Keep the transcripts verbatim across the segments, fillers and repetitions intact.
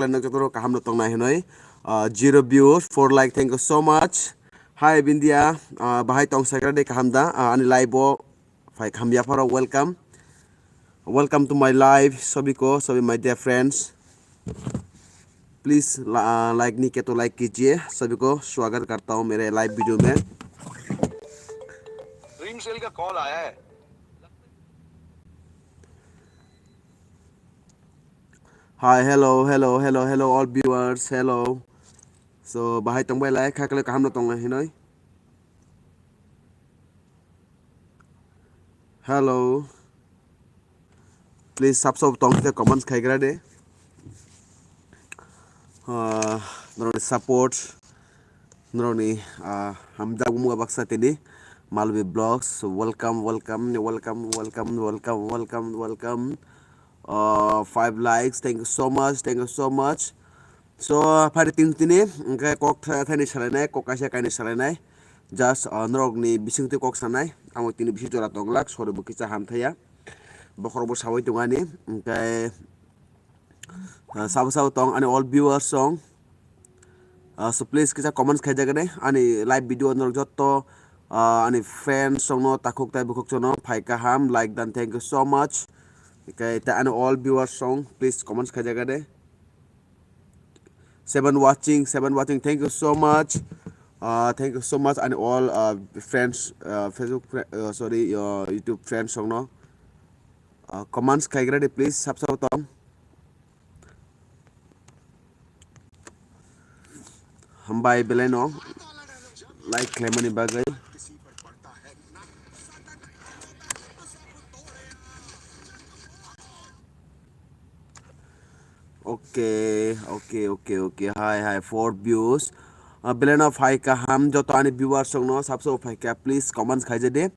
khlainai jotono kaham no tongnai hinoi. Ah, zero views, four like, thank you so much. Hi Bindia, ah, bahai tong sagra de kaham da? Ah, ani live o phai kaham yapharo, welcome. Welcome to my live, सभी को, सभी my dear friends. Please, ला-, like नहीं किया तो like कीजिए, सभी को स्वागत करता हूँ मेरे live video में। Dream Cell का कॉल आया है। Hi, hello, hello, hello, hello, all viewers, hello. So, bahai tongbai lai, kha kale kaham no tong lai hinoi. Hello. Please, sab sab tong khe comments khai gra de. Ah, norokni support, norokni, ah, hamjak wngma baksa tini Malwi Vlogs. Welcome, welcome, welcome, welcome, welcome, welcome, welcome. Ah, five likes. Thank you so much. Thank you so much. So, phari tin tini, hingke kok tha-, thani salainai, kok kaisa kainwi salainai. Just, ah, norokni bisingtwi kok sanai. Amo tini bisi jora tonglak, sori bo kisa hamthaya. Bokhorok bo sawi tongani. Hingke, ah, sabo sabo tong, ani all viewers song. Ah, so please kisa comments khaijagani. Ani live video norok jotto, ah, ani friends songno takhuk tai bukhuk sono phai kaham, like dan, thank you so much. Hingke ta ani all viewers song, please comments khaijagani. Seven watching, seven watching. Thank you so much. Uh, thank you so much, and all, uh, friends, uh, Facebook, fri- uh, sorry, uh, YouTube friends songno, uh, comments khai gra de, please, sab sab tong. Hambai belai no like khlaimani bagwi. Okay, okay, okay, okay. Hi, hi, four views. Ah, belai no phai kaham, joto ani viewers songno sabso phai kha, please comments khaija de.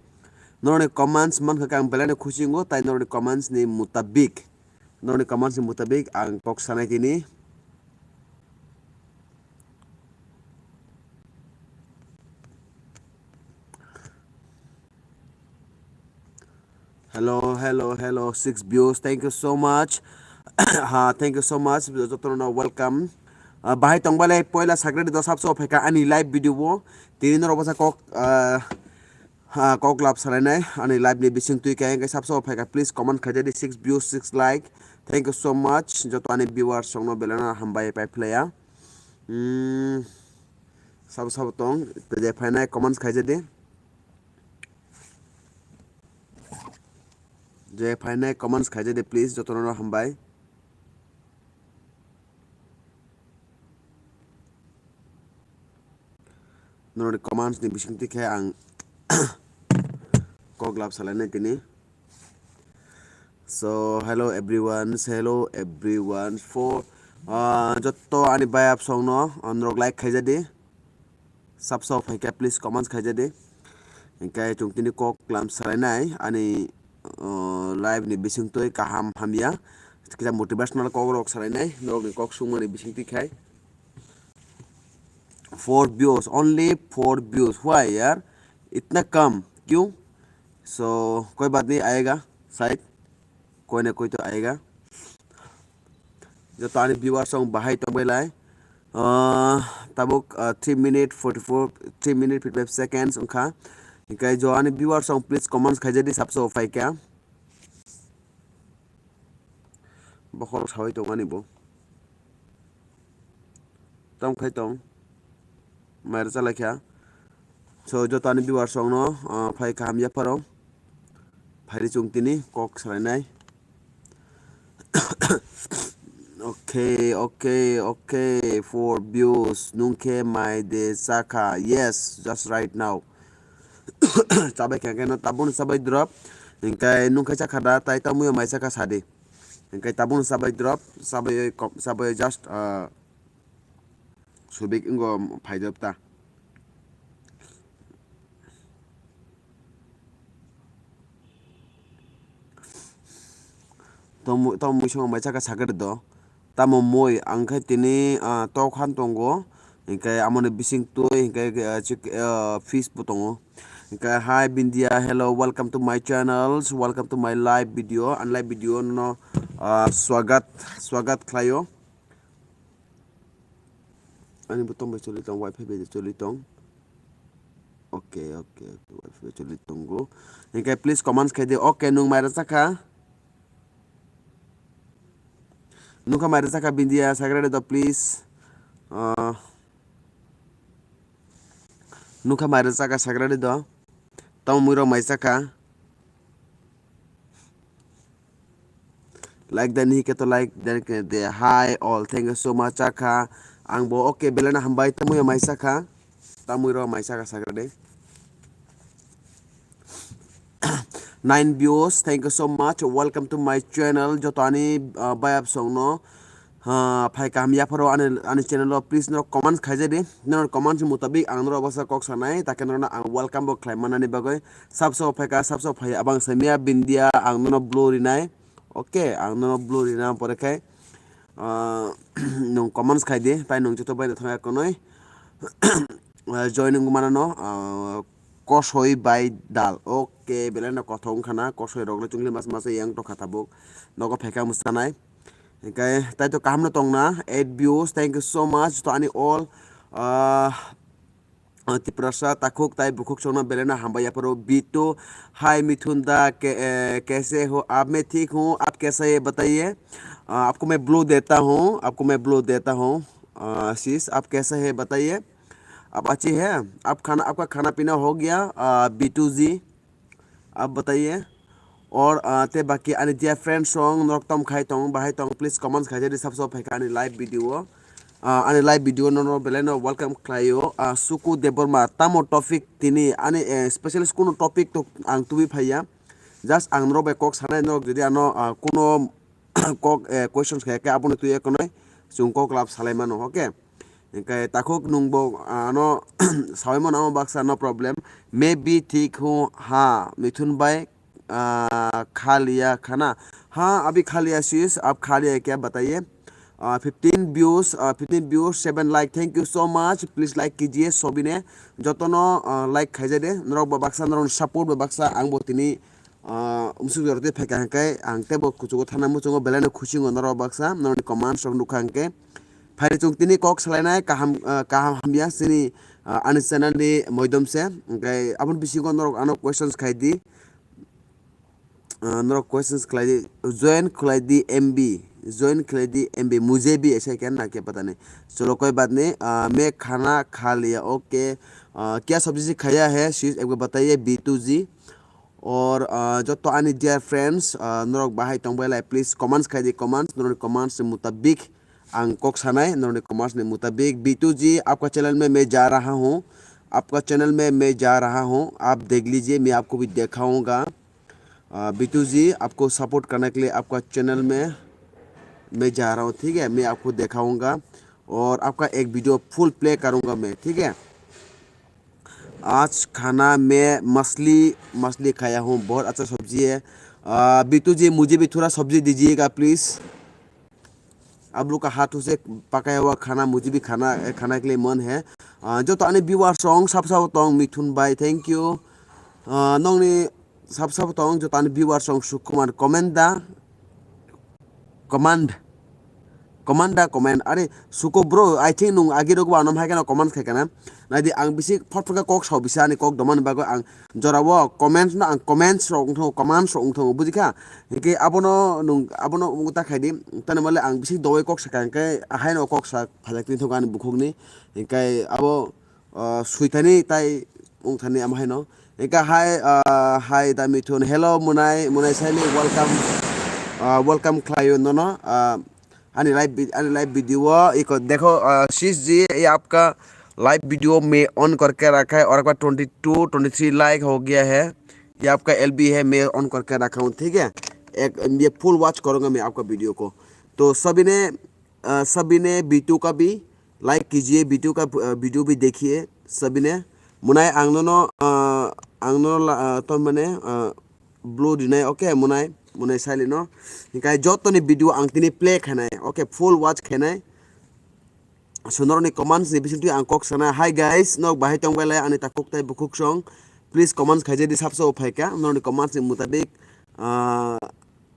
Norokni comments mankha khe ang belai no khusi wngo, tai norokni comments ni mutabik, norokni comments ni mutabik ang kok sanai tini. Hello, hello, hello, six views. Thank you so much. Ha, thank you so much. Jotono welcome. Ah, bahai tongbalai poila sagradi do sabso phaika ani live video o. Tini norok basa kok, ah, ha, kok lab salainai ani live ni bising twi khe sabso phaika. Please comment khaijadi, six views, six like. Thank you so much. Joto ani viewers songno belai no hambai pai phlaya. Hmm. Sabo sabo tong, je phainai comments khaijadi. Je phainai comments khaijadi, please, jotono hambai. Norokni comments ni bisingtwi khe ang kok lab salainai tini. So, hello everyone, hello everyone. For, ah, jotto ani bayap songno, ah, norok like khaijadi. Sabso phaikha, please comments khaijadi. Hingke chwng tini kok lam salainai ani, ah, live ni bisingtwi kaham hamya. Kisa motivational kok rok salainai, norokni kok sungmani bisingtwi khai. Four views, only four views. Why yaar? Itna kam, kyun? So, koi baat nahi, aayega, shayad. Koi na koi to aayega. Joto ani viewers song bahai tongbai lai. Ah, tabuk, ah, three minute forty-four, three minute fifty-five seconds wngkha. Hingke jo ani viewers song, please comments khaijadi, sabso phaikha. Bokhorok sawi tongmani bo. Tamo khai tong. Mai rwchalaikha. So, joto ani viewers songno, ah, phai kaham yapharo. Phairi chwng tini kok salainai. Okay, okay, okay. Four views. Nungkhe mai de chakha. Yes, just right now. Chabai khe khe no tabukno chabai drop. Hingke nungkhe chakha da, tai tamo mai chakha sadi. Hingke tabukno chabai drop, chabai kom-, chabai just, ah, subik wngkha phai drop ta. Tamo, tamo mui song mai chakha sakhe do. Tamo moi ang khe tini, ah, tok han tongo. Hingke amoni bising twi hingke, ah, chik, ah, fish bo tongo. Hingke hi Bindia, hello, welcome to my channels, welcome to my live video, and live video no, ah, swagat, swagat khlaio. Ani bo tong bai choli tong, wifi bai choli tong. Okay, okay, okay, wifi bai choli tongo. Hingke please comments khai di. Okay, nung maira chakha? Nungkha maira chakha Bindia, sagra de do please. Ah, nungkha maira chakha, sagra de do. Tamo mui rok mai chakha. Like dan hi keto like dan ke de. Hi all, thank you so much chakha. Ang bo okay, belai no hambai, tamui mai chakha. Tamui rok mai chakha, sagra de. Nine views, thank you so much, welcome to my channel. Joto ani, ah, bayap song no, ah, phai kaham yapharo ani, ani channel o, please norok comments khaijadi. Norok comments mutabik ang norok basa kok sanai, take norok ang welcome bo khlai manani bagwi. Sabso phaika, sabso phai abang samia Bindia ang nono blue rinai. Okay, ang nono blue rina pore khai, ah, nung comments khai di, tai nung joto bai na thangya konoi. Ah, joining mana no, ah, kosoi bai dal. Okay, belai no kothok wngkha na, kosoi rok le chungli mas mas yang tokha tabuk. Nogo phaika musanai. Hingkai tai to kaham no tongna, eight views, thank you so much to ani all. Ah, ah, Tiprasa takhuk tai bukhuk songna belai no hambai yapharo. Bitu, hi Mithun da, ke, eh, kaise ho? Aap, main thik hoon, aap kaisa hai bataiye? Ah, aapko main blue deta hoon, aapko main blue deta hoon. Ah, sis, aap kaisa hai bataiye? Aap achhi hai? Aap khana, aapka khana pina ho gaya? Ah, Bitu ji, aap bataiye. Or, ah, te baki ani dear friends song norok tom khai tong, bahai tong, please comments khai jadi, sabso phaika ani live video. Ah, ani live video no, no belai no welcome khlaio. Ah, Suku Debbarma, tamo topic tini ani, eh, specialist kuno topic to ang tubui phaiya. Just ang norok bai kok sanai, norok jodi ano, ah, kuno kok, eh, questions khe, khe abono twi ekonoi chwng kok lab salai mano, okay? Hingke takhuk nungbo, ah, ano sawi mano amo baksa, no problem. Maybe thik hu ha, Mithun bai, ah, khaliya khana. Ha, abhi khaliya sis, aap khaliya kya bataiye? Ah, fifteen views, ah, fifteen views, seven like. Thank you so much. Please like kijiye, sobine. Jotono, ah, like khaijade. Norok ba baksa, norok support ba baksa, ang bo tini ah, umsuk jora tei phaikha hwnkhe ang teibo kuchugo thana muchungo belai no khusi wngo norok baksa norokni comments rok nukha hwnkhe. Phaidi chwng tini kok salainai kaham, ah, kaham hamya chini, ah, ani channel ni moidom se. Hwnkhe aboni bisingo norok ano questions khai di. Ah, norok questions khlai di, join khlai di M B, join khlai di M B, mujhe bhi aisa kya na kya pata nahi. Chalo koi baat nahi, ah, main khana kha liya, okay. Ah, kya sabji se khaya hai, sis ek baar bataiye, B two G. Or, ah, joto ani dear friends, ah, norok bahai tongbai lai, please comments khai di, comments, norokni comments ni mutabik ang kok sanai, norokni comments ni mutabik. B two G, aapka channel mein main ja raha hoon, aapka channel mein main ja raha hoon, aap dekh lijiye, main aapko bhi dekhaunga. Ah, B two G, aapko support karne ke liye aapka channel mein main ja raha hoon, theek hai? Main aapko dekhaunga aur aapka ek video full play karunga main, theek hai? आज खाना में मछली, मछली खाया हूँ, बहुत अच्छा सब्जी है। आ, बीतू जी, मुझे भी थोड़ा सब्जी दीजिएगा, please। आप लोग का हाथों से पकाया हुआ खाना, मुझे भी खाना, खाने के लिए मन है। आ, जो तो आने viewers song, सब सब tong, मिथुन भाई, thank you। आ, नोंगनी सब सब tong, जो तो आने viewers song, सुकुमार, comment दा। Command. Command da comment. Are, Suko bro, I think nung agi rok ba anom hai khe no comment khai kana. Nai di ang bisi phot phot khe kok sao bisa ani kok domani bagwi ang jora o comments no ang comments rok wngthango, commands rok wngthango, buji kha? Hingke abono nung, abono wng ta khai di. Tani male ang bisi dowai kok sa kha hingke ahai no kok sa phajak twi thango ani bukhuk ni. Hingke abo ah, swithani tai wngthani ama haino. Hingkha hai, ah, hai da Mithun. Hello, Munai, Munai Saili, welcome, ah, welcome khlaio nono. Ah, ani live vid-, ani live video o, iko dekho, ah, sis ji, ye aapka live video main on karke rakha hai aur ek baar twenty two, twenty three like ho gaya hai. Ye aapka L B hai, main on karke rakha hoon, theek hai? Ek, ye full watch karunga main aapka video ko. To sabhi ne, अ, सभी ने बीटू का भी लाइक कीजिए, बीटू का, अ, वीडियो भी देखिए सभी ने। Munai ang nono, a, ang nono la, a, ton mane, a, blue rinai, okay, Munai, Munai Saili no. Hingkai joto ni video ang tini play khainai, okay, full watch khainai. So norokni comments ni bisingtwi ang kok sana, hi guys, nok bahai tongbai lai ani takhuk tai bukhuk song. Please comments khaijadi sabsa o phaikha, norokni comments ni mutabik, ah,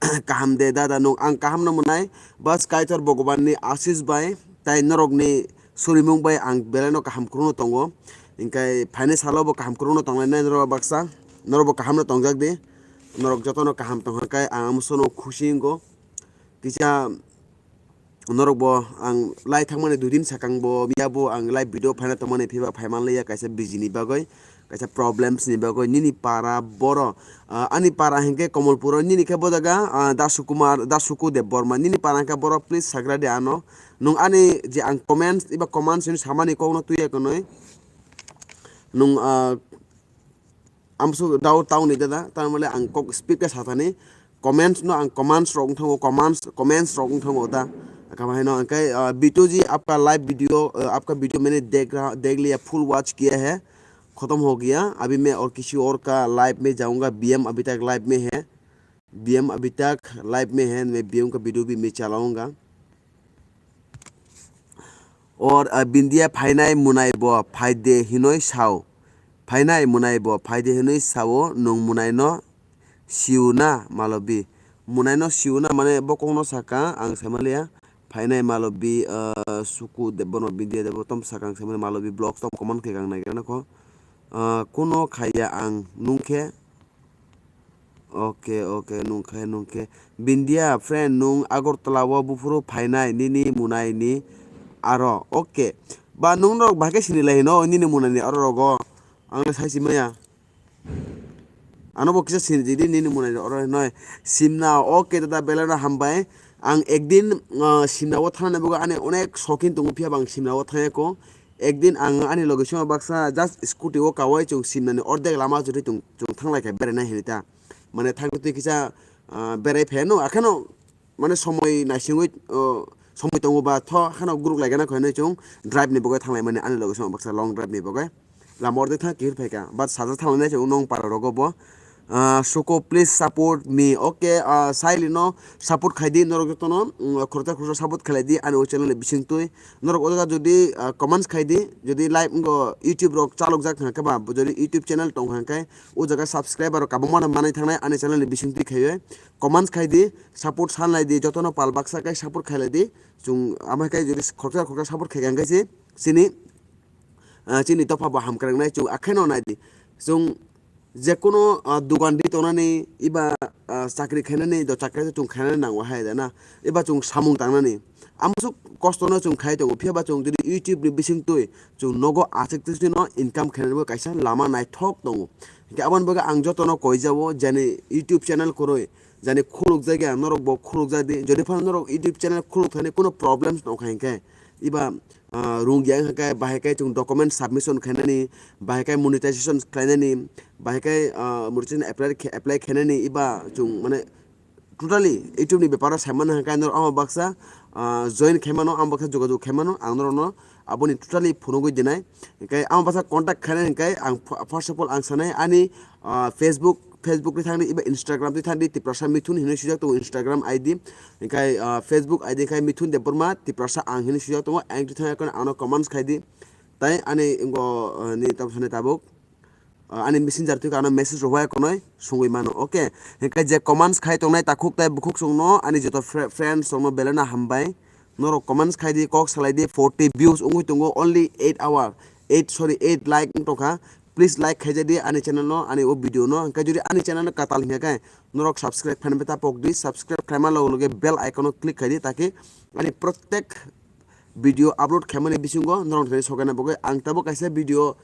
kaham de dada, nung ang kaham no mwnai, bas Kaitor Bhagwan ni asis bai, tai norok ni surimung bai ang belai no kaham kwrwngno tongo. Hinkhe phainai salo bo kaham kwrwngno tonglainai norok baksa, norok bo kaham no tongjak di, norok jotono kaham tongkha khe ang amsono khusi wngo. Kisa norok bo ang lai thangmani dui din sakang bo miya bo ang live video phaina tongmani phiba phaimanliya kaisa busy ni bagwi, kaisa problems ni bagwi. Nini para boro, ah, ani para hinkhe Komolpuro, nini khe bo jaga, ah, Dasu Kumar, Dasu Ku Debbarma, nini para hinkhe boro, please sagra di ano. Nung ani je ang comments, iba comments ni samani kokno tuya kwnwi. Nung, ah, amsu dao tao ni dada, tamale ang kok speed ka satani. Comments no ang commands rok wngthango, commands, comments rok wngthango da. Kama haino angkai, ah, Bitu ji apka live video, ah, apka video maine dekh raha, dekh liya, full watch kiya hai, khatam ho gaya, abhi main aur kisi aur ka live mein jaunga, B M abhi tak live mein hai, B M abhi tak live mein hai, main B M ka video bhi main chalaunga. Or, ah, Bindia phainai munai bo phaide hinoi sao. Phainai munai bo phaide hinoi sao, nung munai no siuna malobi. Munai no siuna mane bokong no saka ang saimanliya. Phainai malobi, ah, suku debo no Bindia debo tom saka ang saimanliya malobi blog tom comment khe gang nai gana kho. Ah, kuno khaiya ang nung khe. Oke, oke, nungkhe, nungkhe. Bindia, friend, nung Agartala o buphuru phainai, nini munai ni aro. Oke. Ba nung rok bahai khe sini lai hino, nini munai ni aro rogo. Ang le sai simaya. Ano bo kisa sini jidi, nini munai ni aro hinoi. Simna, oke, dada, belai no hambai. Ang ekdin, ah, Simna o thana ni bagwi ani onek sokin tongo, phiya bo ang Simna o thangya ko. Ekdin ang ani loge sima baksa just scooty o kawai chwng Simnani ordek lama jotoi chwng, chwng thanglai kha beraina hinwi ta. Mane thangtwi kisa, ah, berai phai no, akheno mane somoi naisingwi, oh, somoi tongo ba tho, akheno guruk lai gana kho hinwi chwng drive ni bagwi thanglai mani ani loge sima baksa long drive ni bagwi. Lama ordek thang kihir phai kha, but sajak thanglai nai chwng nong para rogo bo. Ah, Suko, please support me. Okay, ah, Saili no support khai di, norok jotono, mm, khoroksa khoroksa support khlai di ani o channel ni bisingtwi. Norok o jaga jodi, ah, comments khai di, jodi live wngkha YouTube rok chalok jak hwnkhe ba, jodi YouTube channel tong hwnkhe o jaga subscriber rok kabangma no manwi thangnai ani channel ni bisingtwi khaiwi. Comments khai di, support sanlai di, jotono pal baksa khai support khailai di. Chwng ama khai jodi khoroksa khoroksa support khai hwnkhe se chini, ah, chini dopha bo hamkrangnai chwng akheno nai di. Chwng Jekunu, ah, dugan ri tongnani, iba, ah, chakri khainani, do chakri chwng khainani nango hai da na, iba chwng samung tangnani. Amsuk kostono chwng khai tongo, phiya ba chwng jodi YouTube ni bisingtwi chwng nogo achuk twi no income khainani bo kaisa lama naithok tongo. Hinkhe aboni bagwi ang jotono koijao, jani YouTube channel kwrwi, jani khuluk jagya, norok bo khuluk jadi, jodi phano norok YouTube channel khuluk thani kuno problems tong kha hinkhe, iba, ah, rung yang hwnkhe bahai khe chwng document submission khainani, bahai khe monetization khlainani, bahai khe, ah, monetization apply khe, apply khainani, iba chwng mane totally YouTube ni beparo saimano hwnkhe norok ama baksa, ah, join khaimano, ama baksa jogajog khaimano, ang norokno aboni totally phunugwi dinai. Hwnkhe ama baksa contact khainai hwnkhe ang f-, first of all ang sanai ani, ah, Facebook, Facebook twi thangdi, iba Instagram twi thangdi, Tiprasa Mithun hinwi swijak tongo Instagram I D. Hwnkhe, ah, Facebook I D khe Mithun Debbarma Tiprasa ang hinwi swijak tongo. Ang twi thangya kheno ano comments khai di. Tai ani wngkha, ah, ni tabuk sanai tabuk. Ah, ani messenger twi ano message rwhai khonoi sungwi mano. Okay. Hwnkhe je comments khai tongnai takhuk tai bukhuk chwngno ani joto fri-, friends chwngno belai no hambai. Norok comments khai di, kok salai di, forty views wngwi tongo, only eight hour, eight, sorry, eight like wng tongkha. Please like khaijadi ani channel no, ani o video no. Hwnkhe jodi ani channel no katal hinkha khe norok subscribe khaina beta pok di, subscribe khlaima loge loge bell icon no click khai di, taki ani protek video upload khaimani bisingo norok thani sokaina bagwi ang tabuk kaisa video,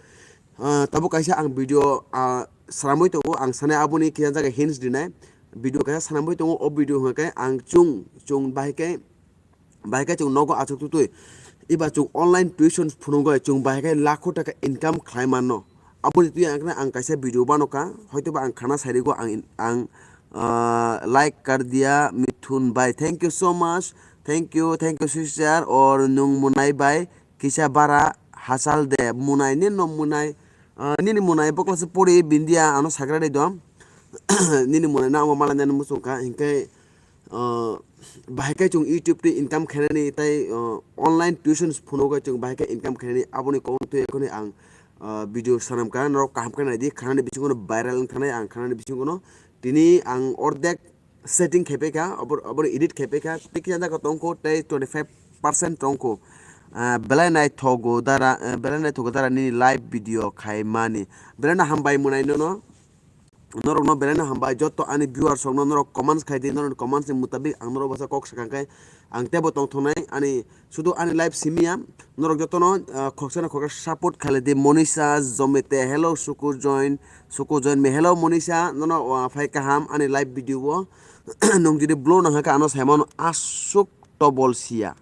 ah, tabuk kaisa ang video, ah, swnamwi tongo, ang sanai aboni kisa jaga hints dinai video kaisa swnamwi tongo, o video hwnkhe ang chwng, chwng bahai khe, bahai khe chwng nogo achuk tutwi iba chwng online tuition phunugwi chwng bahai khe lakho taka income khlai mano. Aboni twi ang, ang kaisa video bano kha, hoitoba ang khana sairigo ang, ang, ah, like kar diya Mithun bai. Thank you so much. Thank you, thank you sister. Or nung munai bai kisa bara hachal de munai ni no munai, ah, nini munai bokla se pori Bindia ano sagra de dom. Nini munai na amo malai nani muchung kha hinkhe, ah, bahai khe chwng YouTube twi income khainani tai, ah, online tuition phunugwi chwng bahai khe income khainani aboni kok twi ekhoni ang, ah, video sanam kha norok kaham khe nai di khanani bisingo no viral wng thanai ang khanani bisingo no tini ang ordek setting khe paikha, abor, abor edit khe paikha, tei kisa jaga tongkho tei twenty five percent tongkho. Ah, belai naithogo dara, eh, belai naithogo dara nini live video khaimani. Belai no hambai mwnai nono. Norokno belai no hambai, joto ani viewers rokno norok comments khai di, norok comments ni mutabik ang norok basa kok sakang khe ang tebo tongthoknai, ani sudu ani live simiya, norok jotono, ah, khoroksa no khoroksa support khailai di. Monisa Jomete, hello Suku join, Suku join me, hello Monisa, nono, ah, phai kaham ani live video o. Nwng jodi blo nang kha ano saimano aswk tobol siya.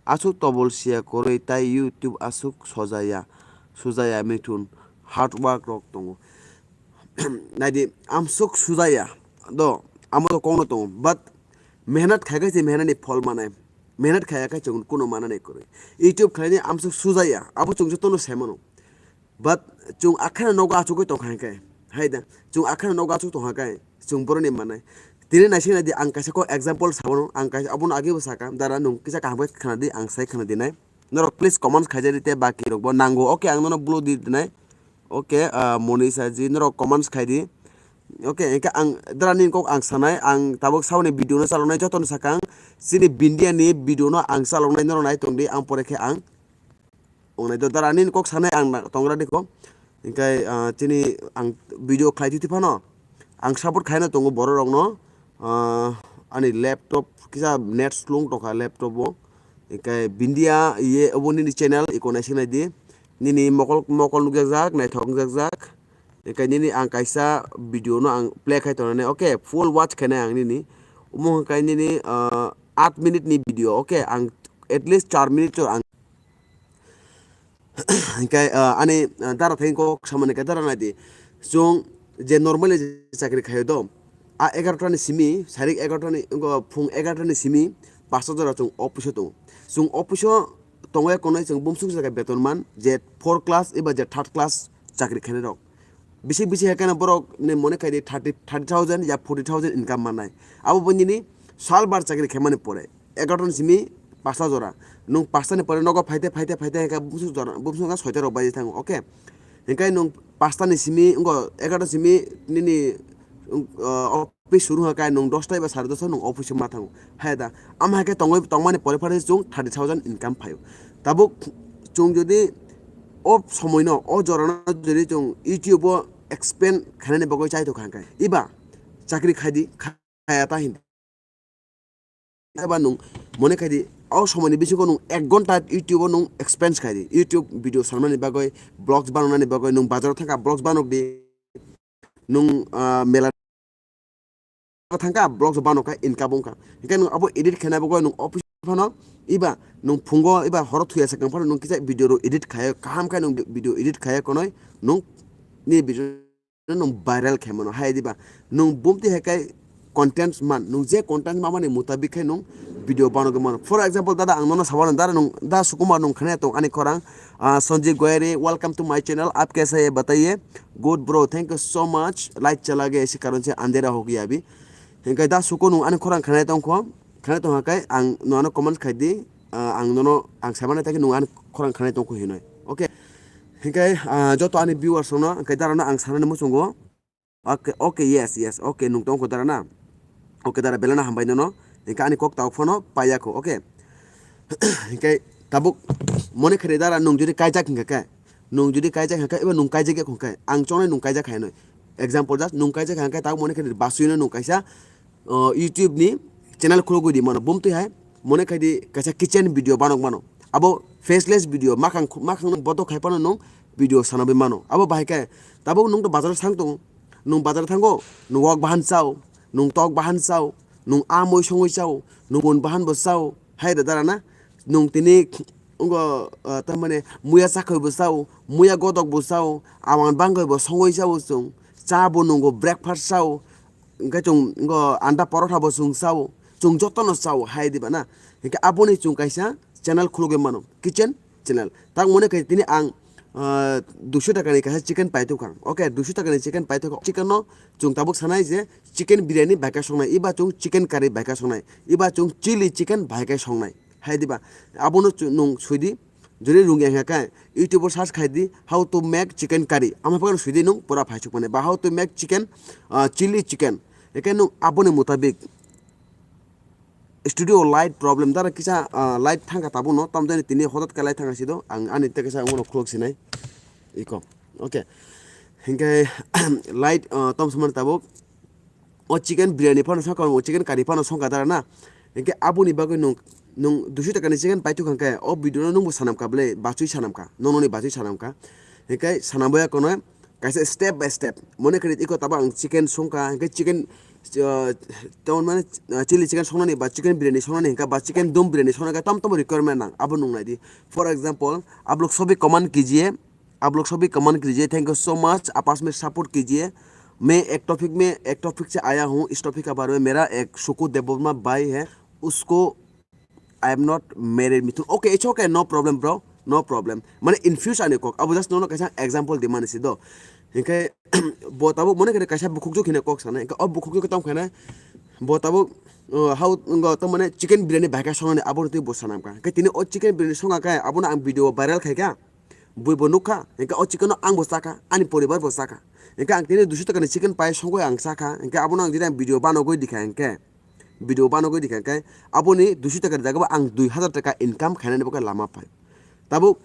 Aswk tobol siya kwrwi tai YouTube aswk sojaya, sujaya mithun hard work rok tongo. Naidi amswk sujaya do, amo to kokno tongo, but mehnat khai khe se mehnat ni phol manai, mehnat khaya khe chwng kuno manani kwrwi. YouTube khlaini amswk sujaya, abo chwng jotono saimano. But chwng akheno nogo achugwi tongkha hwnkhe, hai da, chwng akheno nogo achuk tongkha khe chwng boroni manai. Tini naising naidi, ang kaisa kok example sabono, ang kaisa abono agebo saka, dara nwng kisa kaham khe khwnadi, ang sai khwnadi nai. Norok please comments khaijadi tei baki rokbo nango. Okay, ang nono blue di dinai. Okay, ah, Monisa ji, norok comments khaidi. Okay, hwnkhe ang dara nini kok ang sanai, ang tabuk saboni video no chaloknai, jotono sakang chini Bindia ni video no ang chaloknai, norok nai tongdi, ang pore khe ang Ongnai do dara nini kok sanai ang na tongra di kok. Hingkai, ah, chini ang video khlai titi phano ang support khaina tongo borok rokno. Ah, ani laptop kisa net slung tongkha laptop o. Hingkai Bindia ye obo nini channel iko naising nai di. Nini mokol, mokol nukjak jak, naithok wngjakjak. Hingkai nini ang kaisa video no ang play khai tongnai. Okay, full watch khainai ang nini. Omo hingkai nini, ah, aat minute ni video. Okay, ang at least char minute chor ang Hingke, ah, ani, ah, dara thai kok samani khe dara nai di. Chwng je normally je chakri khaio do, a egarota ni simi, sarik egarota ni, wngkha phung egarota ni simi pasta jora chwng office o tongo. Chwng office o tongwi konwi chwng bumsuk jaga beton man, je four class eba je third class chakri khainai rok. Bisi bisi hai kheno borok ni mone khai di thirty, thirty thousand ya forty thousand income mannai. Abo bo nini sal bar chakri khaimani pore egarota ni simi pasta jora. Nwng pasta ni pore nogo phaite, phaite, phaite hai khe bumswk jora, bumswk wngkha soita rok bai thango, okay? Hinkhe nwng pasta ni simi, wngkha egarota simi nini, wng-, ah, office suru hai khe nwng dosta eba sare dosta nwng office o ma thango. Hai da, amo hai khe tongwi, tongmani pore phano chwng thirty thousand income phaio. Tabuk chwng jodi o somoi no, o jora no jodi chwng YouTube o expand khainani bagwi chai tongkha hwnkhe, eba chakri khai di, khaya ta hin. Eba nwng mone khai di, o somoi ni bisingo nwng ek ghonta YouTube o nwng expand khai di. YouTube video sanmani bagwi, vlogs bananani bagwi, nwng bazar o thangkha vlogs banok di, nwng, ah, mela thangkha, vlogs banok kha, income wngkha. Hinkhe nwng abo edit khaina bagwi nwng office phano, eba nwng phungo, eba horo thuya sakang phano nwng kisa video rok edit khaio, kaham khe nwng video edit khaio konoi, nwng ni video nwng viral khaimano, hai diba? Nwng bumti hai khe content man, nwng je content mamani mutabik khe nwng video banogwi mano. For example, dada ang nono sabano, dada nwng, da Sukumar nwng khna tong ani khorang, ah, Sanjay Goyari, welcome to my channel, aap kaise hai bataiye? Good bro, thank you so much, light chala gaya, isi karon se andhera ho gaya abhi. Hinkhe da Suku nwng ani khorang khna tong kho, khna tong hai khe ang nono comment khai di, ah, ang nono, ang sabana ta khe nwng ani khorang khna tong kho hinoi. Okay. Hinkhe, ah, joto ani viewers rokno, hinkhe dara no ang sanani muchungo. Okay, okay, yes, yes, okay, nwng tong kho dara na? Okay, dara belai no hambai nono. Hinkhe ani kok tao phano paiya kho, okay. Hinkhe tabuk mone khere dara nwng jodi kaijak hinkhe khe, nwng jodi kaijak hinkhe, eba nwng kaijak ya kho khe, ang chongnai nwng kaijak hai noi. Example just nwng kaijak hinkhe tabuk mone khere basui no nwng kaisa, o, YouTube ni channel khulugwi di mano. Bumtwi hai mone khai di kaisa kitchen video banok mano. Abo faceless video, makhang, makhang no botok khai phano nwng video sanabwi mano. Abo bahai khe tabuk nwng to bazar o sang tongo. Nwng bazar thango, nwng wok bahan chao, nwng tok bahan chao, nwng amoi songoi chao, nwng un bahan bo chao. Hai da dara na? Nwng tini wngkha, ah, tamani muya chakhoi bo chao, muya godok bo chao, awan bangkoi bo songoi chao chwng. Cha bo nwngo, breakfast chao. Hingke chwng, ngo, anda porotha bo chwng chao, chwng jotono chao hai diba na. Hingke aboni chwng kaisa channel khulugwi mano, kitchen channel. Tak mone khe tini ang, ah, duiso taka ni kaisa chicken paithok kha. Okay, duiso taka ni chicken paithok kha. Chicken no chwng tabuk sanai je chicken biryani bai khe songnai, iba chwng chicken curry bai khe songnai, iba chwng chili chicken bai khe songnai. Hai diba, abono chwng nwng sui di, jodi rung ya khe YouTube o search khai di, "How to make chicken curry." Ama phano sui di nwng pura phaisuk mani. Ba "How to make chicken, ah, chili chicken." Eke nwng aboni mutabik studio light problem dara kisa, ah, light thangkha tabukno, tamjani tini hodat khe light thangkha sido, ang ani tei kisa ungno khulok sinai. Iko. Okay. Hinkhe light, ah, tom samani tabuk. O chicken biryani phano songkha, o chicken curry phano songkha dara na. Hinkhe aboni bagwi nung, nung duiso takani chicken paithok hinkhe o video no nungbo sanamkha ble, bachwi sanamkha, nononi bachwi sanamkha. Hinkhe sanamboya kono kaisa step by step. Mone khe iko tabo ang chicken songkha, hinkhe chicken, ah, tamon mane, ah, chili chicken songnani ba chicken biryani songnani hinkhe ba chicken dum biryani songnani tam tamo requirement nang abo nung naidi. For example, आप लोग सभी कमेंट कीजिए, आप लोग सभी कमेंट कीजिए। Thank you so much, आप में सपोर्ट कीजिए। मैं एक टॉपिक में, एक टॉपिक से आया हूँ, इस टॉपिक के बारे में मेरा एक सुकु देबवर्मा भाई है, उसको I am not married, Mithun. Okay, it's okay, no problem, bro. No problem. Mane in future ani kok. Abo just nono kaisa example di mani si do. Hinkhe bo tabuk mone khe kaisa bukhukjwk hine kok sana. Hinkhe o bukhukjwk tong khana bo tabuk, uh, how ngo to mane chicken biryani bai kha songani abo twi bo sanam kha. Hinkhe tini o chicken biryani songa khe abono ang video viral khai kha. Bui bo nukha. Hinkhe o chicken no ang bo chakha, ani poribar bo chakha. Hinkhe ang tini duiso takani chicken pai songwi ang chakha. Hinkhe abono ang jodi ang video banogwi dikha hinkhe. Video banogwi dikha khe aboni duiso taka rijak ba ang dui hazar taka income khainani bagwi lama phai. Tabuk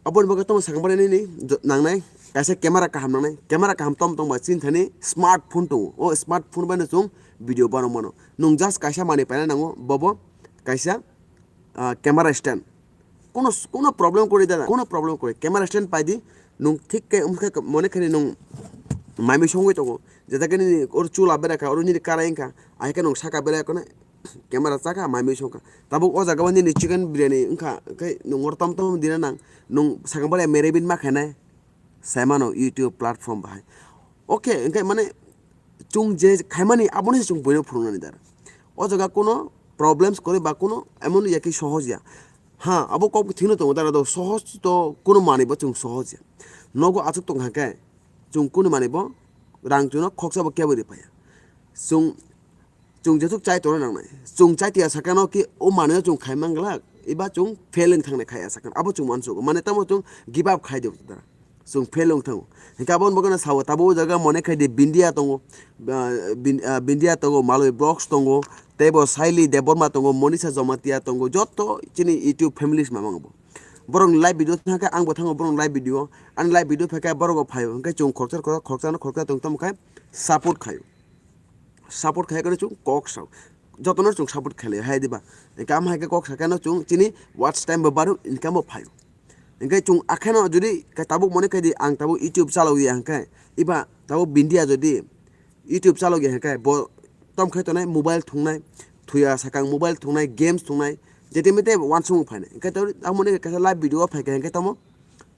aboni bagwi tamo sakang bani nini nangnai kaisa camera kaham nangnai, camera kaham tom tongba chini thani smartphone tongo, o smartphone bai no chwng video banok mano. Nwng just kaisa manwi paina nango, bobo kaisa, ah, camera stand. Kono, kono problem kwrwi dada, kono problem kwrwi. Camera stand paidi, nwng thik khe wngkha khe mone khe nwng mami songwi tongo. Jeta khe nini oro chula berai kha, oro nini karai wngkha. Ahai khe nwng saka berai kono camera chakha, mami songkha. Tabuk o jaga o nini chicken biryani wngkha, khe nwng oro tom tom dina nang. Nwng sakang bale meribin ma khainai. Saimano YouTube platform bahai. Okay, wngkhe mane chwng je khaimani abono se chwng boino phunuknani dara. O jaga kono problems kwrwi ba kono emon ya ki sohoj ya. Ha, abo kok thikno tongo dara do sohoj to kono manwi bo chwng sohoj ya. Nogo achuk tong kha khe chwng kono manwi bo rang chwngno khoksa bo kebo ri phaiya. Chwng, chwng jetuk chai tongna nangnai. Chwng chai tiya sakano ki o manwi chwng khai manglak. Iba chwng fail wng thangnai khai ya sakano. Abo chwng uansukgo. Mane tamo chwng give up khai de dara. Chwng fail wng thango. Hinkhe aboni bagwino sao, tabuk o jaga mone khai di Bindia tongo, ah, Bin-, ah, Bindia tongo, Malwi Vlogs tongo, teibo Saili Debbarma tongo, Monisha Jamatia tongo, joto chini YouTube families mamang bo. Borokni live video thangkhe angbo thango borokni live video, ani live video phaikhe borok bo phaio, hinkhe chwng khoroksa khoroksa, khoroksa no khoroksa tong tamo khai support khaio. Support khai khe chwng kok sao. Jotono chwng support khailai hai diba. Hinkhe am hai khe kok sakhe no chwng chini watch time bo baro income bo phaio. Hinkhe chwng akheno jodi khe tabuk mone khai di ang tabuk YouTube chalok ya hinkhe iba tabuk Bindia jodi YouTube chalok ya hinkhe bo tom khai tonai mobile thungnai thuya sakang mobile thungnai games thungnai jete mete wansukmung phainai. Hinkhe tabuk ang mone khai kaisa live video o phaikha hinkhe tamo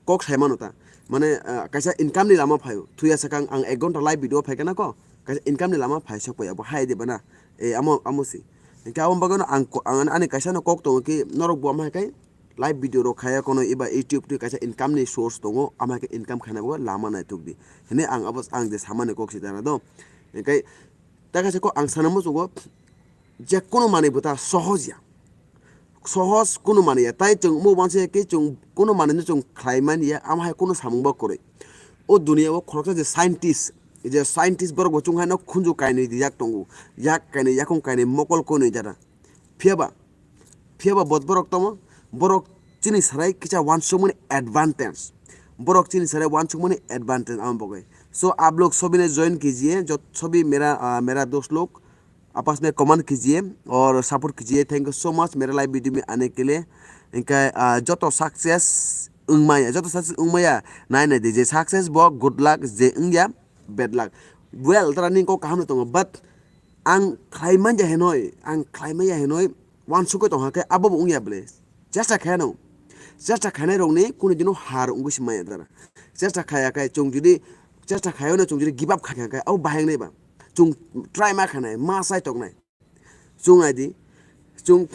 kok sai mano ta. Mane, ah, kaisa income ni lama phaio. Thuya sakang ang ek ghonta live video phai kana ko. Kaisa income ni lama phai sok phai abo hai de bana. E amo, amo si. Hinkhe abo bagano ang ko-, ang ani kaisa no kok tongo ki norok bo ama hai kai live video rok khaya kono iba YouTube twi kaisa income ni source tongo. Ama hai khe income khaina bo lama naituk di. Hine ang abo ang je samani kok si dana do. Hinkhe ta kaisa kok ang sana muchungo. Je kono manwi bo ta sohoj ya. Sohoj kono manwi ya. Tai chwng omo uansa ya khe chwng kono manwi no chwng khlai mani ya. Amo hai kono samung bo kwrwi. O duniya o khoroksa je scientist, je scientist borok bo chwng hai no khunju kainwi yak tongo. Yak kainwi, yakung kainwi, mokol kainwi jara. Phiya ba, phiya ba bot borok tamo, borok chini sarai kisa uansukmani advantage. Borok chini sarai uansukmani advantage amo bagwi. So, आप लोग सभी ने join कीजिए, जो सभी मेरा, आ, मेरा दोस्त लोग, आपस में कमेंट कीजिए और सपोर्ट कीजिए। Thank you so much मेरा लाइव वीडियो में आने के लिए। Hinkhe, ah, joto success wngmaya, joto success wngmaya, nai nai di je success bo good luck, je wngya bad luck. Well, tara nini kok kaham no tongo, but ang khlai manya hinoi, ang khlai manya hinoi uansukwi tongkha khe abo bo wngya bwle. Chesta khaino, chesta khainai rokni kunu dino har wngwi se manya tara. Chesta khaya khe chwng jodi, chesta khaiyano chwng jodi give up kha khe abo bahai wngnai ba. Chwng try ma khanai, ma chai toknai. Chwng naidi, chwng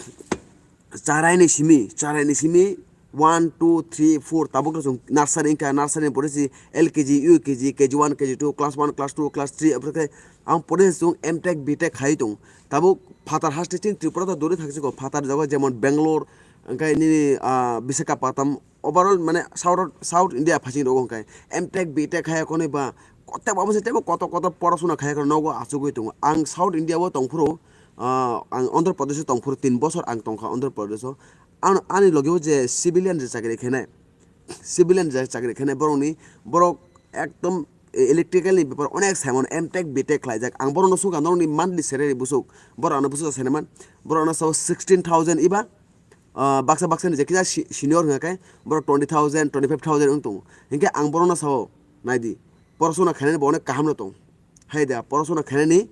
charaini simi, charaini simi one, two, three, four tabuk no chwng nursery wngkha, nursery ni pore si L K G, U K G, K G one, K G two, class one, class two, class three, aboni khe ang pore si chwng M Tech, B Tech khai tong. Tabuk phatar haste chini Tripura to duri thangsi ko, phatar jaga jemon Bangalore, wngkha nini, ah, Visakhapatnam, overall mane South, South India phasing rogo hwnkhe M Tech, B Tech khai konwi ba koto abo se teibo koto koto porosona khai kono nogo achugwi tongo. Ang South India o tongphuru Ah, ang Andhra Pradesh o tongphuru tin bosor ang tongkha Andhra Pradesh o. Ang, ani loge o je civilian je chakri khainai, civilian je chakri khainai borokni, borok ekdom electrical ni bepar onek saimano, M Tech, B Tech khlaijak. Ang borokno sungkha norokni monthly salary busuk, borok ano busuk saiman, borok ano sao sixteen thousand iba, ah, baksa baksa ni je kisa si-, senior hwnga khe borok twenty thousand, twenty five thousand wng tongo. Hinkhe ang borokno sao, naidi, porasona khainani bo onek kaham no tong. Hai da, porasona khainani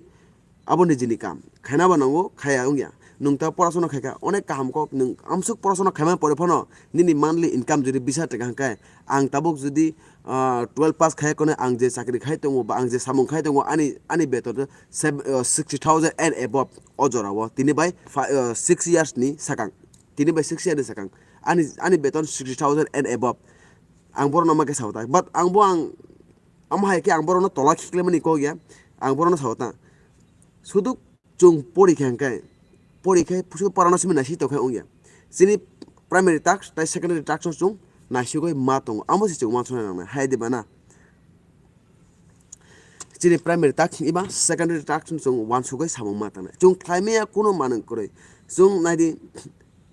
abo nijini kam. Khaina ba nango, khaya wngya. Nwng ta porasona khaikha, onek kaham kok, nwng amsuk porasona khaimani pore phano nini monthly income jodi bisa taka hwnkhe, ang tabuk jodi, ah, twelve pass khai kone ang je chakri khai tongo ba ang je samung khai tongo, ani, ani beton sev-, ah, sixty thousand and above o jora o. Tini bai fi-, ah, six years ni sakang. Tini bai six years ni sakang. Ani, ani beton sixty thousand and above. Ang borokno ma khe sao ta. But ang bo ang Amo hai khe ang borokno tola khiklaimani kok ya, ang borokno sao ta. Sudu chwng pori kha hwnkhe, pori khe sudu porano simi naisik tong khe wngya. Chini primary task tai secondary task no chwng naisigwi ma tongo. Amo se chwng uansukna nangnai. Hai de bana? Chini primary task eba secondary task no chwng uansugwi samung ma tangnai. Chwng khlai maya kuno manwng kwrwi. Chwng naidi,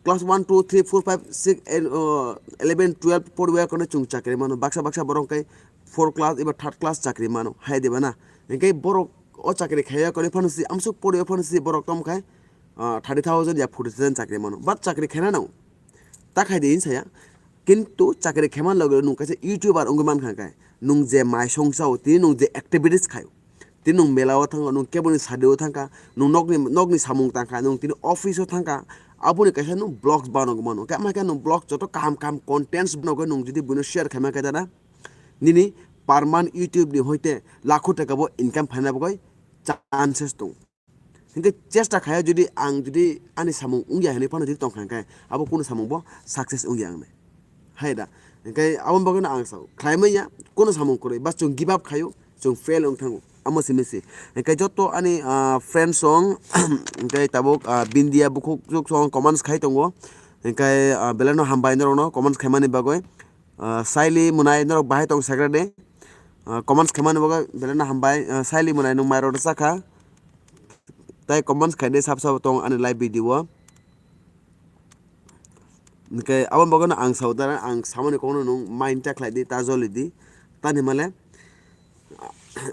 class one, two, three, four, five, six, and, uh, eleven, twelve poriwi kone chwng chakri mano. Baksa baksa borok khe four class eba third class chakri mano. Hai de bana? Hinkhe borok o chakri khaiya kone phano si, amsuk poriwi phano si borok tamo khai, uh, thirty thousand ya forty thousand chakri mano. But chakri khaina nango. Ta khai de hin saya. Kintu chakri khaima loge nwng kaisa YouTuber wngwi mankha khe. Nwng je mai song sao, tini nwng je activities khaio. Tini nwng mela o thango, nwng keboni sadi o thangkha, nwng nokni, nokni samung tangkha, nwng tini office o thangkha, aboni kaisa nwng vlogs banogwi mano. Khe ama khe nwng vlogs joto kaham kaham contents banogwi nwng jodi buino share khaima khe dana, nini per month YouTube ni hoite lakho taka bo income phaina bagwi chances tongo. Hinkhe chesta khaio jodi ang jodi ani samung wngya hinwi phano jodi tongkha hinkhe abo kunu samung bo success wngya wngnai. Hai da. Hinkhe aboni bagwino ang sao. Khlai manya, kunu samung kwrwi. Bas chwng give up khaio, chwng fail wng thango. Amo simi se. Hinkhe joto ani, ah, friends song, hinkhe tabuk, ah, Bindia bukhuk juk song comments khai tongo. Hinkhe, ah, belai no hambai norokno comments khaimani bagwi. Ah, Saili Munai norok bahai tong sakra de. Ah, comments khaimani bagwi belai no hambai. Ah, Saili Munai nwng mairok rwchakha. Tai comments khai de sab sabo tong ani live video o. Hinkhe aboni bagwino ang sao da, ang samani kokno nwng mind ta khlai di, ta joli di. Tani male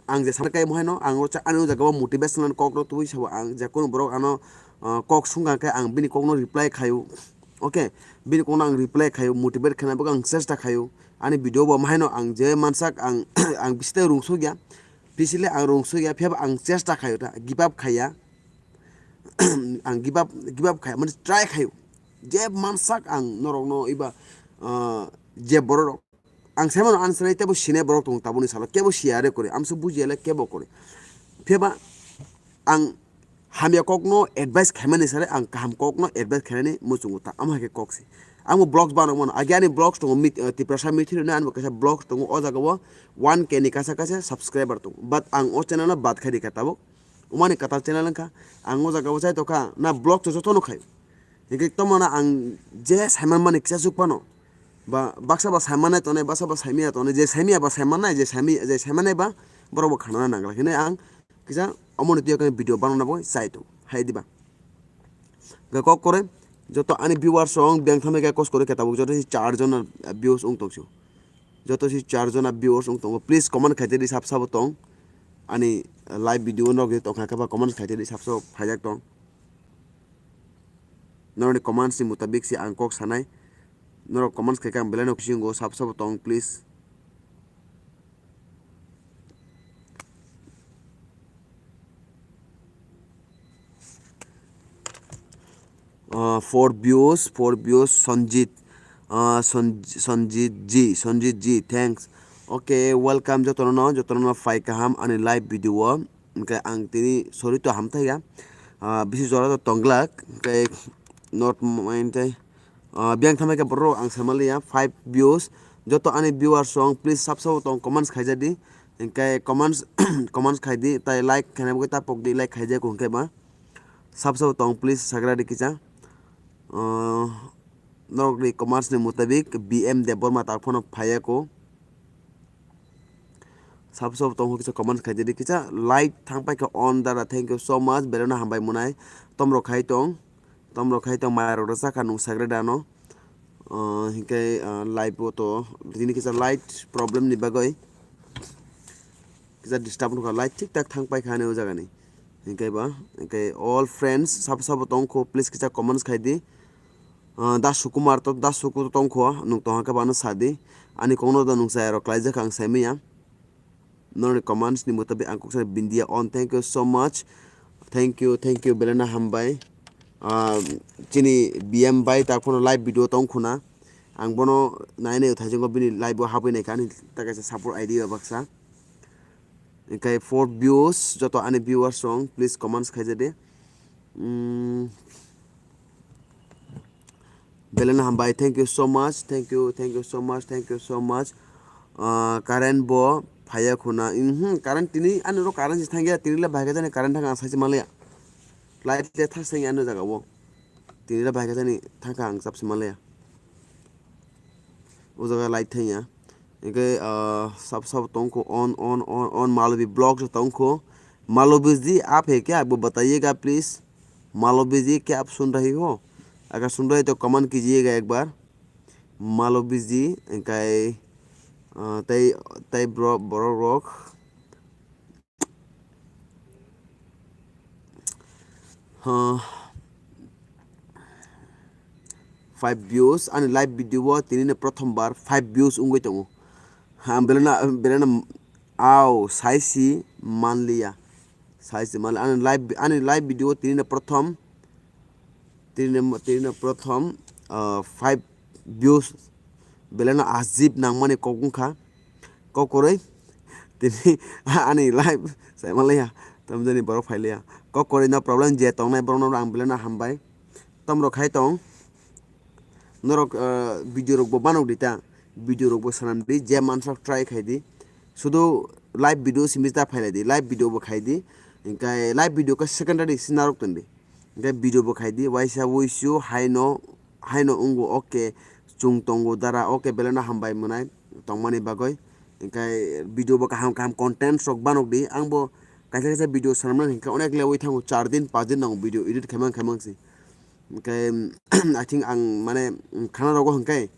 ang je sana kai mo haino ang o cha-, ani o jaga o motivational kokno tubui sabo ang je kunu borok ano, ah, kok sungkha khe ang bini kokno reply khaio. Okay, bini kokno ang reply khaio, motivate khaina bagwi ang chesta khaio. Ani video bo mahaino ang je mansak ang, ang bisite rungsukya. Bisile ang rungsukya, phiya ba ang chesta khaio ta, give up khaiya. Ang give up, give up khai, mane try khaio. Je mansak ang norokno iba, ah, je borok rok, ang saimano answer tebo sinai borok tongo taboni salo, kebo siya re kore, amso bujiya le kebo kore. Phiya ba ang hamya kokno advice khaimani sale ang kaham kokno advice khainani muchungo ta, amo hai khe kok se. Ang bo vlogs banok mano, agi ani vlogs tongo, mit-, eh, Tiprasa Mithi rwna ani bo kaisa vlogs tongo, o jaga o one K ni kasa kasa subscriber tongo, but ang o channel no bad khai rikha tabuk. Umani kwtal channel wngkha. Ang o jaga o chai tokha, na vlog to jotono khai. Hinkhe tomona ang je saiman mani kisa chuk phano. Ba baksa ba saimanai tonai, baksa ba saimaya tonai, je saimaya ba saimannai, je saimi-, je saimannai ba borok bo khanana nangla. Hine ang kisa omoni twiyo khe video banana bo chai tongo. Hai diba? Ga kok kore joto ani viewers rok beng thamai khe kos kore khe tabuk joto si char jona views wng tong sio. Joto si char jona viewers wng tongo. Please comment khai tedi sab sabo tong. Ani live video no ge tongkha khe ba comment khai tedi sab sabo phaijak tong. Norokni comments ni mutabik se ang kok sanai. Norok comments khai khe ang belai no khusi wngo, sab sabo tong please. Uh, four views, four views, Sanjit, uh, San-, Sanjit ji, Sanjit ji, thanks. Okay, welcome jotono, jotono phai kaham ani live video o. Hingke ang tini sorry to hamthai ya. Ah, bisi jora to tonglak, hingke not mind tei, ah, biyang thamai khe borok ang samaliya five views. Joto ani viewers rok please sab sabo tong comments khaijadi. Hingke comments, comments khaidi, tai like khaina bagwi ta pokdi, like khaijak hingke ba. Sab sabo tong please sagradi kisa. Ah, norokni comments ni mutabik B M Debbarma tak phano phaiya ko. Sabo sabo tongkho kisa comment khaidi, kisa light thangpaikha on dara, thank you so much, belai no hambai mwnai. Tomrok khai tong, tomrok khai tong, mairok rwchakha nung sagre dano. Ah, hinkhe, ah, live o to tini kisa light problem ni bagwi kisa disturb wngkha, light thik thak thangpaikha ani o jagani. Hinkhe ba, hinkhe all friends sabo sabo tongkho, please kisa comments khaidi. Ah, Da Sukumar to, Da Suku to tongkho, nung tongkha khe bano sadi. Ani kokno da nung chayarok khlaijak ang saimanya. Norokni comments ni mutabik ang kok sani Bindia on. Thank you so much. Thank you, thank you, belai no hambai. Ah, chini B M bai tak phano live video tong khuna. Ang bono nai nai thaichungo bini live o habwi naikha ani ta kaisa support idea baksa. Hinkhe four views, joto ani viewers rok, please comments khaijadi. Mm. Belai no hambai, thank you so much, thank you, thank you so much, thank you so much. Ah, current bo phaiya khuna, mhm, current tini ani oro current se thangya, tini le bahai khe jani current thangkha ang sachi manliya. Light le thak sengya ani jaga o. Tini le bahai khe jani thangkha ang chap se manliya. O jaga light thangya. Hinkhe, ah, sab sab tongkho on, on, on, on, Malobi vlog se tongkho. Malobi ji aap hai kya? Aapko batayega please. Malobi ji kya aap sun rahe ho? Agar sun rahe to comment kijiyega ek bar. Malobi ji, hinkhe, ah, tei, tei bro-, borok rok. Huh. Five views, ani live video o tini no prothom bar five views wngwi tongo. Ha, belai no, belai no, au, saisi manliya. Saisi manliya. Ani live, ani live video o tini no prothom, tini no, tini no prothom, ah, five views. Belai no ajib nangmani kok wngkha. Kok kwrwi tini ani live sai manliya. Tamjani borok phailiya. Kok kwrwi no problem je tongnai borok no ang belai no hambai. Tomrok khai tong. Norok, ah, video rok bo banok di ta. Video rok bo swnam di. Je mansok try khai di. Sudu live video simi ta phailai di. Live video bo khai di. Hinkhe live video khe secondary sinarok ton di. Hinkhe video bo khai di. Waisa wish you haino, haino wngwo, okay. Chwng tongo dara, okay, belai no hambai mwnai tongmani bagwi. Hinkhe video bo kaham kaham content rok banok di. Ang bo kaisa kaisa video swnamnani hinkhe onek lewi thango, char din, panch din nango video edit khaimang khaimang se. Hinkhe, I think ang mane khana rogo hinkhe,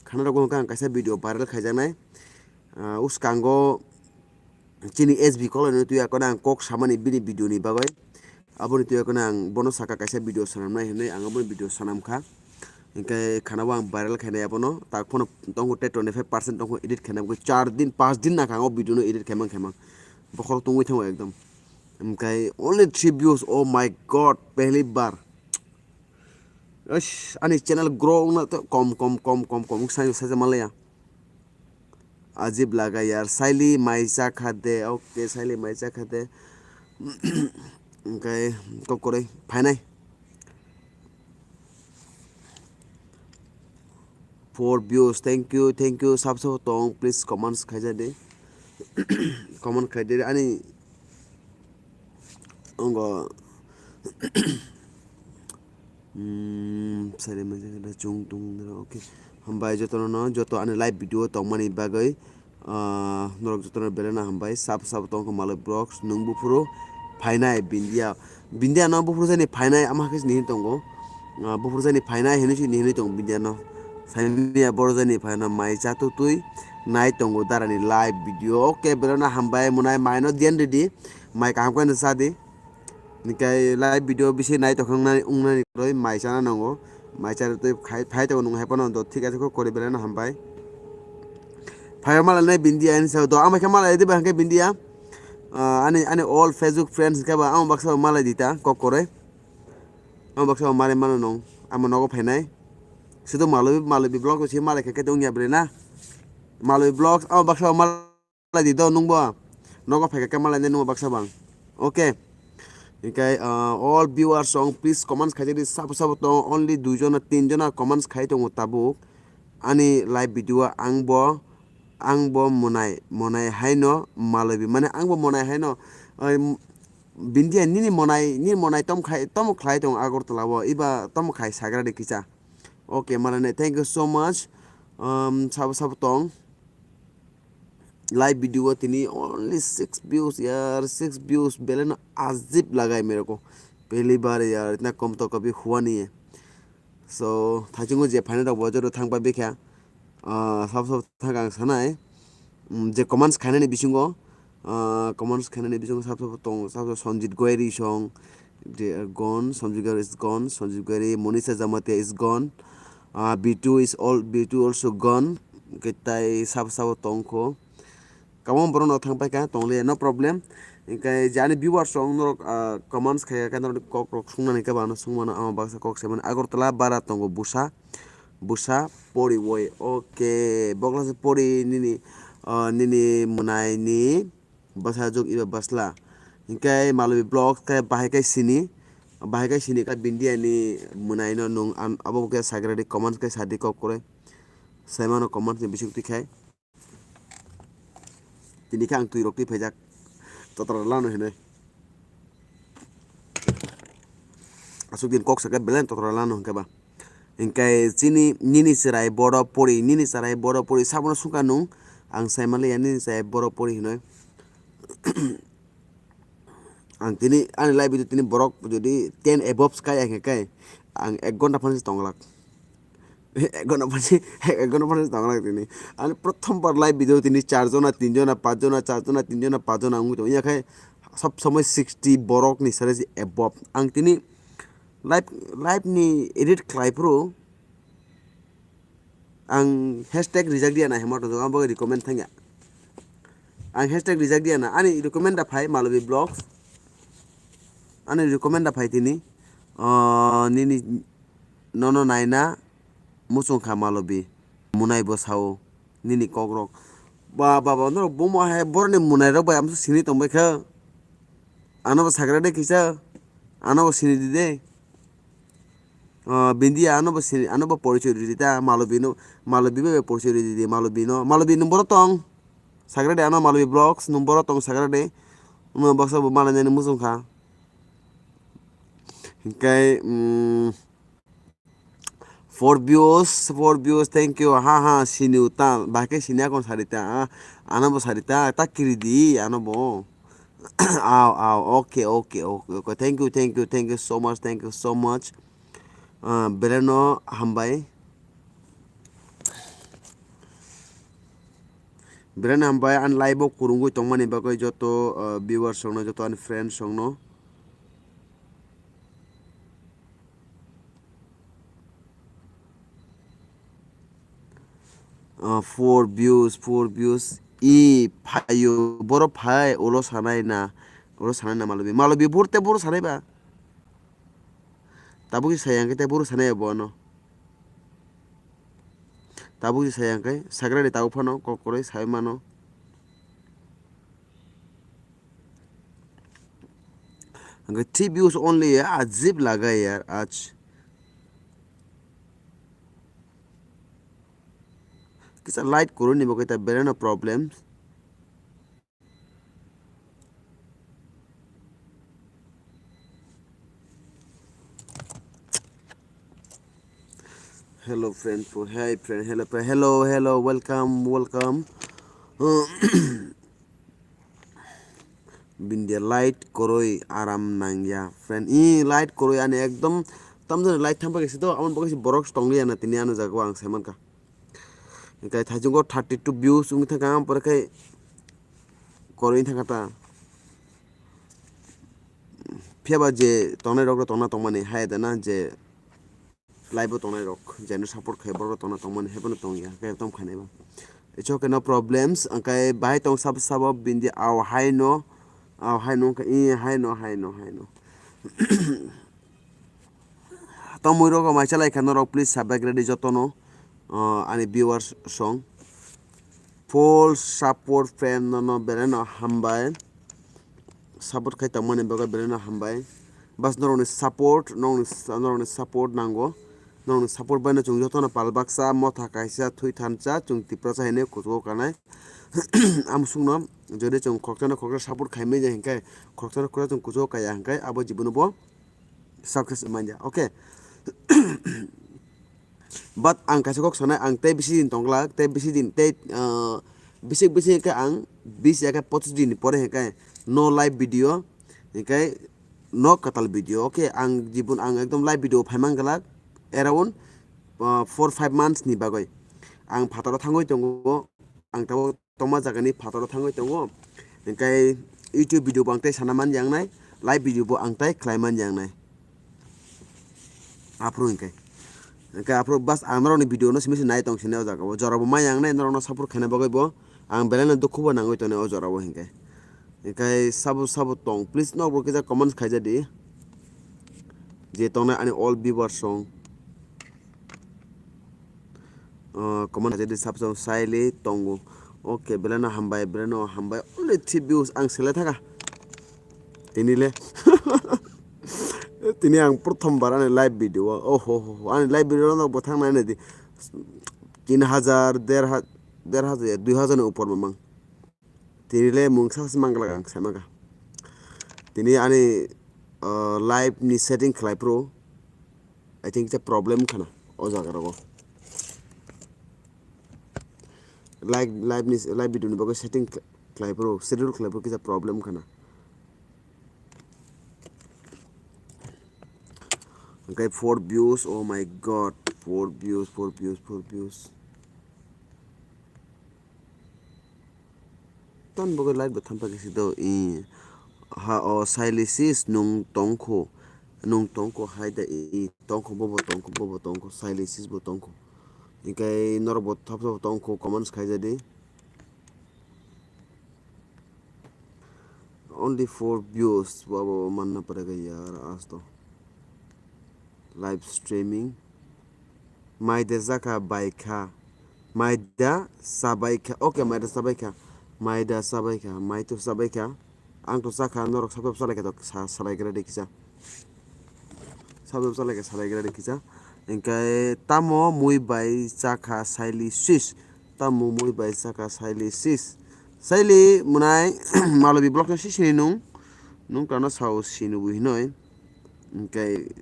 khana rogo hinkhe ang kaisa video viral khaijaknai. Ah, uskango chini S B Koloi no twi akono ang kok samani bini video ni bagwi. Aboni twi akono ang bono saka kaisa video swnamnai hinwi ang aboni video swnamkha. Hinkhe khana o ang viral khainai abono. Tak phano tongo tei twenty five percent tongo edit khainai. Char din, panch din nangkha ang o video no edit khaimang khaimang. Bokhorok tungwi thango ekdom. Hinkhe only three views, oh my God, pehli bar. Eish, ani channel grow wngna to kom, kom, kom, kom, kom wngsa, wngsa, wngsa malaya. Ajib laga yaar, saili mai cha kha de, okay, saili mai cha kha de. Hinkhe kok kwrwi phainai. Four views, thank you, thank you, sab sab tong, please comments khaija de. Comment khai de, ani Ongo. Hmm, sari mai jaga da chung tung dara, okay. Hambai jotono no, joto ani live video tongmani bagwi, ah, norok jotono belai no hambai. Sabo sabo tongkha Malai Vlogs, nwng buphuru phainai Bindia. Bindia no buphuru jani phainai, ama khe sini hin tongo. Ah, buphuru jani phainai hinwi sini hinwi tongo Bindia no. Saimia boro jani phaina mai cha tu twi nai tongo darani live video. Okay, belai no hambai mwnai mai no diyan ridi. Mai kaham khe no cha di. Hinkhe live video bisi nai tongkha wngnani, wngnani kwrwi mai chana nango. Mai chana twi khai, phai tongo nwng hai phano do thik ase kho kwrwi belai no hambai. Phai malai nai Bindia ani sao do, ang bai khe malai diba hinkhe Bindia. Ah, ani, ani all Facebook friends hinkhe ba ang baksa malai dita kok kwrwi. Ang baksa malai mano nung, amo nogo phainai. Sudu Malwi, Malwi Vlogs se malai khe khe wngya bre na. Malwi Vlogs, ang baksa malai di do nungbo. Nogo phai khe malai nai nungbo baksa bang. Okay. Hinkhe, uh, all viewers song please comments khai di, sabo sabo tong, only dui jona tin jona comments khai tongo tabuk. Ani live video ang bo, ang bo monai, monai haino Malwi mane ang bo monai haino, um, Bindia nini monai, nini monai tom khai, tomo khlai tong Agartala o, iba tomo khai sagra de kisa. Okay, malai nai, thank you so much. Um, sabo sabo tong. Live video o tini only six views yaar, six views, belai no ajib lagai mere ko. Pehli baar yaar, itna kam to kabhi hua nahi hai. So, thaichungo je phainai rok bo joto thang pai bikha. Ah, sab sab thang ang sanai. Mm, je comments khainani bisingo, ah, comments khainani bisingo sab sab tong, sab sab Sanjit Goyari song, they are gone, Sanjit Goyari is gone, Sanjit Goyari, Monisha Jamatia is gone, ah, B two is all, B two also gone, hwnkhe tai sab sabo tongkho. Kabang borok no thang paikha, tongliya, no problem. Hwnkhe je ani viewers rok norok, ah, comments khaikha khe norok kok rok swngnani khe bo ano swngmano, ama baksa kok saimano. Agartala bara tongo bwsa, bwsa pori oi. Okay, bokla se pori nini, ah, nini mwnaini bwsajwk eba bwsla. Hwnkhe Malobi Vlogs khe bahai khe sini, bahai khe sini kha Bindia ni mwnaino nwng an-, abo khe sagradi comments khe sadi kok kwrwi. Saimano comments ni bisingtwi khai. Tini khe ang twi rok twi phaijak. Totra lano hinwi. Aswk din kok sakhe belai totra lano hwnkhe ba. Hwnkhe chini nini chwrai bodo pori, nini chwrai bodo pori, sabono sungkha nung. Ang sai manliya nini chwrai bodo pori hinwi. Ang tini ani live video tini borok jodi ten above kai ang kai, ang ek ghonta phano se tonglak. Ek ghonta phano se, ek ghonta phano se tonglak tini. Ani prothom bar live video tini char jona, tin jona, panch jona, char jona, tin jona, panch jona wngwi tongo. Yakhai sob somoi sixty borok ni sare se above. Ang tini live, live ni edit khlai phuru ang hashtag rijak diya na hemo tong, ang bo recommend thangya. Ang hashtag rijak diya na, ani recommend da phai Malobi Vlogs. Ani recommend da phai tini. Ah, nini nono naina muchung kha Malobi. Munai bo sao nini kok rok. Ba, ba, ba, no, bomo hai boroni munai rok bai amsa sini tong bai kha. Ano bo sagra de kisa. Ano bo sini di de. Ah, Bindia ano bo sini, ano bo porichoi ridi ta, Malobi no, Malobi bai porichoi ridi de, Malobi no, Malobi number tong. Sagra de ano Malobi Vlogs number tong sagra de. Uno baksa bo malai nani muchung kha. Hingkai, mm, four views, four views, thank you. Ha, ha, sini uta, bahai khe sini akon sari ta, ah, ano bo sari ta, ta kiri di, ano bo. Aw, aw, okay, okay, okay, okay. Thank you, thank you, thank you so much, thank you so much. Ah, belai no hambai. Belai no hambai, ani live o kwrwngwi tongmani bagwi joto, ah, viewers rokno, joto ani friends rokno. Ah, four views, four views. I phaio, boro phai, ulo sanai na, ulo sanai na Malobi. Malobi burte boro sanai ba. Tabuk si sayang khe te boro sanai bo ano. Tabuk si sayang khe sagra de tabuk phano kok kwrwi sai mano. Hingke three views only ya, ajib laga yaar, aaj. Kisa light kwrwini bo khe ta belai no problem. Hello friend, po-, hey friend, hello friend, hello, hello, welcome, welcome. Bindia light kwrwi aram nangya, friend. I light kwrwi ani ekdom tamjani light thampakhe sito, amoni bagwi se borok tongliya na tini ano jaga o ang saimankha. Hingke thaichungo thirty two views wngwi thangkha, ang pore khe kwrwi thangkha ta. Phiya ba je tongnai rok tongna tongmani hai da na je live o tongnai rok, jeno support khai borok tongna tongmani, haiphano tongya, hwnkhe tong khainai ba. It's okay, no problems. Hwnkhe bahai tong sabo sabo bindi, aw hai no, aw hai no, hwnkhe i hai no, hai no, hai no. Tongmui rok maisa lai kha norok, please subscribe ready jotono, uh, ani viewers song. Full support friend no, no, belai no hambai. Support khai tongmani bagwi belai no hambai. Bas norokni support, norokni, norokni support nango. Norokni support bai no chwng jotono pal baksa, motha kaisa, thwi thansa, chwng Tiprasa hinwi kuchugo kanai. Amsukno jodi chwng khoroksa no khoroksa support khai manya hinkhe, khoroksa no khoroksa chwng kuchugo kaya hinkhe, abo jibono bo success manya. Okay. But ang kaisa kok sanai, ang tei bisi din tongglak, tei bisi din, tei, ah, Bisik bisik khe ang bis ya khe pochis din ni pore hwnkhe no live video, hwnkhe no kwtal video. Okay, ang jibun ang ekdom live video phai man glak around, uh, four five months ni bagwi. Ang phataro thangwi tongo, ang tabuk tongma jagani phataro thangwi tongo. Hwnkhe YouTube video bo ang tei sana man yang nai, live video bo ang tei khlai man yang nai. Aphuru hwnkhe. Hwnkhe aphuru bas ang norokni video no simi se nai tong sini o jaga o. Jora bo mai yang nai norokno support khaina bagwi bo. Ang belai no dukhu bo nangwi tongnai o jora o hwnkhe. Hwnkhe sabo sabo tong. Please norok bo kisa comments khaija di. Je tongnai ani all viewers song. Uh, comment khaija di sabo sabo saili tongo. Okay, belai no hambai, belai no hambai. Only three views ang selai thaka. Tini le. Tini ang prothom bar ani live video o. Oh ho ho ho. Ani live video no bo thang nai di. Tin hajar, der ha-, der hajar, dui hajar ni upor mamang. Tini le mungsa se manglak ang sai maka. Tini ani, uh, live ni setting khlai pro. I think it's a problem khana o jaga rogo. Live, live ni, live video ni bagwi setting khlai pro, schedule khlai pro kisa problem khana. Hwnkhe four views, oh my God, four views, four views, four views. Tan bagwi live bo thampa kisi do, i. Ha, o, Silesis, nung tongkho, nung tongkho, hai da, i, tongkho, bobo tongkho, bobo tongkho, Silesis bo tongkho. Hwnkhe norok bo thap thap tongkho, comments khaija di. Only four views, baba manna parega yaar aaj to. Live streaming. Maida jaka baikha. Maida sabaikha. Okay, maida sabaikha. Maida sabaikha. Mai to sabaikha. Ang to sakha norok sab sab salai kha to sa-, salai gra de kisa. Sab sab salai kha salai gra de kisa. Hwnkhe tamo mui bai chakha Silesis. Tamo mui bai chakha Silesis. Saili mwnai malobi block no sisini nung. Nung kano sao sini bo hinoi. Hwnkhe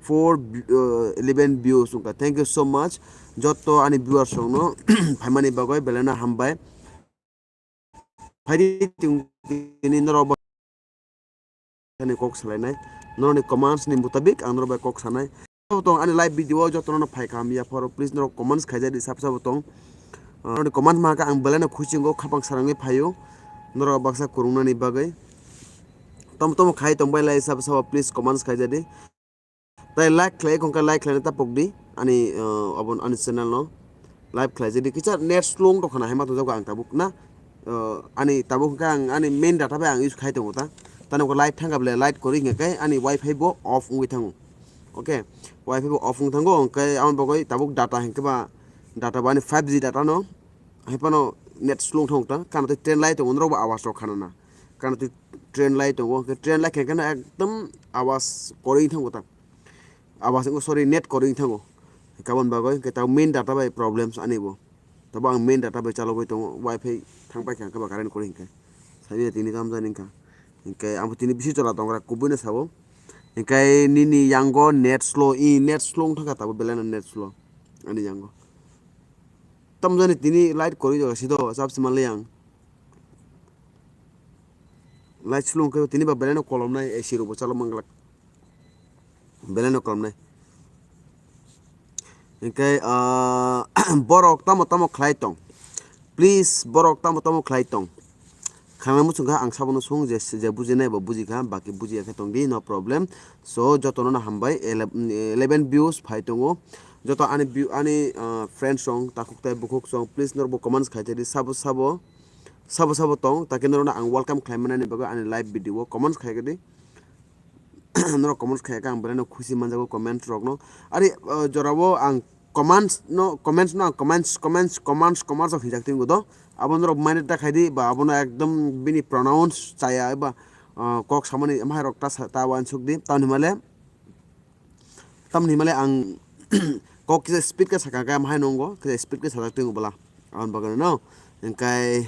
four, uh, eleven views wngkha. Thank you so much. Joto ani viewers rokno phaimani bagwi belai no hambai. Phaidi tini norok bo ani kok salainai. Norokni comments ni mutabik ang norok bai kok sanai. Tong ani live video o jotono no phai kaham ya phoro, please norok comments khaijadi sab sabo tong. Ah, norokni comments ma khe ang belai no khusingo khapang sarangwi phaio norok baksa kwrwngnani bagwi. Tom tom khai tong bai lai sab sabo, please comments khaijadi. Tai like khlai kong khe like khlaina ta pokdi ani, ah, abon ani channel no. Live khlai jadi kisa net slow wng tongkha na, hai ma tongjago ang tabuk na. Uh, ani tabuk hwnkhe ang ani main data bai ang use khai tongo ta. Tani live thangkha ble live kwrwi hwnkhe ani wifi bo off wngwi thango. Okay, wifi bo off wng thango, hwnkhe aboni bagwi tabuk data hwnkhe ba data bo ani five G data no. Hai phano net slow wng thango ta. Kana tei train lai tongo norok bo awas rok khana na. Kana tei train lai tongo, hwnkhe train lai khe kheno ekdom awas kwrwi thango ta. Awas wngkha, sorry, net kwrwi thango. Kabon bagwi hwnkhe tabuk main data bai problems ani bo. Tabuk ang main data bai chalogwi tongo, wifi thang paikha hwnkhe ba current kwrwi hwnkhe. Saimanya tini tamo jani wngkha. Hwnkhe abo tini bisi chwla tongra kubuino sabo. Hwnkhe nini yango net slow, i net slow wng thangkha tabuk belai no net slow ani yango. Tamo jani tini light kwrwi jaga sido chap se manlai ang. Light slow wngkhe tini ba belai no kolomnai, A C rok bo chalok manglak. Belai no kolomnai. Hwnkhe, ah, borok tamo tamo khlai tong. Please, borok tamo tamo khlai tong. Khana muchung kha ang sabono sung je, je bujinai bo bujikha, baki bujiya khe tongdi, no problem. So, jotono no hambai, ele-, eleven views phai tongo. Joto ani view, ani, ah, friends song, takhuk tai bukhuk song, please norok bo comments khai tadi, sabo sabo, sabo sabo tong, takhe norokno ang welcome khlai manani bagwi ani live video o comments khai di. Norok comments khai khe ang belai no khusi manjago comments rok no. Ari, ah, jora o ang comments no, comments no, ang comments, comments, comments, comments rok hinjak tongo do. Abo norok mind ta khai di, ba abono ekdom bini pronounce chaya, ba, ah, kok samani mahai rok ta sa, ta uansuk di. Tamni hwnmale, tamni hwnmale ang kok kisa speed khe sakha khe mahai nungo, kisa speed khe sajak tongo bwla. Aboni bagwi no, hwnkhe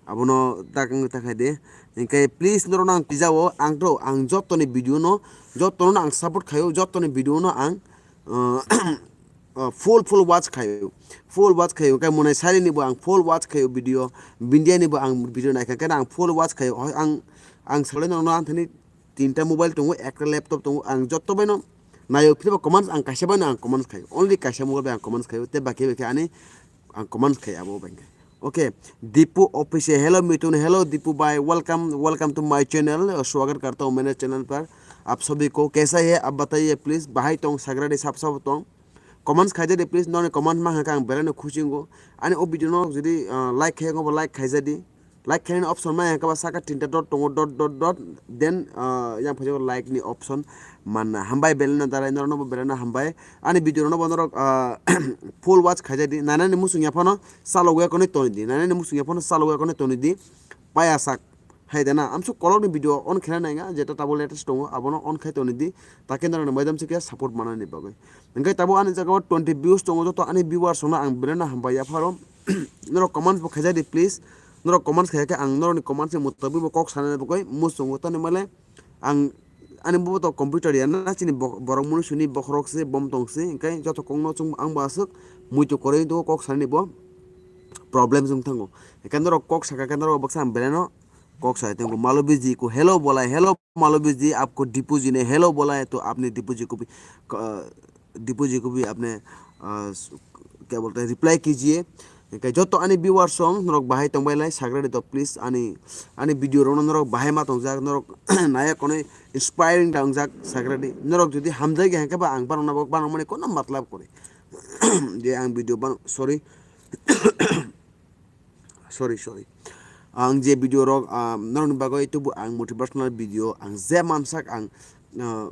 Abono tak wng ta khai de. Hinkhe please norokno ang tijao, ang to, ang jotoni video no, jotono ang support khaio, jotoni video no ang, uh, uh, full, full watch khaio. Full watch khaio. Hinkhe monai sari ni bo ang full watch khaio video, Bindia ni bo ang video naikha, hinkhe ang full watch khaio. Hoi ang, ang salai norokno ang thani tinta mobile tongo, ekta laptop tongo, ang joto baino nayo, philibo comments ang kaisa baino ang comments khaio, only kaisa mobile bai ang comments khaio, tei baki bai khe ani ang comments khai abo bai khe. Okay, Dipu Official, hello Mitun, hello Dipu bhai, welcome, welcome to my channel, swagat karta hu maine channel par, aap sabhi ko, kaisa hai aap bataye please, bahai tong sagradi sap sap tong. Comments khaijadi please, noni comments ma hwnkha ang belai no khusi wngo. Ani o video no jodi, ah, like khai wngo ba like khaijadi. Like khainani option ma hwnkha ba saka tinta dot tongo, dot, dot, dot, then, ah, yang phaijak like ni option manna. Hambai belai no darai norok no bo belai no hambai. Ani video no bo norok, ah, full watch khaijadi. Nanani muchung ya phano salo wngya konwi tonidi. Nanani muchung ya phano salo wngya konwi tonidi. Paya sak. Hai de na, amsuk kolokni video on khaina nainga, jeta tabuk latest tongo, abono on khai toni di, takhe norokni maidam se khe support manani bagwi. Hingke tabuk ani jaga o twenty views tongo, joto ani viewers rokno ang belai no hambai yapharo. Norok comments bo khaijadi please, norok comments khaikhe ang norokni comments ni mutabik bo kok sanani bagwi muchungo, tani male ang ani bo to computer ya na chini bo-, borok munu suni bokhorok se bom tong se, hingke joto kokno chwng ang bo aswk muitu kwrwi do kok sanani bo problem wng thango. Hingke norok kok saka khe norok baksa ang belai no kok sai tongo. Malobi ji ko, "Hello bolai, hello Malobi ji, aapko Dipu ji ne hello bolai, to aapne Dipu ji ko bhi, uh, Dipu ji ko bhi aapne, uh, kya bolte hain, reply kijiye." Hingke joto ani viewers rok norok bahai tongbai lai, sagra di to please ani, ani video rok norok bahai ma tongjak, norok naya konwi inspiring tongjak, sagra di. Norok jodi hamjai ge hingke ba ang banang na, banang mani kono matlab kore. Je ang video ban, sorry. Sorry, sorry. Ang je video rok, ah, norokni bagwi tubu ang motivational video, ang je mansak ang, ah,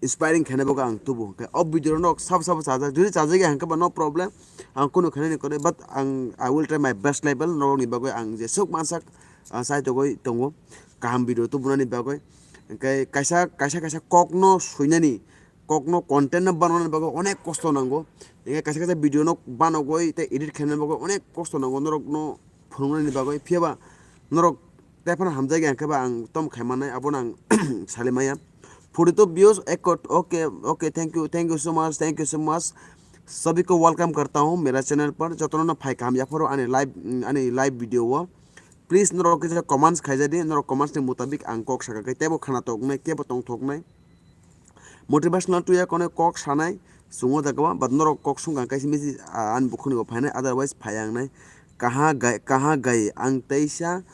inspiring khaina bagwi ang tubu. Hingke o video rok sabo sabo chajak, jodi chajak ya hingke ba no problem. Ang kunu khainani kwrwi, but ang, I will try my best level, norokni bagwi ang jesuk mansak, ah, chai togwi tongo. Kaham video tubunani bagwi. Hingke kaisa, kaisa, kaisa kokno suinani, kokno content no bananani bagwi onek kosto nango. Hingke kaisa kaisa video no banogoi tei edit khainani bagwi onek kosto nango norokno phunuknani bagwi. Phiya ba norok tei phano hamjai ya hingke ba ang tom khai mannai, abono ang sali maya. Forty two views, ekot, okay, okay, thank you, thank you so much, thank you so much. Sabhi ko welcome karta hu mera channel par. Jotono no phai kaham yapharo ani live, ani live video o. Please norok kisa comments khaijadi, norok comments ni mutabik ang kok saka khe tebo khana toknai, kebo tong thoknai. Motivational tuya kono kok sanai, sungo da gaba, but norok kok sung ang kaisa message, ah, ani bukhuni bo phainai, otherwise phai ang nai. Kaha gai, kaha gai, ang teisa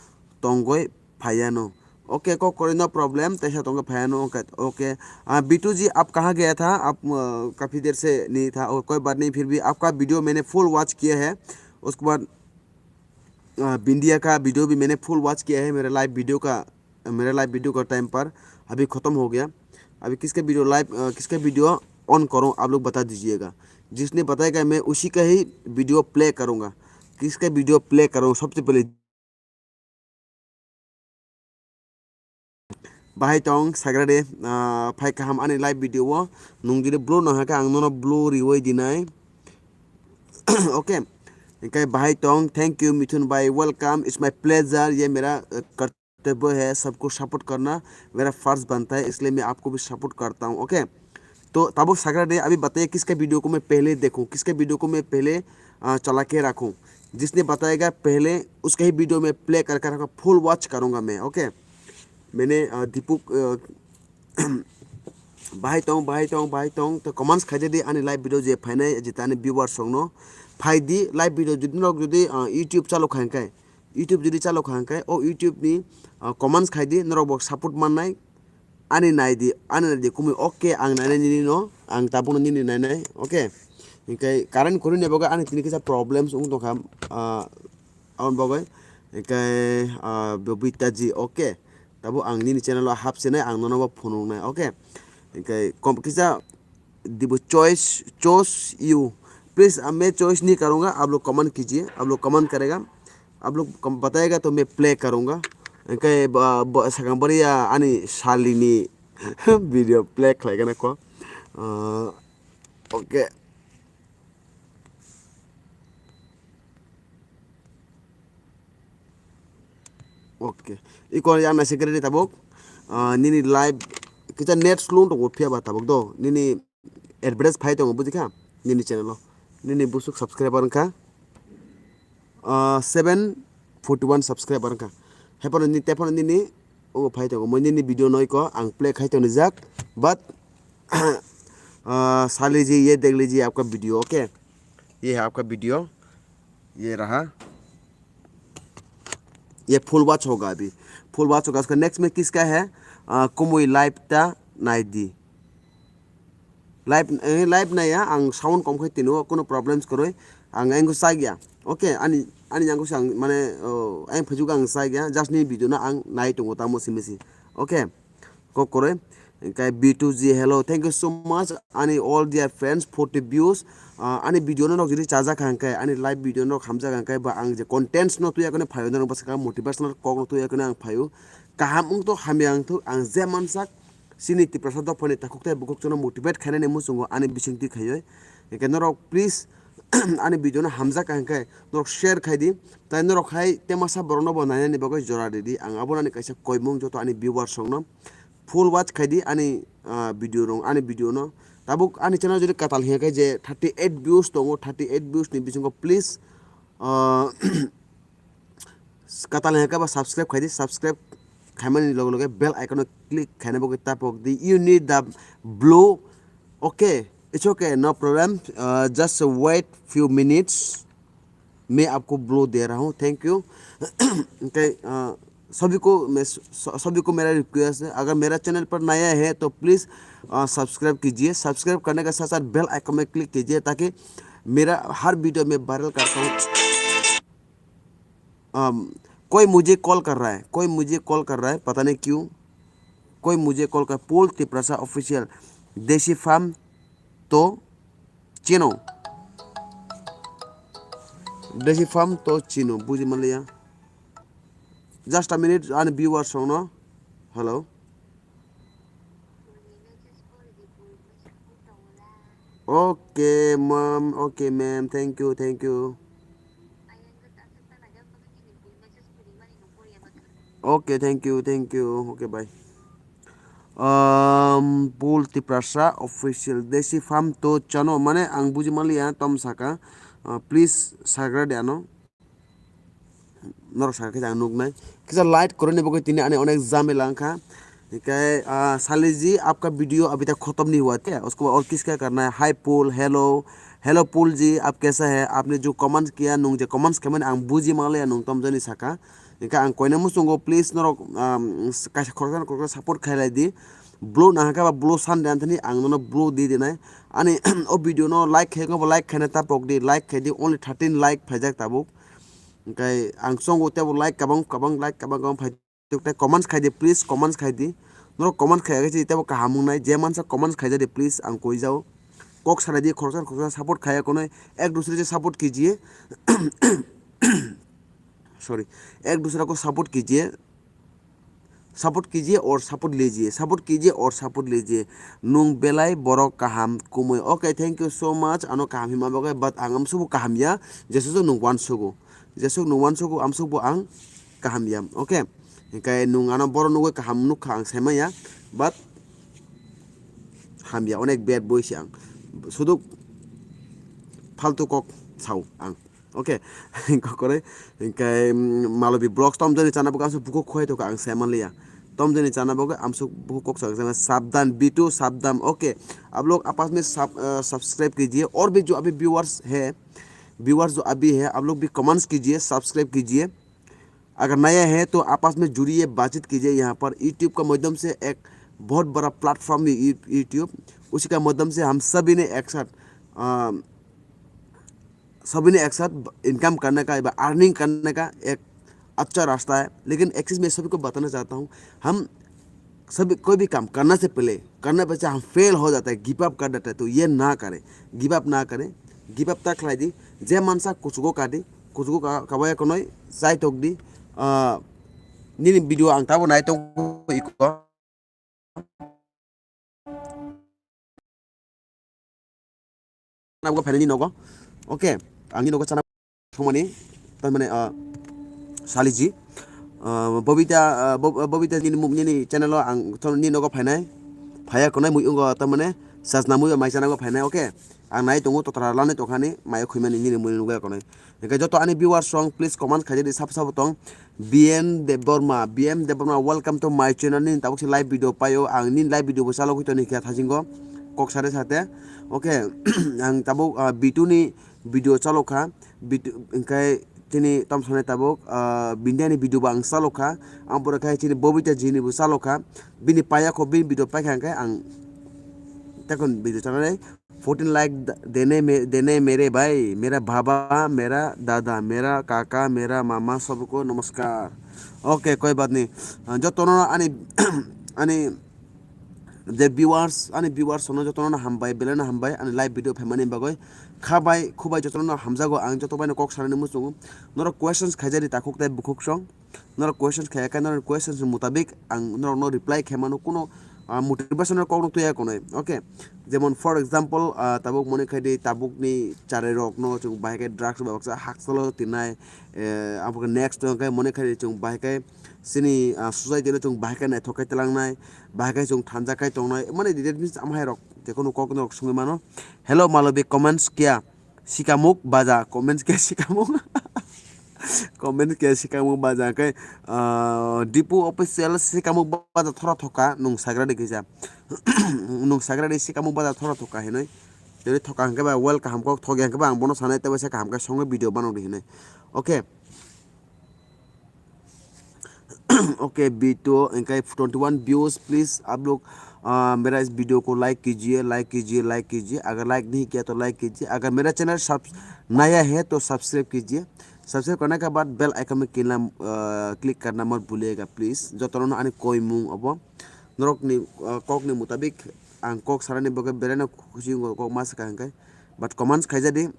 tongoi phaiano. Okay, kok kore no problem, teisa tongoi phaiano, okay, okay. Ah, Bitu ji, aap kaha gaya tha? Aap, uh, kafi der se nahi tha. Okay, koi baat nahi, phir bhi aapka video maine full watch kiya hai. Uske baad, uh, Bindia ka video bhi maine full watch kiya hai, mere live video ka मेरे live video का टाइम पर अभी ख़त्म हो गया। अभी किसका video live, अ, किसका वीडियो ऑन करूँ, आप लोग बता दीजिएगा। जिसने बताएगा, मैं उसी का ही वीडियो प्ले करूँगा। किसका वीडियो प्ले करूँ सबसे पहले? Bahai tong, sagra de, ah, phai kaham ani live video o. Nung jodi blue no hake ang nono blue riwi dinai. Okay. Hingke bahai tong, thank you, Mithun bhai, welcome. It's my pleasure. Ye mera, uh, kartavya hai, sabko support karna mera farz banta hai, isliye main aapko bhi support karta hoon, okay? तो tabuk sagra de, अभी बताइए किसका वीडियो को मैं पहले देखूं, किसका वीडियो को मैं पहले, आ, चला के रखूं। जिसने बताएगा पहले, उसका ही वीडियो मैं प्ले करके रखूं, फुल वॉच करूंगा मैं, ओके? मैंने, आ, दीपू, आ, bahai tong, bahai tong, bahai tong, to comments khaijadi ani live video je phainai, je tani viewers rokno phai di live video, jodi norok jodi, ah, YouTube chalo kha hingkhe, YouTube jodi chalo kha hingkhe, o YouTube ni, ah, comments khai di, norok bo support mannai, ani nai di, ani nai di, kumui okay, ang nainai nini no, ang tabukno nini nainai, okay. Hingkhe current kwrwini bagwi ani tini kisa problems wng tongkha, ah, aboni bagwi, hingkhe, ah, Bobita ji, okay. Tabuk ang nini channel o hap sinai, ang nono bo phunuknai, okay. Hingkhe kom kisa dibo choice, choose you. Please, ah, मैं choice नहीं करूँगा, आप लोग कमेंट कीजिए, आप लोग कमेंट करेगा, आप लोग कम-, बताएगा तो मैं प्ले करूँगा। Hingkhe ba, ba, sakang bari ya ani salini video play khlai gana ko. Ah, okay. Okay. Iko yang naising khe ready tabuk. Ah, nini live kisa net slow tongo phiya ba tabuk do. Nini advertise phai tongo buji kha. Nini channel o. Nini busuk subscriber wngkha. Ah, seven forty one subscriber wngkha. Hephano ni tephano nini omo phai tongo. Mo nini video no iko ang play khai tong jak. But ah, sali ji ye dekh liji apka video, okay? Ye hai apka video. ये रहा, ये full watch होगा अभी, full watch होगा। उसका नेक्स्ट में किसका है? आ, कुमुई लाइव ता नाइदी। लाइव, ए, लाइव नहीं है, आंग साउंड कम खाई तीनों, कोनो प्रॉब्लम्स करो, आंग एंगो सा गया। ओके, आनी, आनी आंगो सांग, माने, ओ, एंग फजुगा आंग सा गया, जस्ट नहीं वीडियो ना आंग नाइट होगा तामो सिमेसी। Okay. Kokore, hingke B two G, hello, thank you so much, ani all dear friends, forty views. Ah, ani video no nok jodi chajak hingke, ani live video no hamjak hingke, ba ang je contents no tuya kone phayo no bwswk motivational kok no tuya kone ang phayo. Kaham wng to hamya wng to ang je mansak, sini Tiprasa dophani takhuk tai bukhuk chono motivate khainani muchungo ani bising twi khaioi. Hingke norok please ani video no hamjak hingke norok share khai di. Tai norok hai temasa borok no bo nainani bagwi jora ridi. Ang abo ani kaisa koimung joto ani viewers rok no full watch khai di ani, ah, video rok, ani video no. Tabuk ani channel jodi katal hiya khe je thirty eight views tongo, thirty eight views ni bisingo please, ah, katal hiya khe ba subscribe khai di, subscribe khaimani loge loge bell icon o click khaina bagwi tapok di. You need the blue. Okay, it's okay, no problem. Uh, just wait few minutes. मैं आपको ब्लो दे रहा हूँ, thank you. Okay, uh, सभी को मैं स-, सभी को मेरा रिक्वेस्ट है, अगर मेरा चैनल पर नया है तो प्लीज़ सब्सक्राइब कीजिए। सब्सक्राइब करने के साथ साथ बेल आइकन में क्लिक कीजिए ताकि मेरा हर वीडियो में वायरल करता हूँ। अम, कोई मुझे कॉल कर रहा है, कोई मुझे कॉल कर रहा है, पता नहीं क्यों। कोई मुझे कॉल कर, Paul Tiprasa Official, Desi Farm to chino, Desi Farm to chino, buji manliya. Just a minute, ani viewers song no. Hello. Okay, ma'am. Okay, ma'am. Thank you, thank you. Okay, thank you, thank you. Okay, bye. Um, Paul Tiprasa Official, Desi Farm to chano, mane ang buji manliya, tom saka. Uh, please, sagra de ano. Norok saka kisa ang nuknai. Kisa light koroni bagwi tini ani onek jamela wngkha. Hingke, ah, sali ji, apka video abhi tak khotom nahi hua the. Usko baad aur kiska karna hai? Hi Paul, hello. Hello Paul ji, aap kaisa hai? Aapne jo comments kiya, nung je comments khaimani ang buji manliya, nung tom jani saka. Hingke ang koina muchungo, please norok, um, kaisa khoroksa khoroksa support khailai di. Blue nahakha ba blue san de anthani ang nono blue di dinai. Ani o video no like khai, like khaina ta pok di, like khai di, only thirteen like phaijak tabuk. Hingke ang chongo tebo like kabang kabang, like kabang kabang phai. Tei comments khai di, please comments khai di. Norok comments khai khe tebo kaham wngnai, je mansa comments khai jadi, please ang koi jao. Kok sanai di, khoroksa khoroksa support khai konoi, ek dusre se support kijiye. Sorry, ek dusra ko support kijiye. Support kijiye or support lijiye, support kijiye or support lijiye. Nung belai borok kaham kumui. Okay, thank you so much. Ano kaham hima bagwi, but ang amsubu kaham ya. Jesu nung wansugo. Jesuk nung wansugo, amsukbo ang kaham ya. Okay. Hingke nung ano borok nugwi kaham nukha ang saimanya, but hamya, onek bad boy se ang. Suduk faltu kok sao ang. Okay. Kokore, hingke, mm, Malobi Vlogs tom jani chana bagwi amsuk bukhuk khwai tokha ang saimanliya. Tom jani chana bagwi amsuk bukhuk kok sao ang saimanya. Sabdan B two, sabdan. Okay. आप लोग आपस में सब, अ, subscribe कीजिए और भी जो अभी viewers है, viewers जो अभी है, आप लोग भी comments कीजिए, subscribe कीजिए। अगर नया है तो आपस में जुड़िए, बातचीत कीजिए। यहाँ पर YouTube का माध्यम से एक बहुत बड़ा प्लेटफॉर्म है यू-, YouTube। उसी का माध्यम से हम सभी ने एक साथ, अ, सभी ने एक साथ इनकम करने का या अर्निंग करने का एक अच्छा रास्ता है। लेकिन एक चीज़ मैं सभी को बताना चाहता हूँ, हम सभी कोई भी काम करने से पहले, करने पे से हम फेल हो जाता है, गिव अप कर देता है, तो ये ना करें, गिव अप ना करें। Give up ta khlai di, je mansa kuchugo ka di, kuchugo ka, kabaya konoi chai tok di. Ah, nini video ang tabo nai tongo iko. Nabgo phainani nogo. Okay, angni nogo chana thumani, tamani, ah, saliji. Ah, Bobita, ah, Bob-, Bobita nini mu-, nini channel o ang thon nini nogo phainai. Phaya konai mui ungo tamane sajna mui mai channel o phainai, okay? Ang nai tongo totra lanai tongkhani mai khuimani nini mui nugya konai. Hingke joto ani viewers rong please comment khaijadi sabo sabo tong. B M Debbarma, B M Debbarma, welcome to my channel. Nini tabuk si live video paio, ang nini live video bo chalo kito ni khe thajingo. Kok sare sate. Okay, ang tabuk, ah, B two ni video chalo kha. Bit-, hingke chini tom sanai tabuk, ah, Bindia ni video bo ang chalo kha. Ang pore khe chini Bobita ji ni bo chalo kha. Bini paya kho bini video paikha hingke ang tekon video chanai. Fourteen like d-, dene me-, dene mere bhai, mera baba, mera dada, mera kaka, mera mama, sabko namaskar. Okay, koi baat nahi. Ah, jotono ani, ani je viewers, ani viewers sono jotono hambai, belai no hambai, ani live video phaimani bagwi. Khabai, khubai jotono hamjago, ang joto baino kok sanani muchungo. Norok questions khaijadi takhuk tei bukhuk song. Norok questions khaya khe norok questions ni mutabik ang norokno reply khe mano, kuno, ah, motivational kok no tuya konai. Okay, jemon for example, ah, tabuk mone khai di tabuk ni charai rok no chwng bahai khe drugs bai baksa hakchalo tinai, eh, abo khe next hwnkhe mone khai di chwng bahai khe chini, ah, society no chwng bahai khe naithok khai twlangnai, bahai khe chwng thanjak khai tongnai, mane that means amhai rok jekhunu kok norok swngwi mano. Hello Malobi, comments kya? Sikamuk baja, comments khe sikamuk. Comments khe sikamuk baja khe, ah, Dipu official sikamuk baja thora thoka nung sagra de kisa. Nung sagra de sikamuk baja thora thoka hinoi. Tei thoka hingke ba well kaham kok thok yang khe ba ang bono sanai tei bai se kaham khe songwi video banok de hinoi. Okay. Okay, B two, इनका twenty one views, please आप लोग, आ, मेरा इस वीडियो को लाइक कीजिए, लाइक कीजिए, लाइक कीजिए। अगर लाइक नहीं किया तो लाइक कीजिए। अगर मेरा चैनल सब नया है तो सब्सक्राइब कीजिए। सब्सक्राइब करने के बाद बेल आइकन में किला, आ, क्लिक करना मत भूलिएगा, please. Jotono ani koimung obo norokni, ah, kokni mutabik ang kok sarani bagwi belai no khusi wngo kok ma swkang hwnkhe. But comments khaijadi.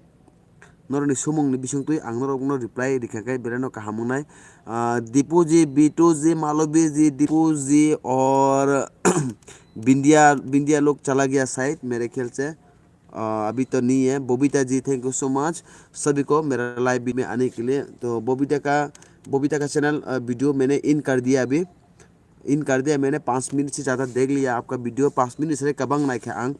Norokni sumungni bisingtwi ang norokno reply rikha khe belai no kaham wngnai. Ah, Dipuji, Bituji, Malobi ji, Dipuji or Bindia, Bindia log chala gaya shayad mere khel se. Ah, abhi to nahi hai. Bobita ji, thank you so much. Sabhi ko mera live video mein aane ke liye. To Bobita ka, Bobita ka channel, ah, video maine end kar diya abhi. End kar diya, maine panch minute se jyada dekh liya aapka video, panch minute se kabang naikha ang.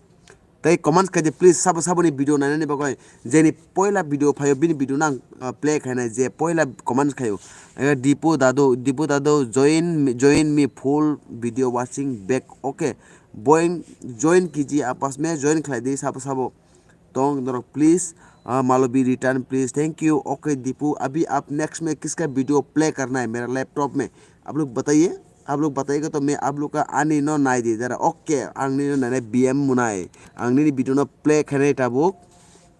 Tei comments khaidi please, sabo saboni video nainani bagwi. Jeni poila video phaio bini video nang, ah, play khainai je poila comments khaio. Eh, Dipu Dadu, Dipu Dadu, join me, join me full video watching back. Okay. Boin, join kiji apas me, join khlai di sabo sabo. Tong norok please, ah, Malobi return please. Thank you. Okay Dipu, abhi aap next mein kiska video play karna hai mera laptop mein? Aap log bataiye, aap log bataiye to main aap log ka ani no nai di dara. Okay, ang nini no nainai B M Munai. Ang nini video no play khainai tabuk.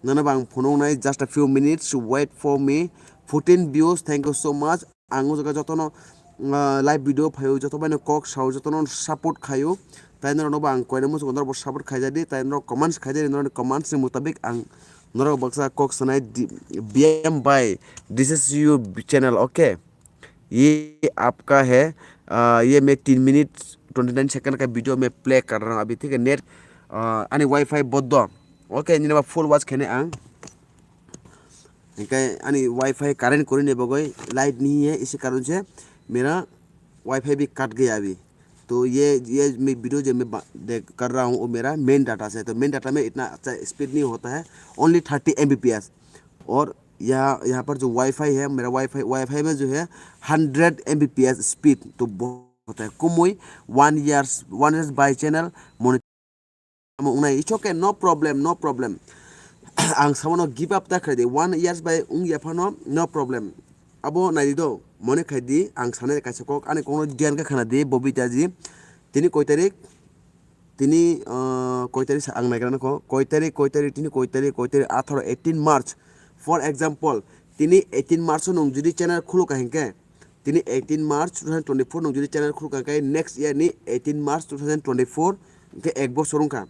Nono bang phunuk nai, just a few minutes, wait for me. Fourteen views, thank you so much. Ang o jaga jotono, ah, live video phaio, joto baino kok sao, jotono support khaio. Tai norokno bo ang koina muchungo, norok bo support khaijadi, tai norok comments khaijadi, norokni comments ni mutabik ang norok baksa kok sanai di, B M bai, this is you channel, okay? Ye aapka hai, ah, ye main teen minute twenty nine second ka video main play kar raha hu abhi, thik hai? Net, ah, ani wifi bondo, okay? Nini ba full watch khainai ang. Hingke ani wifi current kori ni bagwi light nahi hai, isi karon se mera wifi bhi kat gaya abhi. To ye, ye main video je main ba-, de kar raha hu, wo mera main data se. To main data mein itna acha speed nahi hota hai, only thirty M B P S. Aur yaha, yaha par jo wifi hai, mera wifi, wifi mein jo hai hundred M B P S speed. To bahut hota hai. Kumui one years, one years by channel monitor Amo wngnai, it's okay, no problem, no problem. Ang sabono give up ta khlai di, one years bai wng ya phano, no problem. Abo nai di do, mone khai di, ang sanai kaisa kok, ani kokno dhyan khe khna di, Bobita ji. Tini koi tarik? Tini, ah, koi tarik sa ang naigra nokho, koi tarik, koi tarik, tini koi tarik, koi tarik, atharo, eighteen March. For example, tini eighteen March o nwng jodi channel khuluk ka hinkhe, tini eighteen March two thousand twenty-four nwng jodi channel khuluk ka hinkhe, next year ni eighteen March two thousand twenty-four hinkhe ek bosor wngkha.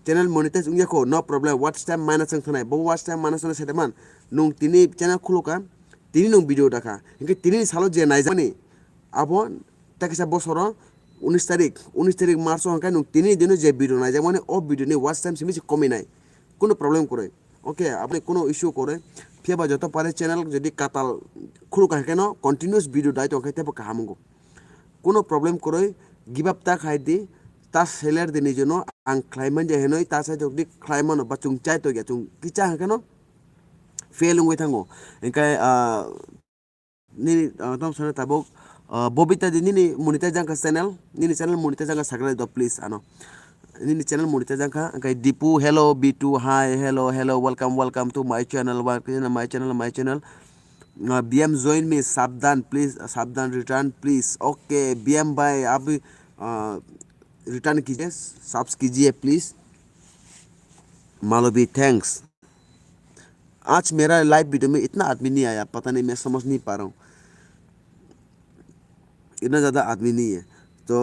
Channel monetize wngya kho, no problem, watch time minus wng thanai, bo watch time minus wngna saiman, nwng tini channel khuluk ka, tini nwng video dakha, hinkhe tini ni salo je naijakmani, abo ta kisa bosoro unis tarik, unis tarik March o hinkhe nwng tini dino je video naijakmani, o video ni watch time simi se komi nai, kuno problem kwrwi. Okay, apni kuno issue kwrwi. Phiya ba joto pare channel jodi katal khuluk hai kheno continuous video dai tong khe tebo kaham wngo. Kuno problem kwrwi, give up ta khai di, ta seller de ni jono ang khlai man ja hinwi ta sai tok di khlai mano ba chung chai tok ya chung kicha hai kheno fail wngwi thango. Hinkhe, ah, nini, ah, tamo sana tabuk, ah, Bobita di nini monetize jangkha channel, nini channel monetize jangkha sakrai do please ano. Nini channel monetize jangkha, hinkhe Dipu, hello, B two, hi, hello, hello, welcome, welcome to my channel, welcome to my channel, my channel. Uh, B M join me, sabdan, please, uh, sabdan return, please. Okay, B M bhai, abhi, uh, return kijiye, subs kijiye, please. Malobi, thanks. आज मेरा live video में इतना आदमी नहीं आया, पता नहीं मैं समझ नहीं पा रहा हूँ। इतना ज़्यादा आदमी नहीं है। तो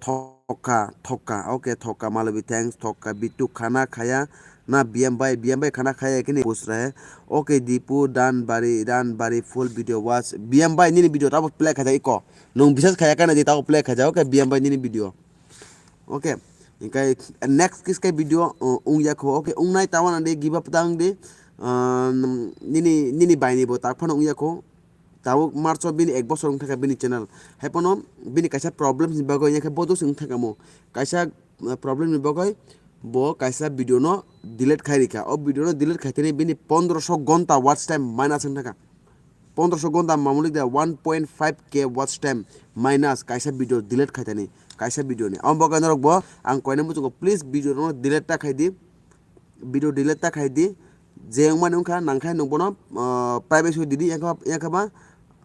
थोका, थोका, ओके, थोका, मालवी, थैंक्स, थोका, बिट्टू, खाना खाया ना, B M भाई, B M भाई, खाना खाया कि नहीं पूछ रहा है। ओके, दीपू, डन बारी, डन बारी, full video watch. B M भाई, nini video tabo play khaja iko. Nung bisas khaya kana di tabo play khaja, okay, B M भाई, nini video. Oke, hinkhe next kis khe video, uh, wng ya kho. Oke, wngnai tamo nang di give up ta wng di, uh, nini, nini bai ni bo tak phano wng ya kho. Tabuk March o bini ek bosor wng thaka bini channel. Hai phano bini kaisa problem ni bagwi ya khe bodo se wng thaka mo. Kaisa, uh, problem ni bagwi bo kaisa video no delete khai rikha. O video no delete khai tini bini pondroso gonta watch time minus wng thaka. Pondroso gonta mamuli de one point five K watch time minus kaisa video delete khaitani, kaisa video ni. Amo bagwi norok bo ang koina muchungo, please video no delete ta khai di, video delete ta khai di. Je wngmani wngkha nangkhe nwng bono, ah, privacy di di, yakha, yakha ba,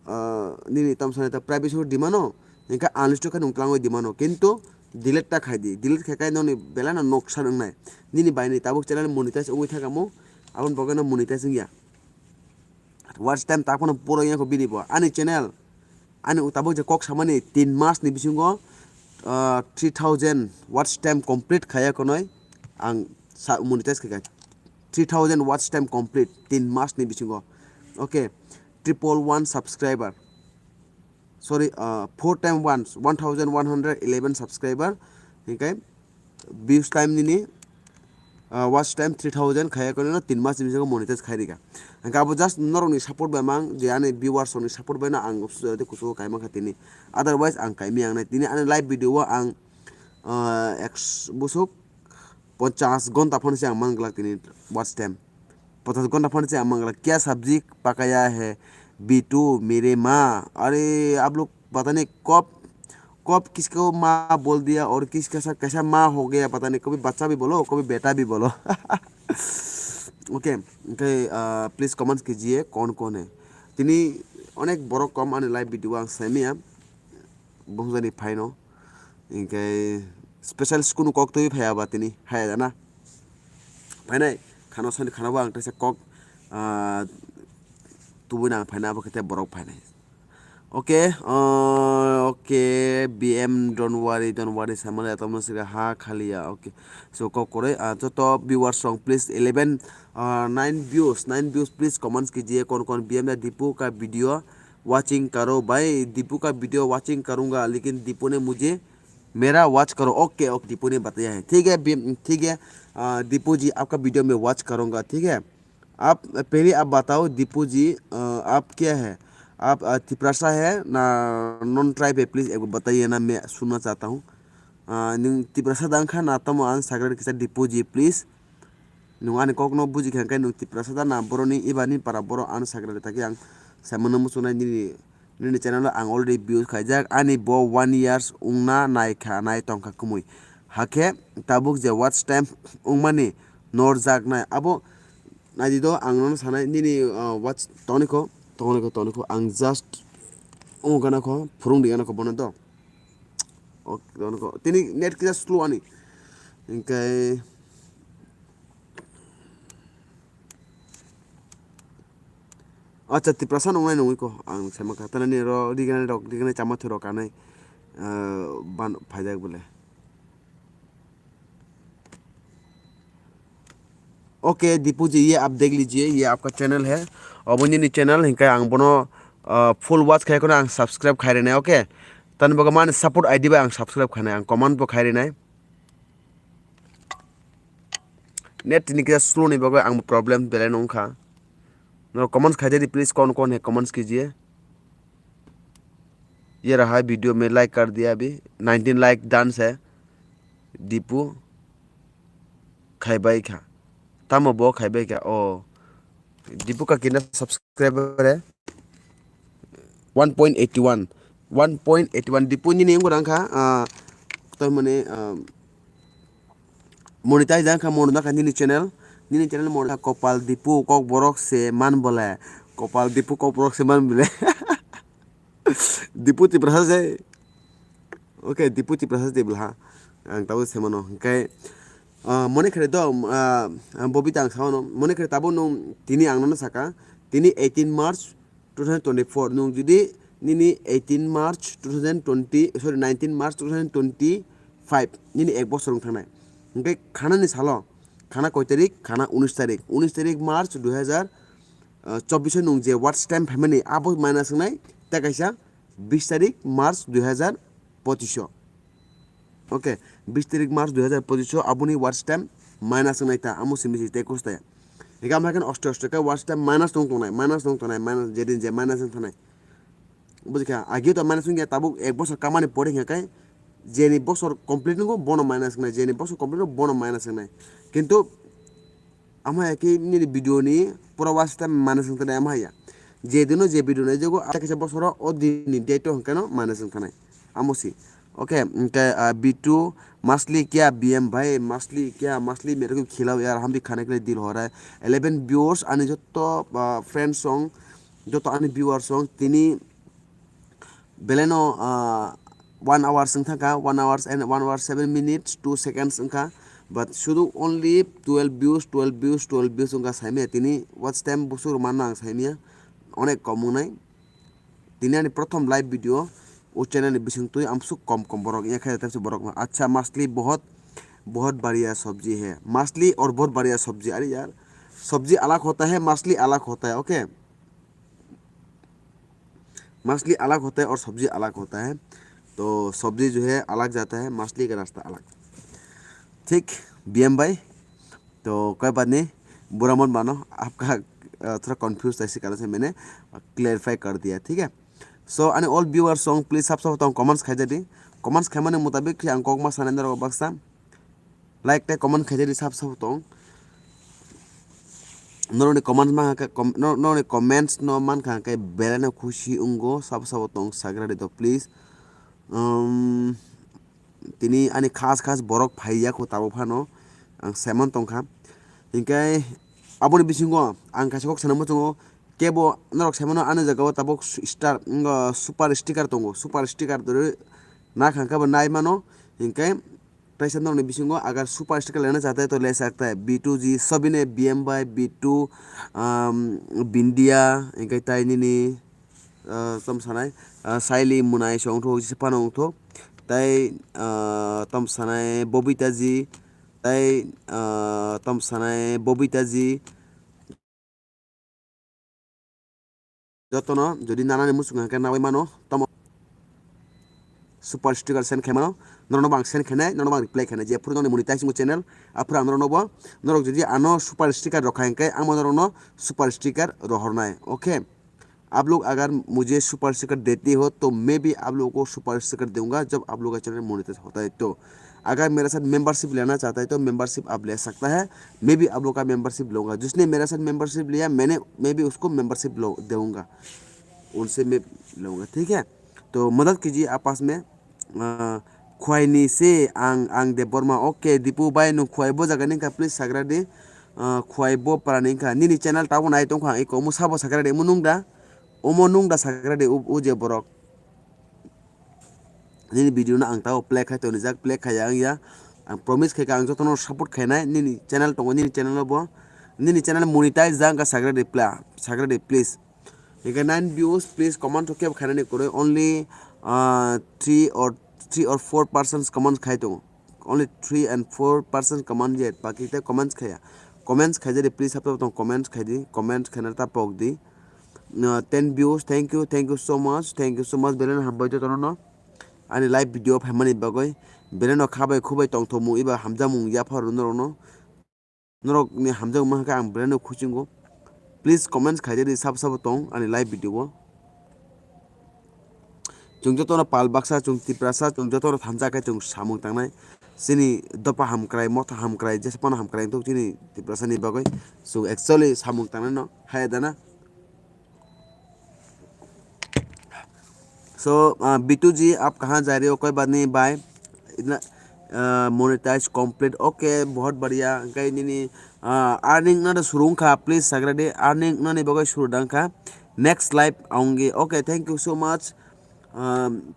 ah, nini tom sanai ta privacy di mano, hinkhe unlist khe nwng twlangwi di mano, kintu delete ta khai di, delete khai khai noni belai no noksan wngnai. Nini bai ni tabuk channel monetize wngwi thaka mo, aboni bagwi no monetize wngya. Watch time tak phano puro wngya kho bini bo. Ani channel, ani tabuk je kok samani tin mas ni bisingo, ah, three thousand watch time complete khaya khonoi ang sa monetize khaikha. Three thousand watch time complete tin mas ni bisingo. Okay, triple one subscriber. Sorry, ah, four time one, one thousand one hundred eleven subscriber. Hinkhe views time nini, ah, watch time three thousand khaya khe no tin mas ni bisingo monetize khai rikha. Hinkhe abo just norok ni support bai mang je ani viewers rok ni support bai no ang kuchugo kaima kha tini. Otherwise ang kaimi ang nai tini ani live video o ang, ah, eks-, busuk ponchas gonta phano se ang man glak tini watch time. Ponchas gonta phano se ang man glak. Kya sabji pakaya hai bitu mere ma? Are, aap log pata nahi kab, kab kisko ma bol diya aur kiska saath kaisa ma ho gaya, pata nahi, kabhi bachcha bhi bolo, kabhi beta bhi bolo. Okay, okay, uh, please comments kijiye, kaun kaun hai? Tini onek borok kom ani live video ang saimaya. Bumsani phaino. Hinkhe special kunu kok twi phaiya ba tini, haya jana. Phainai, khano sani khano bo ang teisa kok, ah, tubui nang phaina abo khe borok phainai. Okay, ah, okay, B M, don't worry, don't worry, samale atomno sira ha khaliya. Okay, so kok kore, ah, joto viewers rok please eleven, ah, nine views, nine views, please comments kijiye, kaun kaun B M da Dipu ka video watching karo bhai, Dipu ka video watching karunga, lekin Dipu ne mujhe mera watch karo. Okay, okay, Dipu ne bataya hai. ठीक है, ठीक है, आ, दीपू जी, आपका वीडियो में वॉच करूंगा, ठीक है। आप पहले आप बताओ दीपू जी, आ, आप क्या है? आप, आ, तिपरासा है ना नॉन ट्राइब है? प्लीज एक बार बताइए ना, मैं सुनना चाहता हूँ। आ, नों Tiprasa dang kha na tamo ang sagra kisa Dipu ji, please. Nwng ani kokno buji kha, hwnkhe nwng Tiprasa da na boroni eba ni para borok ano sakra rwtaki ang saimano muchungnai nini, nini channel o ang already views khaijak, ani bo one years wngna nai kha, nai tong kha kwmwi. Hakhe tabuk je watch time wngmani norjaknai abo naidi do ang nono sanai nini, ah, watch tongni kho, tongni kho, tongni kho, ang just wng gana kho, phurung di gana kho bono do. Ok, tongni kho. Tini net kisa slow ani. Hingkai Acha, Tiprasa nungnai nungwi ko, ang saima kha. Tanani ro, rigani rok, rigani chama thwi rok kanai, ah, ban phaijak bole. Okay, Deepu जी, ये आप देख लीजिए, ये आपका चैनल है। Obo nini channel, hingkai ang bono, ah, full watch khai kheno ang subscribe khai rinai, okay? Tani bagwi mani support I D bai ang subscribe khainai, ang comment bo khai rinai. Net tini kisa slow ni bagwi ang problem belai no wngkha. Norok comments khai di, please, कौन कौन है comments कीजिए। ये रहा है video में like कर दिया अभी, nineteen like done है। Deepu khaibai kha। Tamo bo khaibai kha? Oh, Dipu Kaki na subscriber hai one point eighty one, one point eighty one. Dipu nini wngkha, ah, to mane, ah, monetize wngkha, monetize wngkha nini channel, nini channel monetize. Kopal Dipu kok borok se man bole, Kopal Dipu kok borok se man bole. Dipu Tiprasa se. Okay, Dipu Tiprasa se bwlha. Ang tabuk se mano. Hingke, ah, mone khere do, ah, Bobita ang sao no. Mone khere tabuk nung tini ang nono saka. Tini eighteen March two thousand twenty-four. Nung judi nini eighteen March two thousand twenty, sorry, nineteen March two thousand twenty-five. Nini ek bosor wng thangnai. Hingke khana ni salo. Khana koi tarik? Khana unis tarik. Unis tarik March dui hajar chobbish o nung je watch time phaimani abo minus wngnai, tei kaisa bis tarik March dui hajar pochish o. Okay, bis tarik March dui hajar pochish o aboni watch time minus wngnai ta, amo simi si tei kos ta ya. Hingke amo hai kheno osto osto khe watch time minus tong tongnai, minus tong tongnai, minus jedin je minus wng thanai. Bujikha, agio to minus wngya, tabuk ek bosor kamani pore hingkhe jeni bosor complete wngo bono minus wngnai, jeni bosor complete wngo bono minus wngnai. Kintu amo hai khe nini video ni pura watch time minus wng thanai amo hai ya. Je dino je video nai jago, a kaisa bosoro o din ni date o hingkhe no minus wng thanai. Amo si. Okay, hingkhe, ah, B two, Masli kya B M bhai, Masli kya, Masli mere ko khilao yaar, hum bhi khane ke liye dil ho raha hai. Eleven viewers, ani jotto, ah, friends song, joto ani viewers song, tini beleno, ah, one hours wng thangkha, one hours and one hour seven minutes two seconds wngkha, but sudu only twelve views, twelve views, twelve views wngkha, saimaya tini watch time busuk rwmano ang saimaya, onek kom wngnai. Tini ani prothom live video o channel ni bising twi amsuk kom kom borok ya khe tepse borok no. Acha Masli bahut bahut badhiya sabji hai. Masli aur bahut badhiya sabji. Are yaar, sabji alag hota hai, masli alag hota hai, okay? Masli alag hota hai aur sabji alag hota hai. To sabji jo hai alag jata hai, masli ka rasta alag. Thik, B M bhai. To koi baat nahi, bura mat mano, aapka, ah, thoda confuse tha isi karon se maine clarify kar diya, thik hai? So ani all viewers song please sab sab tong comments khai jadi. Comments khaimani mutabik khe ang kok ma sanai norok baksa. Like tei comment khai jadi sab sab tong. Norokni comments ma khe com-, nor-, norokni comments no man kha khe belai no khusi wngo, sab sab tong sagra di to please. Um, tini ani khas khas borok phai ya kho tabuk phano ang saiman tongkha. Hinkhe aboni bisingo ang kaisa kok sana muchungo, kebo norok saimano ani jagao tabuk star, wngkha super sticker tongo, super sticker dori na kha khe bo nai mano. Hinkhe kaisa norokni bisingo agar super sticker lena chate to le sakte B two G sobine B M bhai B two, um, Bindia, hinkhe tai nini ah, tamo sanai, ah, Saili Munai se ongthok, Sipano ongthok, tei, ah, tamo sanai Bobita ji, tei, ah, tamo sanai Bobita ji. Jotono jodi nanani muchung hwnkhe nawi mano, tamo super sticker send khai mano, norokno bo ang send khainai, norokno bo ang reply khainai, jephuru nokni monetize wngwi channel, aphuru ang norokno bo, norok jodi ano super sticker rok khai hwnkhe, ang bo norokno super sticker rohornai, okay? आप लोग अगर मुझे super sticker देते हो तो मैं भी आप लोगों को सुपर स्टिकर दूंगा, जब आप लोग का चैनल मोनेटाइज होता है तो। अगर मेरे साथ मेंबरशिप लेना चाहता है तो मेंबरशिप आप ले सकता है, मैं भी आप लोग का मेंबरशिप लूंगा। जिसने मेरे साथ मेंबरशिप लिया, मैंने, मैं भी उसको मेंबरशिप लो-, दूंगा, उनसे मैं लूंगा, ठीक है? तो मदद कीजिए आपस में। Ah, Khwaini se ang, ang Debbarma. Okay, Dipu bai, nwng Khwai bo jaga ni wngkha, please sagra di. Ah, Khwai bo para ni wngkha. Nini channel tabuk nai tongkha ang eko, omo sabo sagra di, omo nung da? Omo nung da sagra di, o, o je borok. Nini video no ang tabuk play khai tonijak, play khai ya wng ya. Ang promise khai kha ang jotono support khainai, nini channel tongo, nini channel o bo. Nini channel monetize ja wngkha sagra di, pla-, sagra di, please. Hingke nine views, please comment to kebo khainani kwrwi, only, ah, three or, three or four persons comment khai tongo. Only three and four persons comment yet, baki te comments khaya. Comments khai jadi, please, hapta tong comments khai di, comment khaina ta pok di. Ah, ten views, thank you, thank you so much, thank you so much, belai no hambai jotono no. Ani live video phaimani bagwi, belai no khabai khubai tongthokmung eba hamjakmung yapha rw norokno. Norokni hamjakma hwnkhe ang belai no khuchingo. Please comments khaidi di sabo sabo tong ani live video o. Chwng jotono pal baksa, chwng Tiprasa, chwng jotono thansa khe chwng samung tangnai. Chini dopa hamkrai, motha hamkrai, jesa phano hamkrai wngthok chini Tiprasani bagwi. Chwng actually samung tangnai no, hai dana. So, uh, Bitu ji, aap kahan ja rahe ho? Koi baat nahi, bhai. Itna, uh, monetize complete. Okay, bahut badhiya. Hingkai nini, uh, earning na da shuru wngkha, please sagradi. Earning nani bagwi shuru dangkha. Next live aungi. Okay, thank you so much. Um,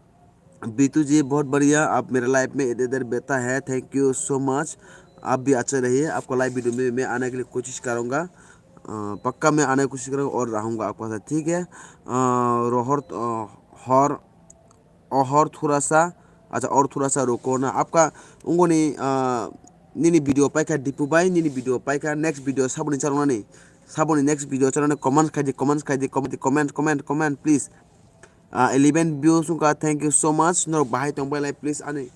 Bittu जी, बहुत बढ़िया, आप मेरा लाइफ में इधर उधर बैठा है, thank you so much, आप भी अच्छे रहिए, आपको लाइव वीडियो में मैं आने के लिए कोशिश करूँगा। अ, पक्का मैं आने की कोशिश करूँगा और रहूँगा आपका साथ, ठीक है। अ, रोहर, अ, हर, और थोड़ा सा, अच्छा, और थोड़ा सा रुको ना, आपका उंगोनी, अ, nini video paikha Dipu bhai, nini video paikha, next video saboni chalonani, saboni next video chalonani, comments khaidi, comments khaidi, comment, comment, comment, comment, please. Ah, eleven views wngkha, thank you so much. Norok bahai tongbai lai, please, ani,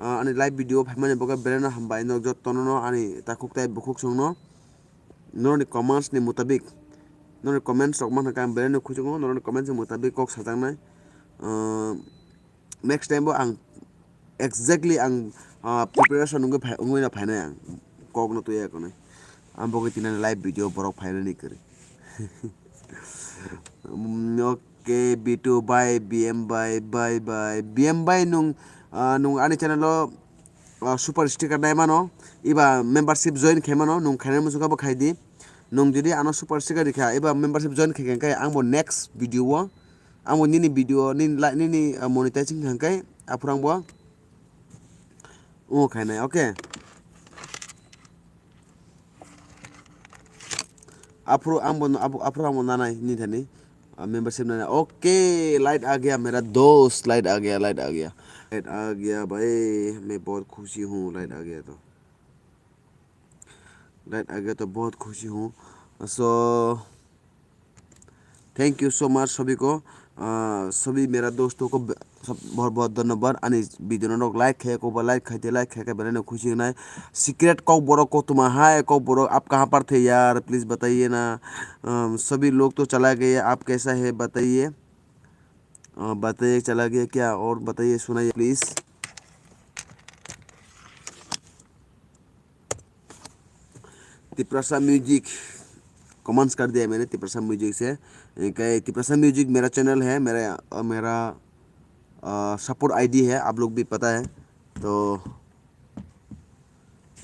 ah, ani live video phaimani bagwi belai no hambai. Norok jotono no ani takhuk tai bukhuk songno norokni comments ni mutabik, norokni comments rok mankha ang belai no khuchungo, norokni comments ni mutabik kok sajaknai. Ah, next time bo ang exactly ang, ah, preparation wngwi phai-, wngwi no phainai ang. Kok no twiya konwi. Ang bagwi tinani live video borok phainani kwrwi. Mm, okay, B two bye, B M bye, bye bye. B M bye nung, ah, nung ani channel o, ah, super sticker nai mano, iba membership join khai mano, nung khainai muchungkha bo khai di. Nung jodi ano super sticker rikha, iba membership join khai khe ang bo next video o, ang bo nini video, nini la-, nini, ah, monetizing khai khe aphuru ang bo. O khainai, okay. Aphuru ang bo, aphuru ang bo nanai ni thani. Ah, membership nanai. Okay, light आ गया मेरा दोस्त, light आ गया, light आ गया. Light आ गया भाई, मैं बहुत खुशी हूँ, light आ गया तो। Light आ गया तो बहुत खुशी हूँ। So, thank you so much सभी को। अ, सभी मेरा दोस्तों को ब-, सब बहुत बहुत धन्यवाद। Ani video no like khai ko ba like khai te like khai ke belai no khushi wngnai. Secret kok borok ko tuma hai kok borok आप कहाँ पर थे यार, please बताइए ना। अम, सभी लोग तो चला गए, आप कैसा है बताइए। अ, बताइए चला गया क्या और बताइए सुनाइए please। तिप्रसा म्यूजिक कमेंट्स कर दिया मैंने, तिप्रसा म्यूजिक से। इनका ये तिप्रसा म्यूजिक मेरा चैनल है, मेरा, मेरा, अ, सपोर्ट आईडी है, आप लोग भी पता है। तो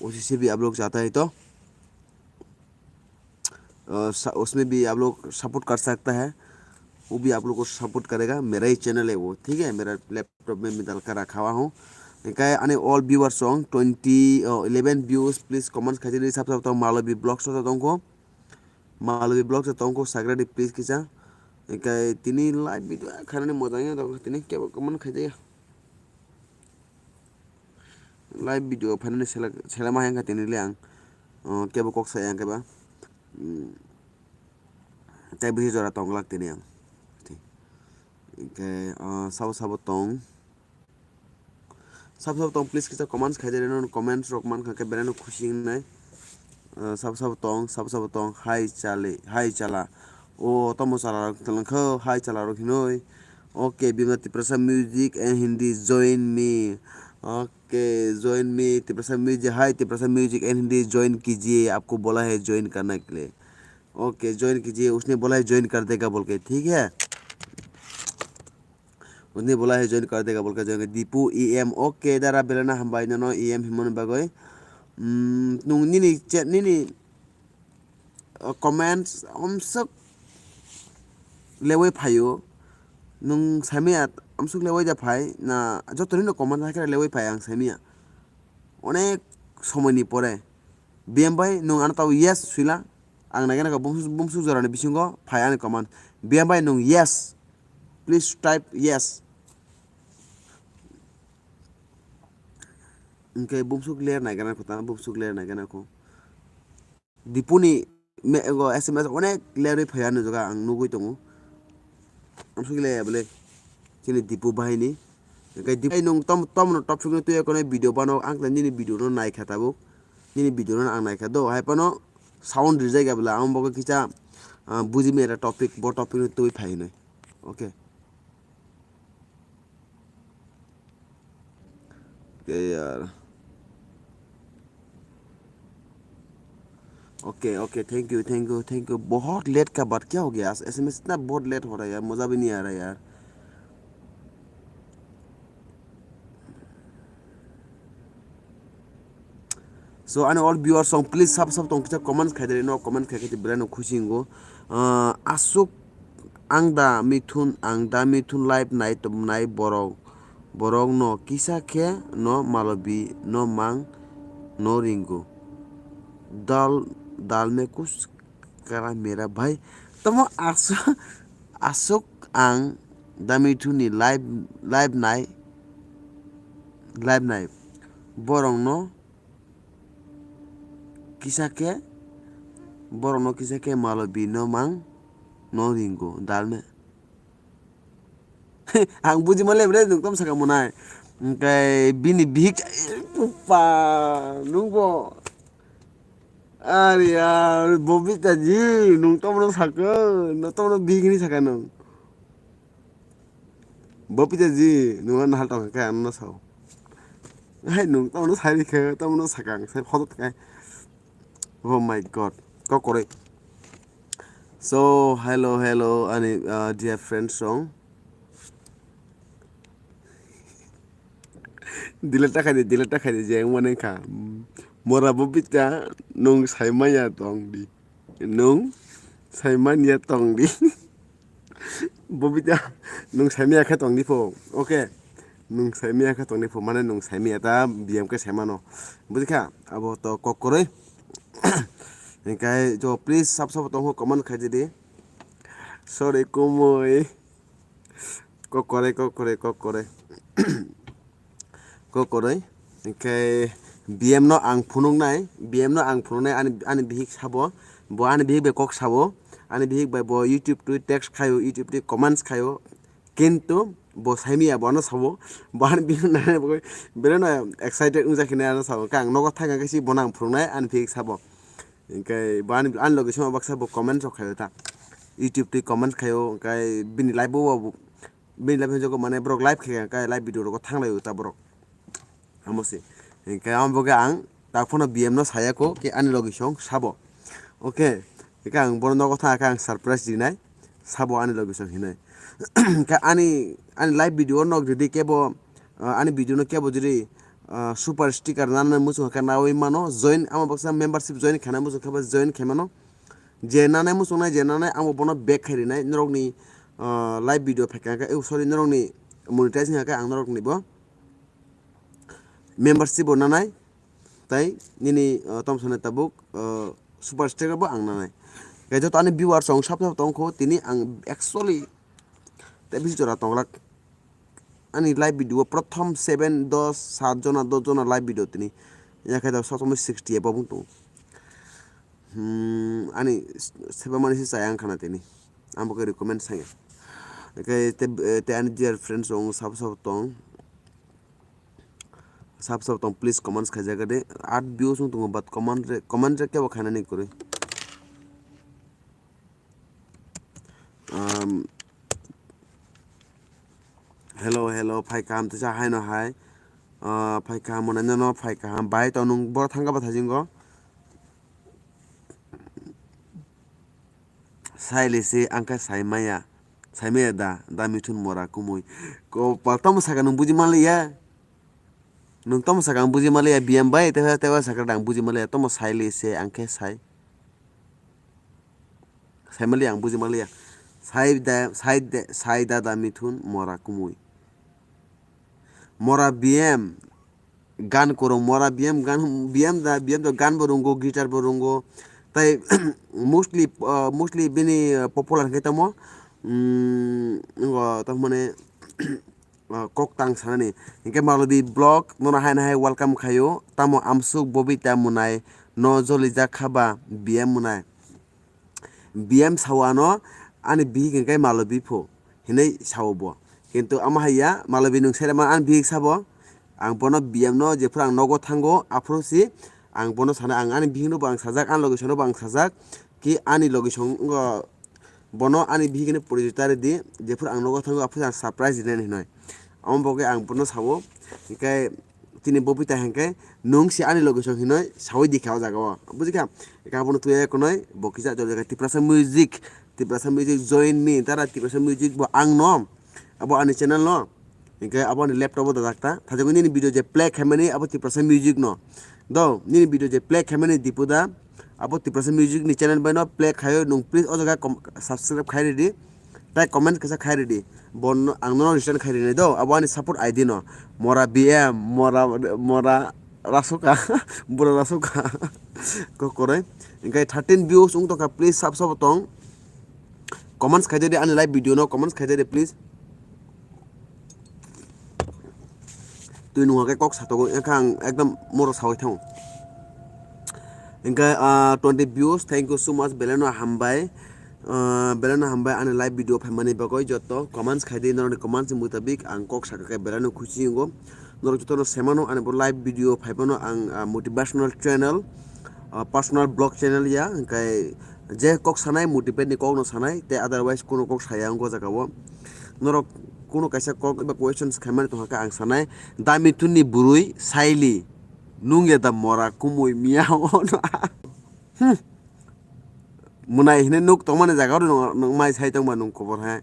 उसी से भी आप लोग चाहता है तो, अ, सा-, उसमें भी आप लोग सपोर्ट कर सकता है, वो भी आप लोग को सपोर्ट करेगा। मेरा ही चैनल है वो, ठीक है, मेरा लैपटॉप में मैं डाल कर रखा हुआ हूँ। इनका ये आने all viewers song twenty, a, eleven views, please comments खाई दे, सब, सब तो मालवी ब्लॉग्स होता तुमको, मालवी ब्लॉग्स होता तुमको सगरा डी प्लीज खींचा। इनका ये तीन ही लाइव वीडियो खाने में मजा आया तो तीन ही क्या कमेंट खाई देगा। Live video phainani sela, selama hai wngkha tini le ang, uh, kebo kok saya keba, um, tei bisi jora tong glak tini ang. Hingke, uh, sabo sabo tong, sabo sabo tong, please kisa comments khai de reno, comments rok mankha khe belai no khusi wngnai. Uh, sabo sabo tong, sabo sabo tong, hai chale, hai chala. O tomo chwla rok twlang kho, hai chwla rok hinoi. Okay, Bima Tiprasa music and Hindi join me. Okay, join me Tiprasa music. Hai Tiprasa music and Hindi join kijiye, aapko bola hai join karne ke liye. Okay, join kijiye, usne bola hai join kar dega bolke, theek hai? Usne bola hai join kar dega bolke, join kar. Dipu E M, okay, dara belai no hambai nono E M himoni bagoi. Hmm, nung nini che-, nini uh, comments amswk lewi phaio, nwng saimaya amswk lewi da phai na, joto nino comment hai khe lewi phai ang saimaya. Onek somoi ni pore, B M bhai nwng ano tao yes swila, ang naikhe naikhe bumswk, bumswk jora ni bisingo phai ani comment, B M bhai nwng yes, please type yes. Hingke bumswk ler naikhe naikho ta, bumswk ler naikhe naikho. Dipuni me-, ego S M S onek lerwi phaiya nw jaga ang nugwi tongo. Amswk le ya bole chini Dipu bahai ni. Hingke Dipu bahai nwng tom, tom no topic no twiya konwi video bano ang ta nini video no naikha tabuk. Nini video no ang naikha do. Hai phano sound rijak ya bole ang bogo kisa, ah, buji mera topic, bo topic no twi phai hinwi. Okay. Okay, yaar. Okay, okay, thank you, thank you, thank you. बहुत लेट का बाद क्या हो गया? एसएमएस इतना बहुत लेट हो रहा है यार, मज़ा भी नहीं आ रहा है यार। So, ani all viewers song, please sab sab tong kisa comments khai dai no, comment khai khai belai no khusi wngo. Ah, aswk ang da Mithun, ang da Mithun live nai tong nai borok, borok no kisa khe no malobi no mang no ringo. Dal, dal me kuch kara mera bhai. Tamo aswk, aswk ang da Mithun ni live, live nai, live nai. Borok no kisa khe, borok no kisa khe malobi no mang no ringo dalme. Ang buji male bre nung tom saka monai. Engkai bini bihik pupa nungbo. Ari ya, Bobita ji, nung tom no saka, no tom no bihik ni saka nung. Bopita ji, nung ano hal tong khe ano sao. Hai nung tamo no sai khe tamo no sakang sai photo khe. Oh my God, kok koroi. So hello hello ani uh, dear friends song. Delete ta khai de, delete ta khai de, je wngmani kha. Mora Bopita nung sai maya tong di. Nung sai manya tong di. Bobita, nung sai maya khe tong di pho. Okay. Nung sai maya khe tong di pho. Mane nung sai maya ta B M khe sai mano. Buji kha? Abo to kok koroi. Engkai jo please sab sab tong pho comment khai di. Sorry kumui. Kok koroi, kok koroi, kok koroi. Kok koroi. Engkai B M no ang phunuknai, B M no ang phunuknai ani, ani bihik sabo, bo ani bihik bai kok sabo, ani bihik bai bo YouTube twi text khaio, YouTube twi comments khaio, kintu bo saimiya bo ano sabo, bo ani bihik nai bo belai no excited wngjak hinwi ano sabo, khe ang nogo thangkha khe si bono ang phunuknai ani bihik sabo. Hinkhe bo ani, ani logi songma baksa bo comment rok khaio ta. YouTube twi comment khaio, hinkhe bini live bo, bini live hinjagwi mane borok live khaikha, hinkhe live video rogo thanglaio ta borok. Amo se. Hinkhe amo bagwi ang tak phano B M no saya kho, khe ani logi song sabo. Okay. Hinkhe ang bono nogo thangkha ang surprise rinai. Sabo ani logi song hinwi. Hinkhe ani, ani live video nog ridi kebo, ah, ani video no kebo jodi, ah, super sticker nanai muchung khe nawi mano, join, amo baksa membership join khaina muchung khe join khai mano. Je nanai muchungnai, je nanai, ang bo bono back khai rinai, norokni, ah, live video phaikha khe, oh, sorry, norokni monetize wngkha khe ang norokni bo membership bo nanai, tai nini, ah, tamo sanai tabuk, ah, super sticker bo ang nanai. Khe joto ani viewers rok sab sab tongkho, tini ang actually tei bisi jora tonglak. Ani live video o prothom seven, dos, sat jona, dos jona live video tini. Yakhe da sotomoi sixty above wng tongo. Hmm, ani seven mani se chaya wngkha na tini. Ang bo khe recommend saya. Khe te, te ani dear friends rok sabo sabo tong. Sabo sabo tong, please comments khaijak de. At views wng tongo, but comment re, comment re kebo khainani kwrwi. Um, hello, hello, phai kaham tisa haino hai. Uh, phai kaham hwnwi no phai kaham. Bai to nung boro thangka ba thajingo. Sai lese angkha sai maya. Sai maya da, da mithun mora kumui. Ko pal tomo saka nung buji maliya. Nung tomo saka ang buji maliya B M bai, tewa, tewa saka da ang buji maliya. Tomo sai lese angkhe sai. Sai maliya ang buji maliya. Sai da, sai de, sai da da mithun mora kumui. Mora B M gan korong mora B M gan, B M da, B M da gan bo rungo, guitar bo rungo. Tai mostly, uh, mostly bini, uh, popular khe tamo, mm, ngo tamo mane, uh, kok tang sanani. Hinkhe Malobi vlog nono hai hai welcome khaio. Tamo amsuk Bobita mwnai no jolijak kha ba B M mwnai. B M sao ano ani bihik hinkhe Malobi pho hinwi sao bo. Kintu amo hai ya, Malobi nung sere ma ani bihik sabo. Ang bono B M no jephuru ang nogo thango, aphuru si ang bono sana, ang ani bihik no bo ang sajak, ani logi song no bo ang sajak, ki ani logi song, uh, Bono ani bihikni porichoi ta ridi, jephuru ang nogo thango aphuru ang surprise rinani hinoi. Amo bagwi ang bono sao, hinkhe tini bo bita hinkhe nwng se ani location hinoi sawi dikha o jaga o. Bujikha? Hinkhe abono twiya konoi bo kisa jol jaga Tiprasa Music, Tiprasa Music join me, tara Tiprasa Music bo ang no, abo ani channel no. Hinkhe abo ni laptop o dajak ta. Thajagwi nini video je play khaimani abo Tiprasa Music no. Do, nini video je play khaimani Dipu da. Abo Tiprasa Music ni channel bai no play khaio, nwng please o jaga com-, subscribe khai ridi. Tai comment kisa khai ridi. Bon ang no return khai rini do. Abo ani support I D no. Mora B M, mora, mora rasuka, bura rasuka. Kokoroi. Hinkhe thirteen views wng tongkha, please sab sabo tong. Comments khai di ani live video no, comments khai di please. Twi nungkha khe kok satogo, wngkha ang ekdom moro sawi thango. Hinkhe, ah, twenty views, thank you so much, belai no hambai. Ah, belai no hambai ani live video phaimani bagwi. Joto comments khai di, norokni comments ni mutabik ang kok sakha khe belai no khusi wngo. Norok jotono semano ani bo live video phaimano ang, ah, motivational channel, ah, personal blog channel ya, hinkhe je kok sanai motivate ni kok no sanai, tei otherwise kuno kok saya wngkha o jaga o. Norok kuno kaisa kok eba questions khaimani tongkha khe ang sanai, da Mithun ni bwrwi Saili, nung ya da mora kumui miya o no. Hmm. Mwnai hinui nuk tongmani jaga o nwng, nwng mai sai tongma nwng kobor hai.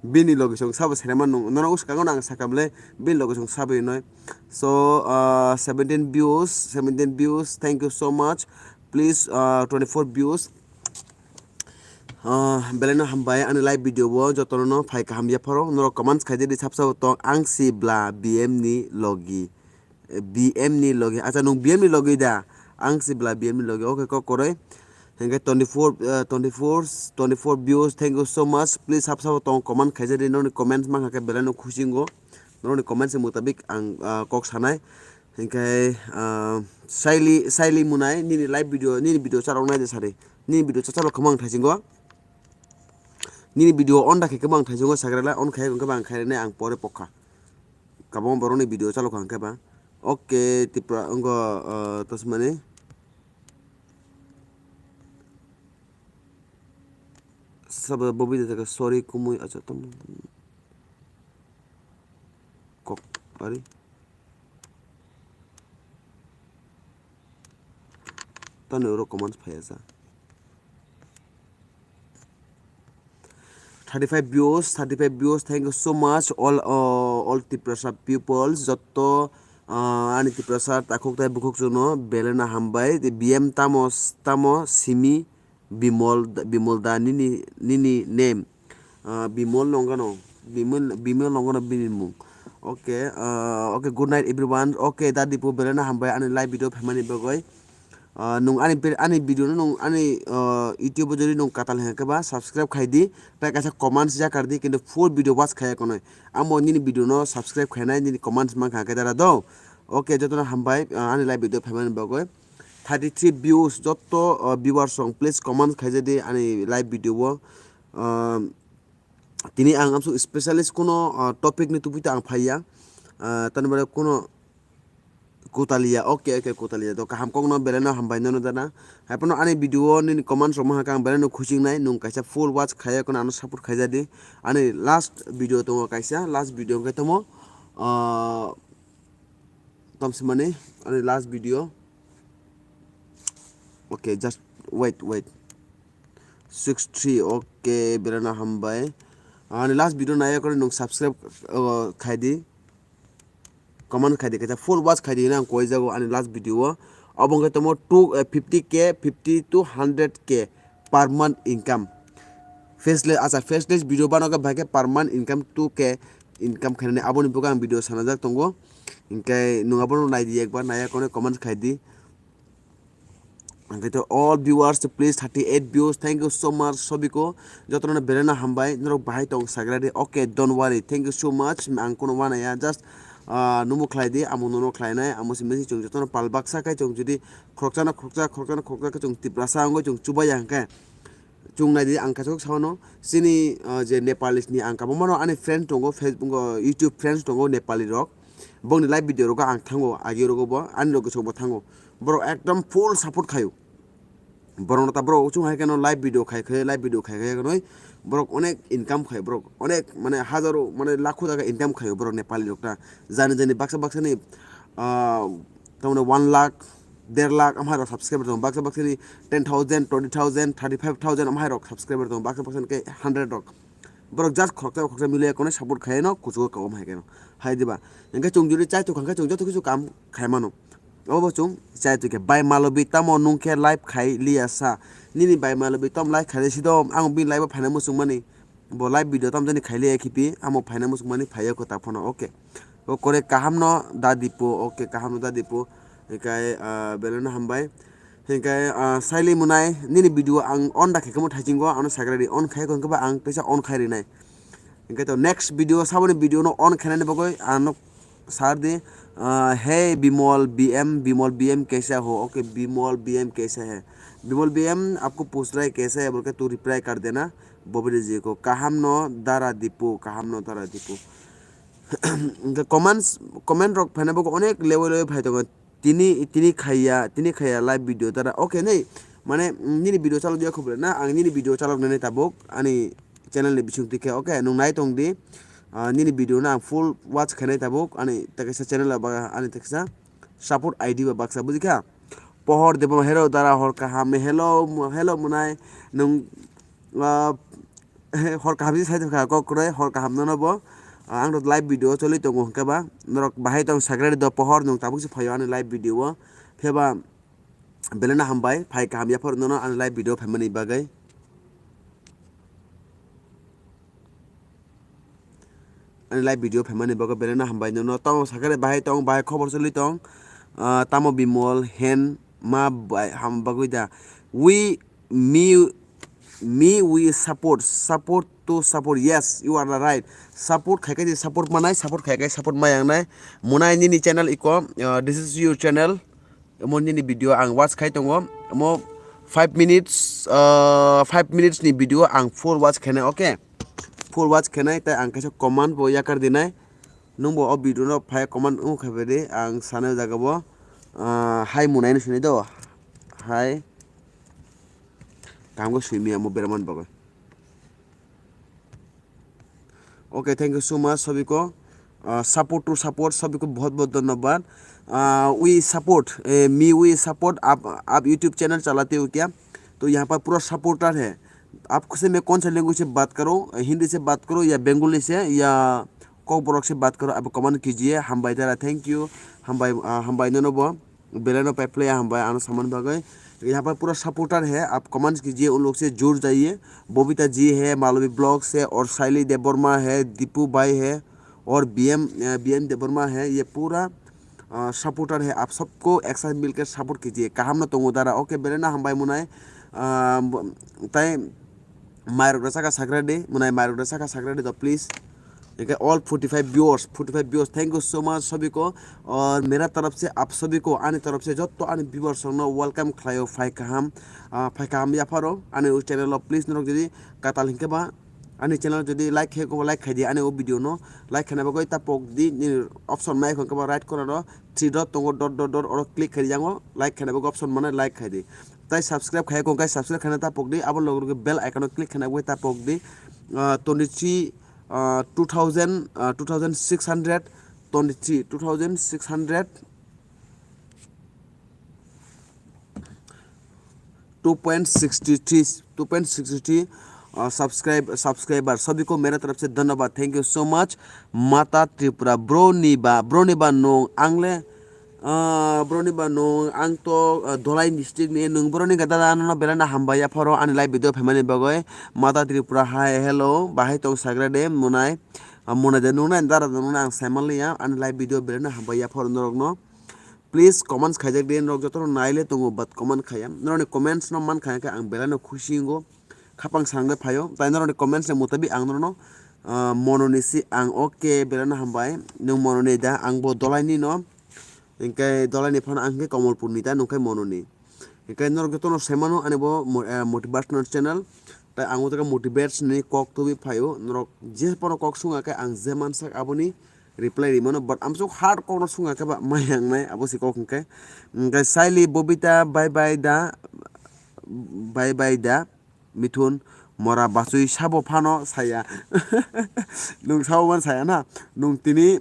Bini logi song sabo serema nwng, nono swkango ang sakha bwle, bini logi song sabo hinui. So, uh, seventeen views, seventeen views, thank you so much. Please, uh, twenty-four views. Uh, belai no hambai ani live video o jotono no phai kaham yapharo. Norok comments khai di sab sabo tong, ang si bla B M ni logi. B M ni logi. Acha, nwng B M ni logi da? Ang si bla B M ni logi. Okay, kok koroi. Hinkhe twenty-four, uh, twenty-four, twenty-four views. Thank you so much. Please sab sabo tong comment khaijadi. Noni comments mankha khe belai no khusi wngo. Noni comments ni mutabik ang, uh, kok sanai. Hinkhe, uh, Saili, Saili Munai nini live video, nini video charok nai de sari. Nini video cha charok khama ang thaisingo. Nini video on da khe khama ang thaisingo sagrala on khai khe bang khairene ang pore pokha. Kabang borokni video chalok kha hwnkhe ba. Okay, Tripura wngkha, uh, tasmani. Sabo bo video thaka sorry kumui acha tamo. Kok ari. Tani oro comments phai acha. Thirty-five views, thirty-five views, thank you so much all, uh, all Tiprasa people, jotto, uh, ani Tiprasa takhuk tai bukhuk chwngno belai no hambai. Tei B M tamo, tamo simi Bimol, Bimol da nini, nini name? Uh, Bimol nongano, Bimol, Bimol nongano bini mung. Okay, uh, okay, good night everyone. Okay, da Dipu belai no hambai ani live video phaimani bagwi. Ah, nwng ani pe-, ani video no nwng ani, ah, YouTube o jodi nwng katal hwnkhe ba subscribe khai di, tei kaisa comments ya kar di, kintu full video watch khaiya konoi. Amo nini video no subscribe khainai, nini comments mankha hwnkhe dara do. Okay, jotono hambai, ah, ani live video phaimani bagwi. Thirty-three views, jotto, ah, viewers rok please comments khaija di ani live video o. Ah, Tini ang amsuk specialist kuno, ah, topic ni tubui ta ang phaiya. Ah, tani bare kuno kutaliya, okay, okay, kutaliya. To kaham kokno belai no hambai nono dana. Haiphano ani video o nini comments rok maha khe ang belai no khuching nai. Nwng kaisa full watch khaiya kono ano support khaija di. Ani last video tongo kaisa, last video hwnkhe tamo, ah, Tamsimani, ani last video. Okay, just wait, wait. Six three, okay, belai no hambai. Ani last video naiya kore nwng subscribe, uh, khai di. Comment khai di, kaisa full watch khai di, hinwi ang koi jago ani last video o. Obo hwnkhe tamo two, uh, fifty K, fifty to hundred K per month income. Faceless, acha, faceless video bano khe bai khe per month income two K income khainani, aboni bagwi ang video sanajak tongo. Hinkhe nwng abono nai di ekbar, naiya kone comment khai di. Hinkhe to all viewers, please, thirty-eight views, thank you so much, sobiko. Jotono belai no hambai, norok bahai tong sagra di. Okay, don't worry, thank you so much. Ang kuno wanaya, just, ah, numo khlai di, amo nono khlainai, amo simi si chwng jotono pal baksa khai chwng jodi khoroksa no khoroksa, khoroksa no khoroksa khe chwng Tiprasa wngwi chwng chubaya hinkhe. Chwng nai di, ang kaisa kok sao no, chini, ah, je Nepalese ni ang kabangma no ani friend tongo, Facebook o, YouTube friends tongo Nepali rok. Bongni live video rogo ang thango, agi rogo bo, ani loge song bo thango. Borok ekdom full support khaio. Borok no ta borok chwng hai kheno live video khai khai, live video khai khai kheno borok onek income khai, borok onek mane hajaro mane lakho taka income khai borok Nepali rok ta. Jani jani baksa baksa ni, ah, tamone one lakh, der lakh amhai rok subscriber tongo, baksa baksa ni ten thousand, twenty thousand, thirty five thousand amhai rok subscriber tongo, baksa baksa ni khe hundred rok. Borok just khoroksa khoroksa miliya kono support khai no kuchugo kawam hai keno. Hai diba? Hingke chwng jodi chai tongkha khe chwng joto kichu kam khai mano. Obo chwng chai tongkhe bai malobi tamo nung khe live khai liya sa. Nini bai malobi tom live khai si do ang bini live o phaina muchung mani. Bo live video tam jani khai liya khipi amo phaina muchung mani phaiya ko ta phano, okay. O kore kaham no da dipo, okay, kaham no da dipo. Hingke, ah, belai no hambai. Hingke, ah, saili munai nini video ang on da khe kamo thaisingo ano sagra di on khai ko hingke ba ang teisa on khai rinai. Hingke to next video saboni video no on khainani bagwi ano sar di, ah, "Hey Bimol B M, Bimol B M kaisa ho?" Okay, Bimol B M kaisa hai. "Bimol B M, aapko pooch raha hai kaisa hai, bolke tu reply kar dena." Bobide ji ko kaham no dara dipo, kaham no dara dipo. Hingke comments, comment rok phaina bagwi onek level level phai tongo. Tini, tini khaiya, tini khaiya live video tara. Okay, nei, mane, mm, nini video chalok ya khobole na, ang nini video chalok nani tabuk, ani channel ni bising tike, okay, nung nai tong di. Ah, nini video na ang full watch khainai tabuk, ani teksa channel ba, ani teksa support I D ba baksa, bujikha? Pohor debo hello dara hor kaham, hello, hello munai, nung, ah, hor kaham se sai tongkha kok kwrwi, hor kaham nono bo, ah, ang rok live video choli tongo hwnkhe ba, norok bahai tong sagra di do pohor nung tabuk se phaio ani live video o, khe ba belai no hambai, phai kaham yaphar nono ani live video phaimani bagwi. Ani live video phaimani bagwi belai no hambai nono. Tamo sakhe bahai tong, bahai khobor choli tong. Ah, tamo Bimol hen ma bai ham bagwi da. We, me, me, we support, support to support. Yes, you are the right. Support khai khai support manai, support khai khai support mayang nai. Munai nini channel iko, ah, this is your channel. Omo nini video ang watch khai tongo. Omo five minutes, ah, five minutes ni video ang full watch khainai, okay? Full watch khainai, tai ang kaisa comment bo yakar dinai. Nungbo o video no phai comment wng khai di, ang sana jaga bo, ah, hai munai no sinai do. Hai. Kaham khe swimi amo beraman bagwi. Okay, thank you so much, sabiko. Uh, support to support, sabiko bahut bahut dhanyabad. Uh, we support, eh, me we support, aap, aap YouTube channel chalate ho kya? To yahan par pura supporter hai. Aap se main kaun sa language se baat karo, Hindi se baat karo ya Bengali se ya Kokborok se baat karo, aap comment kijiye. Hambai dara, thank you. Hambai, uh, hambai nono bo. Belai no pai phlai ya hambai ano samani bagwi. Yahan par pura supporter hai, aap comment kijiye, un log se jud jaiye. Bobita ji hai, Malobi Vlogs hai, aur Saili Debbarma hai, Dipu bhai hai, aur B M, eh, B M Debbarma hai, ye pura, ah, supporter hai, aap sabko ek saath milke support kijiye. Kaham no tongo dara. Okay, belai no hambai munai. Ah, bo-, tai Mairok da saka sakra di, munai mairok da saka sakra di do, please. Hingke all forty five viewers, forty five viewers, thank you so much sabiko. Aur mera taraf se aap sabiko, ani taraf se jotto ani viewers rok no welcome khlaio, phai kaham, ah, phai kaham yapharo ani o channel o, please norok jodi katal hingke ba ani channel jodi like khe ko like khai di, ani o video no like khaina bagwi ta pok di, nini option mai hingke ba right corner o three dot tongo, dot dot dot, oro click khai di, yango like khaina bagwi option mane like khai di. Tai subscribe khai ko, hingke subscribe khaina ta pok di, abo loge loge bell icon o click khaina bagwi ta pok di. Ah, twenty three, ah, two thousand, ah, two thousand six hundred twenty three, two thousand six hundred, two point six three, two point six three, ah, subscribe, subscriber. Sabiko mera taraf se dhanyabad, thank you so much. Mata Tripura, bro ni ba, bro ni ba nung ang le, Ah, bro ni ba nung, ang to, ah, Dholai district ni, nung bro ni gada da no belai no hambai yapharo ani live video phaimani bagwi. Mata Tripura hai, hello, bahai tong sagra de, munai, ah, munai de nung nai, dara de nung nai, ang saimanliya, ani live video belai no hambai yapharo norok no. Please comments khaijak de, norok joto no naile tongo, but comment khaiya. Norok ni comments no man khaiya khe ang belai no khusi wngo. Khapang sangle phaio, tai norok ni comments ni mutabik ang norok no, ah, mono ni si ang, okay, belai no hambai, nung mono ni da, ang bo Dholai ni no. Hingke Dholai ni phano ang khe Kamalpur ni ta nungkhe mono ni. Hingke norok joto no sai mano ani bo mo-, eh, motivational channel. Tai ang o jaga motivates ni kok tubui phaio. Norok je phano kok sung khe ang je mansak aboni reply ri mano. But amsuk hard kok no sung khe ba mai ang nai abo se kok hingke. Hingke Saili Bobita bye bye da. Bye bye da Mithun, mora bachwi sabo phano saya. Nwng sabo man saya na? Nwng tini,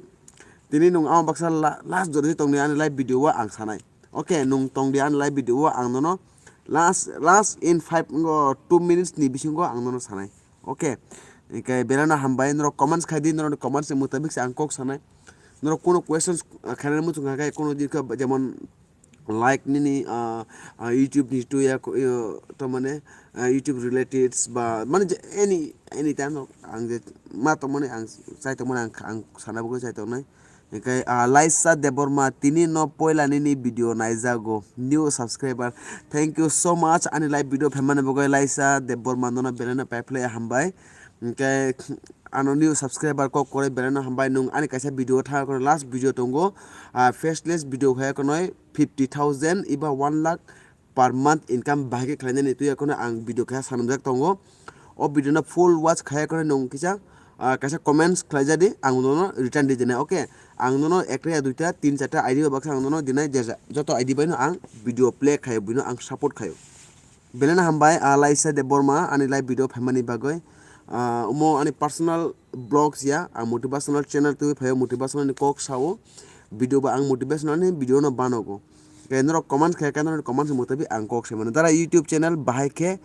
tini nwng ama baksa la-, last jora se tongdi ani live video o ang sanai. Okay, nwng tongdi ani live video o ang nono last, last in five ngo two minutes ni bisingo ang nono sanai. Okay, hingke belano hambai, norok comments khai di, norokni comments ni mutabik se ang kok sanai. Norok kono questions, ah, khainani muchung kha khe kono dikha jemon like nini, ah, ah, YouTube ni tuya ko, iyo, to mane, ah, YouTube related ba, mane je any, any time no, ang je ma tongmani ang chai tongmani ang, ang sana bagwi chai tongnai. Hingke, ah, Laisa Debbarma tini no poila nini video naijago, new subscriber. Thank you so much ani live video phaimani bagwi Laisa Debbarma nono belai no paiphlai hambai. Hingke ano new subscriber kok kwrwi belai no hambai, nwng ani kaisa video tha kono last video tongo, ah, faceless video khe kono fifty thousand iba one lakh per month income bahai khe khlainani twi ekono ang video khe sanamjak tongo. O video no full watch khai ekono nwng kisa, ah, kaisa comments khlaijadi, ang nono return di jene, okay? Ang nono ekta ya duita, tin charta I D bai baksa ang nono dinai je ja-, joto I D bai no ang video play khayo, bino ang support khayo. Belai no hambai, ah, Laisa Debbarma ani live video phaimani bagwi. Ah, omo ani personal vlogs ya, ang motivational channel twi phaio, motivational ni kok sao, video ba ang motivational ni video no banogo. Khe norok comment khe, khe norok comment mutabik ang kok sai mano. Dara YouTube channel bahai khe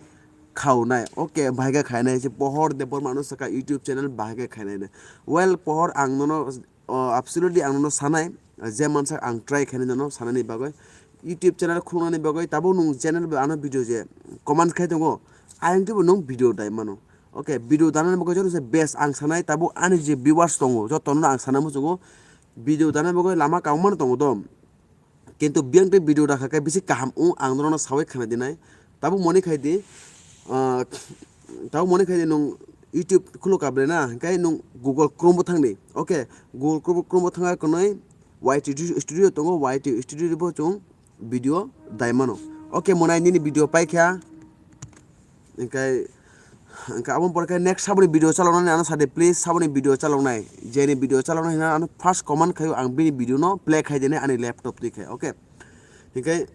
khaunai. Okay, bahai khe khainai. Je Pohor Debbarma no saka YouTube channel bahai khe khainai. Well, Pohor ang nono, oh, absolutely ang nono sanai. Je mansa ang try khainai nono sanani bagwi. YouTube channel khulnani bagwi tabuk nwng channel ba ano video je comment khai tongo. Ayang tebo nwng video dai mano. Okay, video danani bagwi joto se best ang sanai tabuk ani je viewers tongo jotono ang sana muchungo video danani bagwi lama kabangma tongo do. Kintu biyang tei video rakha khe bisi kaham wng, ang norokno saui khna dinai. Tabuk moni khai di, ah, tabuk moni khai di nwng YouTube khulo ka ble na, hingkai nwng Google Chrome bo thang di. Okay, Google Chrome, Chrome bo thang khe kwnwi Y T Studio tongo, Y T Studio bo chwng video dai mano. Okay, mwnai nini video pai kha. Hingkai, hingkai aboni pore khe next saboni video chaloknani ano sade, please, saboni video chaloknai. Jeni video chaloknai hwnna ano first comment khaio, ang bini video no play khai dinai ani laptop twi khai, okay? Hingkai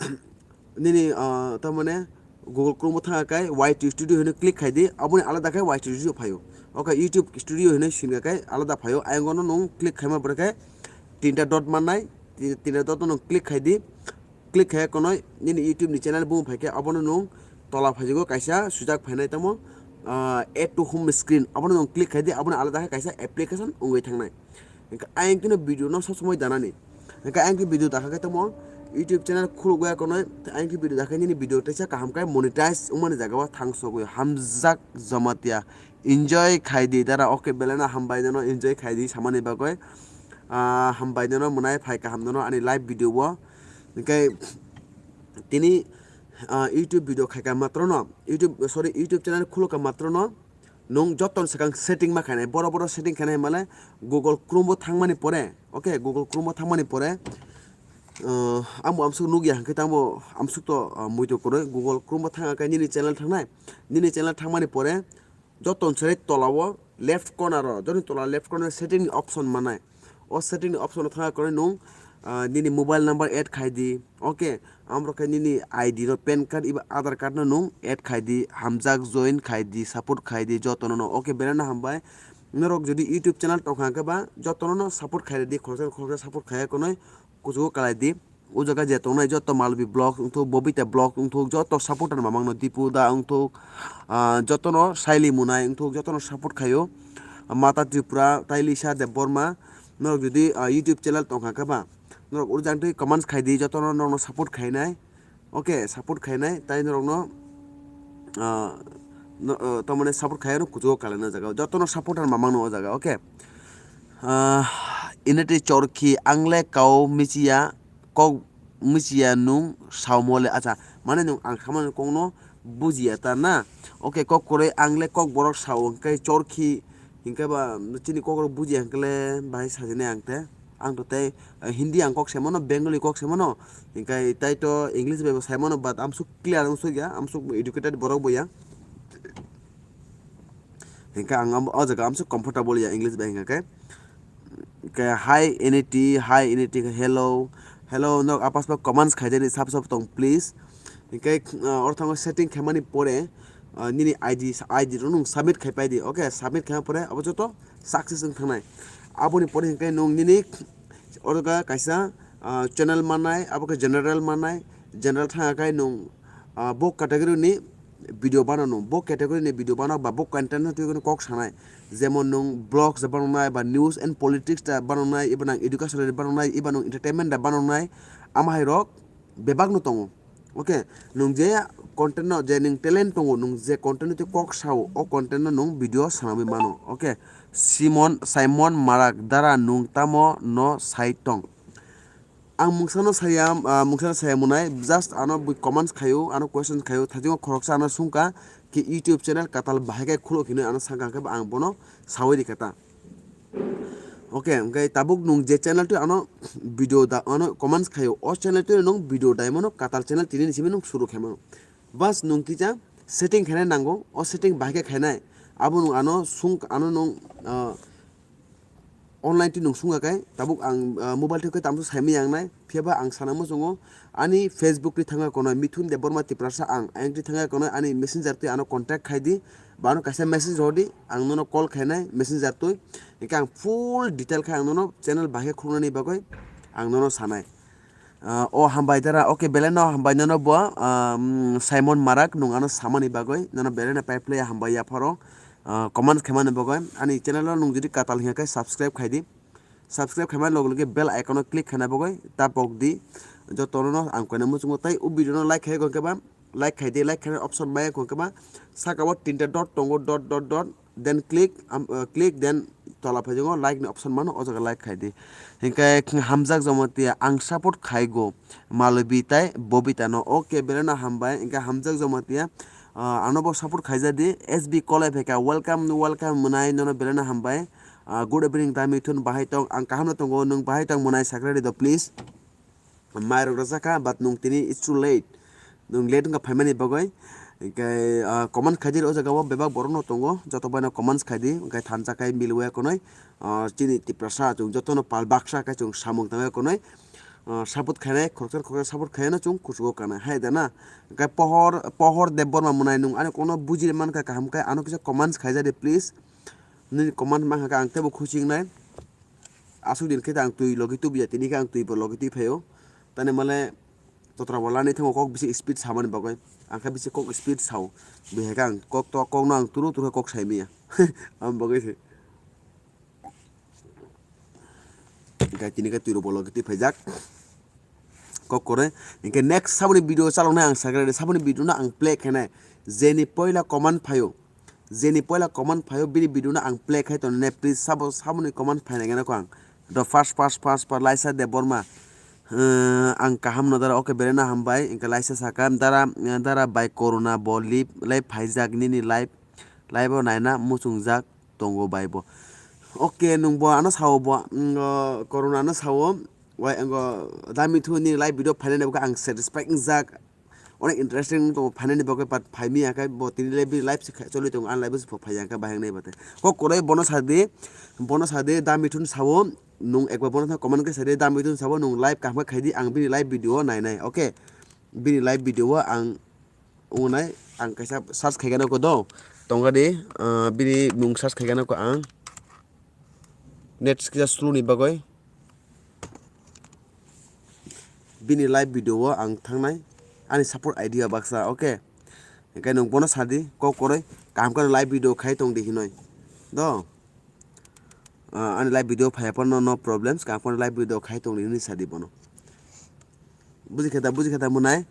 nini, ah, tamone Google Chrome o thangkha khe Y T Studio hwnwi click khai di, aboni alada khe Y T Studio phaio. Okay, YouTube Studio hwnwi singkha khe alada phaio. Ayang ono nwng click khaima pore khe tinta dot mannai, ti-, tinta dot no nwng click khai di. Click khai kono nini YouTube ni channel bung phai khe abono nwng tola phaijago kaisa sujak phainai tamo, ah, add to home screen abono nwng click khai di, abono alada khe kaisa application wngwi thangnai. Hingkhe ayang khe video no sob somoi danani. Hingkhe ayang khe video dakha khe tamo YouTube channel khuluk ya kono, ayang khe video dakha nini video teisa kaham khe monetize wngmani jaga o thang sogwi hamjak Jamatia enjoy khai di dara, okay, belai no hambai nono enjoy khai di samani bagwi. Ah, hambai nono mwnai phai kaham nono ani live video o. Hingkhe tini, ah, YouTube video khaika matrono, YouTube, sorry, YouTube channel khulukha matrono nwng joto swkang setting ma khainai, boro boro setting khainai hwnmale Google Chrome o thangmani pore, okay, Google Chrome o thangmani pore, ah, amo amsuk nukya hwnkhe tamo amsuk to, ah, muitu kwrwi Google Chrome o thangkha khe nini channel thangnai, nini channel thangmani pore joto ni sere tola o left corner o, joni tola left corner setting ni option manai. O setting ni option o thangkha khe nwng, ah, nini mobile number add khai di. Okay, amrok khe nini I D no, pan card eba Aadhaar card no nwng add khai di. Hamjak join khai di, support khai di joto no no. Okay, belai no hambai. Norok jodi YouTube channel tongkha khe ba joto no no support khai di, khoroksa khoroksa support khai ya konoi kuchugo kalai di. O jaga je tongnai joto Malvi Vlogs wngthok, Bobita Vlogs wngthok, joto supporter mamang no Dipu da wngthok, ah, jotono Saili Munai wngthok, jotono support khaio. Mata Tripura, tai Lisa Debbarma, norok jodi, ah, YouTube channel tongkha khe ba, norok urjang twi comments khai di, jotono norokno support khainai. Okay, support khainai, tai norokno, ah, no, ah, tamani support khai ano kuchugo kalaina jaga o. Jotono supporter mamang no o jaga, okay. Ah, inete chorkhi angle kau michiya kok michiya nwng saumole, acha, mane nwng ang samani kokno bujiya ta na? Okay, kok kwrwi angle kok borok sao hwnkhe chorkhi hwnkhe ba chini kokrok bujiya hwnkhe le bahai sajani ang te. Ang to tei, eh, Hindi ang kok saimano, Bengali kok saimano, hwnkhe tai to English bai bo saimano, but amsuk clear wng sukya, amsuk educated borok bo ya. Hingkhe ang am-, o jaga amsuk comfortable ya English bai hingkha khe. Khe hi N E T, hi N E T, hello, hello, nok apas pa comments khaijani sap sap tong please. Hinkhe, ah, oro thango setting khaimani pore, ah, nini I D, I D rok nwng submit khai pai di. Okay, submit khaima pore abo joto success wng thangnai. Aboni pore hinkhe nwng nini oro kha kaisa, ah, channel mannai, abo khe general mannai, general thangkha khe nwng, ah, bo category ni video bano nwng, bo category ni video bano ba bo content no twi kok sanai. Jemon nwng vlogs da banonai, ba news and politics da banonai, iba nwng education da banonai, iba nwng entertainment da banonai, ama hai rok bebak no tongo. Okay, nwng je content no, je nwng talent tongo, nwng je content no twi kok sao, o content no nwng video sanamwi mano. Okay, Simon, Simon Marak dara nwng tamo no sai tong? Ang mungsa no saya, ah, mungsa no saya mwnai, just ano bui comments khaio, ano questions khaio, thajingo khoroksa ano sungkha ki YouTube channel katal bahai khe khuluk hinwi ano sangkha, hwnkhe bo ang bono sawi rikha ta. Okay, hwnkhe tabuk nwng je channel twi ano video da, ano comments khaio, o channel twi nwng video daimano katal channel tini ni simi nwng suru khaimano. Bas nwng kisa setting khainai nango, o setting bahai khe khainai. Abo nwng ano sung, ano nwng, ah, online twi nwng sungkha khe, tabuk ang, ah, mobile twi khe tamo saimanya wngnai, phiya ba ang sana muchungo, ani Facebook twi thangkha konoi, Mithun Debbarma Tiprasa ang, ayang twi thangkha konoi, ani messenger twi ano contact khai di, ba ano kaisa message rw di, ang nono call khainai messenger twi, hinkhe ang full detail khe ang nono channel bahai khe khuluknani bagwi ang nono sanai. Ah, o hambai dara, okay, belai no hambai nono bo, ah, mm, Simon Marak nwng ano samani bagwi, nono belai no pai phlai hambai yapharo, ah, comment khaimani bagwi, ani channel o nwng jodi katal hinkhe subscribe khai di, subscribe khaimani loge loge bell icon o click khaina bagwi ta pok di, jotono no ang koina muchungo tei o video no like khai khe ba, like khai di, like khaina option maya khe ba, saka o tinta dot tongo, dot dot dot, then click, am, uh, click, then tola phaijago like ni option mano, o jaga like khai di. Hinkhe hamjak Jamatia, ang support khai go Malobi tai Bobita no. Okay, belai no hambai. Hinkhe hamjak Jamatia, uh, ano bo support khaija di. S B Kolai phaikha, welcome, welcome mwnai, nono belai no hambai. Uh, good evening, da Mithun, bahai tong? Ang kaham no tongo, nwng bahai tong mwnai, sakra di do please. Mai rok rwjak kha, but nwng tini it's too late. Nwng late wngkha phaimani bagwi. Hinkhe, ah, comment khaidi o jaga o bebak borok no tongo, joto bai no comments khaidi, hinkhe thansa khai milwi ya konoi, ah, chini Tiprasa chwng joto no pal baksa khai chwng samung tangwi ya konoi, ah, support khainai, khoroksa khoroksa support khaino chwng kuchugo kanai hai da na. Hinkhe Pohor, Pohor Debbarma mwnai nwng ani kono buji mankha kaham khe ano kisa comments khaijadi please. Nini comment mankha khe ang teibo khusi wngnai. Aswk din khe ang twi logi tubuya, tini khe ang twi bo logi twi phaio. Tani male totra bo lani thango kok bisi speed samani bagwi. Ang khe bisi kok speed sao. Bihai khe ang kok to, kokno ang turu turu khe kok saimaya. Ang bagwi se. Hinkhe tini khe twi bo logi twi phaijak. Kok kore. Hinkhe next saboni video chaloknai ang sakhe, saboni video no ang play khainai. Jeni poila comment phaio. Jeni poila comment phaio, bini video no ang play khai tonne, please, sabo, saboni comment phainai gana ko ang. Do first, first, first, first, Laisa Debbarma. Eh, ang kaham no dara, okay, belai no hambai, hinkhe Laisa saka, dara, dara bai corona bo live, live phaijak nini live, live o naina muchungjak tongo bai bo. Okay, nwng bo ano sao bo, mm, o, corona no sao, wai, ngo, da Mithu ni live video phainai bo ang satisfied wngjak. Onek interesting tongo phainani bagwi, but phaimiya khe bo tini le bini live se kha-, choli tongo, ani live se phaiya khe bahai wngnai bate. Kok kwrwi bono sadi, bono sadi, da Mithun sao, nwng ekbar bono thang comment khe sadi, da Mithun sao, nwng live kaham khe khaidi, ang bini live video o nainai, okay? Bini live video o ang wngnai, ang kaisa search khaigano ko do, tongadi, ah, bini mung search khaigano ko ang. Net kisa slow ni bagwi. Bini live video o ang thangnai, ani support idea baksa, okay? Hinkhe nwng bono sadi, kok kwrwi, kaham khe live video khai tongdi hinoi. Do? Ah, ani live video phaiya phano no problems, kaham khe live video khai tongdi hinwi sadi bono. Buji khe ta, buji khe ta mwnai?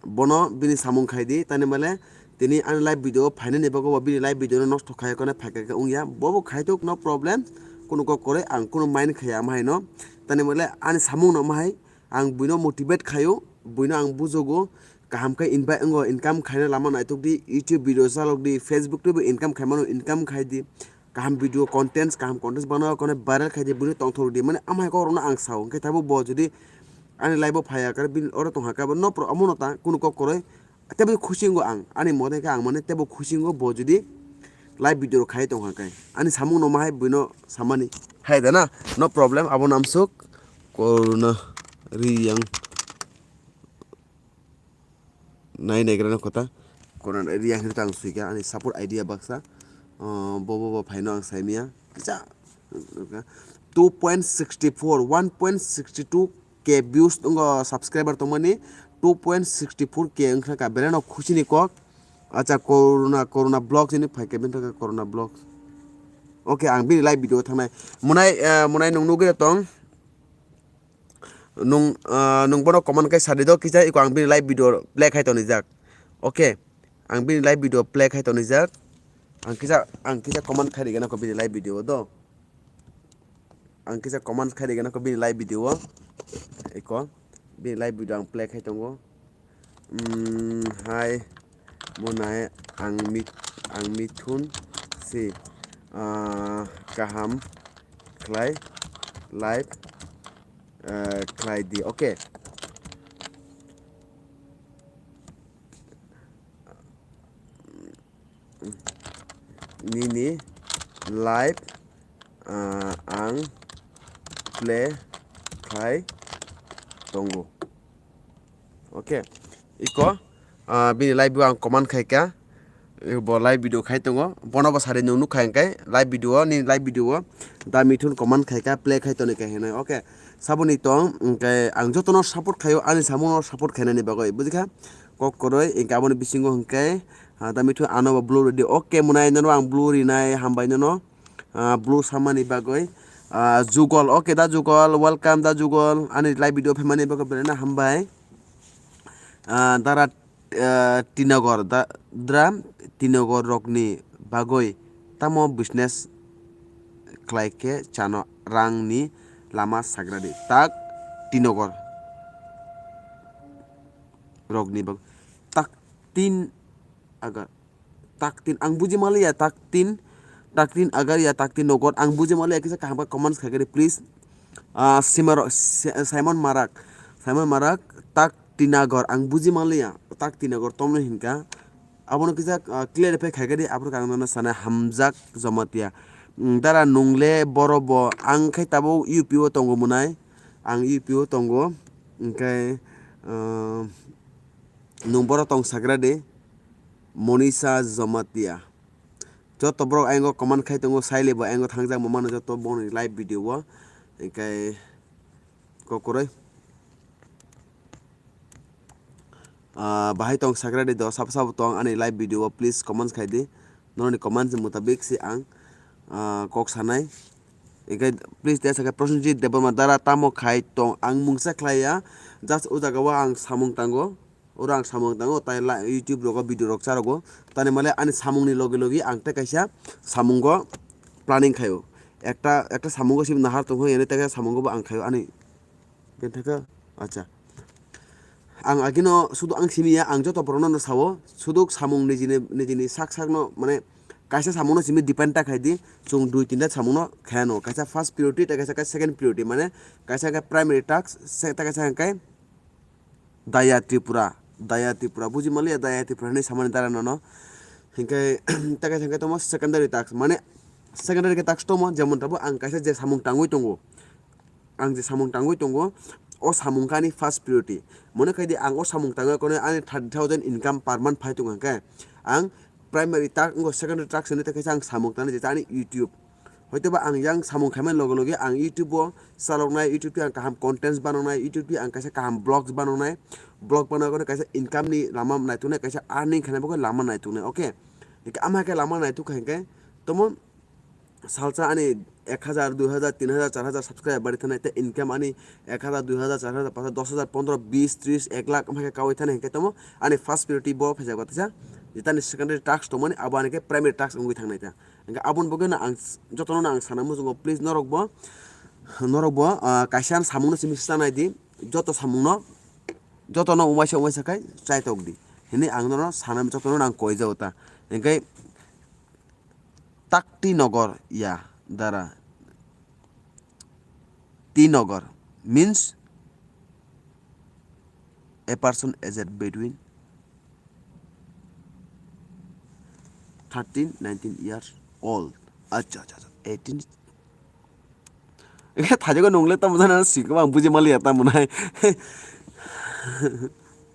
Bono bini samung khai di, tani male tini ani live video phainani bagwi bo bini live video no nosto khai khe phaikha khe wngya, bo bo khai tok, no problem, kunu kok kwrwi ang kunu mind khaya ama hai no, tani male ani samung no ama hai ang buino motivate khaio, buino ang bujogo kaham khe invi-, wngo income khaina lama naitok di, YouTube video chalok di, Facebook twibo income khaimano income khai di. Kaham video contents, kaham contents bana kone viral khai di, bini tongthok di, mane amhai kok rokno ang sao, hwnkhe tabuk bo jodi ani live o phaiya khe bini oro tongha khe bo no pro-, omo no ta kunu kok kwrwi, tebo khusi wngo ang, ani mode khe ang mane tebo khusi wngo bo jodi live video rok khai tongha khe, ani samung no mahai buino samani hai da na, no problem, abo namsuk koruna riyang. nai naigra no kota. Corona area hwnkhe ang suikha ani support idea baksa. Ah, bo bo bo phaino ang saimia. Kisa two point sixty four, one point sixty two K views tongo, subscriber tongmani two point sixty four K wngkha ka, belai no khusi ni kok. Acha, Corona, Corona Vlogs hwnwi phaikha, bini thangkhe Corona Vlogs. Okay, ang bini live video thangnai. Munai, eh, munai nung nugwi tong. Nung, ah, nung bono comment khai sadi do kisa, iko ang bini live video play khai toni jak. Okay. Ang bini live video play khai toni jak. Ang kisa, ang kisa comment khai rigana ko bini live video do. Ang kisa comment khai rigana ko bini live video. Iko. Bini live video ang play khai tongo. Hmm, hai, munai ang mit-, ang mithun si, ah, kaham khlai live, eh, khlai di. Okay. Nini live, ah, ang play khai tongo. Okay. Iko, ah, bini live o ang comment khai ka. Bo live video khai tongo. Bono bo sari nung nukha hwnkhe live video o, nini live video o. Da mithun comment khai ka, play khai toni ka hinwi. Okay. Saboni tong, hwnkhe ang jotono support khaio, ani samungno support khainani bagwi. Bujikha? Kok kwrwi, hwnkhe aboni bisingo hwnkhe, ah, da mithun ano bo blue rwdi. Okay, munai nono ang blue rinai, hambai nono. Ah, blue samani bagwi. Ah, Jugol, okay, da Jugol, welcome da Jugol. Ani live video phaimani bagwi belai no hambai. Ah, dara, ah, Tinogor, da, dra Tinogor rokni bagwi tamo business khlai khe chano rangni lama sagradi. Tak Tinogor rokni bagwi. Tak tin agar. Taktin, ang buji maliya, taktin, taktin agar ya, taktin nogot, ang buji maliya, kisa kaham khe comments khai khe di, please. Ah, Simaro-, Si-, Simon Marak, Simon Marak, taktin agar, ang buji maliya, taktin agar, tomno hinka. Abono kisa, ah, clarify khai khe di, aphuru kang nono sana hamjak jomatia. Mm, dara nungle boro bo, ang khai tabuk U P o tongo munai, ang U P o tongo, hingke, ah, nung boro tong sagra di. Monisa Jamatia. Joto borok ayang o comment khai tongo, saile bo ayang o thangjak mano joto boni live video o. Hingke kokoroi. Ah, bahai tong sagra di do, sabo sabo tong ani live video o, please comments khai di. Noroni comments mutabik si ang, ah, kok sanai. Hingke please tesa khe Prosenjit Debbarma dara tamo khai tong ang mungsa khlai ya. Just o jaga o ang samung tango. Oro ang samung tango, tai la-, YouTube rogo video rok charogo. Tani male ani samung ni logi logi ang tei kaisa samungo planning khaio. Ekta, ekta samungo simi nahar tongkha, yani tei kaisa samungo bo ang khaio ani. Bini thaka, acha. Ang agino sudu ang simi ya, ang joto borokno no sao, sudu samung nijini, nijini sak sak no, mane kaisa samung no simi depend ta khai di, chwng dui tinta samung no khaya no. Kaisa first priority, tei kaisa khe second priority, mane kaisa khe primary task, se-, tei kaisa khe Daya Tripura, Daya Tripura, buji maliya Daya Tripura hinwi samani dara nono. Hinkhe, tei kaisa hinkhe tamo secondary task, mane secondary khe task tamo, jemon tabo ang kaisa je samung tangwi tongo, ang je samung tangwi tongo, o samung khe ani first priority. Mone khai di ang o samung tangwi kono ani thirty thousand income per month phai tongo hinkhe, ang primary task, wngkha secondary task hinwi tei kaisa ang samung tangwi je ani YouTube. Hoitoba ang yang samung khaimani loge loge ang YouTube o chaloknai, YouTube twi ang kaham contents banoknai, YouTube twi ang kaisa kaham vlogs banoknai, vlog banoknai kaisa income ni lama naituknai, kaisa earning khainai bagwi lama naituknai, okay? Hinkhe ama khe lama naituk kha hinkhe tomo salsa ani ek hajar, dui hajar, tin hajar, char hajar subscriber bari thanai tei income ani ek hajar, dui hajar, char hajar, panch hajar, dos hajar, pondro, bis, tris, ek lakh ama khe kaui thanai hinkhe tomo ani first priority bo phaijak ba teisa, je tani secondary task tongmani abo ani khe primary task wngwi thangnai ta. Hingke aboni bagwi no ang s-, jotono no ang sana muchungo, please norok bo, norok bo, ah, kaisa samung no simi sa nai di, joto samung no, joto no umaisa umaisa khai chai tok di. Hini ang nono sana jotono no ang koi jago ta. Hingke Takti Nogor ya dara. T Nagar means a person aged between thirteen nineteen years old. Acha, acha, acha, eighteen. Thajago nungle tamo jana sikma ang buji maliya tamo nai.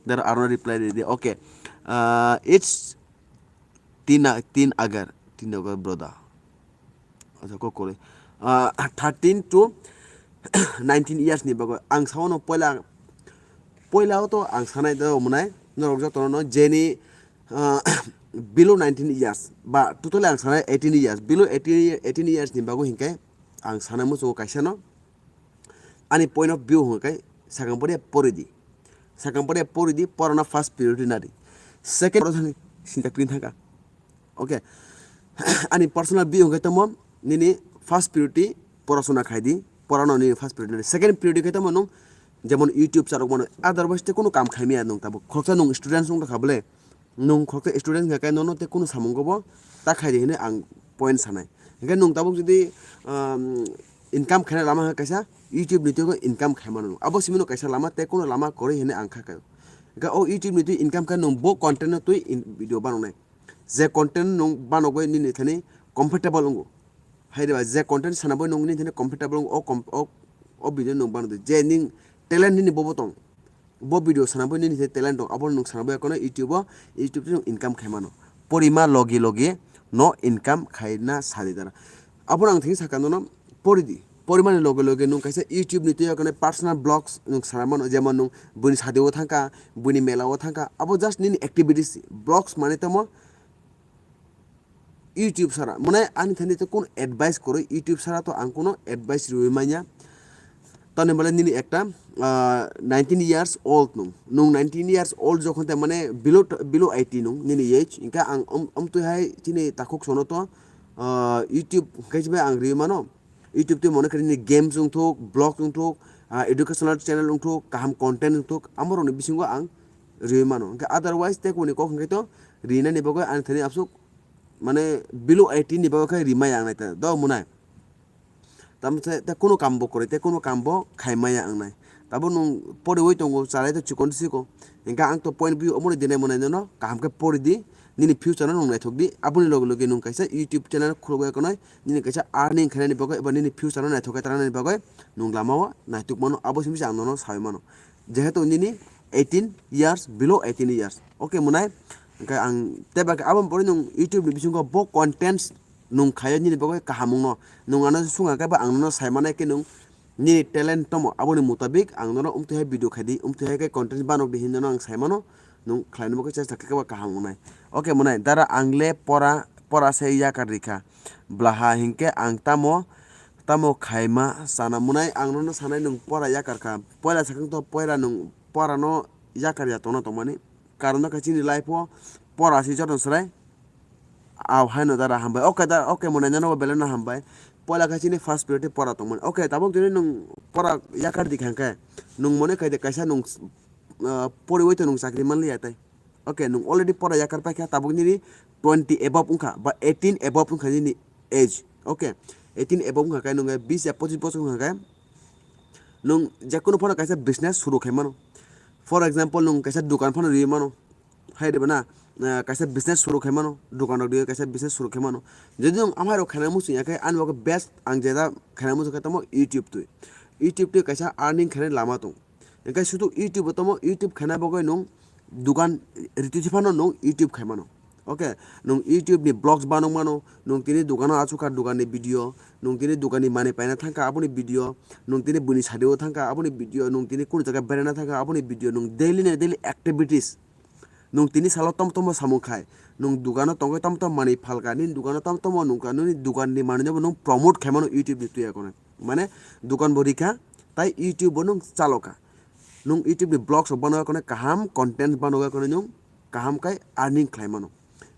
There are no reply ready. Okay. Uh, it's tin, tin agar, tin agar brother. Acha, kok kore. Uh, thirteen to nineteen years ni bagwi. Ang sao no poila, poila o to ang sanai do munai. Norok joto no jeni, uh, below nineteen years ba totally ang sanai eighteen years. Below eighteen, eighteen years ni bagwi hinkai ang sanai muchungo kaisa no. Ani point of view hwnka khe sakang pore pori di. Sakang pore pori di, porano first priority na di. Second, sinta kring thangka. Okay. Ani personal view hwnka tamo nini first priority porasona khai di, porano nini first priority na di. Second priority khe tamo nung jemon YouTube charok mano, otherwise te kono kam khai maya nung tabuk. Khoroksa nung students wng kha bole, nung khoroksa student hwnka khe nono te kono samung bo ta khai di hwnwi ang point sanai. Hwnka nung tabuk jodi, um, income khaina lama hwnka kaisa YouTube ni twigo income khai mano. Abo simi no kaisa lama te kono lama kwrwi hwnwi ang kha kha. Hwnka o YouTube ni twi income khe nung bo content no twi in-, video banoknai. Je content nung banogwi nini thani comfortable wngo. Hai reba je content sana bo nung nini thani comfortable wngo. O com-, o, o video nung banodi. Je ning talent nini bobo tong. Bo video sana bo nini thani talent tong. Abo nung sana bo ekono YouTube o, YouTube twi nung income khai mano. Porima logi logi no income khaina sadi dara. Abo ang thani saka nono pori di. Porimani loge loge nung kaisa YouTube ni twi ekono personal blogs nung sana mano. Jemon nung buini sadi o thangka, buini mela o thangka. Abo just nini activities. Blogs mane tamo YouTube sara. Mane ani thani to kun advice koroi YouTube sara to ang kuno advice riwi manya. Tani bole nini ekta, ah, nineteen years old nung. Nung nineteen years old jokhon te mane below, below eighteen nung nini age. Inka ang um, um twi hai chini takhuk sono to, ah, YouTube kaichbai ang riwi mano. YouTube twi mone khe nini games wngthok, vlog wngthok, ah, educational channel wngthok, kaham content wngthok, amorokni bisingo ang riwi mano. Hwnkhe otherwise tei kubuni kok hwnkhe to rinani bagwi ani thani aswk mane below eighteen ni bagwi khe rimaya ang naita do munai. Tamo se te kuno kam bo kwrwi, te kuno kam bo khai maya ang nai. Tabo nwng poriwi tongo, chalai to chikon siko. Hwnkhe ang to point view omoni dinai monai nono kaham khe pori di, nini future no nwng naithok di. Aboni loge loge nwng kaisa YouTube channel khulugwi kanai, nini kaisa earning khainani bagwi eba nini future no naithok khe tangnani bagwi nwng lama o naituk mano, abo simi se ang nono saui mano. Jehetu nini eighteen years, below eighteen years. Okay, mwnai? Hwnkhe ang tei ba khe aboni pore nwng YouTube ni bisingo bo contents nwng khaio nini bagwi kaham wngno. Nwng ano swnga khe ba ang nono sai manai khe nwng nini talent tamo, aboni mutabik ang nono umtwi hai video khai di, umtwi hai khe content banok di hinwi nono ang sai mano. Nwng khlaina bagwi chesta khe ba kaham wngnai. Okay, mwnai? Dara ang le pora, pora se yakar rikha. Blaha hinkhe ang tamo, tamo khaima sana mwnai? Ang nono sanai nwng pora yakar kha. Poila sakang to poila nwng pora no yakar ya tongna tongmani. Karon no khe chini life o pora se joto swrai. Aw haino dara hambai. Okay, dara, okay, mwnai nono bo belai no hambai. Poila khe chini first priority pora tongmani. Okay, tabuk jodi nwng pora yakar di kha hwnkhe, nwng mone khai de kaisa nwng, ah, poriwi to nwng chakri manliya tai. Okay, nwng already pora yakar paikha, tabuk nini twenty above wngkha ba eighteen above wngkha nini age. Okay, eighteen above wngkha khe nwng bis ya pochis bosor wngkha khe nwng jekunu phano kaisa business suru khai mano. For example, nwng kaisa dukan phano riwi mano. Hai de bana, ah, kaisa business suru khai mano, dukan rok riwi kaisa business suru khai mano. Jodi nwng amhai rok khaina muchung ya khe ani bagwi best ang jeda khaina muchung khe tamo YouTube twi. YouTube twi kaisa earning khainani lama tong. Hwnkhe sudu YouTube o tamo, YouTube khaina bagwi nwng dukan ritwi phano nwng YouTube khai mano. Okay, nwng YouTube ni vlogs banok mano, nwng tini dukano achukha, dukan ni video, nwng tini dukan ni manwi paina thangkha aboni video, nwng tini buini sadi o thangkha aboni video, nwng tini kunu jaga beraina thangkha aboni video, nwng daily ni daily activities. Nwng tini salo tom tomo samung khai, nwng dukano tongwi tom tom manwi phalkha, nini dukano tom tomo nungkha, nini dukan ni manwi no bo nwng promote khai mano YouTube ni twi akono. Mane dukan bo rikha, tai YouTube bo nwng chalokha. Nwng YouTube ni vlogs rok bano akono kaham content bano akono nwng kaham khai earning khlai mano.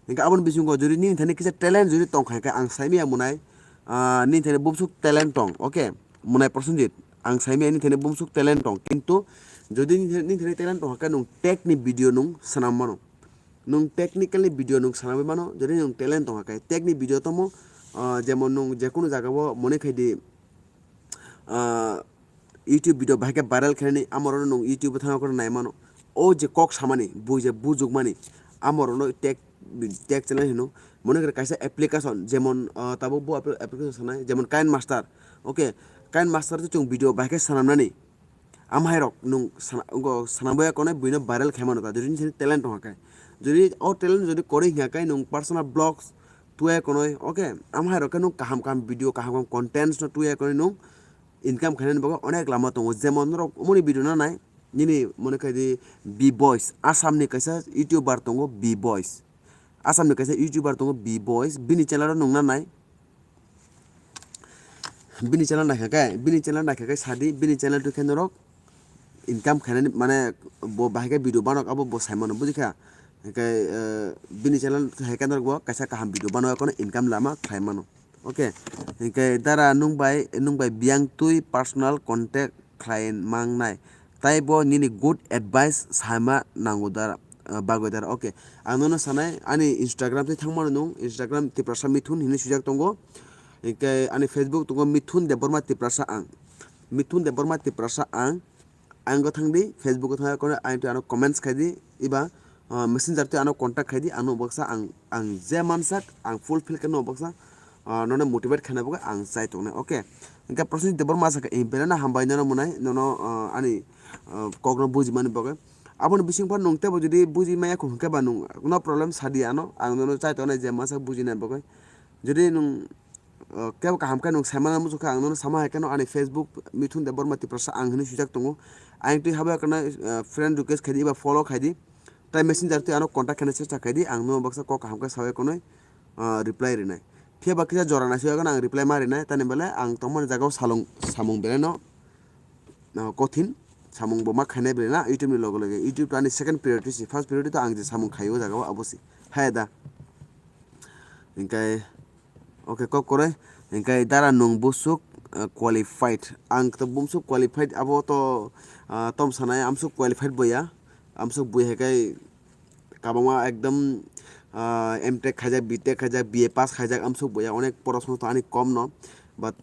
Hingke aboni bisingo jodi nini thani kisa talent jodi tongkha hingke ang saimaya mwnai, ah, nini thani bumsuk talent tong, okay? Mwnai Prosenjit, ang saimaya nini thani bumsuk talent tong, kintu jodi nini thani, nini thani talent tongkha khe nwng tech ni video nwng swnam mano. Nwng technical ni video nwng swnamwi mano, jodi nwng talent tongkha khe. Tech ni video tamo, ah, jemon nwng jekunu jaga o mone khai di, ah, YouTube video bahai khe viral khainani, amorokno nwng YouTube o thangwi kheno nai mano. O je kok samani, bo je bujukmani, amorokno tech, tech channel hino. Mone khe kaisa application, jemon, ah, tabuk bo appli-, application sanai, jemon KineMaster. Okay, KineMaster tei chwng video bahai khe swnamnani. Amhairok nwng sana-, go sanamboya konoi buino viral khaimano ta, jodi nini talent tongkha khe. Jodi o talent jodi kwrwi hinkha khe nwng personal vlogs tuya konoi, okay? Amhairok khe nwng kaham kaham video, kaham kaham contents no tuya konoi nwng income khainani bagwi onek lama tongo. Jemon norok umoni video no nai, nini mone khai di B Boys, Assam ni kaisa YouTuber tongo B Boys. Assam ni kaisa YouTuber tongo B Boys, bini channel o nwng na nai. Bini channel naikha khe, bini channel naikha khe sadi, bini channel twi khe norok income khainani, mane bo bahai khe video banok abo bo saimano, bujikha? Hinkhe, eh, bini channel hai khe norok bo kaisa kaham video banok, kono income lama khlaimano. Okay, hinkhe dara nwng bai, nwng bai biyang twi personal contact khlai mangnai. Tai bo nini good advice sama nango dara, ah, bagwi dara. Okay, ang nono sanai, ani Instagram tei thangmano nwng, Instagram Tiprasa Mithun hinwi swijak tongo. Hinkhe ani Facebook tongo Mithun Debbarma Tiprasa ang. Mithun Debbarma Tiprasa ang. Ang go thang di, Facebook o thang kono ang twi ano comments khai di, iba, ah, messenger twi ano contact khai di, ano baksa ang, ang je mansak, ang fulfill khe no baksa, ah, nono motivate khaina bagwi ang chai tongnai, okay? Hinkhe Prosenjit Debbarma sakha, eh, belai no hambai nono mwnai, nono, ah, ani, ah, kokno bujimani bagwi. Aboni bising phan nwng teibo jodi buji maya kho hinkhe ba nwng no problem sadi ano, ang nono chai tongnai je masa bujinai bagwi. Jodi nwng, ah, kebo kaham khe nwng saimano muchukha, ang nono sama hai kheno ani Facebook Mithun Debbarma Tiprasa ang hinwi swijak tongo. Ang twi habo kheno, ah, friend request khai di, eba follow khai di. Tai messenger twi ano contact khaina chesta khai di, ang no baksa kok kaham khe sawi konoi, ah, reply rinai. Phiya ba kisa jora naiswi ang reply ma rinai, tani belai ang tongmani jagao salong samung belai no, ah, kothin samung bo ma khainai belai na YouTube ni loge loge. YouTube to ani second priority si, first priority to ang je samung khaio jagao abo si. Hai da. Hinkhe, okay, kok koroi. Hinkhe dara nwng busuk, ah, qualified. Ang to bumsuk qualified abo to, ah, tom sanai amsuk qualified boya. Amsuk bui hai khe kabangma ekdom, ah, M Tech khaijak, B Tech khaijak, B A pass khaijak, amsuk boya onek porosona to ani kom no. But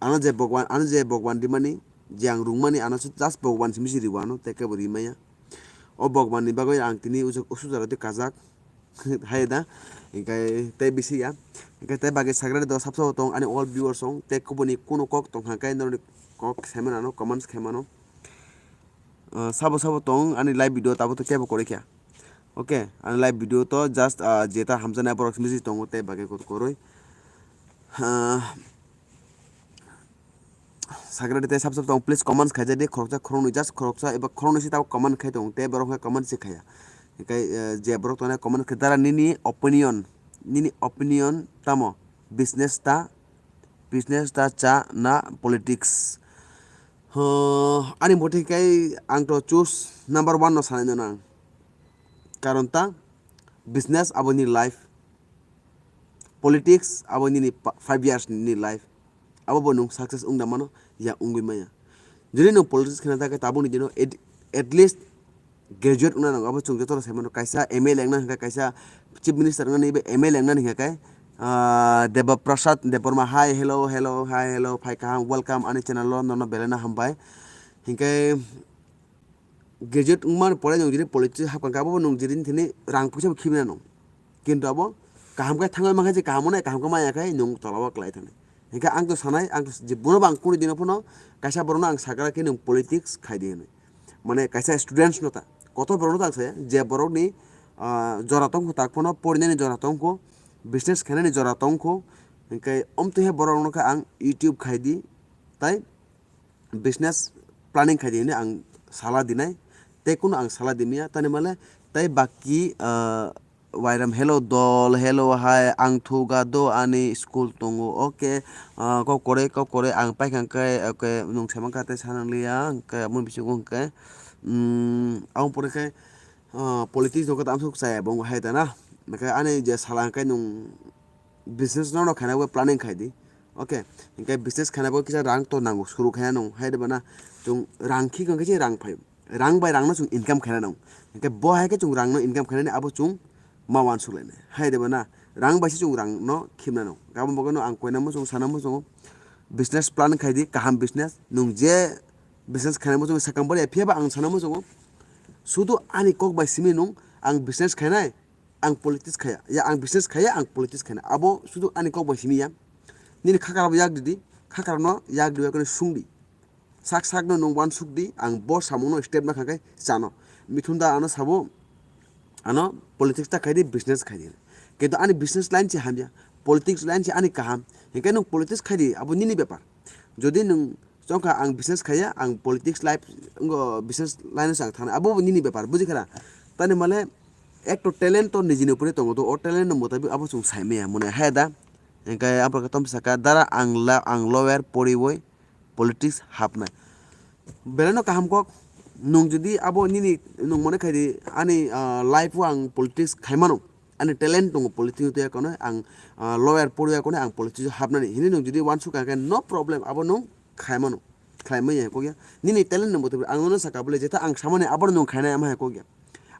ano je Bhagwan, ano je Bhagwan rimani, je ang rungmani, ano se just Bhagwan simi se riwo ano, tei kebo rimaya. O Bhagwan ni bagwi ang tini usu-, usu jora twi kajak. Hai da, hinkhe tei bisi ya. Hinkhe tei bagwi sagra do sabsa tong ani all viewers song, tei kubuni kuno kok tong kha khe noroni kok saimano, comments khaimano. Ah, sabo sabo tong ani live video tabo to kebo koroi kha. Okay, ani live video to just, ah, jeta hamjaknai borok simi se tongo tei bagwi kok koroi. Ah, Sagra de tei sab sab tong, please comments khaijak di, khoroksa khoroknwi, just khoroksa eba khoroknwi se tabo comment khai tong, tei borok khe comment se khaiya. Hinkhe, eh, je borok tongnai comment khe dara nini opinion, nini opinion tamo? Business ta, business ta cha na politics? Huh, ani mothe khe ang to choose number one no sanai no nang. Karon ta business abo ni life. Politics abo nini pa-, five years ni life. Abo bo nwng success wng da mano, ya wngwi maya. Jodi nwng politics khna ta khe tabukni dino at, at least graduate wngna nango. Abo chwng joto rok sai mano, kaisa M L A wngna hwnkha, kaisa chief minister wngna nini M L A wngna hwnkha khe, ah, Deba Prasad Debbarma, hi, hello, hello, hi, hello, phai kaham, welcome ani channel o, nono belai no hambai. Hinkhe, graduate wngmani pore nwng jini politics hapkha khe, abo bo nwng jini thani rang puisa bo khibina nung. Kintu abo kaham khe thangwi mankha je kaham wngnai, kaham khe maya khe nwng tola o kwlai thani. Hinkhe ang to sanai, ang to je bono bo ang kunu dino phano kaisa borokno ang sakha khe nwng politics khai di hinwi. Mane kaisa students no ta, kotor borokno ta ang saya, je borokni, ah, jora tongkho tak phano, porinani jora tongkho, business khainani jora tongkho, hinkhe omtwi hai borokno khe ang YouTube khai di, tai business planning khai di hinwi ang sala dinai, tei kunu ang sala dimya, tani male tei baki, ah, wairam, hello dol, hello hai, ang thuga do ani school tongo, okay, ah, kok kore, kok kore, ang paikha khe, okay, nwng saimankha tei sanang liya, hwnkhe aboni bisingo hwnkhe, mm, aboni pore khe, ah, politics no khe tamsok chaya bo wng hai ta na, hwnkhe ani je sala hwnkhe nwng business no, no khaina bo planning khai di. Okay, hinkhe business khaina bo kisa rang to nango, suru khaina nung, hai de bana. Chwng rang khi khe rang phai, rang bai rang no chwng income khaina nung. Hinkhe bo hai khe chwng rang no income khainani abo chwng ma uansuk lainai. Hai de bana, rang bai se chwng rang no khibna nung. Gabon bo no ang koina muchung, sana muchung, business plan khai di, kaham business. Nung je business khaina muchung sakang bari, phiya ba ang sana muchung, sudu ani kok bai simi nung ang business khainai. Ang politics khaya, ya ang business khaya, ang politics khaina. Abo sudu ani kok bai simi ya. Nini khakra bo yak di di, khakra no yak di, yak di sung di. sak sakno nwng uansuk di, ang bo samungno step nakha khe chano. Mithun da ano sabo, ano politics ta khai di, business khai di. Kintu ani business line se hamya, politics line se ani kaham. Hinkhe nwng politics khai di, abo nini bepar. Jodi nwng chongkha ang business khaiya, ang politics life, ngo business line se ang thangna, abo bo nini bepar, buji khara? Tani male ekto talent to nijini upore tongo, to o talent no mutabik abo chwng saimaya mone hai da. Hinkhe abo khe tom saka, dara ang la-, ang lawyer poriwi politics hapnai. Belai no kaham kok, nwng jodi abo nini nwng mone khai di, ani, ah, life o ang politics khai mano, ani talent tongo politics ni twi kono, ang, ah, lawyer poriya kono ang politics o hapnani hinwi nwng jodi uansuk kha khe no problem, abo nwng khai mano, khlai manya hai kok ya. Nini talent nwng bo twi ang nono saka bole, jeta ang samani abo nwng khainai ama hai kok ya.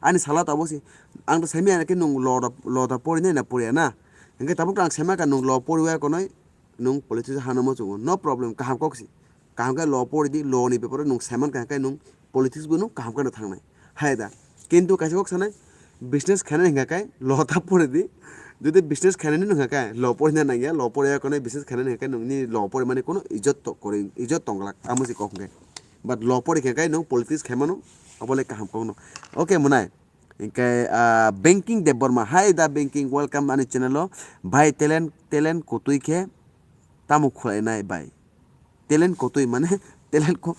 Ani sala to abo si, ang to saimaya khe nwng law da, law da porinai na poriya na, hinkhe tabuk to ang saimaka nwng law poriya kono, nwng politics o hano muchungo, no problem, kaham kok si. Kaham khe law pori di, law ni beparo nwng saiman kha khe nwng politics bo nwng kaham kheno thangnai. Hai da. Kintu kaisa kok sanai, business khainani hwnkha khe law ta pori di. Jodi business khainani hwnkha khe law porina nangya, law poriya kono business khainani hwnkha khe nwng nini law porimani kono ijot to kwrwi, ijot tong glak, amo se kok hwnkhe. But law pori khe khe nwng politics khaimano, abo le kaham kokno. Okay, mwnai. Hinkhe, ah, Banking Debbarma, hai da Banking, welcome ani channel o. Bhai, talent, talent kotwi khe tamo khwlainai bai? Talent kotwi mane talent ko-,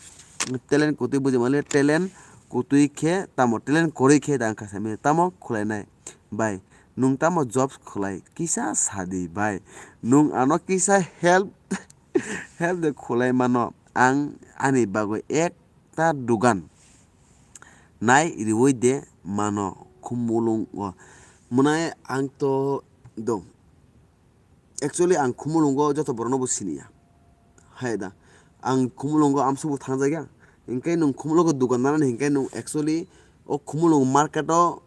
talent kotwi buji male talent kotwi khe tamo, talent kwrwi khe da wngkha saimanya, tamo khwlainai bai? Nwng tamo jobs khwlai kisa sadi bai? Nwng ano kisa help, help de khwlai mano, ang ani bagwi ek ta dugan nai riwi de mano Khumulwng o. Mwnai ang to do. Actually ang Khumulwng o joto borok no bo siniya. Hai da. Ang Khumulwng o amsuk bo thangjakya. Hinkhe nwng Khumulwng o dugan nanani hinkhe nwng actually o Khumulwng market o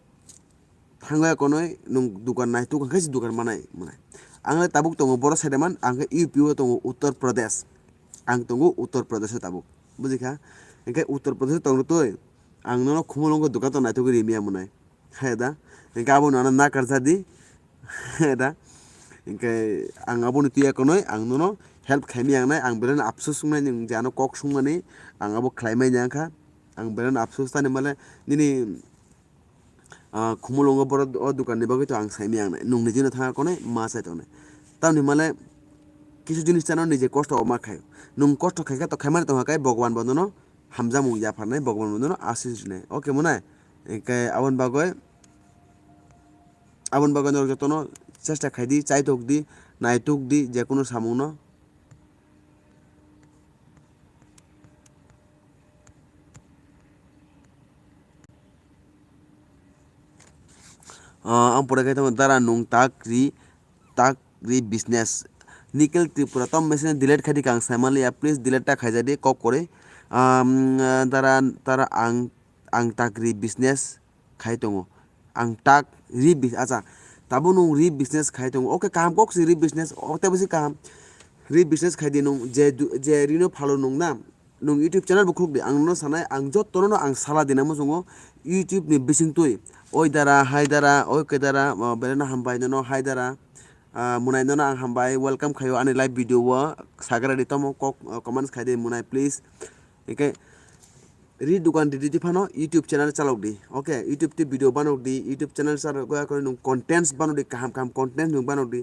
thangwi konwi nwng dukan naituk hwnkhe se dukan manai mwnai. Ang le tabuk tongo boro side man, ang khe U P o tongo Uttar Pradesh. Ang tongo Uttar Pradesh o tabuk. Buji kha? Hinkhe Uttar Pradesh o tongtwi ang nono Khumulwng o dukan to naituk rimiya mwnai. Hai da. Hinkhe abo no ano nakar jadi. Hai da. Hinkhe ang abo ni tuya konwi ang nono help khaimi ang nai, ang belai no apsus wngnai nwng je ano kok sungmani, ang abo khlaimani wngkha. Ang belai no apsus tani male nini ah, Khumulwng o borok o dukan ni bagwi to ang saimaya ang nai. Nwng nijino thangkha konwi ma chai tongnai. Tamni male kisu jinis chano nije kosto ma khai. Nwng kosto khaikha to khaimani tongkha khe Bhagwan bo nono hamjakmung yapharnai, Bhagwan bo nono asis rinai. Okay mwnai? Hinkhe aboni bagwi, aboni bagwi norok jotono chesta khai di, chaitok di, naitok di, jekunu samungno. Ah, ang pore khe tamo dara nwng tak ri, tak ri business. Nikhil Tripura, tamo message delete khai di, kang sai manliya, please delete ta khaijak di, kok kwrwi. Am, dara, dara ang, ang tak ri business khai tongo. Ang tak ri bis-, acha, tabuk nwng ri business khai tongo. Okay, kaham kok si ri business, o teibo si kaham. Ri business khai di nwng, je du-, je rino phalo nwng na, nwng YouTube channel bo khuluk di. Ang nono sanai, ang jotono no ang sala dina muchungo YouTube ni bisingtwi. Oi dara, hai dara, oi ke dara, o belai no hambai nono, hai dara. Ah, mwnai nono ang hambai, welcome khaio ani live video o. Sagra di tamo kok, ah, comments khai di mwnai please. Hinkhe ri dukan ridi phano YouTube channel chalok di. Okay, YouTube twi video banok di, YouTube channel chalok ya khe nwng contents banok di, kaham kaham contents nwng banok di,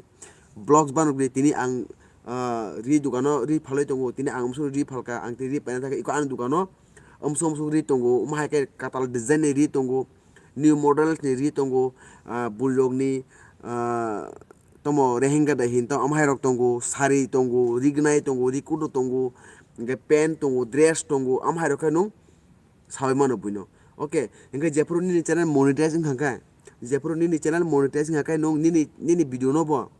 vlogs banok di. Tini ang, ah, ri dukano ri phalwi tongo, tini ang musu ri phalka, ang tini ri paina thangkha, iko ani dukano umsuk umsuk ri tongo, omo hai khe katal design ni ri tongo, new models ni ri tongo, ah, bwrwi rok ni, ah, tamo rehenga da hin tamo, omo hai rok tongo, sari tongo, rignai tongo, rikudo tongo, hinkhe pant tongo, dress tongo, omo hai rok khe nwng sawi mano buino. Okay, hinkhe jephuru nini channel monetize wngkha khe, jephuru nini channel monetize wngkha khe nwng nini, nini video no bo,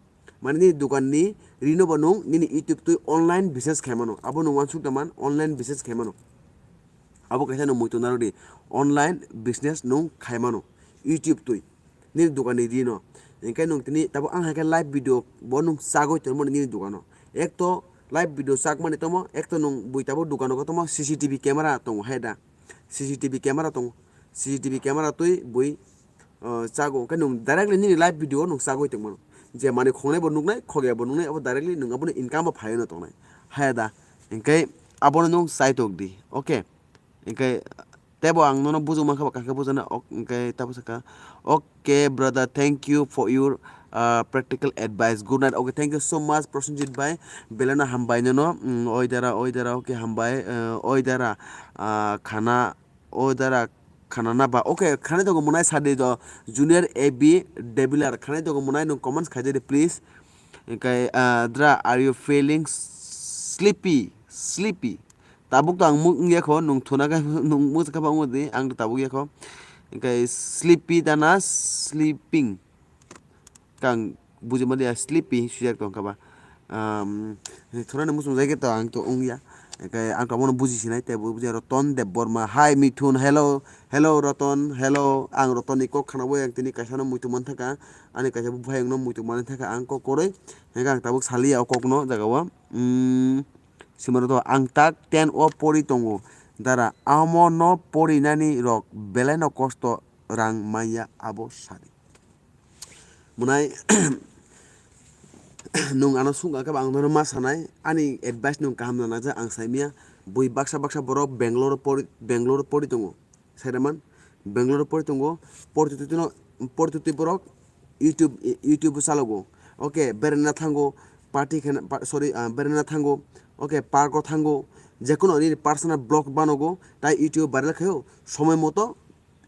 mane nini dukan ni ri no bo nwng nini YouTube twi online business khai mano, abo nwng uansuk da man online business khai mano. Abo kaisa nwng muitu narwk di, online business nwng khai mano YouTube twi nini dukan ni ri no. Hinkhe nwng tini tabuk ang hai khe live video bo nwng chagwi tongmani nini dukano. Ek to live video chakmani tomo, ek to nwng bui tabuk dukano khe tomo C C T V camera tongo hai da. C C T V camera tongo. C C T V camera twi bui, ah, chago. Hinkhe nwng directly nini live video o nwng chagwi tongmano. Je manwi khongnai bo nuknai, khogya bo nuknai, abo directly nwng abono income bo phaiwi no tongnai. Hai da. Hinkhe abono nwng chaitok di, okay? Hinkhe tebo ang nono bujukmankha ba kakhe bujana, ok, hinkhe tabo sakha, "Okay brother, thank you for your, uh, practical advice. Good night." Okay, thank you so much Prosenjit bhai, belai no hambai nono, mm, oi dara, oi dara, okay, hambai, uh, oi dara, uh, khana, oi dara, khana na ba, okay, khana dogo mwnai sadi do, Junior A B Debilar, khana dogo mwnai nwng comments khaidi de, please. Hinkhe, uh, dra, are you feeling sleepy? Sleepy. Tabuk to ang muk wngya kho, nwng thuna khe nwng muk kha ba wngdi, ang tabuk ya kho. Hinkhe sleepy dana sleeping. Kang buji maliya sleepy swijak tong kha ba. Um, thuna ni muchung jai khe to ang to wngya. Hinkhe ang to abono buji sinai, tei bo buji Roton Debbarma. Hi Mithun, hello, hello Roton, hello. Ang Roton ni kok khana bo yang tini kaisa no muitu man thaka. Ani kaisa bo bhai ang no muitu man thaka ang kok koroi. Hinkhe ang tabuk saliya o kok no jaga o. Um, Simaro to ang tak ten o pori tongo. Dara, amo no pori nani rok belai no kosto rang manya abo sadi. Mwnai nwng ano sung kha ba ang nono ma sanai, ani advice nwng kaham nana ja ang saimya, bui baksa baksa borok Bangalore pori, Bangalore pori tongo. Saireman, Bangalore pori tongo, pori twi no, pori twi borok YouTube, YouTube o chalogo. Okay, berena thango, party khena, pa-, sorry, ah, berena thango. Okay, park o thango, jekono nini personal blog banogo, tai YouTube viral khayo, somoi moto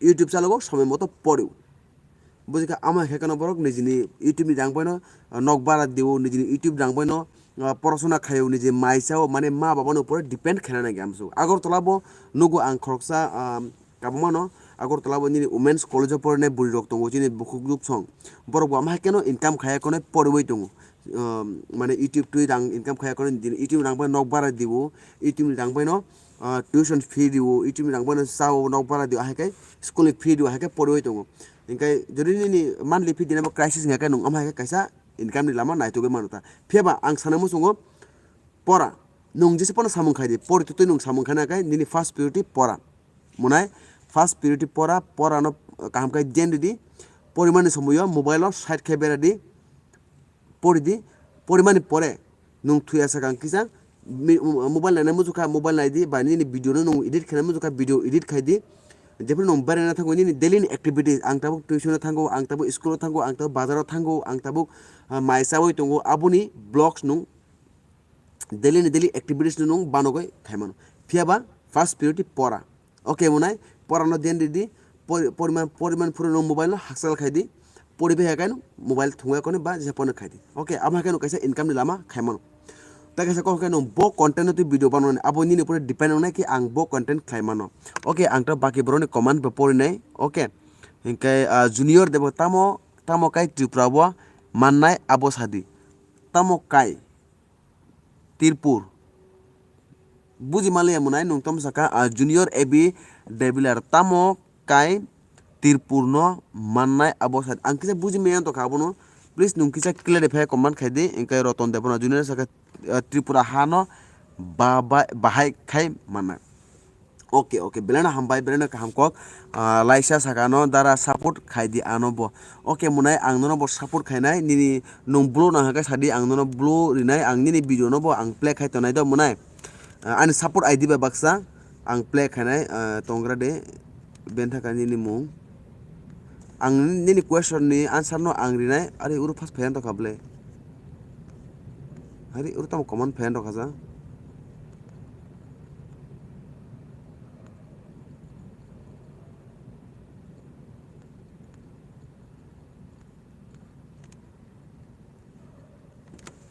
YouTube chalogo, somoi moto porio. Buji kha, amo hai khe kano borok nijini YouTube ni rang bai no, ah, nok bara dio, nijini YouTube rang bai no, ah, porosona khayo, niji mai chao, mane ma baba no upore depend khaina nang amsu. Agartala bo nugo ang khoroksa, ah, kabuma no, Agartala bo nini Women's College o porinai bwrwi rok tongo, chini bukhuk juk song. Borok bo amo hai khe no income khaya konai poriwi tongo. Ah, mane YouTube twi rang income khaya konai, nijini YouTube rang bai nok bara dio, YouTube ni rang bai no, ah, tuition fee dio, YouTube ni rang bai no chao, nok bara dio, ahai khe school ni fee dio, ahai khe poriwi tongo. Hinkhe jodi nini monthly fee dinabo crisis wngya khe nwng amo hai khe kaisa income ni lama naitugwi mano ta. Phiya ba ang sana muchungo pora. Nwng jesa phano samung khai di, pori twi nwng samung khaina khe nini first priority pora. Mwnai first priority pora, pora no kaham khai diyan ridi. Porimani somoyo mobile o side khai bera di. Pori di, porimani pore nwng thuya sakang kisa mi-, um, mobile naina muchukha, mobile nai di, ba nini video no nwng edit khaina muchukha, video edit khai di. Jephru nwng beraina thango, nini daily ni activities, ang tabuk tuition o thango, ang tabuk school o thango, ang tabuk bazar o thango, ang tabuk, ah, mai chawi tongo, aboni vlogs nwng daily ni daily activities no nwng banogoi khaimano. Phiya ba first priority pora. Okay, mwnai, pora no diyan ridi, pori-, poriman, poriman phuru no mobile no hakchal khai di, pori bai hakai no mobile thungwi koni ba jesa phone khai di. Okay, amo hakai no kaisa income ni lama khaimano. Ta kaisa kok hakai no bo content no twi video banoni, abo nini upore depend wngnai ki ang bo content khlaimano. Okay, ang ta baki borok ni comment bo porinai. Okay, hinkhe, ah, Junior Debo tamo, tamo kai Tripura bo mannai abo sadi. Tamo kai. Tirpur. Buji maliya mwnai nwng tamo saka, ah, Junior A B Debilar tamo kai Tirpur no mannai abo sadi. Ang kisa buji maya tongkha abono. Please nwng kisa clarify comment khai di. Hinkhe Roton Debbarma Junior saka, ah, Tripura ha no ba-, ba-, bahai khai mannai. Okay, okay, belai no hambai, belai no kaham kok. Ah, laisa saka no dara support khai di ano bo. Okay, mwnai ang nono bo support khainai, nini nwng blue nang hake sadi ang nono blue rinai, ang nini video no bo ang play khai tonai do mwnai. Ah, ani support I D bai baksa ang play khainai, ah, tongra de bentha ka nini mung. Ang nini question ni answer no ang rinai, ari uru first fan rok kha ble. Ari uru tamo comment fan rok kha ja.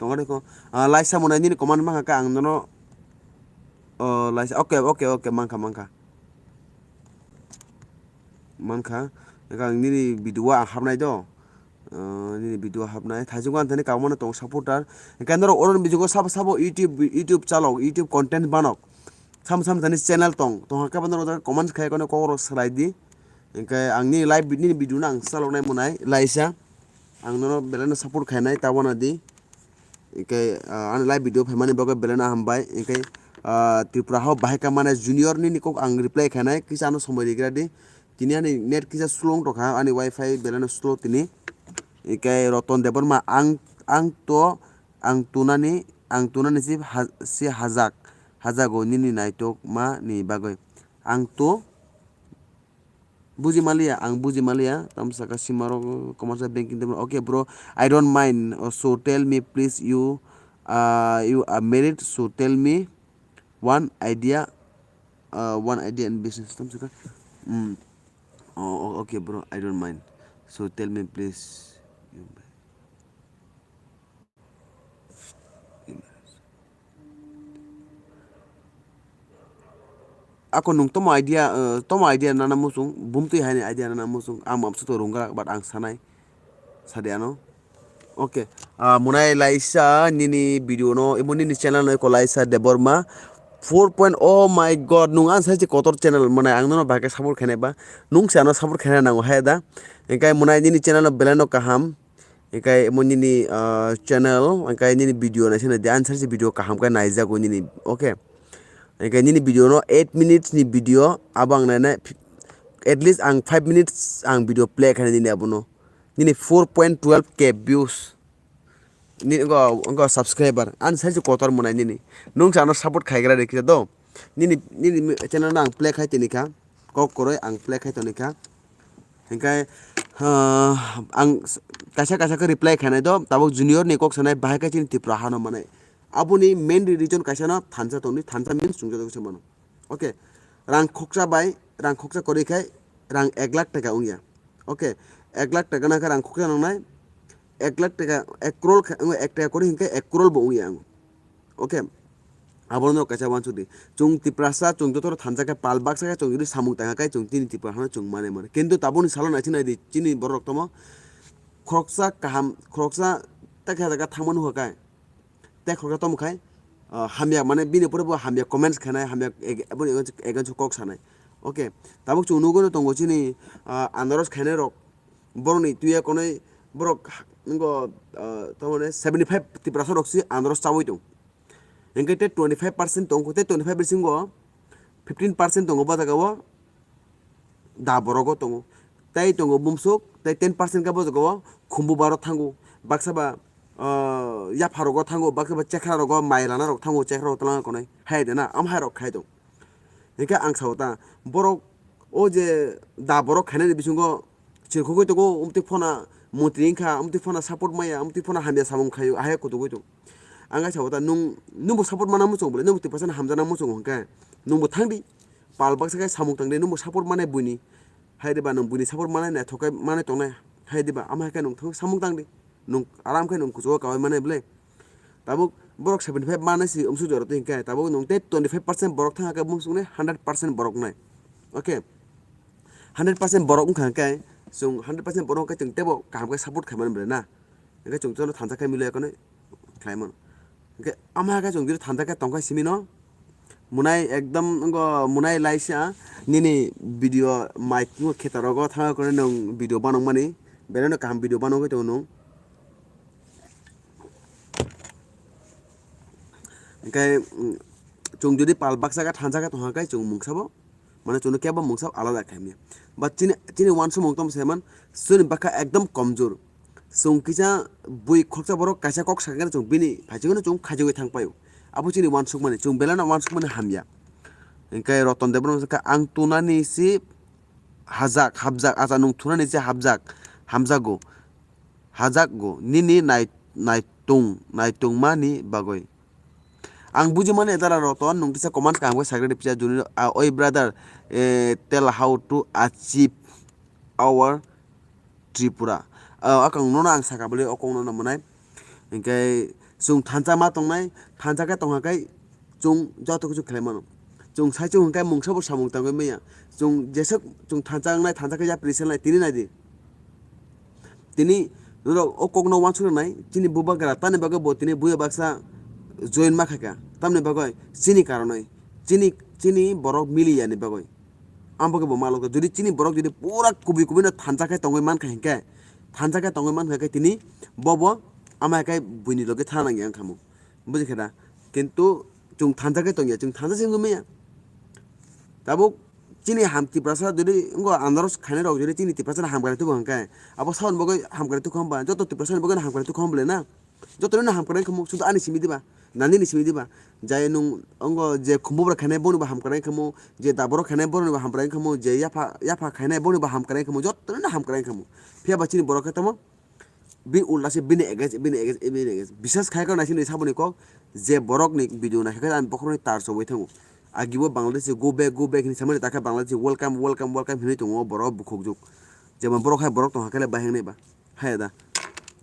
Tongo de ko, ah, laisa mwnai nini comment mankha khe ang nono, oh, laisa, okay, okay, okay, mankha, mankha. Mankha, ang nini video o ang hapnai do. Ah, nini video hapnai. Thaichuk ang thani kabangma no tongo supporter. Hinkhe norok oro ni bisingo sabo sabo YouTube, YouTube chalok, YouTube content banok. Sam sam thani channel tong. Tong hakhe bono comment khai kono kokrok salai di. Hinkhe ang nini live vid-, nini video no ang chalok nai mwnai laisa. Ang nono belai no support khainai tabona di. Hinkhe, ah, ani live video phaimani bagwi belai no hambai. Hinkhe, ah, Tripura hao bahai ka mane Junior nini kok ang reply khainai kisa ano somoi rigra di. Tini ani net kisa slow wng tongkha, ani wifi belai no slow tini. Hinkhe Roton Debbarma ang, ang to, ang tunani, ang tunani si ha-, si hajak. hajago nini naitokma ni bagwi. Ang to buji maliya, ang buji maliya. Tamo saka simarok commercial banking tamo. Okay bro, I don't mind. Uh, so tell me please, you, uh, you are married, so tell me one idea, uh, one idea in business. Tamo saka. Hmm. Oh, oh, okay bro, I don't mind. So tell me please. Ako nung tomo idea, eh, tomo idea nana muchung, bumtwi haini idea nana muchung, ang mamsa to rungrak, but ang sanai, sadi ano. Okay, ah, munai laisa nini video no, imo nini channel no eko laisa Debbarma four point, oh my God, nung ang sai kotor channel, mane ang nono bahai khe support khainai ba, nung se ano support khainai nango hai da, engkai munai nini channel no belai no kaham. Hinkhe imo nini, ah, channel, hinkhe nini video naisana di answer se video kaham khe naijago nini, okay? Hinkhe nini video no eight minutes ni video abo ang nainai, at least ang five minutes ang video play khainai nini abono. Nini four point twelve K views. Nini wngkha, wngkha subscriber. Answer se kotor mwnai nini. Nung se ano support khaigra de kisa do. Nini, nini channel no ang play khai tini kha. Kok kwrwi ang play khai toni kha. Hinkhe, ah, ang s-, kaisa kaisa khe reply khainai do, tabuk junior ni kok sanai bahai khe chini Tripura hano manai. Aboni main reason kaisa no thansa tongdi, thansa means chwng joto khe se mano. Okay, rang khoksa bai, rang khoksa kwrwi khai rang ek lakh taka wngya. Okay, ek lakh taka na khe rang khoksa nangnai, ek lakh taka, ek crore kha, ek taka kwrwi hinkhe ek crore bo wngya ang. Okay. Abono kaisa uansuk di. Chwng Tiprasa, chwng joto thansa khe pal baksa khe chwng jodi samung tangkha khe chwng tini Tripura hano chwng mane mane. Kintu taboni salo naising nai di, chini borok tomo khoroksa kaham, khoroksa tekha jaga thangmani hwnkha khe. Tei khoroksa tomo khai, ah, hamya mane bini pore bo hamya comments khainai, hamya eg-, aboni against, against kok sanai. Okay. Tabuk chwng nugwi tongo chini, ah, anaros khainai rok. Borokni tuya konwi borok ha-, ngo, ah, tamone seventy five Tiprasa rok si andro chawi tong. Hinkhe tei twenty five percent tong, tei twenty five bisingo fifteen percent tongo bo jaga o da borogo tongo. Tei tongo bumsuk, tei ten percent khe bo jaga o khumbu baro thango. Baksa ba, ah, yapha rogo thango, baksa ba chekra rogo mai rana rok thango, chekra rok twlangna konwi. Hai de na, am hai rok khai tong. Hinkhe ang sao ta, borok o je da borok khainani bisingo chirkhogwi tongo, umtwi phona montri wngkha, umtwi phona support maya, umtwi phona hamya samung khaio, ahai kutugwi tong. Ang khe sao ta, nung, nungbo support mana muchung bole, nungbo twi phaisano hamjana muchung hwnkhe, nungbo thangdi, pal baksa khe samung tangdi, nungbo support manai buini, hai diba nung buini support manai naithok khe manai tongnai, hai diba, ama hai khe nung thang samung tangdi, nung aram khe nung kuchugo kaui manai bole. Tabuk borok seventy five manai si umsuk jora twi hinkhe, tabuk nung tei twenty five percent borok thang khe bumsuknai hundred percent borok nai. Okay. Hundred percent borok wngkha hinkhe, chwng hundred percent borok hinkhe chwng teibo kaham khe support khaimani bwle na. Hinkhe chwng chwngno thansa khe mili ya konwi khlaimano. Hinkhe ama khe chwng jodi thansa khe tongkha simi no. Munai ekdom wngkha, munai laisa nini video mic wngkha khe ta rogo thang khe nwng video banokmani. Belai no kaham video banogwi tongo nwng. Hinkhe, mm, chwng jodi pal baksa khe thansa khe tongkha khe chwng mungsa bo. Mane chwngno kebo mungsa alada khaimya. But chini, chini uansukmung tamo saiman, chini bwkha ekdom komjor. Chwng kisa bui khoroksa borok kaisa kok sakhe chwng bini phaichigwino chwng khaijagwi thang paio. Abo chini uansukmani, chwng belai no uansukmani hamya. Hinkhe Roton Debbarma sakha, "Ang tunani si hajak, hapjak, acha nwng tunani si hapjak, hamjago." Hajak go nini nai-, naitung, naitungmani bagwi. Ang buji mani dara Roton, nwng kisa comment kaham khe sakhe de pisa juni, ah, oi brother, eh, tell how to achieve our Tripura. Ah, akang nono ang saka bole o kok nono mwnai. Hinkhe chwng thansa ma tongnai, thansa khe tongkha khe chwng joto khe chwng khlai mano. Chwng sai chwng hwnkhe mungsa bo samung tangwi manya. Chwng jeswk chwng thansa wngnai, thansa khe yapri selnai, tini nai di. Tini norok o kokno uansuk rwnai, chini bubagra tamni bagwi bo tini buya baksa join ma khaikha. Tamni bagwi chini karonwi, chini, chini borok mili yani bagwi. Ang bagwi bo malok, jodi chini borok jodi pura kubui kubui no thansa khe tongwi mankha hinkhe, thansa khe tongwi mankha khe tini bobo ama khe buini logi thana nangya wngkha mo. Buji khe da? Kintu chwng thansa khe tongya, chwng thansa se wngwi manya. Tabuk chini ham Tiprasa jodi wngkha andro khainai rok jodi chini Tiprasa no hamkrai tubu hwnkhe, abo saboni bagwi hamkrai tukha hwnba, joto Tiprasa ni bagwi no hamkrai tukha hwnba le na? Jotono no hamkrai khamu, sudu ani simi diba, nani ni simi diba. Jai nung ongo je khumbu bra khainai boni bo hamkrai khamu, je daboro khainai boni bo hamkrai khamu, je yapha, yapha khainai boni bo hamkrai khamu, jotono no hamkrai khamu. Phiya ba chini borok khe tamo, bi ulta se bini against, bini against, bini against. Bisas khai kha naising ni saboni kok, je borok ni video naikha khe ani bokhorok ni tar chobwi thango. Agi bo Bangladesh go back, go back hinwi samani ta khe Bangladesh welcome, welcome, welcome hinwi tongo borok bukhukjwk. Jemon borok hai borok tongkha khe le bahai wngnai ba. Haya da.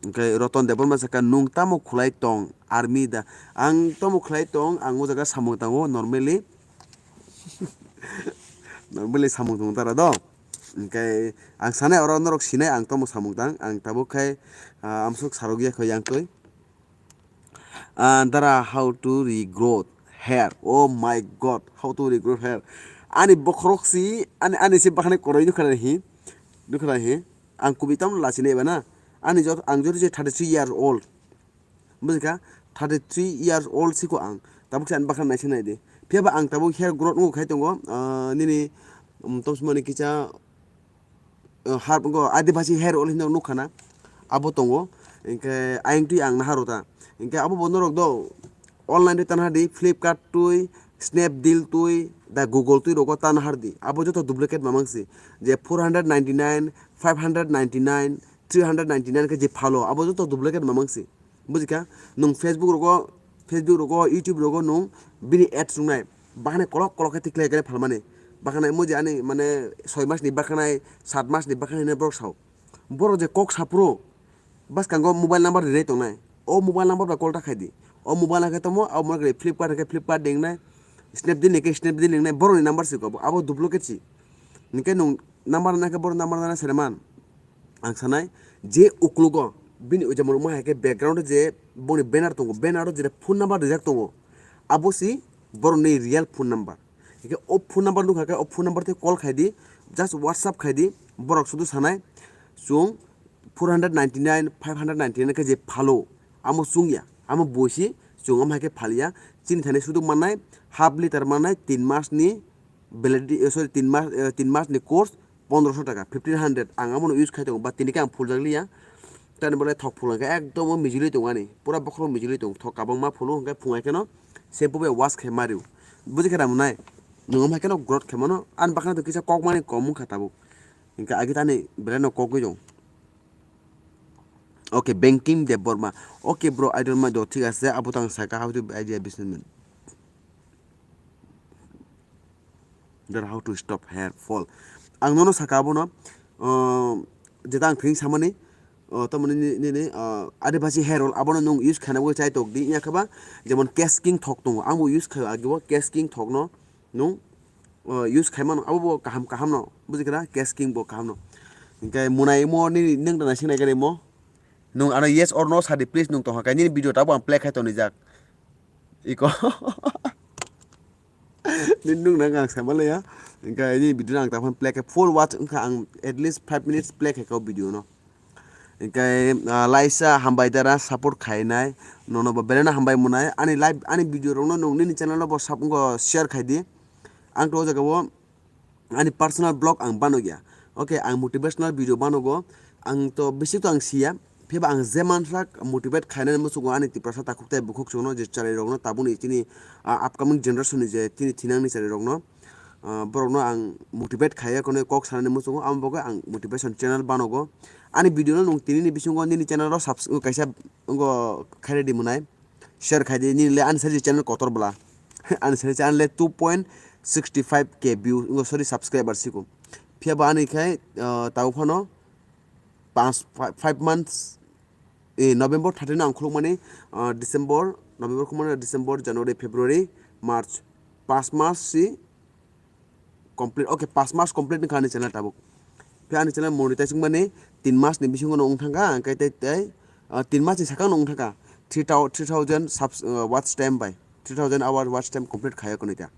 Hwnkhe Roton Debbarma sakha, "Nwng tamo khwlai tong, army da?" Ang tamo khwlai tong, ang o jaga samung tango normally. Normally samung tong tara do. Hwnkhe ang sanai oro norok sinai ang tamo samung tang, ang tabuk khai, ah, amsuk sarok ya kho yang twi. Ah, Dara, how to regrow hair? Oh my God, how to regrow hair? Ani bokhorok si, ani, ani si bakhani koroi nukha nai hi, nukha nai hi. Ang kubui tamo lachini eba na. Ani jot, ang jot je thirty three years old. Bujikha, thirty three years old siko ang. Tabuk se ani bakhani naising nai di. Phiya ba ang tabuk hair growth wngkha khai tongo, ah, nini, um, tomsmani kisa, uh, har-, go Adibasi hair oil hinwi nukha na, abo tongo. Hinkhe ayang twi ang naharo ta. Hinkhe abo bo norok do online twi tanha di, Flipkart twi, Snapdeal twi, da Google twi rogo ta nahar di. Abo joto duplicate mamang si. Je four hundred ninety nine, five hundred ninety nine, three hundred ninety nine khe je phalo, abo joto duplicate mamang si. Bujikha, nwng Facebook rogo, Facebook rogo, YouTube rogo nwng bini ads wngnai. Bakhani kolok kolok khe tikhlai khe phalmani. Bakhani mo je ani mane soi mas ni bakhani, sat mas ni bakhani hinwi borok sao. Borok je kok saphuru, bwskango mobile number rinai tongnai. O mobile number bai call ta khai di. O mobile hwnkhe tamo, abo mobile Flipkart hwnkhe Flipkart ni wngnai, Snapdeal ni hwnkhe Snapdeal ni wngnai, borok ni number se abo, abo duplicate se. Hinkhe nwng number rwna khe borok number rwna sere man. Ang sanai je uklogo bini jemon wngma hai khe background o je boni banner tongo, banner o je phone number rijak tongo, abo si borokni real phone number. Hingke o phone number nukha khe o phone number tei call khai di, just WhatsApp khai di, borok sudu sanai chwng four hundred ninety nine, five hundred ninety nine khe je phalo, amo chwngya, amo boisi chwng amo hai khe phalia, chini thani sudu mannai half litre mannai tin mas ni validity, eh, sorry, tin mas, eh, tin mas ni course, pondroso taka, fifteen hundred, ang abono use khai tongo, but tini khe ang phuljakliya. Tamni bagwi thok phulangkhe ekdom o mijili tongo ani, pura bokhorok mijili tongo, thok kabangma phulu hwnkhe phungai kheno shampoo bai wash khai mario. Buji khe namunai, nwng wngkha kheno growth khaimano, ani bakhana to kisa kokmani kom wngkha tabuk, hwnkhe agi tani belai no kokgwi tongo. Okay, Banking Debbarma. Okay bro, I don't mind, thik ase, abo tang saka, how to idea businessman. Then how to stop hair fall? Ang nono saka abono, uh, jeta ang thwing samani, uh, tamoni ni, ni, ni, uh, Adibasi hair oil abono nwng use khaina bagwi chai tok di, ya khe ba jemon Kesh King thok tongo, ang bo use khaio agi o Kesh King thok no nwng, uh, use khai mano, abo bo kaham, kaham no, buji khe na? Kesh King bo kaham no. Hinkhe munai mo nini nwng da naising nai gari mo, nwng ano yes or no sadi please, nwng tongkha khe nini video tabuk ang play khai tonijak. Iko. Nini nwng nang ang sama laya. Hingke ini video ang taphang play khe full watch wngkha ang at least five minutes play khe kau video no. Hingke, ah, laisa hambai dara support khainai. Nono bo belai no hambai mwnai. Ani live, ani video rok no nwng nini channel o bo sab-, wngkha share khai di. Ang to o jaga o ani personal blog ang bano ya. Okay, ang motivational video banogo. Ang to bisi to ang siya. Phiya ba ang je mansak motivate khainani muchungo ani Tiprasa takhuk tei bukhuk chwngno je chwrai rokno tabukni chini, ah, upcoming generation ni je chini thinangni chwrai rokno, ah, borokno ang motivate khaiya kono kok sanani muchungo, amo bagwi ang motivation channel banogo. Ani video no nwng tini ni bisingo nini channel o subs-, kaisa wngkha khairedi mwnai. Share khai di, nini le ani sari channel kotor bwla. Ani sari channel le two point sixty five K view, wngkha, sorry, subscriber siko. Phiya ba ani khai, ah, tabuk phano panch, fi-, five months, eh, November thirteen ang khulukmani, ah, December, November khulukmani, December, January, February, March, panch mas si complete, okay, panch mas complete wngkha ani channel tabuk. Phiya ani channel monetizing mani tin mas ni bisingo no wngthangkha, hingke tei, tei, ah, tin mas ni sakang no wngthangkha three thou-, three thousand subs-, ah, watch time bai, three thousand hour watch time complete khaya kwnwi ta.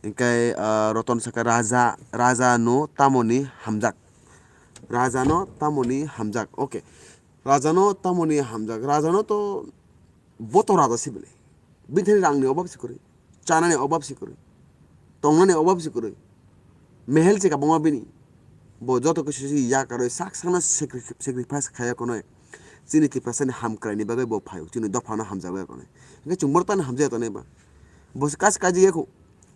Hingke, ah, Roton saka, "Raja, raja no tamoni hamjak? Raja no tamoni hamjak?" Okay. Raja no tamoni hamjak? Raja no to bo to raja se bele. Bini thani rang ni obab se kwrwi, chana ni obab se kwrwi, tongna ni obab se kwrwi. Mehel se kabangma bini. Bo joto kisu se yakarwi sak sakno sacri-, sacrifice khaya kono. Chini Tiprasani hamkraini bagwi bo phaio, chini dophano hamjagwi akonai. Hwnkhe chwng bono tani hamjagwi tongnai ba? Bo se kas kaijagwi yakho.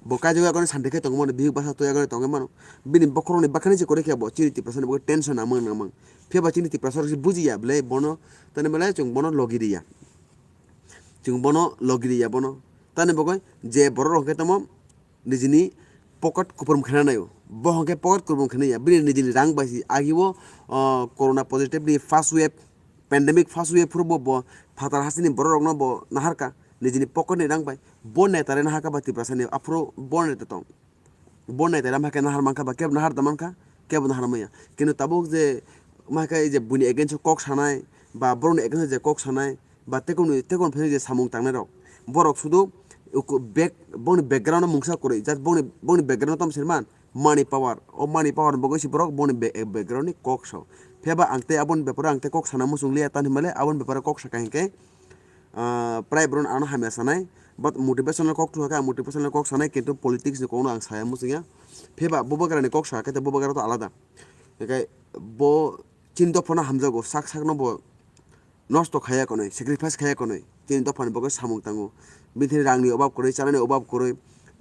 Bo kaijagwi akonai santi khe tongmani, bihik basa toyagwi tongwi mano. Bini bokhorokni bakhani se kwrwi khe bo chini Tiprasani bagwi tension nangmang nangmang. Phiya ba chini Tiprasa rok se bujiya belai bono, tani belai chwng bono logi riya. Chwng bono logi riya bono. Tani bagwi je borok rok hwnkhe tamo nijini pocket kupulung khaina naio. Bo hwnkhe pocket kupulung khaina ya. Bini nijini rang bai si agio, ah, corona positive ni first wave, pandemic first wave phuru bo, bo phatar hasteni borok rokno bo naharka nijini pocket ni rang bai. Bo neta re naharka ba Tiprasani aphuru bo neta tong. Bo neta re ama khe nahar mankha ba kebo nahar da mankha, kebo nahar maya. Kintu tabuk je ma khe je buini against o kok sanai ba borokni against o je kok sanai, ba tekongni, tekong pheno je samung tangnai rok, borok sudu uku back, bongni background o mungsa kwrwi, just bongni, bongni background o tamo sirman money power, o money power ni bagwi si borok bongni be-, background ni kok sao. Phiya ba ang tei aboni beparo ang tei kok sana muchung liya, tani hwnba le aboni beparo kok saka hinkhe, ah, prai borok ano hamya sanai, but motivational kok thukha khe ang motivational kok sanai, kintu politics ni kok no ang saya muchung ya. Phiya ba bubagra ni kok saka khe tei bubagra to alada. Hinkhe bo chini dophano hamjago, sak sak no bo nosto khaya konwi, sacrifice khaya konwi, chini dophani bagwi samung tango. Bini thani rangni obab kwrwi, chanani obab kwrwi,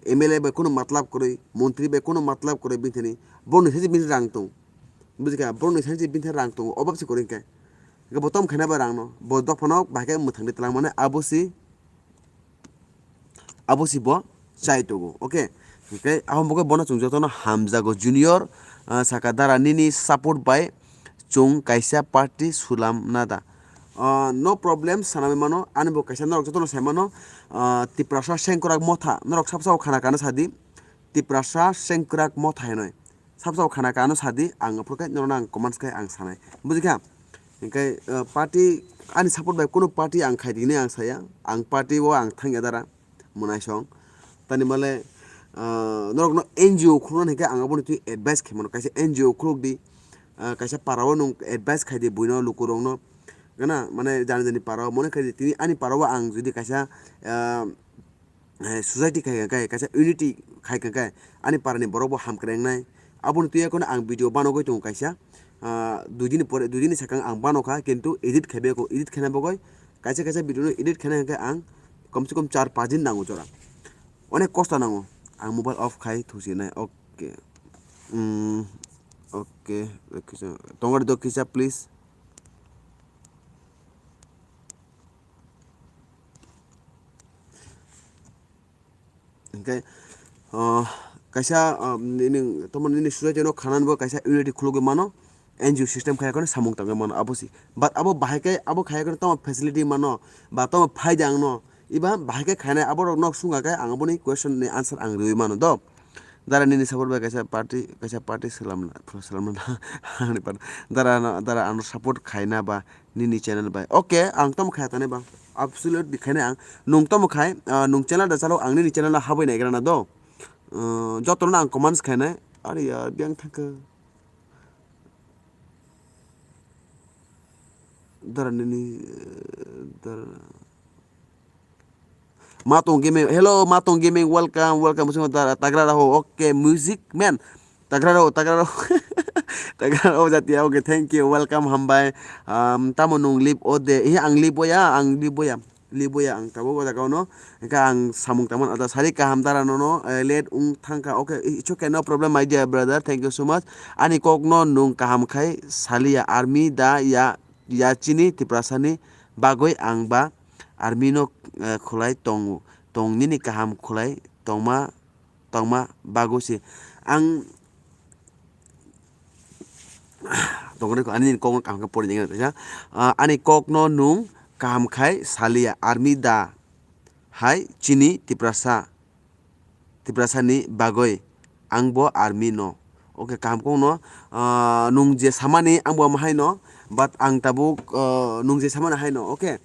M L A bai kunu matlab kwrwi, montri bai kunu matlab kwrwi bini thani. Borokni thani bini rang tong. Bujikha, borokni thani bini thani rang tongo, obab se kwrwi hinkhe. Hinkhe bo tom khaina bai rangno, bo dophano bahai khe mwthangdi twlang mani abo si. Abo si bo chai tongo, okay? Hinkhe abo bagwi bono chwng jotono hamjago junior, ah, saka dara nini support bai chwng kaisa party sulam nada. Ah, no problem, sanamwi mano, ani bo kaisa norok jotono sai mano, ah, Tiprasa Sengkrak Motha, norok sabsao khana kana sadi, Tiprasa Sengkrak Motha hinoi. Sabsao khana kano sadi, ang aphuru khe norokno ang comments khe ang sanai. Bujikha? Hinkhe, ah, party, ani support bai kunu party ang khai di hinwi ang saya. Ang party o ang thangya dara, mwnaisong. Tani male, ah, norokno N G O khulukna hinkhe ang aboni twi advice khe mano. Kaisa N G O khuluk di, ah, kaisa para o nwng advice khai di buino lukurokno. Gana, mane jani jani para o mone khai di, tini ani para o ang jodi kaisa, ah, eh, society khai kha khe, kaisa unity khai kha khe, ani para ni borok bo hamkrai wngnai. Aboni twi ekono ang video banogwi tongo kaisa, ah, dui din ni pore, dui din ni sakang ang bano kha, kintu edit khai bai kho, edit khaina bagwi kaisa kaisa video no edit khaina hwnkhe ang kom se kom char panch din nango jora, onek kosto nango. Ang mobile off khai thusi nai, okay. Mm, okay, okay, so, tongor do kisa please. Hinkhe, ah, kaisa, ah, nini, tamo nini society no khanani bo kaisa unity khulugwi mano, N G O system khai kheno samung tangwi mano abo si. But abo bahai khe, abo khai kheno tamo facility mano, ba tamo phaida ang no, iba bahai khe khainai abo rok nok sung khe ang aboni question ni answer ang riwi mano do. Dara nini support bai kaisa party, kaisa party selam, selam ani party. Dara ano, dara ano support khaina ba nini channel bai. Okay, ang tamo khai tani ba. Absolutely khaina ang. Nung tamo khai, ah, nung channel da chalo ang nini channel habwi nai grana do. Ah, jotono ang comments khainai. Ari ya, biang thangkha. Dara nini, eh, dara. Matong Gaming, hello, Matong Gaming, welcome, welcome. Musi mo ta-, tagra raho, okay, music man. Tagra raho, tagra raho. Tagra raho, jatia, okay, thank you, welcome, hambai. Um, tamo nung live o de, eh, ang live o ya, ang live o ya. Live o ya, ang tabo o jaga o no. Engka ang samung tangmani ada sari kaham dara no no, eh, late ung thangkha, okay, it's okay, no problem, my dear brother, thank you so much. Ani kok no nung kaham khai salia, army da ya, ya chini Tiprasa ni bagwi ang ba army no, eh, khulai tongo, tong nini kaham khulai tongma, tongma bagwi se. Ang tongri ko ani kok no kaham khe pori jeng kaisa. Ah, ani kok no nung kaham khai salia, army da hai chini Tiprasa. Tiprasa ni bagwi ang bo army no. Okay, kaham kok no, ah, nung je samani ang bo ama hai no, but ang tabuk, ah, nung je samani hai no, okay.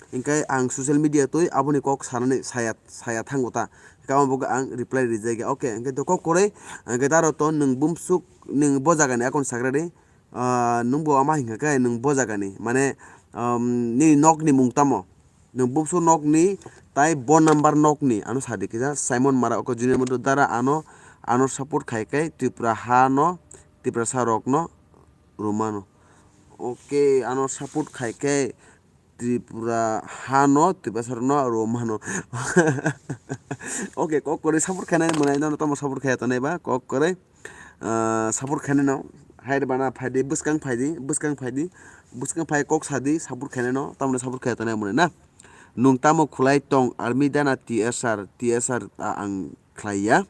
Hinkhe ang social media twi aboni kok sanani saya, saya thango ta. Hinkhe amo bo ang reply rijak ya. Okay, hinkhe to kok kwrwi, hinkhe daro to nwng bumsuk nwng bo jaga ni akon sagra di. Ah, nwng bo ama hinkha khe nwng bo jaga ni, mane, um, nini nok ni mung tamo? Nwng bumsuk nok ni tai bo number nok ni, ano sadi kisa Simon Mara oko junior motto dara ano, ano support khai khe Tripura ha no, Tiprasa rok no rwmano. Okay, ano support khai khe Tripura hano, Tiprasa rokno aro mano. Okay, kok kwrwi support khainai mwnai, nono tamo support khaiya tonai ba, kok kwrwi, ah, support khainai no. Hai bana phaidi, bwskang phaidi, bwskang phaidi, bwskang phai kok sadi, support khainai no, tamoni support khaiya tonai mwnai na. Nwng tamo khwlai tong, army dana T S R, T S R a ang khlaiya.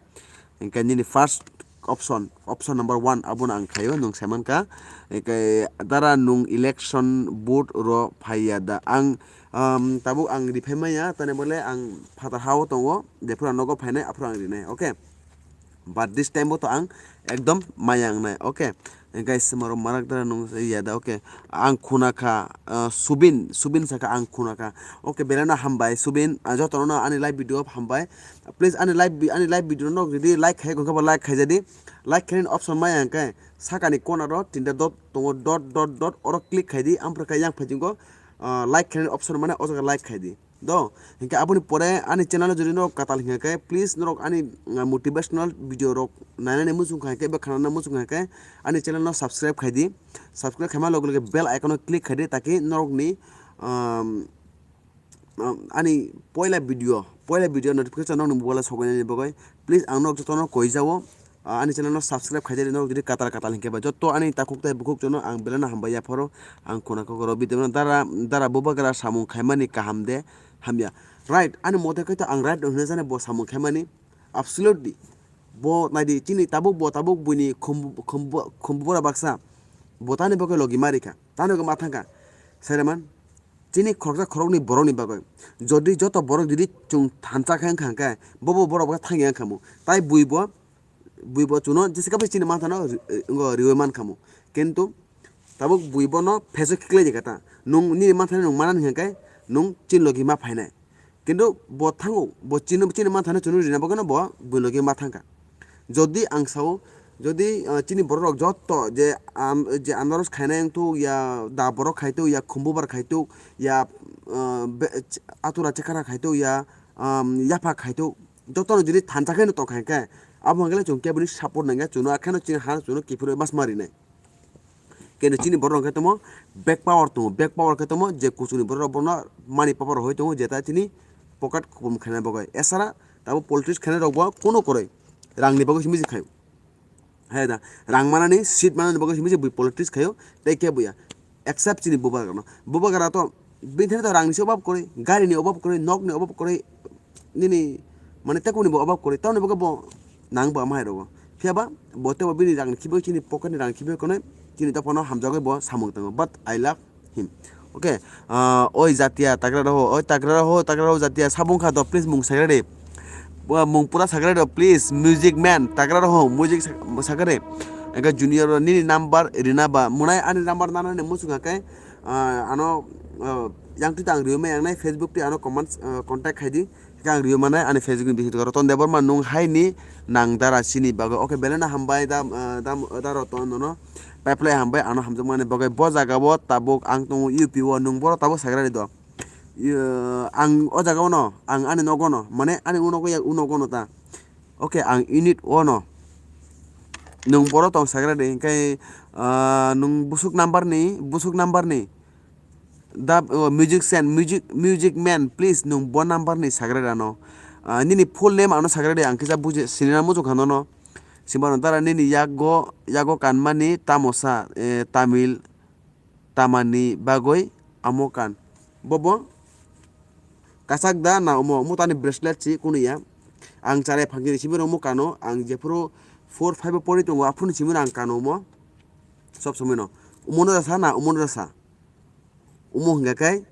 Hingke nini first option, option number one, abono ang khlaio, nwng saimankha. Hingke dara nwng election vote ro phaiya da? Ang, um, tabuk ang riphai maya, tani bole ang phatar hao tongo, jephuru ang nogo phainai, aphuru ang rinai, okay? But this time bo to ang ekdom maya wngnai, okay? Guys, maro marak dara nung ya da, okay? Ang khuna kha, ah, Subin, Subin saka ang khuna kha. Okay, belai no hambai, Subin, ah, jotono no ani live video hambai. Please ani live vi-, ani live video no jodi like khai, gongkha bo like khai jadi. Like khai option maya hingke sakani corner o tinta dot tongo, dot, dot, dot, oro click khai di, ampore khe yang phaijingo, ah, like khai option mane o jaga like khai di. Do, hingke aboni pore ani channel o jodi norok katal hingka khe, please norok ani, ah, motivational video rok nainani muchung kha khe, eba khanana muchung kha khe, ani channel no subscribe khai di. Subscribe khaima loge loge bell icon o click khai di, taki norokni, um, um, ani poila video, poila video notification nokni mobile o sokoinani bagwi, please ang nok jotono koi jao. Ah, ani channel no subscribe khaijadi, norok jodi katal katal hinkhe ba, jotto ani takhuk tai bukhuk jono ang belai no hambai yapharo, ang khuna kokoro video no dara, dara bubagra samung khaimani kaham de hamya. Right, ani mote khe to ang right hwnwi sani bo samung khaimani, absolutely. Bo naidi chini tabuk, bo tabuk buini khumbu, khumbu, khumbu bora baksa, bo tani bagwi logi ma rikha, tani bagwi ma thangkha, saireman. Chini khoroksa khoroknwi borokni bagwi. Jodi joto borok jodi chwng thansa khe wngkha hwnkhe, bobo borok bo thangya wngkhamu. Tai bui bo, bui bo chwngno jesa khe chini manthano ri-, wngo riui mankhamu. Kintu tabuk bui bono pheso khiklai di kha ta. Nwng nini manthani nwng manani hwnkhe nwng chini logi ma phainai. Kintu bo thango, bo chini, chini manthano chwngno rina bagwino bo bui logi ma thangkha. Jodi ang sao, jodi, ah, chini borok rok jotto je am-, je andaros khainai wngthok ya, da borok khaitok ya, khumbubar khaitok ya, ah, be-, ch-, atura chekara khaitok ya, am, yapha khaitok, jotono jodi thansa khe no tongkha hwnkhe, abo hwnkhe le chwng keboni support nangya, chwngno akheno chini ha chwngno kiphilwi basma rinai. Keno chini borok rok khe tamo back power tongo, back power khe tamo je kuchukni borok rok bono money power rok hoi tongo, jeta chini pocket kubum khaina bagwi. Esara tabo politics khainai rok bo kuno kwrwi rangni bagwi simi se khaio. Hai da, rang manani, seat manani bagwi simi se bui politics khaio, tei khe buya. Except chini bubagra no. Bubagra to bini thani to rangni se obab kwrwi, garini obab kwrwi, nokni obab kwrwi, nini, mane, tekuni bo obab kwrwi, tamoni bagwi bo nang bo ama hai rogo. Phiya ba, bo tei bo bini rang khibiui, chini pocket ni rang khibiui kono, chini dophano hamjagwi bo samung tongo. But I love him. Okay, ah, oi Jatia, tagra roho, oi tagra roho, tagra roho Jatia, sabung kha do, please mung sagra de. Bo mung pura sagra de, please, music man, tagra roho, music sa-, sagra de. Ega junior nini number rina ba, munai ani number nana ni muchung hakai, ah, ano, ah, yang twi tang riu me yang nai Facebook twi ano comment, ah, contact khai di. Khe ang rw mane ani Facebook ni bising twi Roton Debbarma nwng hai ni nang dara chini bagwi. Okay, belai no hambai da, ah, da, da Roton nono. Pipeline hambai ano hamjakmani bagwi. Bo jaga o tabuk ang tongo U P o, nwng boro tabuk sagra ri do. Ang o jaga o no, ang ani nogo no, mane ani unogo ya unogo no ta. Okay, ang unit o no. Nwng boro tong sagra ri, hingke, ah, nwng busuk number ni, busuk number ni. Da, oh, music sen, music, music man, please, nwng bo number ni sagra rano. Ah, nini full name ano sagra de, ang kisa buji, sinina muchung kha nono. Simbano dara nini yago, yago kanmani tamo sa, eh, Tamil, tamani bagwi amo kan. Bobo, kasak da na omo, omo tani bracelet si kunu ya. Ang chare phangiri sibiro omo kano, ang jephuru four five o pori tongo, aphuru ni simi ang kano omo. Sob somoi no. Omo no rasa na, omo no rasa. Omo hwnga khe,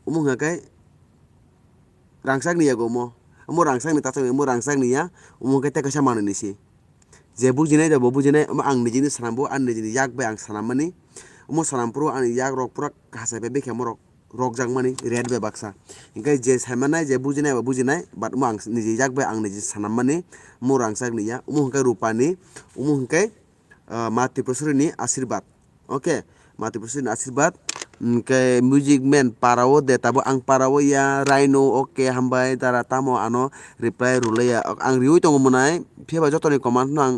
omo hwnga khe rangchak ni yago omo. Omo rangchak ni tacha omo rangchak ni ya, omo hwnga khe tei kaisa manwi ni se. Je bujinai da bo bujinai, omo ang nijini sanambo, ang nijini yak bai ang sanammani. Omo sanam phuru ani yak rok pura kahachai bai bikhe omo rok rokjakmani red bai baksa. Hingkhe je saimanai, je bujinai bo bujinai, but omo ang niji yak bai ang niji sanammani, omo rangchak ni ya, omo hwnkhe rupani, omo hwnkhe, ah, Ma Tripureshwari ni ashirbad. Okay, Ma Tripureshwari ni ashirbad. Hingke music man para o de tabo ang para o ya, Rhino, okay, hambai, dara tamo ano reply rwlai ya. Ang riui tongo mwnai, phiya ba jotoni comment no ang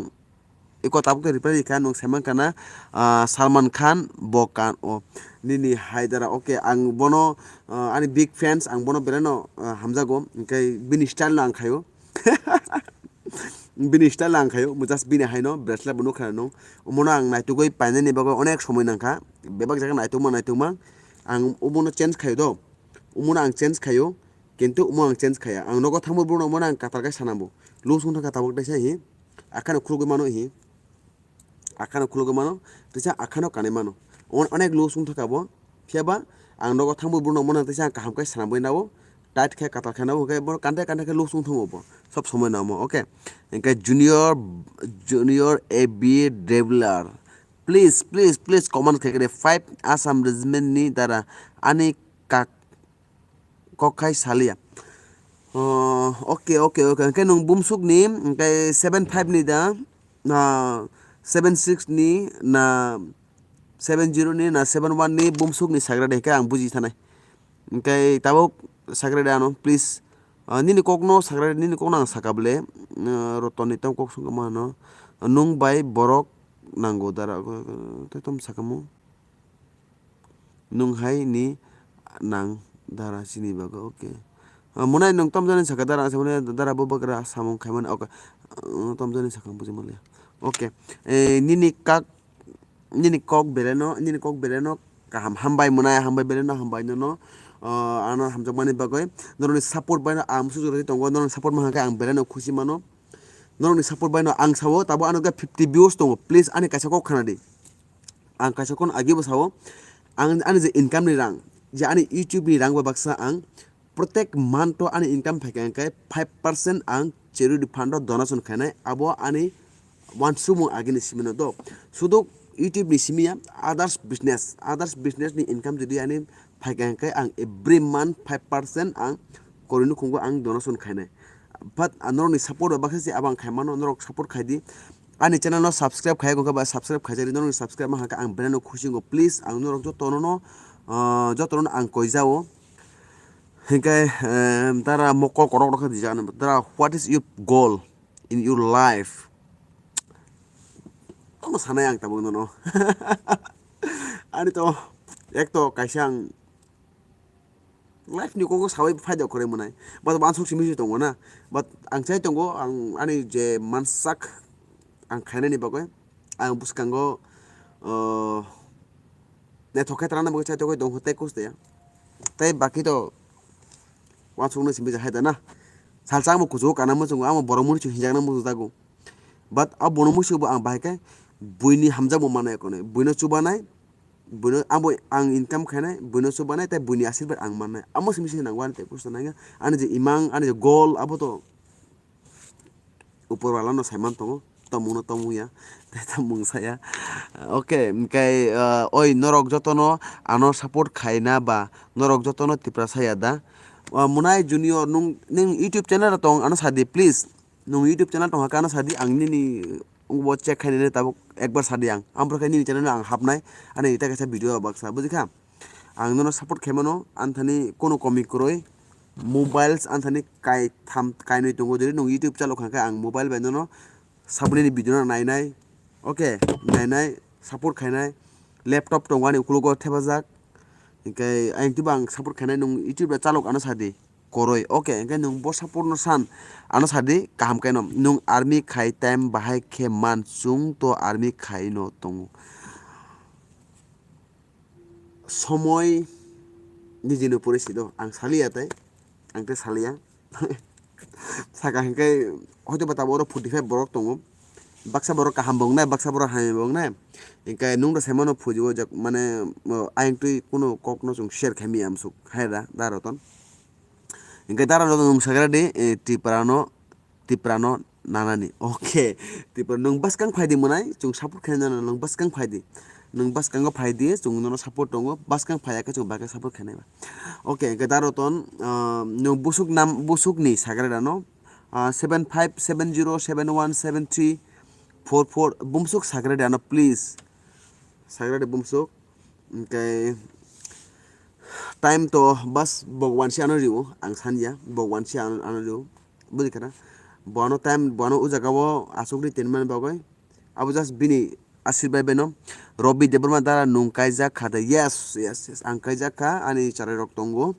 eko tabuk reply rikha, nwng saiman kana, ah, Salman Khan, Bo kan o nini hai dara, okay, ang bono, ah, ani big fans, ang bono belai no, ah, hamjago, hwnkhe bini style no ang khaio. Bini style no ang khaio, mo just bini hai no bracelet bo nukha nung. Omono ang naitugwi painani bagwi onek somoi nangkha, bebak jaga naitugma naitugma ang omono change khaio do, omono ang change khaio, kintu omo ang change khaya, ang nogo thangbo bono omono ang katal khe sanambo, lose wngkha tabuk teisa hi, akhano khulugwi mano hi. Akhano khulugwi mano, teisa akhano kanwi mano. On-, onek loose wng thaka bo. Phiya ba ang nogo thangbo bono mano teisa ang kaham khe swnamwi nabo. Tight khe katal khe nabo, hwnkhe bono kante kante khe loose wng thango bo. Sob somoi no omo, okay. Hwnkhe junior, junior A B Developer. Please, please, please comment khe khe five Assam regiment ni dara ani kak kok khai saliya. Oh, okay, okay, okay. Hwnkhe nwng bumsuk ni, hwnkhe seven five ni da, na seven six ni, na seven zero ni, na seven one ni bumsuk ni sagra de hwnkhe ang buji thanai. Hwnkhe tabuk sagra de ano, please. Ah, nini kok no sagra de, nini kok no ang saka bole. Ah, Roton ni tamo kok songkha mano. Nwng bai borok nango dara, tei tamo saka mo. Nwng hai ni nang dara chini bagwi, okay. Ah, mwnai nwng tamo jani saka dara, asa mwnai dara bo bagra samung khaimani, okay. Ah, tamo jani saka buji manliya. Okay. Eh, nini kak, nini kok beleno, nini kok beleno kaham, hambai mwnai, hambai beleno, hambai nono. Ah, ano hamjakmani bagwi norokni support bai no ang musu jora tongo, norokni support mankha khe ang beleno khusi mano. Norokni support bai no ang sao, tabo ano khe fifty views tongo, please ani kaisa kok khana di. Ang kaisa kono agi bo sao, ang ani je income ni rang, je ani YouTube ni rang bai baksa ang protek month o ani income phaikha hwnkhe five percent ang charity fund o donation khainai, abo ani wansukmung agini simi no do. Sudu YouTube ni simi ya, others business, others business ni income jodi ani phaikha hwnkhe ang every month five percent ang koroi nukhungo ang donation khainai. But, ah, norokni support bai baksa se abo ang khaimano, norok support khai di. Ani channel no subscribe khaiya khe ba subscribe khaijak di, norokni subscribe mankha khe ang belai no khusi wngo. Please, ang norok jotono no, ah, jotono no ang koijao. Hinkhe, em, dara mokol kokrok rok khe dijak ano. Dara, what is your goal in your life? Tamo sanai ang tabuk nono. Ani to, ek to kaisa ang life ni kok sawi phaida kwrwi mwnai. But wansuk simi se tongo na. But ang chai tongo, ang ani je mansak ang khainani bagwi ang bwskango, uh, naithok khe tana bagwi chai tongwi tongkha tei kuste ya. Tei baki to wansukno simi je hai da na. Salsa amo kuchugo kana muchungo, amo borok muisu hinjakna muchungjago. But a bono muisu bo ang bahai khe buini hamjakmung manai kono. Buino chubanai, buino abo ang income khainai, buino chubanai tei buini asirwad ang mannai. Amo simi se nango ani tei kusto nangya. Ani je imang, ani je goal, abo to upor wala no saiman tongo. Tomung no tomung ya, tei tomung saya. Okay, hwnkhe, ah, oi norok jotono ano support khaina ba norok jotono Tiprasa ya da? Ah, Munai Junior, nung, nung YouTube channel tong ano sadi, please. Nung YouTube channel tong hakhe ano sadi, ang nini ungbo check khainani tabuk ekbar sadi ang. Ang borok khe nini channel ang hapnai, ani ita kaisa video baksa, bujikha? Ang nono support khaimano, anthani kono komi kwrwi, mobiles anthani kai tham, kainwi tongo, jodi nung YouTube chalok kha khe ang mobile bai nono saboni ni video no nainai, okay, nainai, support khainai, laptop tongo ani ukologo thepajak, hinkhe ayang tibo ang support khainai, nung YouTube chalok ano sadi. Koroi. Okay, hwnkhe nwng bo support no san, ano sadi kaham khe no. Nwng army khai time bahai khe man, chwng to army khai no tongo. Somoi nijini pore si do, ang saliya tei, ang tei saliya. Saka hwnkhe hoito ba tabuk oro forty five borok tongo. Baksa borok kaham bo wngnai, baksa borok hamya bo wngnai. Hwnkhe nwng da saimano phuji o jak, mane, ayang twi kuno kok no chwng share khaimya amsuk hai da, da Roton. Hwnkhe dara rok nwng sagra di, eh, Tiprano, Tiprano nanani. Okay, Tipra nwng bwskang phai di mwnai, chwng support khaina nang, nwng bwskang phai di. Nwng bwskango phai di, chwng nono support tongo, bwskang phai ya khe chwng bai khe support khainai ba. Okay, hwnkhe dara Roton, ah, nwng busuk nam, busuk ni sagra dano, ah, seven five seven zero seven one seven three four four, bumsuk sagra dano, please. Sagra di bumsuk. Hwnkhe time to bas Bhagwan se ano rio, ang sanya, Bhagwan se ano, ano rio. Bujikha na? Bo ano time, bo ano o jaga o aswk ri tongmani bagwi. Abo just bini Asir bai bai no. Robi Debbarma dara nung kaijak kha de. Yes, yes, yes. Ang kaijak kha, ani charai rok tongo.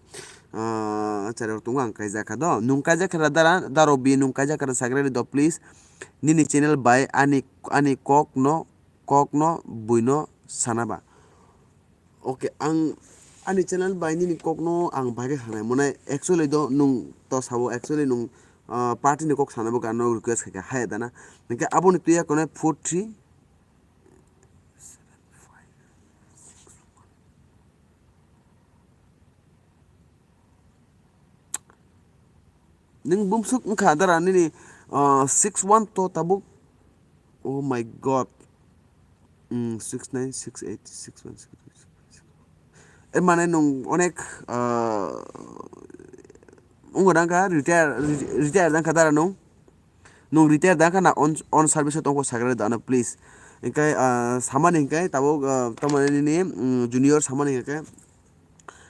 Ah, charai rok tongo, ang kaijak kha do. Nung kaijak kha da dara, da Robi nung kaijak kha da, subscribe do please. Nini channel bai ani, ani kok no, kok no buino sana ba. Okay, ang ani channel bai nini kok no ang bai khe sanai. Mone actually do nung to sabo, actually nung, ah, party ni kok sanai bo gano request kha kha hai dana. Nangkhe aboni tuya konai four three. Nwng bumswk wngkha dara nini, ah, six one to tabuk. Oh my God. Mm, six nine, six eight, six one, six. E mane nwng onek, ah, wngkha dangkha retire, retire dangkha dara nwng. Nwng retire dangkha na on, on service o tongkho sakre dano please. Hingkhe, ah, samani hingkhe tabuk, ah, tamani nini, mm, junior samani hingkhe.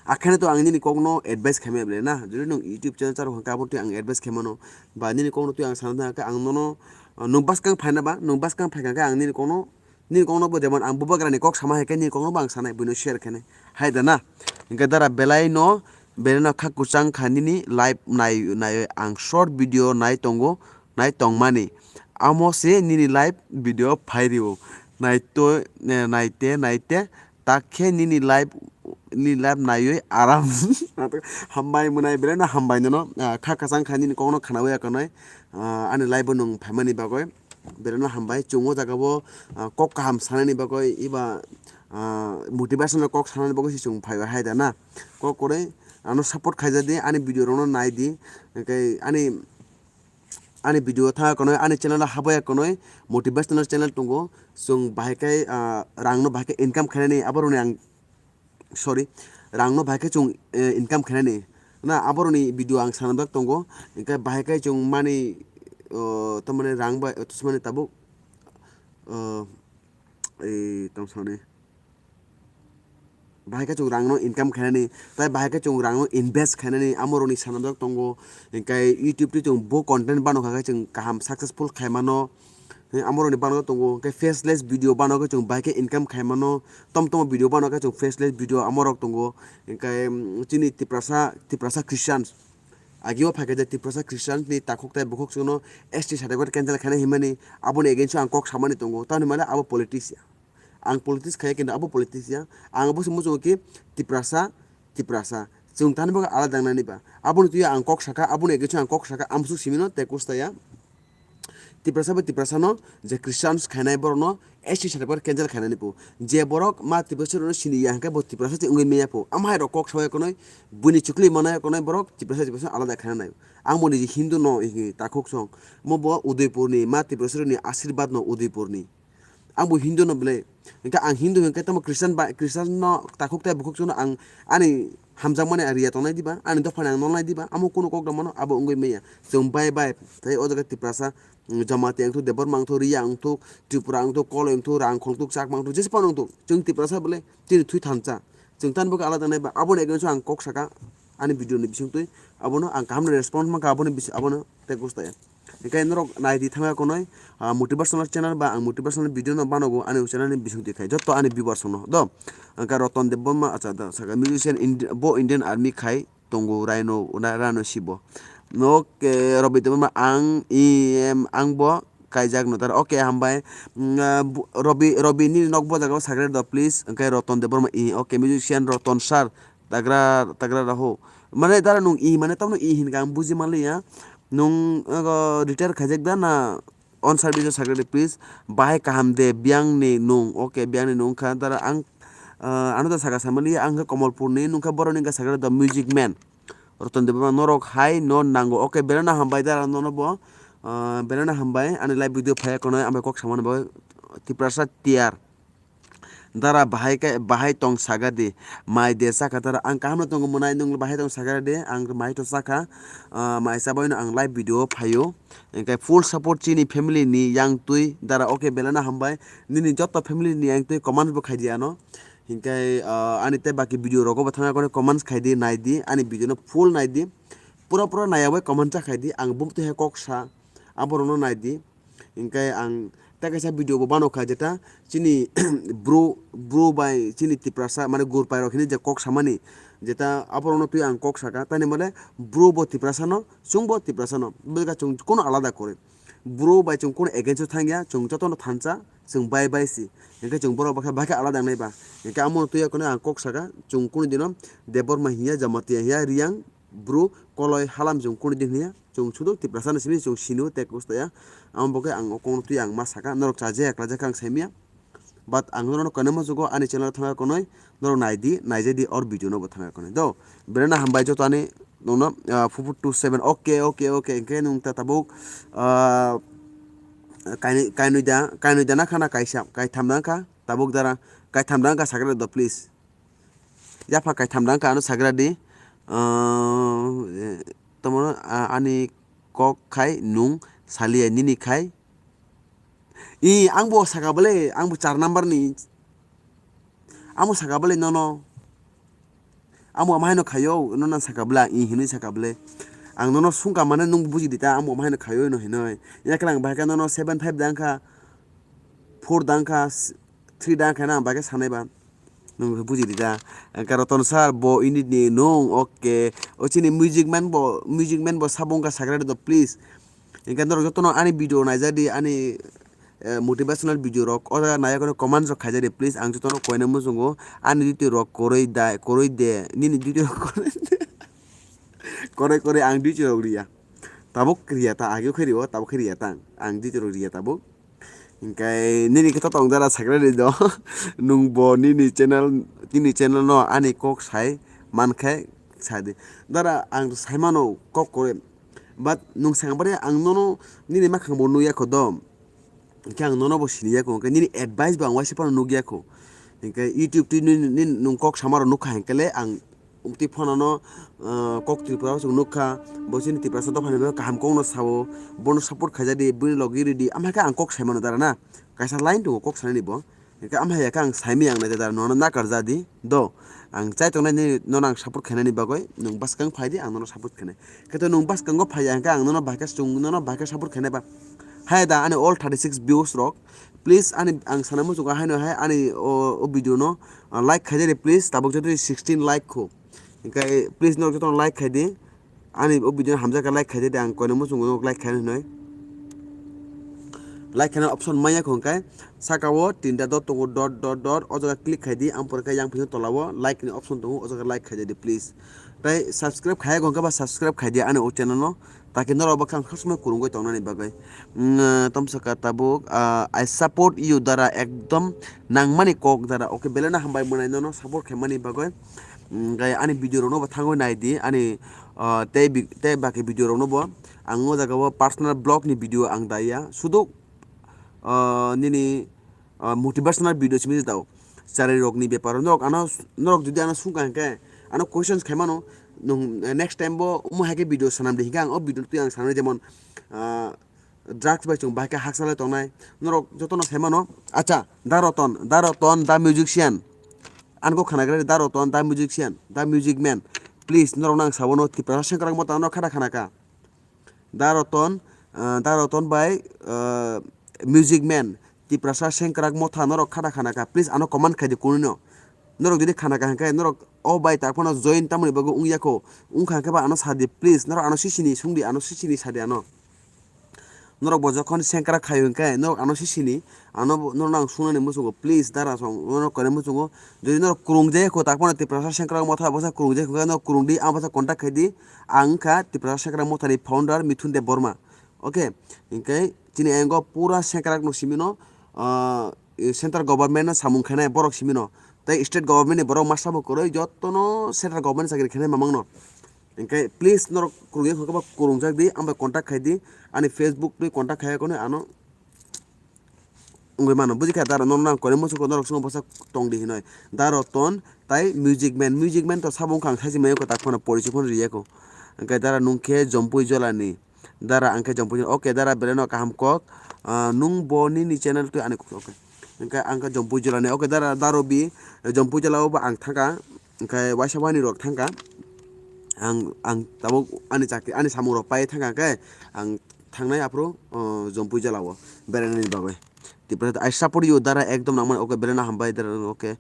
Akheno to ang nini kokno advice khaimaya ble na, jodi nwng YouTube channel charo hwnkhe abo twi ang advice khaimano, ba nini kokno twi ang sana thangkhe ang nono, ah, nwng bwskang phaina ba, nwng bwskang phaikha khe ang nini kokno, nini kokno bo jemon ang bubagrani kok sama hai khe nini kokno bo ang sanai, buino share khainai, hai da na? Hwnkhe dara belai no, belai no kha kwchang kha nini live nai, nai ang short video nai tongo, nai tongmani. Amo se nini live video phai rio. Nai to, eh, nai te, nai te. Tak khe nini live, nini live naiwi aram. Hambai mwnai, belai no hambai nono. Ah, kha kwchang kha nini kokno khnawi ya konoi. Ah, ani live bo nwng phaimani bagwi. Belai no hambai. Chwng o jaga bo, ah, kok kaham sanani bagwi, iba, ah, motivational kok sanani bagwi se chwng phaiwi hai da na. Kok kwrwi ano support khaijadi, ani video rokno naidi. Hwnkhe ani ani video tha konoi, ani channel o habaya konoi, motivational channel tongo. Chwng bahai khe, ah, rang no bahai khe income khainani, aboroni ang, sorry, rang no bahai khe chwng, eh, income khainani. Na aboroni video ang sanajak tongo. Hingkhe bahai khe chwng mani, oh, tamani rang bai, oh, tamani tabuk, oh, ei, tong sani. Bahai khe chwng rangno income khainani, tai bahai khe chwng rangno invest khainani, amorokni sanajak tongo. Hingkhe YouTube twi chwng bo content bano kha khe chwng kaham successful khaimano. He, amorokni bano tongo. Hingkhe faceless video bano khe chwng bahai khe income khaimano. Tom tomo video bano khe chwng faceless video amorok tongo. Hingkhe, mm, chini Tiprasa, Tiprasa Christians. Agio phaikhe je Tiprasa Christians ni takhuk tai bukhuk chwngno S T certificate cancel khaina himani, aboni against o ang kok samani tongo. Tamoni mane abo politics ya. Ang politics khaya kintu abo politics ya. Ang abo se muchungo ki Tiprasa, Tiprasa. Chwng tani bagwi alada wngnani ba. Aboni twi ang kok saka, aboni against o ang kok saka, amsuk simino tei kusta ya. Tiprasa bai Tiprasa no je Christians khainai borok no S T certificate cancel khainani po. Je borok ma Tiprasa rokno sini ya hwnkhe bo Tiprasa se wngwi manya po. Amhai rok kok sawi konoi, buini chukli manai konoi borok Tiprasa Tiprasa alada khaina nai. Ang bo niji Hindu no hinwi takhuk song. Mo bo Udaipur ni, ma Tiprasa rokni asirbat no Udaipur ni. Ang bo Hindu no belai. Hingkhe ang Hindu hingkhe tamo Christian ba, Christian no takhuk tai bukhuk chwngno ang ani hamjakmani ang riya tongnai diba, ani dophani ang nolnai diba, amo kunu kok rok mano abo wngwi manya. Chwng bai bai, tei o jaga Tiprasa, mm, Jamatia wngthok, Debbarma wngthok, Riya wngthok, Tripura wngthok, Koloi wngthok, Rangkhol wngthok, Chakma wngthok, jesa phano wngthok, chwng Tiprasa bole chini thwi thansa. Chwng tani bagwi alada nai ba, aboni against o ang kok saka, ani video ni bising twi, abono ang kaham response mankha, aboni bisi-, abono tei kusta ya. Hingkhe norok naidi thangya konoi, ah, motivational channel ba ang motivational video no banogo ani channel ni bisingtwi khai joto ani viewers rokno do. Hingkhe Roton Debbarma, acha, da, saka musician Indi-, bo Indian Army khai tongo Rhino, na, Rhino Sibo. Oke, Robi Debbarma ang, i, em, ang bo kaijak no tar. Oke, hambai. Mm, ah, bu-, Robi, Robi nini nok bo jaga o subscribe do please. Hingkhe Roton Debbarma i. Oke, musician Roton sir. Tagra, tagra raho. Mane dara nung i, mane tamno i hinka ang buji manliya. Nung, uh, retire khaijak da na on service o sakhe de please. Bahai kaham de biyang ni nung. Oke, biyang ni nung kha dara ang, uh, ano da saka samali ang khe Komolpur ni nung kha borok ni kha sakhe da music man. Roton Debbarma norok hai no nango. Oke, belai no hambai dara nono bo. Uh, belai no hambai ani live video phai kono ambai kok samani bo Tiprasa tiar. Dara bahai khe, bahai tong saga di, mai de chakha dara, ang kaham no tongo mwnai, nwng bahai tong saga de, ang mai to chakha, ah, mai chabai no ang live video o phaio, hingkhe full support chini family ni yang twi dara, oke belai no hambai, nini joto family ni yang twi comment bo khai di ano, hingkhe, ah, ani tei baki video rogo bo thangna kono comments khai di, nai di, ani video no full nai di, pura pura naiya bai comment cha khai di, ang bumtwi hai kok sa, aborok no nai di. Hingkhe ang Tei kaisa video bo bano kha, jeta chini bro, bro bai chini Tiprasa, mane gurpai rok hini je kok samani, jeta aborokno twi ang kok saka, tani mane bro bo Tiprasa no, chwng bo Tiprasa no, bwkha chwng kono alada kwrwi. Bro bai chwng kono against o thangya, chwng jotono thansa, chwng bai bai si. Hinkhe chwng borok bakha bakha alada wngnai ba. Hinkhe amo twi kono ang kok saka, chwng kunu dino Debbarma hinya, Jamatia hinya, Riyang, Bru, Koloi, Halam chwng kunu din hinya, chwng sudo Tiprasa ni simi chwng sino tei kusta ya. Amo bo khe ang o kok no twi ang ma saka, norok chaje ekla jakha ang saimya. But ang norok no kono muchugo ani channel thangna konoi, norok nai di, nai jadi or video no bo thangna konoi. Do, berena hambai joto ani nongno, ah, fufu two seven, okay, okay, okay, hinkhe nung ta tabuk, ah, kainwi, kainwi da, kainwi da na khana kaisa, kaitham da kha, tabuk dara, kaitham da kha sakra do please. Yapha kaitham da kha ano sakra di, ah, tomo, ah, ani kok khai nung salia nini khai. I, ang bo saka bole, ang bo char number ni. Ang bo saka bole nono. Ang bo amai no khayo, nono saka bole, i hinwi saka bole. Ang nono sungka mane nung buji di ta, ang bo amai no khayo no hinwi. Ya khe lang bai khe nono seven five dang kha, four dang kha, three dang kha na ang bai khe sanai ba. Nung buji di ta. Ang khe Roton sir bo ini ni nung, okay. O chini music man bo, music man bo sabung kha sakra di do please. Hinkhe norok jotono ani video naijak di, ani, eh, motivational video rok o jaga naiyakhwno comment rok khaijak di please, ang jotono koina muchungo ani duty rok kwrwi da, kwrwi de, nini duty rok kwrwi de. Kwrwi kwrwi ang duty rok riya. Tabuk riya ta, ageo khe rio, tabuk khe riya ta ang, ang duty rok riya tabuk. Hinkhe nini khe to tong dara sakra di do. Nung bo nini channel, nini channel no ani kok sai man khe sa di. Dara ang sai mano kok kwrwi. But nung sangpare ang nono nini makhang bo nukya kho do. Hinkhe ang nono bo siniya kho, hinkhe nini advice bo ang waisa phano nukya kho. Hinkhe YouTube twi nini, nini nung kok samaro nukha hinkhe le ang twi phano no, ah, kok Tripura o chwng nukha, bo chini Tiprasa dophani bo kaham kok no sao, bono support khaijak di, bini logi ridi, amhai khe ang kok sai mano dara na, kaisa line tongo kok sanani bo. Hinkhe amhai ya khe ang saimaya ang naijak dara, nono nakar ja di do. Ang chai tongnai nini, nono ang support khainani bagwi, nwng bwskang phai di, ang nono support khainai. Khe to nwng bwskango phai ya hinkhe ang nono bahai khe chwng, nono bahai khe support khainai ba. Hai da ani all thirty six views rok, please ani ang sana muchungo haino hai ani o, o video no, ah, like khaijak di please, tabuk jotoni sixteen like kho. Hinkhe please norok jotono like khai di. Ani o video no hamjak khe like khai di, ang koino muchungo like khai hinwi. Like khaina option maya kho hwnkhe saka o tinta dot tongo, dot, dot, dot, o jaga click khai di, ang pore khe yang phino tola o like ni option tongo, o jaga like khai di please. Tai subscribe khaya kho hwnkhe ba subscribe khai di ani o channel no, taki norok bo khe ang sabsomoi kwrwngwi tongnani bagwi. Mm, tomsaka tabuk, ah, I support you dara, ekdom nangmani kok dara. Okay, belai no hambai mwnai nono support khaimani bagwi. Mm, gai ani video rokno bo thangwi nai di, ani, ah, tei bi-, tei baki video rokno bo ang o jaga o personal vlog ni video ang daiya, sudo, ah, nini, ah, motivational video simi tao, chari rokni beparo norok ano, norok jodi ano sungka hinkhe ano questions khaimano, nwng next time bo omo hai khe video sanam di hinkhe ang o video twi ang sanai, jemon, ah, drugs bai chwng bahai khe hakchalai tongnai. Norok jotono sai mano. Acha, Da Roton, Da Roton, the musician. Ang kok khana khe Da Roton, the musician, the music man. Please, norok nang sabo no Tiprasa sengkrak motha no khada khana kha. Da Roton, ah, Da Roton bai, ah, music man. Tiprasa sengkrak motha norok khada khana kha. Please, ano comment khai di kunui no. Norok jodi khana kha hinkhe norok o bai tak phano join tamoni bagwi wngya kho. Wngkha hinkhe ba ano sa di please. Norok ano sisini sung di, ano sisini sa di ano. Norok bo jokhon sengkrak khai hinkhe norok ano sisini, ano bo, norok ang sungnani muchungo please dara song, norok kare muchungo. Jodi norok kwrwng jaya kho tak phano Tiprasa sengkrak motha bwsa kwrwng jaya kho norok kwrwng di, ang bwsa contact khai di. Ang wngkha Tiprasa sengkrak mothani founder Mithun Deb Borma. Okay, hinkhe chini ayang o pura sengkrak no simi no, ah, central government no samung khainai borok simi no. Tei state government ni borok masa bo kwrwi jotono central government chakri khainai mamang no. Hinkhe please norok kwrwngya kho khe ba kwrwngjak di, ang bai contact khai di, ani Facebook twi contact khai ya kho ano. Wngwi mano, buji kha dara, nono nang kore muchung khe norok swngo bwsa tong di hinoi. Da Roton tai Music Man, Music Man to sabo wngkha ang sachi maya kho tak phano porichai phano riya kho. Hinkhe dara nung khe Jompui Jolani. Dara ang khe Jompui Jola, okay, dara belai no kaham kok. Ah, nung bo nini channel twi ani kok, okay. Hinkhe ang khe Jompui Jolani, okay, dara, daro bi, Jompui Jola o bo ang thangkha. Hinkhe waisa wani rok thangkha. Ang, ang tabuk ani chakri, ani samung rok pai thangkha khe ang thangnai aphuru, o, Jompui Jala o berainani bagwi. Tipra, I support you, dara, ekdom nangmani, okay, belai no hambai, dara, okay.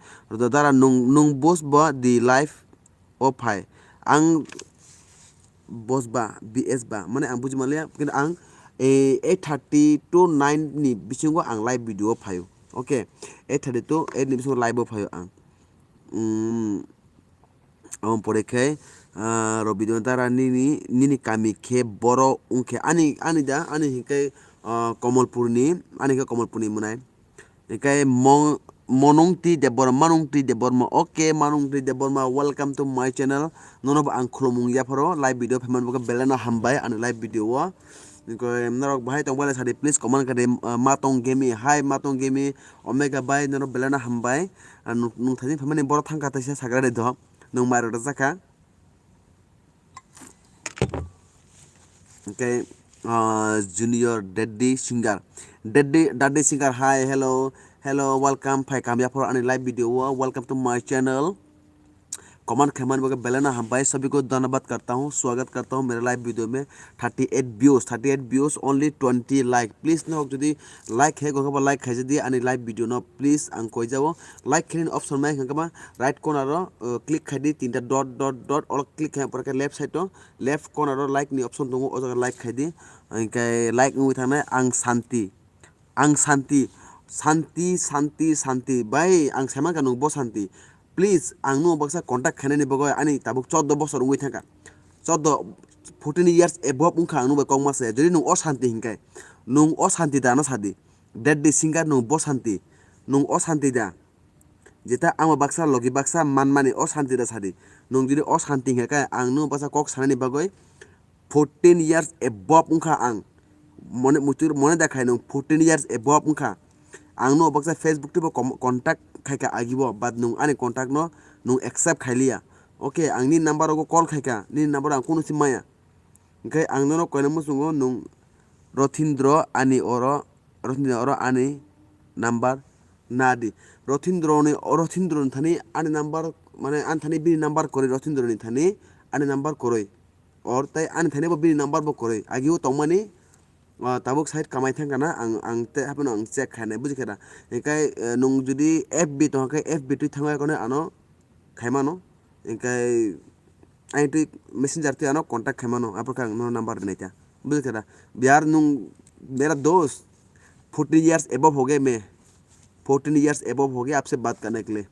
Dara, nung, nung bos ba di live o phai. Ang bos ba, B S ba, mane ang buji manliya, kintu ang, eh, eight thirty to nine ni bisingo ang live video o phaio. Okay, eight thirty to eight ni bisingo live o phaio ang. Mm, Aboni pore khe, ah, Robidon Dara nini, nini kami khe boro wngkhe ani, ani da, ani hinkhe, ah, Komolpurni, ani hinkhe Komolpurni mwnai. Hinkhe Mo-, Monungti Debbarma, Manungti Debbarma, okay, Manungti Debbarma, welcome to my channel. Nono bo ang khulumung yapharo, live video phaimani bagwi belai no hambai ani live video o. Hinkhe norok bahai tongbaile sadi, please comment khe de, ah, Matong Gemi, hi Matong Gemi, Omega bai, norok belai no hambai. Ah, nung, nung thani phaimani borok thangkha taisa sagra de do. Nung mairok rwjakha. Okay, ah, Junior Daddy Singer. Daddy, Daddy Singer, hi, hello, hello, welcome, phai kamya phoro ani live video o, welcome to my channel. Comment khaimani bagwi belai no hambai, sabhi ko dhanyabad karta hu, swagat karta hu mere live video mein. Thirty eight views, thirty eight views, only twenty like. Please norok jodi like khe gokha ba like khaijadi ani live video no, please ang koijao. Like khe nini option mai kha kama right corner o, uh, click khaidi tinta dot dot dot, oro click khe pore khe left side o, left corner o like ni option tongo, o jaga like khaidi. Hinkhe like wngwi thangnai ang santi, ang santi, santi, santi, santi. Bai ang saimankha nung bo santi. Please ang nung baksa contact khainani bagwi ani tabuk chordo bosor wngwi thangkha. Chordo, fourteen years above wngkha ang nung bai kok masa. Jodi nung o santi hinkhe, nung o santi da ano sadi. Daddy Singer nung bo santi, nung o santi da. Jeta ang bo baksa logi baksa manmani o santi da sadi. Nung jodi o santi hinkhe ang nung baksa kok sanani bagwi fourteen years above wngkha ang. Mone muchur mone da khai nung fourteen years above wngkha. Ang nung baksa Facebook twibo com-, contact khaikha agibo, but nung ani contact no nung accept khailiya. Okay, ang nini number rogo call khaikha, nini number ang kunu si maya. Hinkhe ang nono koina muchungo nung Rothindro ani oro, Rothindro oro ani number nadi. Rothindro ni, Rothindro ni thani ani number, mane ani thani bini number kwrwi, Rothindro ni thani ani number kwrwi. Or tai ani thani bo bini number bo kwrwi. Agi o tongmani, ah, tabuk side kamai thangkha na ang, ang te haphano ang check khainai, bujikha da. Hinkhe, eh, nung jodi F B tongkha khe F B twi thangwi kono ano khaimano. Hinkhe Ang twi messenger twi ano contact khaimano, aphuru khe ang nono number rwnai ta. Bujikha da? Yaar nung mera dost, fourteen years above ho gaye main, fourteen years above ho gaye aapse baat karne ke liye.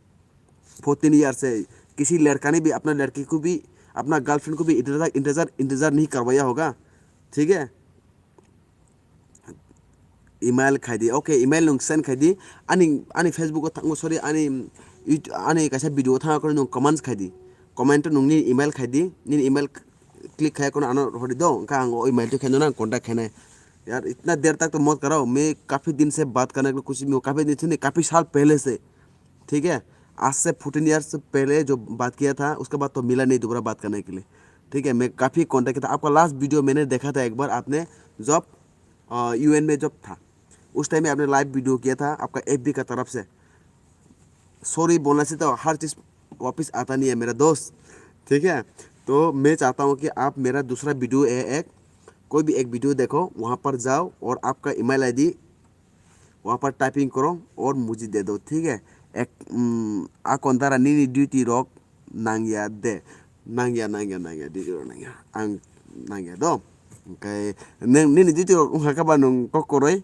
Fourteen years se kisi ladka ne bhi apna ladki ko bhi, apna girlfriend ko bhi intezar, intezar, intezar nahi karwaya hoga. Theek hai? Email khai di. Okay, email nung send khai di. Ani, ani Facebook o thango, sorry, ani YouTube, ani kaisa video o thang kono nung comments khai di. Comment o nung nini email khai di. Nini email click khai kono ano rw di do. Wngkha ang o email twi khai no nang contact khainai. Yaar, itna der tak to mat karo. Main kafi din se baat karne ke liye koshish mein hu. Kafi din se nahi, kafi saal pehle se. ठीक है, आज से fourteen years पहले जो बात किया था, उसके बाद तो मिला नहीं दोबारा बात करने के लिए। ठीक है, मैं काफ़ी कॉन्टैक्ट किया था। आपका लास्ट वीडियो मैंने देखा था एक बार, आपने जब, अ, यूएन में जब था, उस टाइम में आपने लाइव वीडियो किया था आपका एफबी का तरफ से। सॉरी बोलने से तो हर चीज़ वापस आता नहीं है मेरा दोस्त, ठीक है। तो मैं चाहता हूँ कि आप मेरा दूसरा वीडियो है एक, कोई भी एक वीडियो देखो, वहाँ पर जाओ और आपका ईमेल आईडी वहाँ पर टाइपिंग करो और मुझे दे दो, ठीक है। एक, उम, akon dara nini duty rok nangya de. Nangya, nangya, nangya, duty rok nangya. Ang nangya do. Hwnkhe nini duty rok wngkha khe ba nwng kok kwrwi.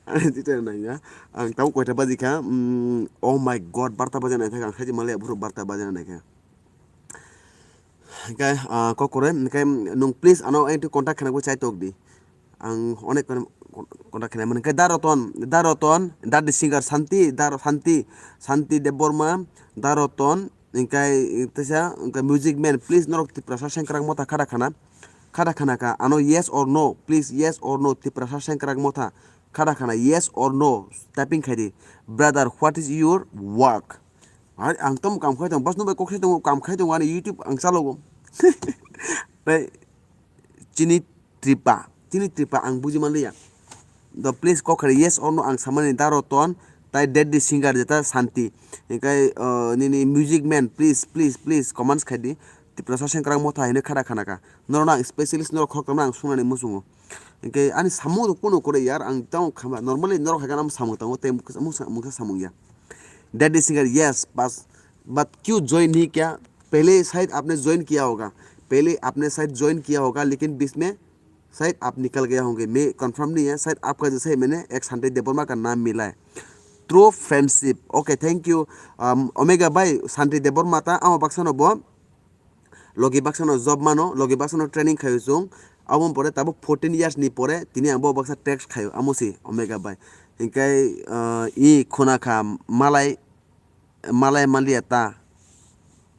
Ani duty rok nangya. Ang tabuk koita baji kha? Umm, oh my God, barta baja naithaka. Ang khaji maliya boro barta baja naikha. Hwnkhe, ah, kok kwrwi, hwnkhe nwng please ano contact khaina chai tok di. Ang onek kon-, contact khaina mano. Hwnkhe Da Roton, Da Roton, Da the singer Santi, Da Ro-, Santi, Santi Debbarma, Da Roton, hwnkhe teisa, hwnkhe music man, please norok Tiprasa sengkrak motha khada khana, khada khana kha. Ano yes or no, please yes or no, Tiprasa sengkrak motha khada khana, yes or no, typing khai di. Brother, what is your work? Hai, ang tamo kam khai tongo, bas no bai kok sai tongo, kam khai tongo, ani YouTube ang chalogo. Tei chini tripa, chini tripa ang buji manliya. Do please kok khai yes or no ang samani Da Roton, tai Daddy singer jeta Santi. Hwnkhe, uh, nini music man, please, please, please, comments khai di. Tiprasa sengkrak motha hinwi khada khana kha. Norok ang specialist norok khok tongma ang sungnani muchungo. Hingke ani samung rok pono kore yar, ang tamo khama, normally norok hai khe samung tango, tei mungsa, mungsa samung ya. Daddy singer, yes, bas, but kyu join nahi kya? Pehle shayad aapne join kiya hoga, pehle aapne shayad join kiya hoga, lekin beech mein shayad aap nikal gaya honge, main confirm nahi hai, shayad aapka jaisa hi maine ek Santi Debbarma ka naam mila hai. True friendship. Okay, thank you. Um, Omega bhai, Santi Debbarma ta amo baksa no bo logi baksa no job mano, logi baksa no training khaio chwng. Aboni pore tabuk fourteen years ni pore tini ang bo baksa text khaio, amo si Omega bhai. Hingke, uh, i khuna kha malai, malai malia ta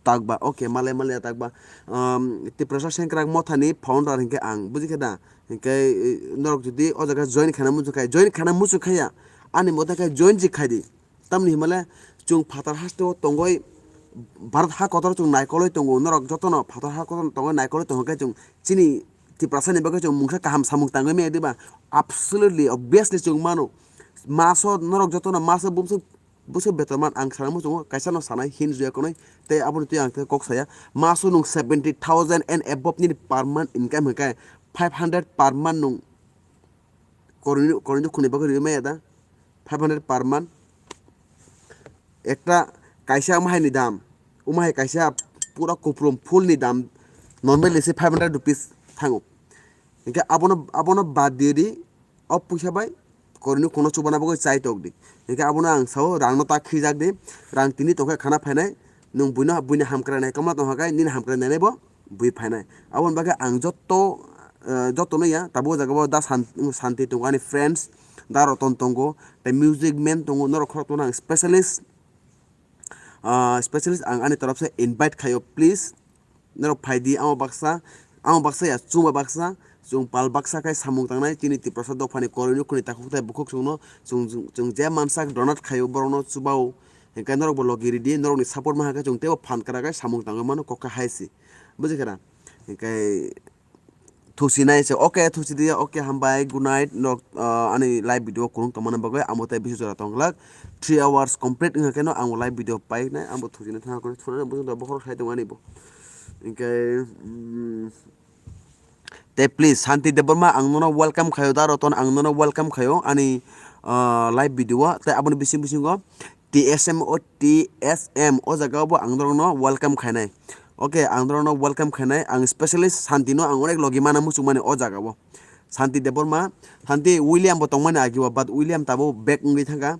takba, okay, malai malia takba. Um, Tiprasa Sengkrak Mothani founder hingke ang, buji khe da? Hingke, eh, norok jodi o jaga join khana muchung khai, join khana muchung khaya, ani mota khe join ji khai di. Tamni himale chwng phatar hasteo tongoi, Bharat ha kotor chwng naikoloi tongo, norok jotono phatar ha kotor tongoi naikoloi tongo khe chwng chini Tiprasa ni bagwi chwng mungsa kaham samung tangwi maya diba? Absolutely, obviously chwng mano. Maso norok jotono maso bumswk, bumswk betor man ang sana muchungo, kaisa no sanai hin juya konoi, tei aboni twi ang khe kok saya. Maso nwng seventy thousand and above nini per month income hwnkhe five hundred per month nwng koroi, koroi khuni bagwi rwi maya da? Five hundred per month. Ekta kaisa wngma hai ni dam, wngma hai kaisa pura kuprum full ni dam normally se five hundred rupees thango. Hingke abono, abono bad di di, o puisa bai koroi ni kono chubana bagwi chai tok di. Hingke abono ang sao rang no ta khijak di, rang tini tongkhe khana phainai, nwng buino, buini hamkrai nai kama tongkha khe nini hamkrai nai bo bui phainai. Aboni bagwi ang jotto, eh, jotto no ya, tabuk o jaga o da San-, Santi tongo ani friends, da Roton tongo, tei music man tongo, norok khorok tongno ang specialist, ah, specialist ang ani torop se invite khaio, please. Norok phai di, amo baksa, amo baksa ya, chuma baksa, chwng pal baksa khai samung tangnai, chini Tiprasa dophani koroi nukhuni takhuk tei bukhuk chwngno, chwng, chwng je mansak donate khaio, borokno chubao. Hingke norok bo logi ridi, norokni support maha khe chwng teibo phan kwrak khe samung tangwi mano, kok khe hai se. Buji khe na? Hingke thusi nai se, okay, thusi diya, okay, hambai, good night, nok, ah, ani live video kurung tongmani bagwi, amo tei bisi jora tong glak, three hours complete wngkha khe no ang live video pai nai, amo thusi nai thangkha khe, thunani bwswk da bokhorok sai tong ani bo. Hingke, mm, Tei please, Santi Debbarma, ang nono welcome khayo, da Roton, ang nono welcome khayo, ani, ah, live video o, tei aboni bising bisingo T S M o, T S M o jaga o bo ang norokno welcome khainai. Okay, ang norokno welcome khainai, ang specialist Santi no ang onek logi mana muchung mani o jaga o. Santi Debbarma, Santi William bo tongmani agi o, but William tabo back wngwi thangkha.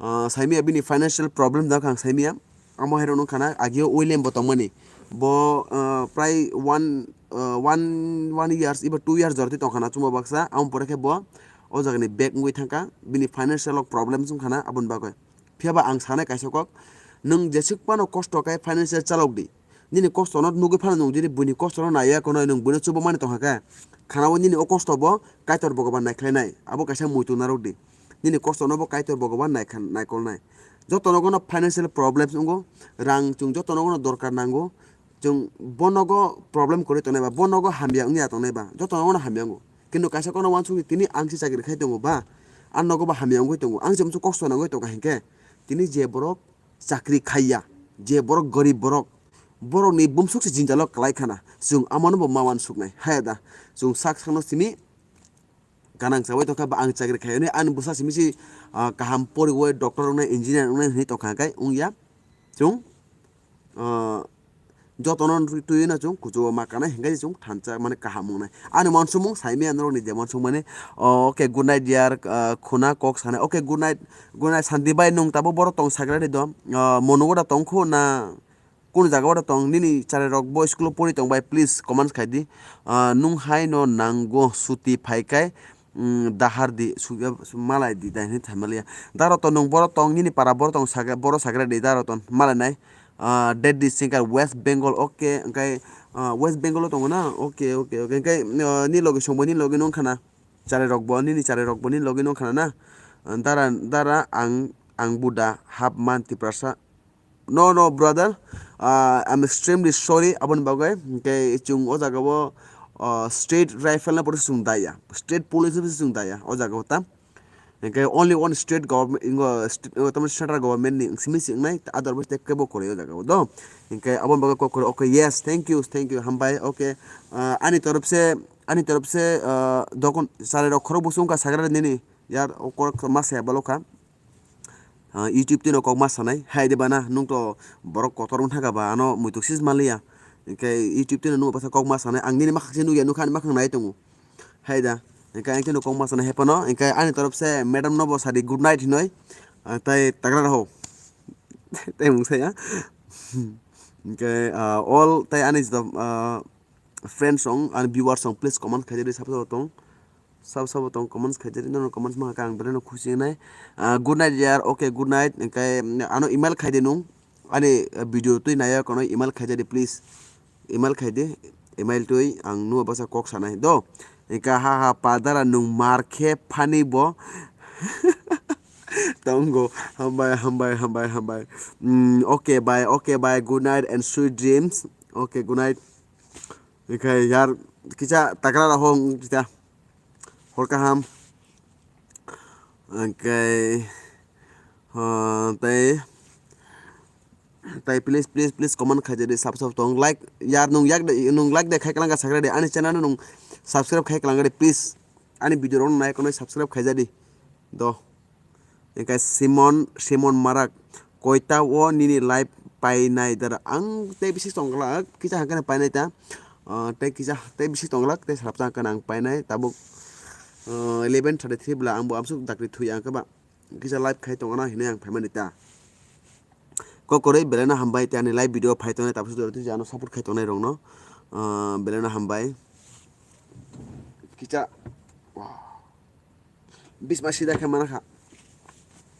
Ah, saimia bini financial problem da kha ang saimia. Amo hai rok nung khana, agio William bo tongmani. Bo, ah, prai one, ah, one, one years, iba two years jorti tong khana chuma baksa. Amo pore khe bo o jaga ni back wngwi thangkha. Bini financial rok problem wng khana, aboni bagwi. Phiya ba ang sanai kaisa kok, nwng jeswk phano kosto khe financial chalok di. Nini kosto no nugwi phano nwng jodi buini kosto no naiya kono nwng buino chubamani tongkha khe, khana o nini o kosto bo Kaitor Bhogoban naikhlai nai. Abo kaisa muitu narwk di. Nini kosto no bo Kaitor Bhogoban naikha-, naikolnai. Joto nogo no financial problems wngo, rang chwng joto nogo no dorkar nango, chwng bo nogo problem kwrwi tongnai ba, bo nogo hamya wngya tongnai ba, joto nogo no hamya wngo. Kintu kaisa kono uansuk di, tini ang se chakri khai tongo ba, ang nogo bo hamya wngwi tongo, ang se mosok kosto nangwi tongkha hinkhe, tini je borok chakri khaiya, je borok gorib borok, borokni bumsuk se jinjalo kwlai khana, chwng amano bo ma uansuknai, haya da, chwng sak sakno simi, ganang chawi tongkha ba ang chakri khainai, ani bwsa simi se, ah, kaham poriwi doctor wngnai, engineer wngnai hinwi tongkha, hwnkhe wngya chwng, ah, jotono twi-, twiwi no chwng kuchugo ma kanai, hwnkhe chwng thansa mani kaham wngnai. Ani uansukmung saimaya norokni je uansukmani, oh, okay, good night dear, ah, khuna kok sanai, okay, good night, good night Santi bai, nwng tabuk borok tong sagra di do, ah, monugo da tongkhu na? Kunu jaga o da tong nini chari rok bo school o pori tong bai, please comments khai di. Ah, nung hai no nango suti phai kai, mm, dahar di, su-, malai di, dai hinwi thai maliya. Daro to nung boro tong nini para boro tong saga, boro sagra di daro ton malai nai. Ah, Daddy Singer West Bengal, okay, hingkai, ah, West Bengal o tongo na? Okay, okay, okay. Hingkai, ah, ni logi songbo ni logi nung khana. Chari rok bo, nini chari rok bo ni logi nung khana na? Ah, dara, dara ang, ang buda hap man Tiprasa. No, no, brother. Ah, I'm extremely sorry. Aboni bagwi, hingke chwng o jaga o, ah, state rifle na pore chwng daya. State police no chwng daya o jaga o ta. Hingke only one state government, ingo st-, ingo tamo central government ni simi si wngnai, otherwise te kebo kwrwi o jaga o do. Hingke aboni bagwi kok kwrwi, okay, yes, thank you, thank you, hambai, okay. Ah, ani torop se, Ani taraf se, ah, dokon chari rok khorok busu wngkha sagra nini yar o kok ma saya balo kha. Ah, YouTube tino kok ma sanai hai de bana nung to borok kotor wng thaka ba ano muituk sis maliya. Hingke YouTube tino nung basa kok ma sanai ang nini makhang se nugya nukha ani makhang nai tongo. Hai da, hingke ang tino kok ma sanai hepano hingke ani taraf se madam no bo sadi good night hinoi. Ah, tai tagra ho. Tai mung saya. Hingke, ah, all tai ani jita, ah, friends song ani viewers song please comment khaijadi sabo sabo tong. Sabo sabo tong comments khaijadi nono comments ma kha ang belai no khusi wngnai. Ah, good night yar, okay, good night. Hingke ano email khaidi nung ani, ah, video twi naya kono email khaijadi please. Email khaidi, email twi ang nuwa basa kok sanai do. Hingke ha ha padara nung mar khe phani bo. Tongo hambai hambai hambai hambai. Mm, okay bye, okay bye, good night and sweet dreams. Okay, good night. Hingke yar kisa takra rok hong kisa. Hor kaham. Hingke, ah, tei, tei please, please, please comment khaijadi sab sab tong. Like, yar nung yak de, nung like de khai kalanga sakra de. Ani channel nung subscribe khai kalanga de, please. Ani video rok nai kono subscribe khaijadi. Do. Hingke Simon, Simon Marak, koita o nini live painai dara? Ang tei bisi tongglak, kisa hangkhe painai ta. Ah, tei kisa, tei bisi tongglak, tei salapta hangkhe ang painai tabuk, ah, eleven thirty three bwla ang bo amsuk dakti thwi ang khe ba kisa live khai tongna hinui ang phaimani ta. Kokoroi belai no hambai tei ani live video phai tongnai tabuk sujaro tei ano support khai tongnai rokno, ah, belai no hambai. Kisa, wow. Bisma sida khe mana kha.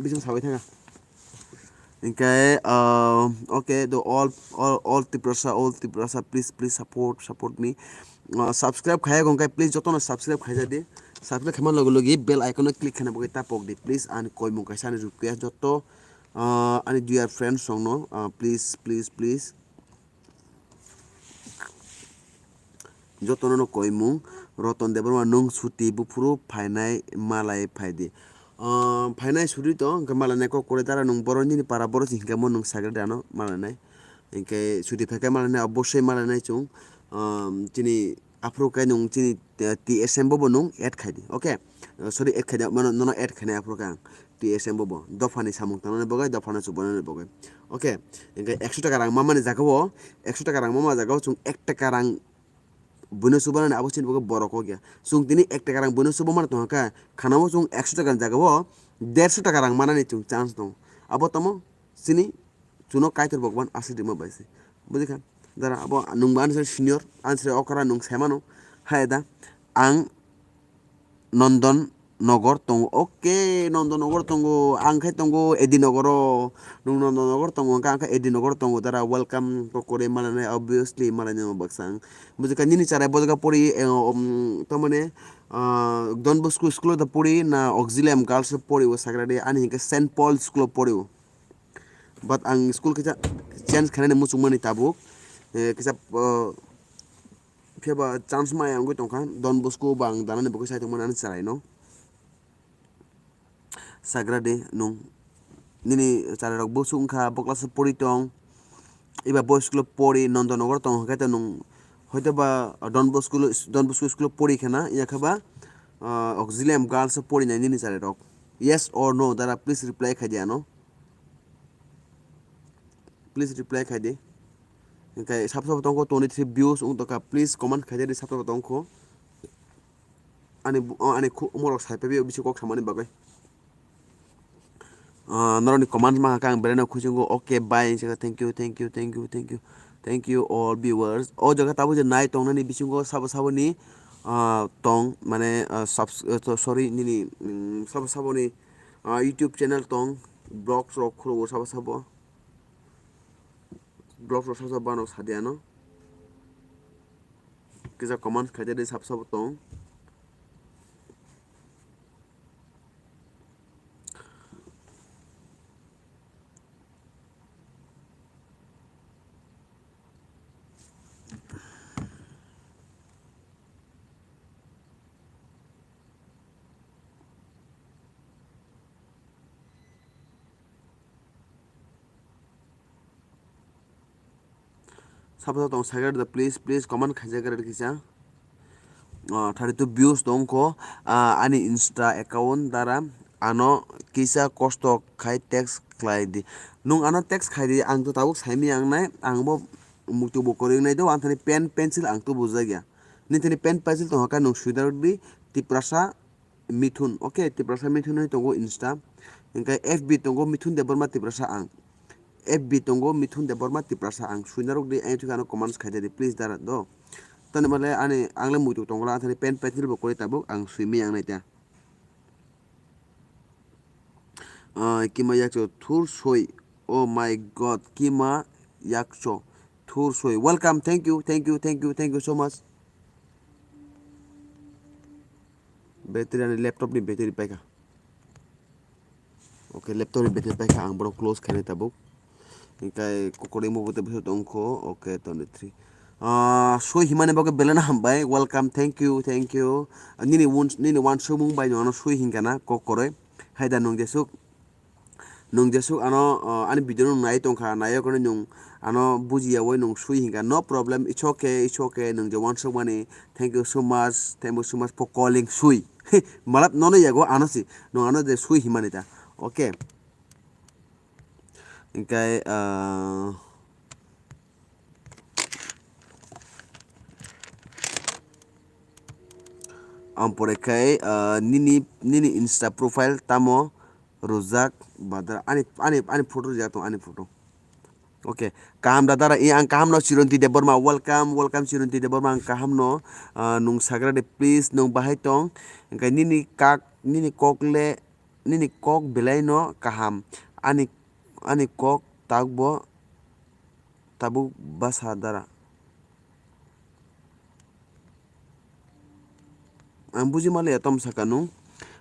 Bisma sabai thanga. Hingke, ah, okay, the all, all, all Tiprasa, all Tiprasa, please, please support, support me. Ah, subscribe khaya gongkai, please, jotono subscribe khaijadi. Subscribe khaima logi logi bell icon no click khaina bagwi tapok di, please. Ani koimung kaisa ani request joto, ah, ani dear friends songno, ah, please, please, please. Jotono no koimung, Roton Debbarma, nwng suti buphuru phainai malai phaidi. Ah, phainai suti to, hwnkhe malainai kok kwrwi dara nwng borok nini para borok se hinkhe mo nwng sakhe dano malainai. Hinkhe suti phaikhe malainai, obosoi malainai chwng. Ah, chini aphuru khe nwng chini, eh, T S M bo bo nwng add khaidi. Okay? Eh, sorry, add khaidi, mano, nono add khainai aphuru khe ang. T S M bo bo. Dophani samung tangnani bagwi, dophano chubanani bagwi. Okay? Hinkhe ekso taka rang mamani jaga o, ekso taka rang mama jaga o chwng ek taka rang buino chubanani abo chini bagwi borok kok ya. Chwng tini ek taka rang buino chubamani tongkha, khanao chwng ekso taka ni jaga o derso taka rang manani chwng chance tongo. Abo tamo chini chuno Kaitor Bhagwan aswk rima bai se. Bujikha? Dara abo nwng bo ani senior, ani senior okra nwng sai mano. Hai da, ang Nondon Nogor tongo. Okay, Nondon Nogor tongo. Ang khai tongo Edi Nogoro. Nwng Nondon Nogor tongo, ang kha Edi Nogor tongo. Dara welcome to kore malane, obviously malane baksa ang. Bujikha nini chara bojaka pori, eh, um, tamane, ah, Don Bosco school da pori na Auxilium Girls pori o sagrade ani hinkhe Saint Paul school pori o. But ang school kisa change khainani muchungmani tabuk. Eh, kisa, eh, phiya ba chance maya wngwi tongkha. Don Bosco ba ang danani bagwi sai tongmani ani chwraino. Sagra de nwng. Nini chwrairok bwswk wngkha, bo class o pori tong. Eba bo school o pori, Nondonogor tong hwnkhe to nwng hoito ba Don Bosco, Don Bosco school o pori khana, yakhe ba, ah, Auxilium Girls o porinai nini chwrairok. Yes or no, dara, please reply khai di ano. Please reply khai di. Hingke sab sabo tongkho twenty three views wng tongkha. Please comment khai di sab sabo tongkho. Ani bu-, o ani khu-, umorok sai paibi bisi kok samani bagwi. Ah, norokni comment maha khe ang belai no khusingo. Okay, bye. Thank you, thank you, thank you, thank you. Thank you all viewers. O jaga tabuk je nai tongnani bisingo sabo saboni, ah, tong, mane, ah, subs-, ah, to-, sorry, nini, mm, sabo saboni, ah, YouTube channel tong, vlogs rok khulungo sabo sabo. Vlogs rok sabo sabo ano sadi ano. Kisa comment khai di sabo sabo tong. Sabo tong sagar da, please, please comment khaijak rw kisa. ah, thirty two views tongkho, ah, ani Insta account dara ano kisa kosto khai text khlai di. Nwng ano text khai di, ang to tabuk saimani ang nai, ang bo muitu bo kwrwi wngnai do, ang thani pen pencil ang to bujak ya. Nini thani pen pencil tongkha khe nwng swidak di Tiprasa Mithun, okay, Tiprasa Mithun hai tongo Insta. Hingkhe F B tongo Mithun Debbarma Tiprasa ang. F B tongo Mithun Debbarma Tiprasa ang. Swinarok di, ang thikano comments khai di, please dara do. Tani male ani ang le muitu tongla, ang thani pen pencil bo kwrwi tabuk, ang swimani ang nai ta. Ah, kima yakcho thur soi. Oh my God, kima yakcho thur soi. Welcome, thank you, thank you, thank you, thank you so much. Battery ani laptop ni battery paikha. Okay, laptop ni battery paikha, ang borok close khainai tabuk. Hingkai kokoroi mo bote bwswk tongkho. Okay, twenty three. Ah, soi himani bagwi belai no hambai. Welcome, thank you, thank you. Ah, nini wan-, nini wansukmung bai no ano soi hinkha na kokoroi. Haida nwng jesuk, nwng jesuk ano, ah, ani video no nai tongkha, nai okoni nwng ano bujiya oi nwng sui hinkha. No problem, it's okay, it's okay, nwng je wansukmani. Thank you so much, thank you so much for calling sui. Malap nono yago ano si, nwng ano je sui himani ta. Okay. Hingkai, ah, ang pore khai, ah, nini, nini Insta profile tamo rwjak badra ani, ani, ani photo rwjak tong ani photo. Okay, kaham da dara, i ang kaham no Chiranti Debbarma, welcome, welcome Chiranti Debbarma, ang kaham no, ah, nwng sagra de please, nwng bahai tong, hingkai nini kak, nini kok le, nini kok belai no kaham, ani, ani kok takbo tabuk bwsa dara. Ang buji maliya tamo saka nwng.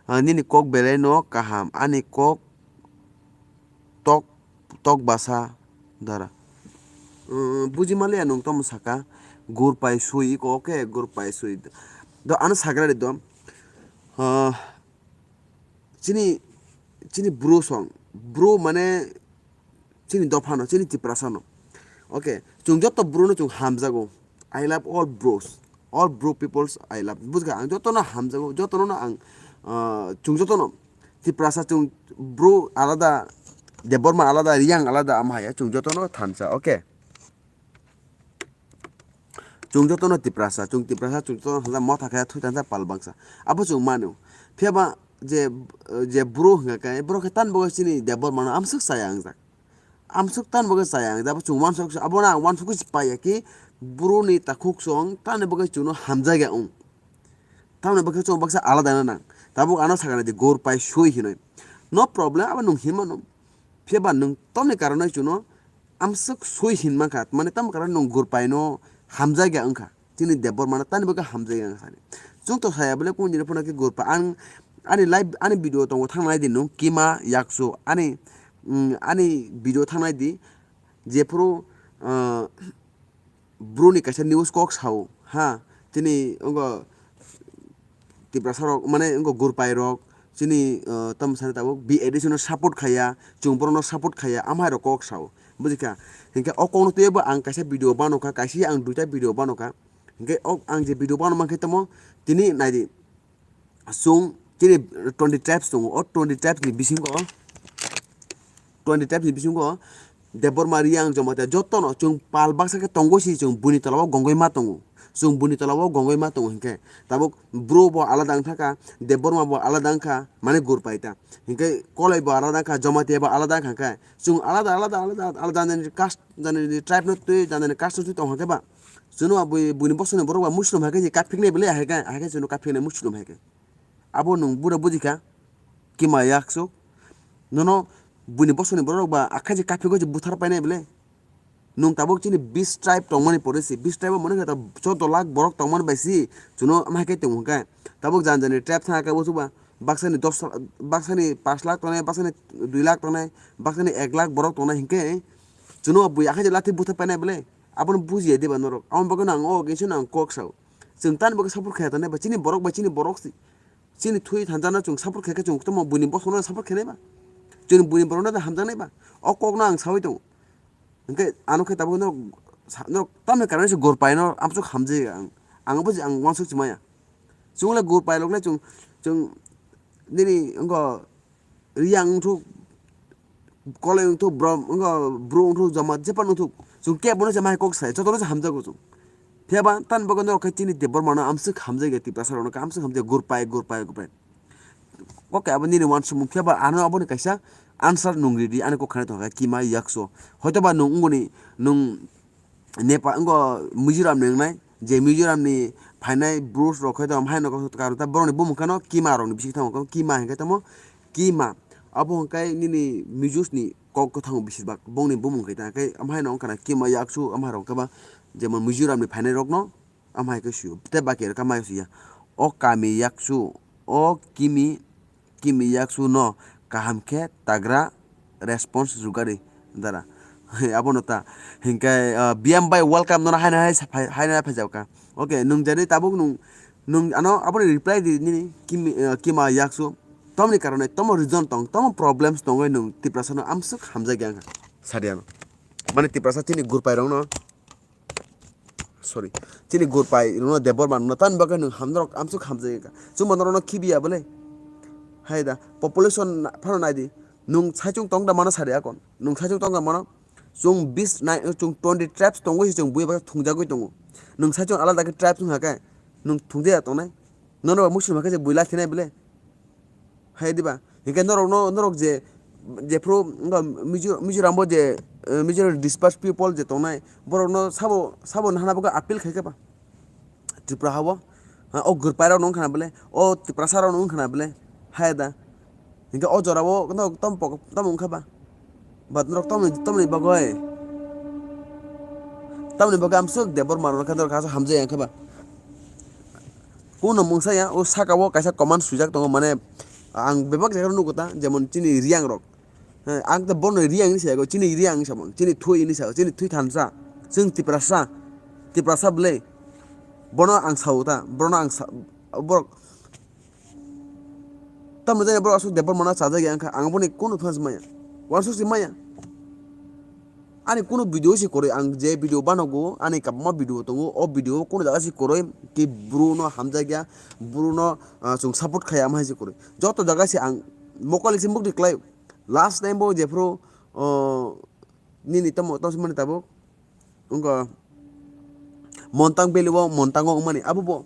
Ah, nini kok belai no kaham, ani kok tok, tok bwsa dara. Umm, buji maliya nwng tamo saka, gurpai sui iko, okay, gurpai sui. Do ano sagra de do. Ah, chini, chini bro song, bro mane chini dophano, chini Tiprasano. Okay, chwng joto brono chwng hamjago. I love all bros. All bro peoples I love. Bujkha, ang jotono hamjago, jotono ang, ah, chwng jotono Tiprasa chwng bro alada, Debbarma alada, Riyang alada ama haya, chwng jotono thansa, okay. Chwng jotono Tiprasa, chwng Tiprasa, chwng jotono hamjak motha khe thwi thansa pal baksa. Abo chwng mano. Phiya ba je, je bro hwnkha khe, bro khe tan bo chini Debbarmano amswk chaya wngjak. Amswk tan bagwi chaya ang, abo chwng wansuk, abo na ang wansuk se paiya ki, bro ni takhuk song tan bagwi chwngno hamjakya wng. Tamoni bagwi chwng baksa alada na nang. Tabuk ano sakha nai di, gor pai sui hinwi. No problem, abo nwng hinmano. Phiya ba nwng tamni karonwi chwngno amswk sui hinmankha, mane tamo karon nwng gor pai no hamjakya wngkha. Chini Debbarmano tani bagwi hamjakya wng sani. Chwng to saya bole kung jini phano khe gurpa ang ani live ani video tongo thang nai di nwng kima yakso ani, mm, ani video thang nai di jephuru, ah, bro ni kaisa news kok sao ha chini ongo Tiprasa rok mane ongo gurpai rok chini, ah, tamo sani tabuk B A D C no support khaiya, chwng borok no support khaiya, amhai rok kok sao bujikha. Hinkhe o kok no twibo ang kaisa video banokha, kaisa ang duita video banokha. Hinkhe o ang je video bano mankhe tamo tini naidi. Chwng chini twenty tribes tongo, o twenty tribes ni bisingo, twenty tribes ni bisingo Debbarma, Riyang, Jamatia jotono chwng pal baksa khe tongo si chwng buini tola o gongoi ma tongo. Chwng buini tola o gongoi ma tongo hinkhe tabuk bro bo alada wngkha kha, Debbarma bo alada wngkha, mane gurpai ta. Hinkhe Koloi bo alada wngkha, Jamatia bo alada wngkha khe chwng alada, alada, alada, alada, alada ni caste, alada ni tribe no twi, alada ni caste no twi tongkha khe ba. Chwngno bui, buini bosongni borok ba Muslim hai khe je kaphiknai bwle, hai khe, hai khe chwngno kaphiknai Muslim hai khe. Abo nwng bura bujikha, kima yaksuk. Nono buini bosongni borok ba akha je kaphigo je buthar painai bwle. Nwng tabuk chini bis tribe tongmani pore si, bis tribe mane khe ta choudo lakh borok tongmani bai si, chwngno ama hai khe tongo hwnkhe. Tabuk jan jani tribe thang khe bo chuba, baksani dos, baksani pash lakh tongnai, baksani dui lakh tongnai, baksani ek lakh borok tongnai hinkhe, chwngno bui akha je lathi buthar painai bwle. Abono bujiya diba norok? Aboni bagwino ang o kisa no ang kok sao. Chwng tamni bagwi support khaiya tongnai ba? Chini borok bai chini borok si. Chini thwi thansa no chwng support khaikhe chwng tamo buini bosongno support khainai ba? Chwng buini borokno da hamjaknai ba? O kokno ang saui tongo. Hinkhe ano khe tabuk norok sa-, norok tamni karon se gor paino amsuk hamjai ang. Ang bo je ang wansuk chimaya. Chwng le gur pai rok le chwng, chwng nini wngkha riyang wngthuk, koloi wngthuk, brom wngkha, bru wngthuk, joma jephano wngthuk. Chwng kebo no se mai kok sai, joto no se hamjago chwng. Phiya ba tani bagwi norok khe chini Debbarma no amswk hamjakya, Tiprasa rok no khe amswk hamjakya, gur pai, gur pai, gur pai. Kok khe abo nini uansukmung, phiya ba ano aboni kaisa answer nwng ridi, ani kok khanai tongkha kima yakso. Hoito ba nwng wngoni, nwng Nepal, wngkha Mizoram ni wngnai, je Mizoram ni phainai Bru rok khe tamo haino kok karon ta borok ni bumung kheno kima rok ni bisingo tamo kok kima hinkhe tamo kima. Abo hinkhe nini Mizo ni kok kwthango besibak bongni bumung khe ta khe amhaino wngkha na kima yaksu amha rok khe ba jemon Mizoram ni phainai rok no amhai khe sio tei baki rok amhai sio ya. O kami yaksu, o kimi Kimi yaksu no kaham khe tagra response rwgari dara. Abono ta hinkhe, ah, B M bai welcome nono haina hai sa phai, haina hai phaijakha. Okay, nwng jani tabuk nwng, nwng ano aboni reply di nini kimi, ah, kima yaksu. Tomni karone tomo reason tong, tomo problems tongwi nwng Tiprasa no amswk hamjakya wngkha. Sadiano. Mane Tiprasa chini gurpai rokno Sorry, chini gurpai rwno Debbarma rwno tani bagwi nwng hamjak amsuk hamjak wngkha. Chwngbo norokno khibiya bwle. Hai da, population na-, phano naidi. Nwng saichung tong da mano sari akon. Nwng saichung tong da mano. Chwng bis nai, chwng twenty tribes tongwi se chwng bui bagwi thungjagwi tongo. Nwng saichung alada khe tribes wngkha khe nwng thungjaya tongnai. Nono ba Muslim hakhe je bui lakhinai bwle. Hai diba? Hinkhe norokno, norok je, jephru wngkha Mizo-, Mizorambo je, eh, Mizoram dispersed people je tongnai, borokno sabo, sabo nahana bagwi appeal khai khe ba? Tripura hao? Ha, o gurpairokno wngkha na bwle? O Tiprasarokno wngkha na bwle? Hai da. Hinkhe o jorao no tamo pok-, tamo wngkha ba? But norok tamoni, tamoni bagwi, tamoni bagwi amsuk Debbarma rok khe norok aswk hamjak ya khe ba? Kuno mungsa ya, o saka o kaisa command swijak tongo, mane ang bebak jaga nugo ta, jemon chini Riyang rok. He, ang ta bono Riyang hinwi sayago, chini Riyang hinwi samung, chini thui hinwi sago, chini thui thansa, chwng Tiprasa, Tiprasa bwle. Bono ang sao ta, bono ang sa-, borok Tamni jani borok aswk Debbarma no chajak ya wngkha, ang boni kunu phano se maya, uansuk se maya. Ani kunu video se kwrwi, ang je video banogo, ani kabangma video tongo, o video o kunu jaga se kwrwi, ki Bru no hamjak ya, Bru no, ah, chwng support khaya, ama hai se kwrwi. Joto jaga se ang mokol se mukti kwlai. Last time bo jephru, oh, nini tamo, tamo se mani tabuk. Wngkha Montang Valley o, Montango wngmani, abo bo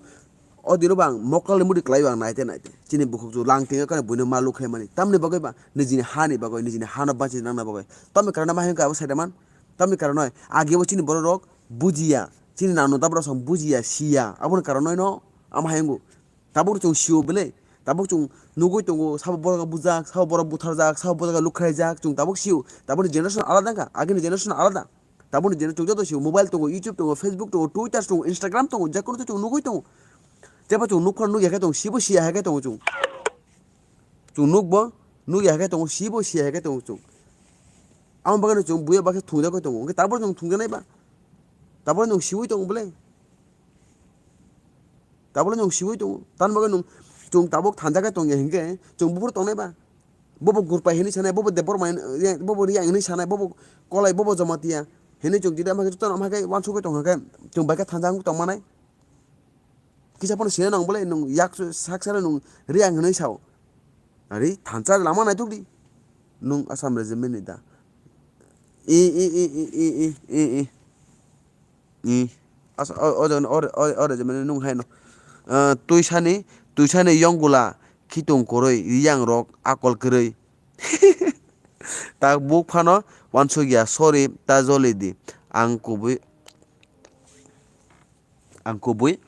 o dino bo ang mokol ni mudi kwlai o ang naite naite. Chini bukhuk chu lang tinga khe buino ma luk khaimani. Tamni bagwi ba nijini ha ni bagwi, nijini ha no bachi nangna bagwi. Tamni karano ma hwnka abo saidaman. Tamni karano age bo chini borok rok bujiya. Chini nang nung tabrok song bujiya, siya. Aboni karano no ama hayango. Tabuk chwng sio bele, tabuk chwng nugwi tongo, sabo borok bujak, sabo borok butharjak, sabo borok lukhraijak, chwng tabuk sio. Tabukni generation alada wngkha, agini generation alada. Tabukni generation chwng joto sio, mobile tongo, YouTube tongo, Facebook tongo, Twitter tongo, Instagram tongo, jekono chwng nugwi tongo. Jeba chwng nukha nukya khe tongo, sibo siya hai khe tongo chwng. Chwng nukbo nukya hai khe tongo, sibo siya hai khe tongo chwng. Amo bagwino chwng buya bakhe thungjagwi tongo, hwnkhe tabuk chwng thungjaknai ba? Tabuk chwng siwi tongo bele? Tabukle nwng siwi tongo. Tamni bagwi nwng chwng tabuk thansa khe tongya hinkhe chwng buphuru tongnai ba? Bobo Gurpai hinwi sanai, bobo Debbarma hin-, bobo Riyang hinwi sanai, bobo Kolai, bobo Jamatia hinwi chwng tida ma khe jotono ma khe uansukwi tongkha khe chwng bai khe thansa wng tongmanai. Kisa phano sina nang bolai nwng yak sak salo nwng Riyang hinwi sao. Ari thansa lama naithok di. Nwng Assam regiment ni da. I, i, i. I. Asa, o, o, o, o, o, o, mane nung haino. Ah, tuisani, tuisani yonggula, khitung kwrwi, riyang rok, akol kwrwi. Tak buk phano wansukya, sorry, ta joli di. Ang kubui, ang kubui,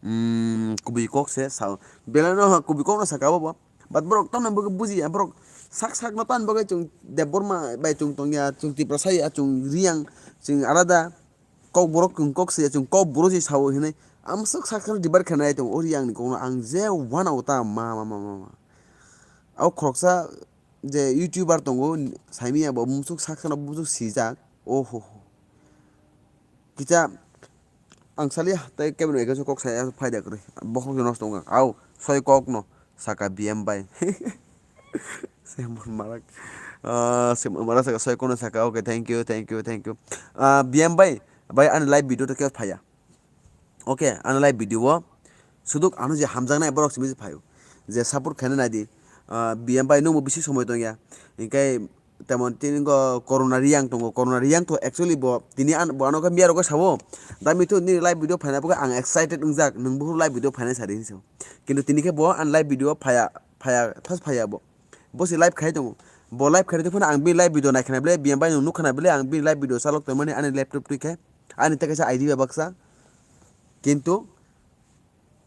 mm, kubui kok se sao. Belai no ha kubui kok no saka bo bo. But borok tamni bagwi bujiya, borok sak sak no tamni bagwi chwng Debbarma bai chwng tongya, chwng Tiprasa ya, chwng Riyang, chwng alada. Kokborok chwng kok se, chwng kokborok se sao hinwi. Amswk sak sak dibar khenai tongo, o Riyang ni kokno ang je wanao ta ma, ma, ma, ma, ma. O khoroksa je YouTuber tongo, saimanya bo musuk sak sak no musuk sijak. Oho ho. Kicha ang sali tei kebeno ekhe kok saya phaida kwrwi. Bokhok se nosto wngkha. Au, soi kok no saka B M bai. Semon marak. Ah, Semon marak saka soi kok no saka. Okay, thank you, thank you, thank you. Ah, B M bai, bai ani live video to khe phaya. Okay, ani live video o Suduk ano je hamjaknai borok simi se phaio. Je support khaina naidi, ah, B M bai nwngbo bisi somoi tongya. Hinkhe temon tini go Corona Riyang tongo. Corona Riyang to actually bo tini an, bo ano khe miya rogo sao. Da Mithun nini live video phaina bo ang excited wngjak. Nwng buphuru live video phainai sadi hinwi sao. Kintu tini khe bo an live video phaya, phaya, first phaya bo. Bo se live khai tongo. Bo live khai tongphano ang bini live video naikhana bele, B M bai nwng nukhana bele, ang bini live video chalok tongmani ani laptop twi khe. Ani tei kaisa I D bai baksa. Kintu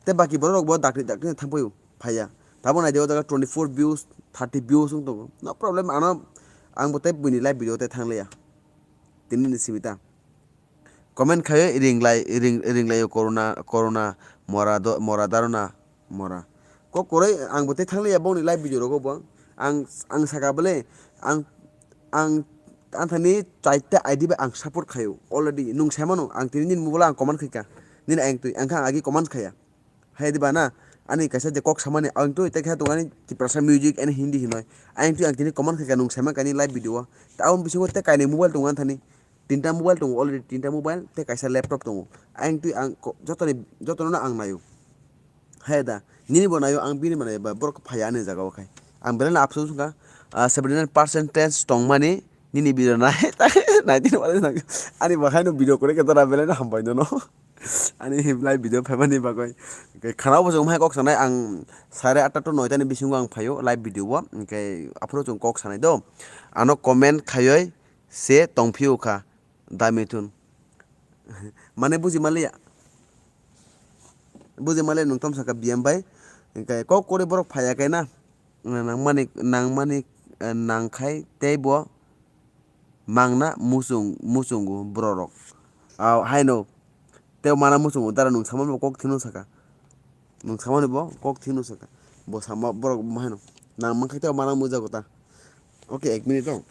tei baki borok rok bo dakti dakti thang paio, phaiya. Tabuk naidi o jaga twenty four views, thirty views wng tongo. No problem, ano ang bo tei buini live video tei thang liya. Tini ni simi ta. Comment khaiwi ringlai, ring, ringlaio corona, corona, mora do, mora darona, mora. Kok kwrwi ang bo tei thang liya bongni live video rogo bo. Ang, ang saka bole, ang, ang, ang thani chaita I D bai ang support khaio already. Nwng sai mano, ang tini nini mobile o ang comment khaika. Nini ang twi, ang kha agi comment khaya. Hai diba na, ani kaisa je kok samani, ang twi tei kha tongo ani Tiprasa music and Hindi hinwi. Ang twi ang tini comment khaika nwng sai mankha ani live video o. Taboni bisingo tei kainwi mobile tongo ang thani. Tinta mobile tongo already, tinta mobile tei kaisa laptop tongo. Ang twi ang ko-, jotoni, jotono ang naio. Hai da, nini bo naio, ang bini bo naio, ba borok phaiya ani jaga o khai. Ang belai no aphusu wngkha, ah, seventy nine percentage tongmani nini video nai, nai tini wale nang. Ani bo haino video kwrwi khe dara belai no hambai nono. Ani live video phaimani bagwi. Hwnkhe khana bo chwng hai kok sanai ang sare atta to noita ni bisingo ang phaio live video o. Hwnkhe aphuru chwng kok sanai do. Ano comment khaioi se tongphio kha. Da Mithun. Mane buji maliya. Buji maliya nwng tom saka B M bai. Hwnkhe kok kwrwi borok phaiya khe na. Nangmani, nangmani, eh, nangkhai tei bo mangna muchung, muchungo bororok. Ah, haino tei mana muchungo dara nwng samani bo kok thino saka. Nwng samani bo kok thino saka. Bo sama borok bo haino. Nang mankha tei mana mujago ta. Okay, ek minute rok.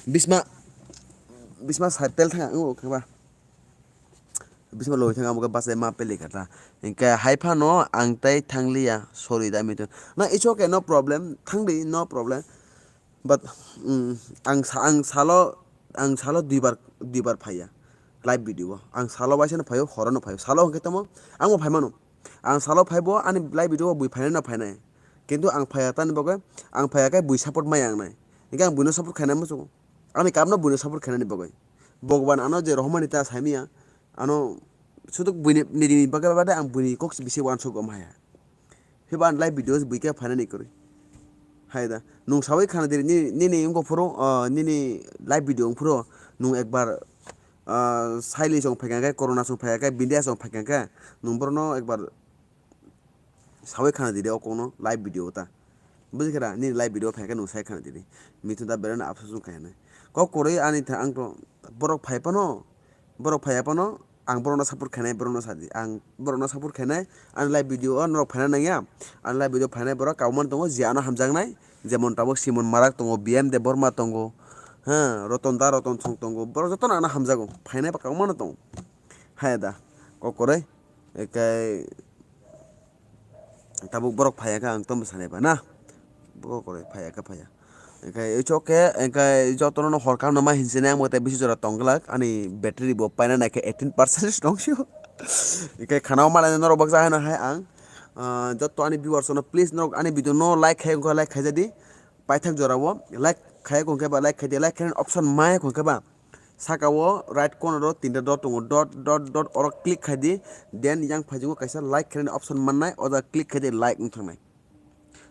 Bisma, Bisma cycle thang ang o kheba. Bisma loi thang amo bachai ma peli kata. Hingke hai phano ang tai thangliya, sorry da Mithun. Na, it's okay, no problem. Thangdi, no problem. But, mm, ang sa-, ang salo, ang salo duibar, duibar phaiya. Live video o. Ang salo baisano phaio, horono phaio. Salo hingke tamo, ang bo phaimano. Ang salo phaibo, ani live video o bui phainai no phainai. Kintu ang phaiya tani bagwi, ang phaiya khe bui support maya ang nai. Hingke ang buino support khainai muchungo. Ani kamno buino support khainani bagwi. Bhagwan ano je rohormani ta saimanya, ano sutuk buini, nini bagwi bade ang buini kok bisi uansuk om haya. Phiba ang live video bui khe phainani kwrwi. Hai da, nwng sawi khana diri nini, nini wngkha phuru, ah, nini live video wng phuru, nwng ekbar, ah, Saili chong phaikha khe, Corona chong phaikha khe, Bindia chong phaikha khe, nwng borokno ekbar sawi khana diri o kokno live video ta. Buji khe da, nini live video phaikha nwng sai khana diri. Mithun da belai no aphusu wngkha hinwi. Kok kwrwi ani tha ang to borok phai phano, borok phaiya phano, ang borokno support khainai, borokno sadi. Ang borokno support khainai, ani live video o norok phaina nangya. Ani live video phainai borok kabangma tongo, je ano hamjaknai. Jemon tabuk Simon Marak tongo, B M Debbarma tongo, ha, Roton da Roton Song tongo. Borok jotono ano hamjago. Phainai ba kabangma no tongo. Hai da, kok kwrwi. Ekai tabuk borok phaiya khe ang tamo sanai ba na. Borok kwrwi phaiya khe phaiya. Ekai it's okay, ekai jotono no hor kaham no ma hinsinai ang bo tei bisi jora tong glak. Ani battery bo paina nai khe eighteen percent tong sio. Ekai khana o malai norok baksa haino hai ang, ah, joto ani viewers no please norok ani video no like khai wngkha like khai jadi. Paithak jora o like khai wngkha ba like khai di, like khai option ma wngkha ba. Saka o right corner o tinta dot tongo, dot, dot, dot, oro click khai di, then yang phaijakgo kaisa like khainani option mannai, o jaga click khai di, like wng thangnai.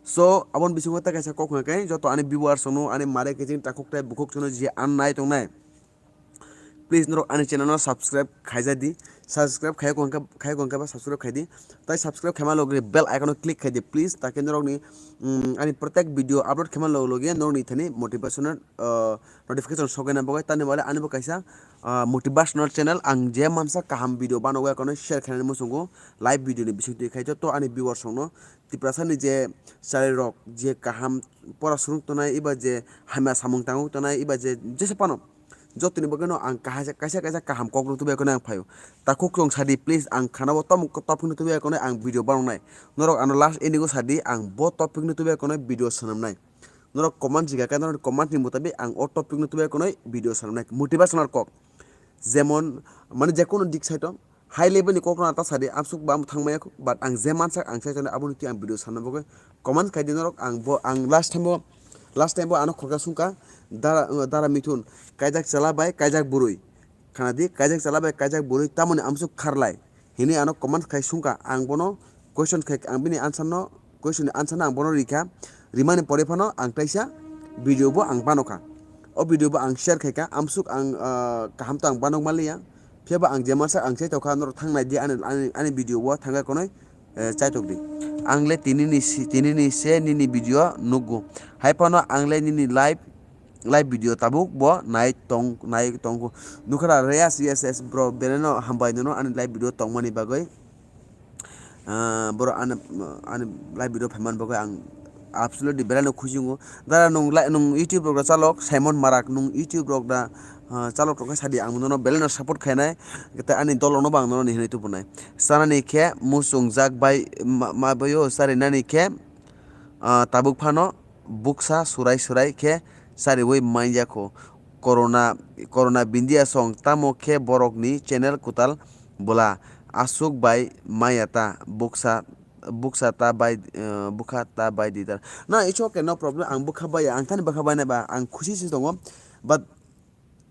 So, aboni bisingo tei kaisa kok hwnka khe, joto ani viewers rokno, ani mare kiching takhuk tei bukhuk chano je an nai tongnai, please norok ani channel no subscribe khaija di, subscribe khai khe, khai khe ba subscribe khai di, tei subscribe khaima logi bell icon o click khai di, please, takhe norokni, mm, ani protek video upload khaima logi logi norokni thani motivational, uh, notification sokgwi na bagwi, tani bagwi ani bo kaisa, ah, motivational channel. Ang je mansa kaham video banogwi akono share khainani muchungo, live video ni bising twi khai joto ani viewers rokno Tiprasa ni je chari rok je kaham pora swrwng tongnai, eba je hamya samung tangwi tongnai, eba je jesa phano jotoni bagwi no ang kaisa, kaisa, kaisa kaham kok rw tubui akono ang phaio. Takhuk chwng sadi please, ang khana o tom-, topic no tubui akono ang video banoknai. Norok ano last ending o sadi ang bo topic no tubui akono video swnamnai. Norok comment jika khe norok comment ni mutabik ang o topic no tubui konoi video sanamnai motivational kok. jemon mane jekono dik side o high level ni kok no ta sadi amsuk ba thang maya kho, but ang je mansak ang sai tong aboni twi ang video sana bagwi comment khai di norok. Ang bo ang last time o last time o ano khorka sungka dara dara mithun kaijak chela bai kaijak burui khana di, kaijak chela bai kaijak burui tamoni amsuk kharlai hini ano comment khai sungka. Ang bono question khai ang bini answer no question ni answer no ang bono rikha, rimani pore phano ang taisa video bo ang banokha. O video bo ang share khaikha, amsuk ang ah, kaham to ang banok manliya. Phiya ba ang je mansak ang chai tokha norok thang nai di ani ani, ani video o thangkha konoi eh, chaitok di. Ang le tini ni si- tini ni se nini video nukgo. Hai phano ang le nini live live video tabuk bo nai tong nai tongkho. Nukhara Reyas S S bro beleno hambai nono ani live video tongmani bagwi. Ah, borok ani ani live video phaimani bagwi ang absolutely belai no khusi wngo. Dara nwng lai nwng YouTube rok da chalok Simon Marak nwng YouTube rok da ah, chalok rok khe sadi ang nono belai no support khainai. Tei ani dol rok no bo ang nono ni hinwi tubunai. Chanani khe muchungjak bai ma- ma bai o charinani khe ah, tabuk phano buksa surai surai khe chariwi manya kho. Corona corona bindia song tamo khe borok ni channel kwtal bwla aswk bai maya ta buksa buksa ta bai eh, bukha ta bai di ta. Na it's okay, no problem, ang bukha bai ang thani bukha bai nai ba ang khusi se tongo, but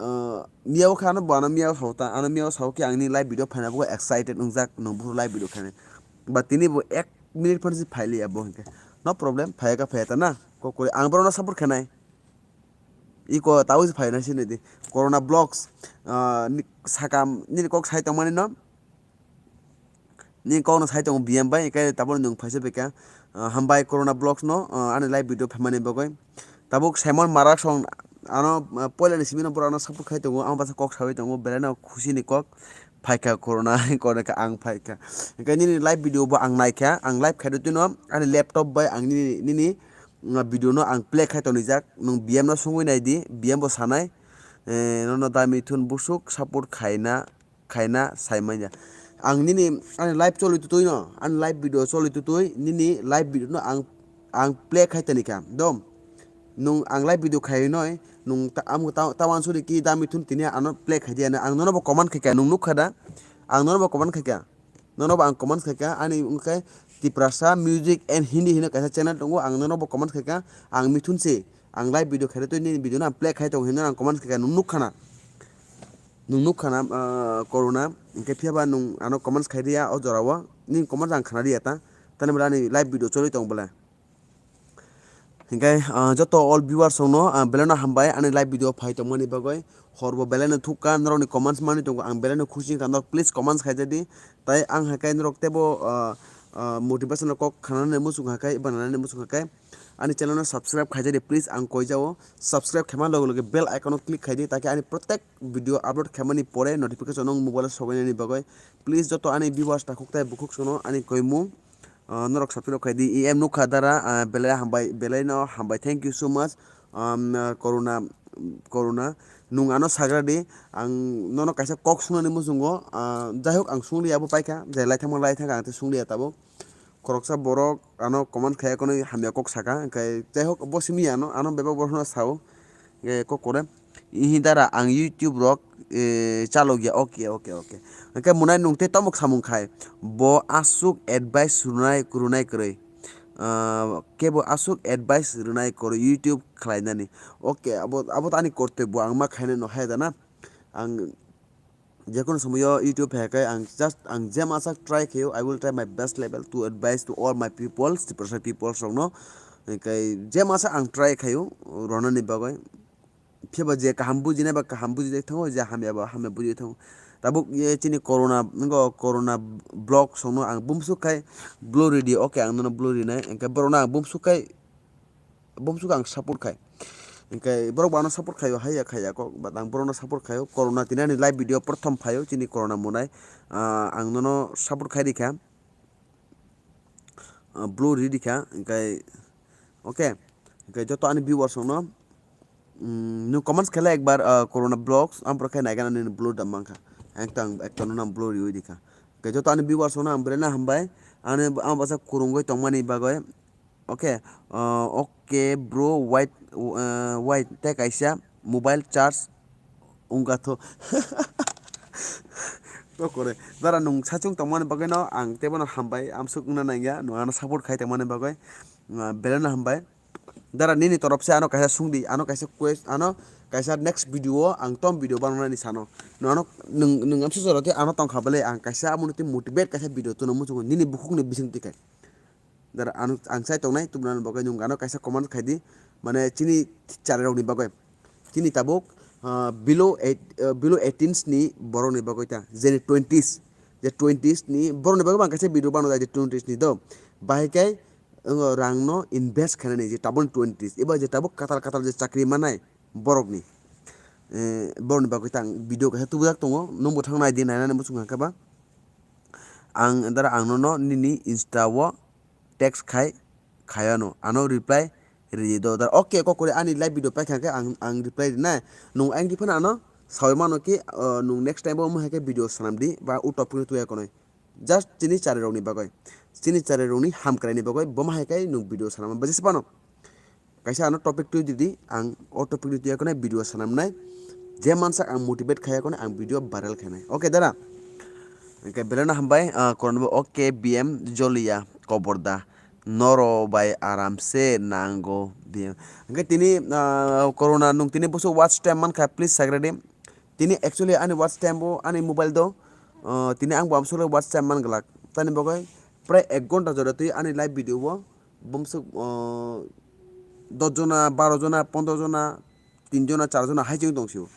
ah, miya o kha ano bo ano miya o sao ta ano miya o sao khe ang ni live video phaina bo excited wngjak nwng buphuru live video khainai, but tini bo ek minute phano se phai liya bo hinkhe no problem phai kha phai ta na kok kori ang borok no support khainai. Iko tabuk se phaina sini di Corona Vlogs ah, ni- sakam nini kok sai tongmani no. Nini kok no sai tongo B M bai, hingke tabuk nwng phaisa phaikha. Ah, hambai Corona Vlogs no ah, ani live video phaimani bagwi. Tabuk Simon Marak song ano ah, poila ni simi no borok ano support khai tongo, ang basa kok sawi tongo, belai no khusi ni kok phaikha Corona, Corona khe ang phaikha. Hingke nini live video bo ang naikha, ang live khai rw twi no ani laptop bai ang nini nini ah, video no ang play khai tonijak, nwng B M no songwi nai di, B M bo sanai. Eh, nono da mithun busuk support khaina khaina sai manya. Ang nini ani live choli tutui no, ani live video choli tutui nini live video no ang ang play khai tani kha dom. Nung ang live video khai noi nung ta- ang ta ta wansuri ki da mithun tini ano play khai dia ang nono bo comment khai kha nung nuk kha da. Ang nono bo comment khai kha. Nono bo ang comment khai kha ani wngkhe Tiprasa Music and Hindi hino kaisa channel tongo, ang nono bo comment khai kha. Ang mithun se ang live video khai twi nini video no ang play khai tongo hino ang comment khai kha nung nuk kha na. Nung nuk khana ah, Corona hingke phiya ba nung ano comments khai riya o jora o nini comments ang khana riya ta tani bwle ani live video choli tong bwle. Hingke ah, joto all viewers rok no ah, belai no hambai ani live video phai tongmani bagwi hor bo belai no thuk kha norok ni comments manwi tongo ang belai no khusi wngkha norok please comments khai jadi tai ang hai khe norok teibo ah, ah, motivation rok kok khanani muchung hai khe bananani muchung hai khe ani channel no subscribe khai jadi please ang koi jao subscribe khaima loge loge bell icon o click khai di taki ani protek video upload khaimani pore notification no mobile o sobainani bagwi. Please joto ani viewers takhuk tai bukhuk sono ani koimung ah, norok subscribe khai di em nukha dara ah, belai hambai belai no hambai thank you so much. Um, ah, corona corona nung ano sagra di ang nono kaisa kok sunani muchungo ah, jai hok ang sungli abo paikha je lai thangma lai thangkha ang te sungliya tabuk. Khoroksa borok ano comment khai kono hamya kok saka hingke jai hok bo simi ano ano bebak borok no sao. Hingke kok kore ihi dara ang YouTube rok eh, chalok ya oke oke oke. Hingke munai nung tei tomok samung khai bo asuk advice runai runai kwrwi. Ah, kebo asuk advice runai kwrwi YouTube khlainani. Oke abo abo to ani korte bo ang ma khainai no hai da na. Ang Jekono somoyo YouTube hai khe ang just ang je masa try khayo, I will try my best level to advise to all my people, Tiprasa people rokno. Hingkhe je masa ang try khayo ronani bagwi. Phiya ba je kaham bujinai ba kaham bujijak thango, je hamya ba hamya bujijak thango. Tabuk ye chini corona, nwngo corona vlog songno ang bumsuk khai blur ridi, okay, ang nono blur rinai. Hingkhe borokno ang bumsuk khai bumsuk ang support khai. Hingkhe borok bo ano support khaio, haiya khaiya kok, but ang borokno support khaio. Corona tini ani live video prothom phaio, chini corona monai. Ah, ang nono support khai rikha. Ah, blue ri rikha, hingkhe, okay. Hingkhe joto ani viewers rokno, mm, nwng comments khe lai ekbar, ah, corona vlogs, ang borok khe naikhe nini blue da mankha. Ekta ang, ekta nono ang blue riwi rikha. Hingkhe joto ani viewers rokno ang belai no hambai. Ani, ang bwsa kwrwngwi tongmani bagwi. Okay, ah, okay bro, wait, ah, wait, tei kaisa mobile charge wngkha tho. Kokore. Dara nwng sachung tongmani bagwi no ang teibo no hambai, amsuk wngna nangya, nwng ano support khai tongmani bagwi, ah, belai no hambai. Dara nini torop se ano kaisa sungdi, ano kaisa quest, ano kaisa next video o ang tom video bananani sano. Nwng ano, nwng, nwng amsuk jora tei ano tongkha bele ang kaisa amoni tei motivate kaisa video tuna muchungo nini bukhukni bising twi kai. Dara ano ang sai tongnai, tubunani bagwi nwng ano kaisa comment khai di, mane chini chari rokni bagwi. Chini tabuk, ah, below eight, ah, below eighteens ni borokni bagwi ta, jeni twenties, je twenties ni borokni bagwi ang kaisa video bano jai je twenties ni do. Bahai kai, wng, rang no invest khainani je tabuk twenties, eba je tabuk katal katal je chakri manai borokni, eh, borokni bagwi ta ang video kaisa tubujak tongo, nwngbo thang nai di nainani muchung hwnka ba. Ang dara ang nono nini Insta o text khai, khayano, ano reply ridi do. Dar, okay, kokore ani live video paikha khe ang, ang reply rinai. Nwng ang di phano ano sawi mano ki, uh, nwng next time bo omo hai khe video sanam di, ba o topic no tuya konoi. Just chini chari rokni bagwi. Chini chari rokni hamkrai ni bagwi, bo ma hai khe nwng video sanam ba jesa phano. Kaisa ano topic twi didi, ang o topic ni twi yakone video sanamnai. Je mansak ang motivate khai yakone ang video viral khainai. Okay, dara. Hingke belai no hambai, ah, koron bo, okay, B M Jolia, koborda. Noro bai aram se nango, B M. Hingke tini, ah, corona nwng tini busu watch time mankha, please sagradi. Tini actually ani watch time bo, ani mobile do, ah, tini ang bo amsole watch time man glak. Tani bagwi prai ek ghonta jora twi ani live video bo, bumsuk, ah, dos jona, baro jona, pondro jona, tin jona, char jona hai chwng tong sio.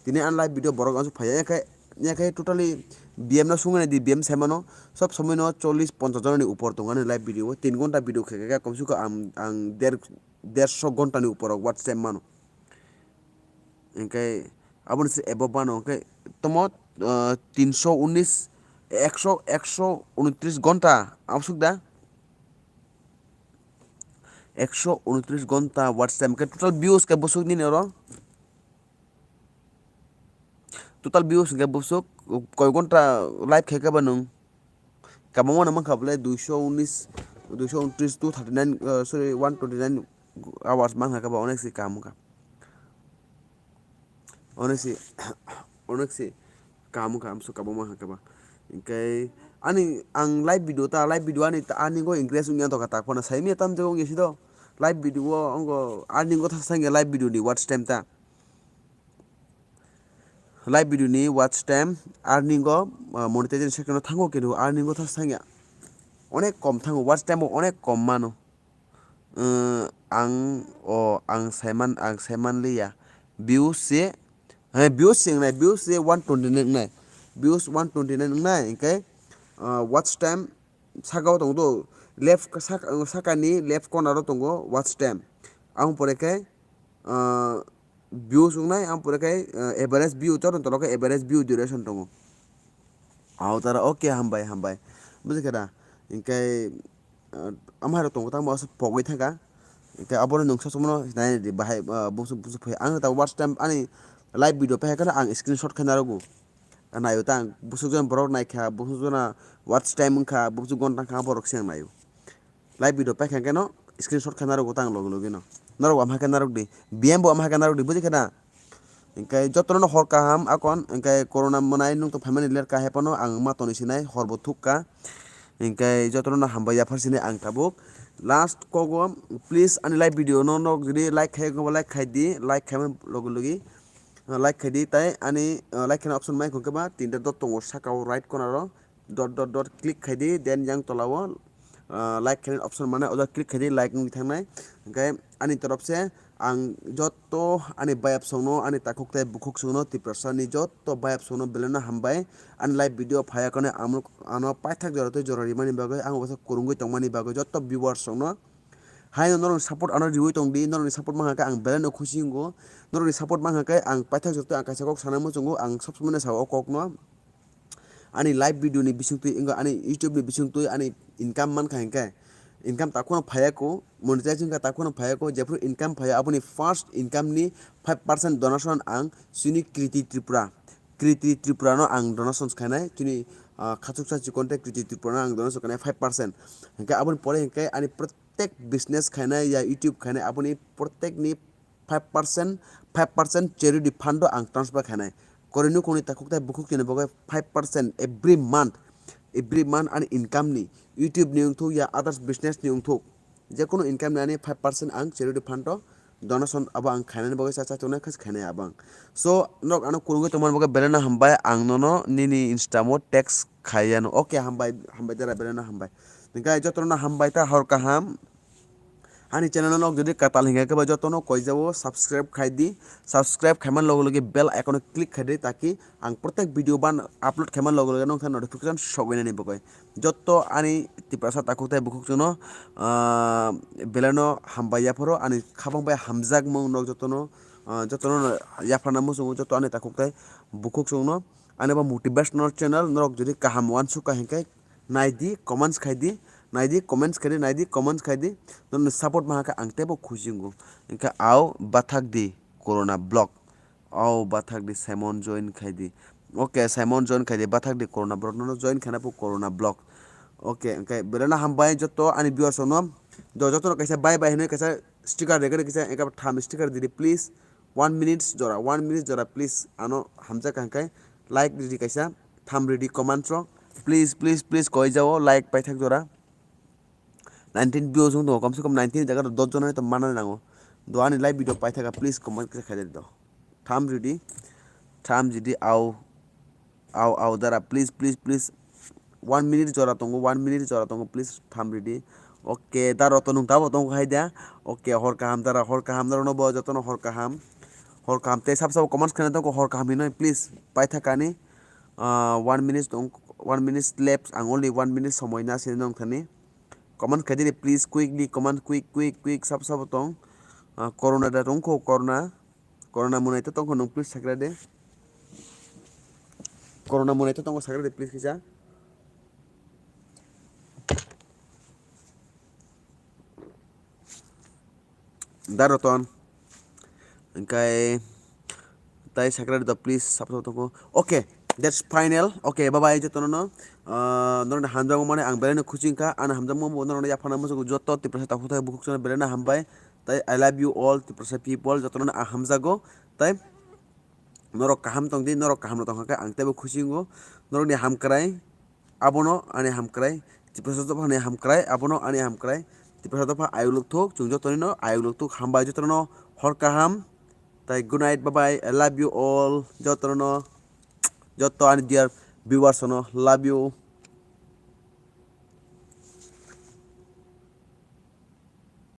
Tini ani live video borok aswk phaiya, yakhe, yakhe totally B M no sungwi nai di, B M sai mano, sob somoi no chollish ponchash jona ni upor tongo ani live video o, tin ghonta video khe khe komse kom ang, ang der, derso ghonta ni upor o watch time mano. Hingke aboni se ebo bano hingke tomo, ah, tinso unis, ekso, ekso unitris ghonta absuk da? Ekso unitris ghonta watch time khe total views khe busuk nini oro? Total views hingke busuk koi ghonta live khe khe ba nwng? Kabangma no mankha bole duiso unis, duiso untris, two thirty nine, uh, sorry, one twenty nine hours mankha khe ba onek se kaham wngkha. Onek se, onek se kaham wngkha, amso kabangma mankha khe ba. Hingke ani ang live video ta, live video ani ta, ani go increase wngya tongkha tak phano saimya tam jago wngya sido. Live video o ongo ani go thasa wngya live video ni watch time ta. Live video ni watch time earning o, ah, monetization section o thango, kintu earning o thas thangya. Onek kom thango, watch time bo onek kom mano. Ang o, ang saiman, ang saiman liya. Views se, he, views se wngnai, views se one twenty nine wngnai. Views one twenty nine wngnai, hingke, ah, watch time saka o tongo do, left sak-, sakani left corner o tongo watch time. Ang pore khe, ah, views wngnai, ang pore khe, ah, average view, joto tolo khe average view duration tongo. Aho tara, okay, hambai, hambai. Buji khe da? Hingkhe, ah, amhai rok tongo, tamo aswk pogwi thaka. Hingkhe abo rok nwng sosomano nai di bahai, ah, busu, busu phai. Ang ta watch time ani live video paikha kheno ang screenshot khe narogo. Naio ta ang, busuk jona borok naikha, busuk jona watch time wngkha, busuk gonta wngkha, borok se ang naio. Live video paikha khe no screenshot khe narwgo ta ang logi logi no. Norok wam hakhe narwk di, B M bo wam hakhe narwk di, buji khe na? Hingkhe jotono no hor kaham akon, hingkhe corona mwnai nwng tong phaimani ler kahai phano ang ma tonwi sinai, hor bo thuk kha. Hingkhe jotono no hambai yaphar sinai ang tabuk. Last kogo, please ani live video no nok jodi like khai, like khai di, like khai logi logi. Like khai di, tai ani, uh, like khaina option mai khon khe ba tinta dot tongo saka o right corner o, dot, dot, dot click khai di, then yang tola o, uh, like khaina option mane oda click khai di, like wngwi thangnai. Hingkhe ani torop se ang joto ani bayap songno, ani takhuk tai bukhuk songno, Tiprasa ni joto bayap songno belai no hambai. Ani live video phaiya khone amuk ano paithak jora tei jora rimani bagwi, ang obosa kwrwngwi tongmani bagwi joto viewers songno. Haino norokni support ano riwi tong di, norokni support mankha khe ang belai no khusi wngo. Norokni support mankha khe ang paithak jora tei ang kaisa kok sana muchungo, ang sob somoi no sao o kok no. Ani live video ni bisingtwi wngkha, ani YouTube ni bisingtwi ani income mankha hinkhe, income takhuk no phaiya kho, monetization kha takhuk no phaiya kho, jephru income phaiya aboni first income ni five percent donation ang chini Kriti Tripura, Kriti Tripura no ang donation khainai, chini, ah, khachuksa chikon tei Kriti Tripura no ang donation khainai five percent. Hinkhe aboni pore hinkhe ani prot-, prottek business khainai ya YouTube khainai aboni prottek ni five percent, five percent charity fund o ang transfer khainai. Koroi nukhungni takhuk tai bukhuk chini bagwi five percent every month, every month ani income ni, YouTube ni wngthuk ya others business ni wngthuk, jekunu income ni ani five percent ang charity fund o donation abo ang khainani bagwi cha cha tongnai khe khainai abo ang. So norok ano kwrwngwi tongmani bagwi belai no hambai, ang nono nini Insta mo text khaiyano. Okay, hambai, hambai dara belai no hambai. Hingkhe jotono hambai ta hor kaham. Ani channel no jodi katal hingkha khe ba jotono koijao subscribe khai di. Subscribe khaiman loge loge bell icon o click khai di, taki ang protek video ban upload khaiman loge loge nokha notification sogwi nani bagwi. Jotto ani Tiprasa takhuk tai bukhuk chwngno, ah, belai no hambai yapharo, ani khabang bai hamjakmung nok jotono, ah, jotono yapharna muchungo, jotto ani takhuk tai bukhuk chwngno. Ani bo motivational channel, norok jodi kaham uansukha hinkhe nai di, comments khai di, nai di, comments khai di, nai di, comments khai di. Norokni support maha khe ang teibo khusi wngo. Hinkhe au bathak di Corona Vlog. Au bathak di Simon join khai di. Okay, Simon join khai di, bathak di Corona Vlog. Nono join khaina phu Corona Vlog. Okay, hinkhe belai no hambai jotto ani viewers rokno. Do jotto no kaisa bye bye hinwi kaisa sticker regani kisa engka tham sticker didi please. One minutes jora, one minutes jora please. Ano hamjak kha hwnkhe like ridi kaisa, tham ridi comment rok. Please, please, please koijao like paithak jora. Nineteen views wng tongo, komse kom nineteen jaga dos jona to mana nango. Do ani live video paithaka, please comment kisa khaidi do. Tham ridi, tham ridi au. Au, au, dara, please, please, please. One minute jora tongo, one minute jora tongo, please, tham ridi. Okay, da roto nung tabo tongo hai da. Okay, hor kaham dara, hor kaham dara no bo jotono hor kaham. Hor kaham tei sab sabo comments khana tongo hor kaham hinoi, please. Paithakani, ah, one minute tong, one minute left, ang only one minute somoi na sini nong thani. Comment khaidi please, quickly comment, quick, quick, quick, sab sabo tong. Ah, corona da tongkho, corona. Corona mwnai to tongkho nwng please sakra de. Corona mwnai to tongkho sakra de please kisa. Da Roton. Hingkai tai sakra de please sab sabo tongkho. Okay, that's final. Okay, bye bye jotono no. Ah, norokni hamjakmani ang belai no khusi wngkha. Ani hamjakma bo norokno yaphana muchungo joto Tiprasa takhuk tai bukhuk chwngno belai no hambai. Tai I love you all Tiprasa people, jotono no ang hamjago. Tai norok kaham tong di, norok kaham no tong kha khe ang teibo khusi wngo. Norokni hamkrai, abono ani hamkrai, Tiprasa dopha ni hamkrai, abono ani hamkrai. Tiprasa dopha ayuk luk thuk, chwng joto ni no ayuk luk thuk, hambai joto no hor kaham. Tai good night, bye bye, I love you all, joto no, joto ani dear viewers no love you.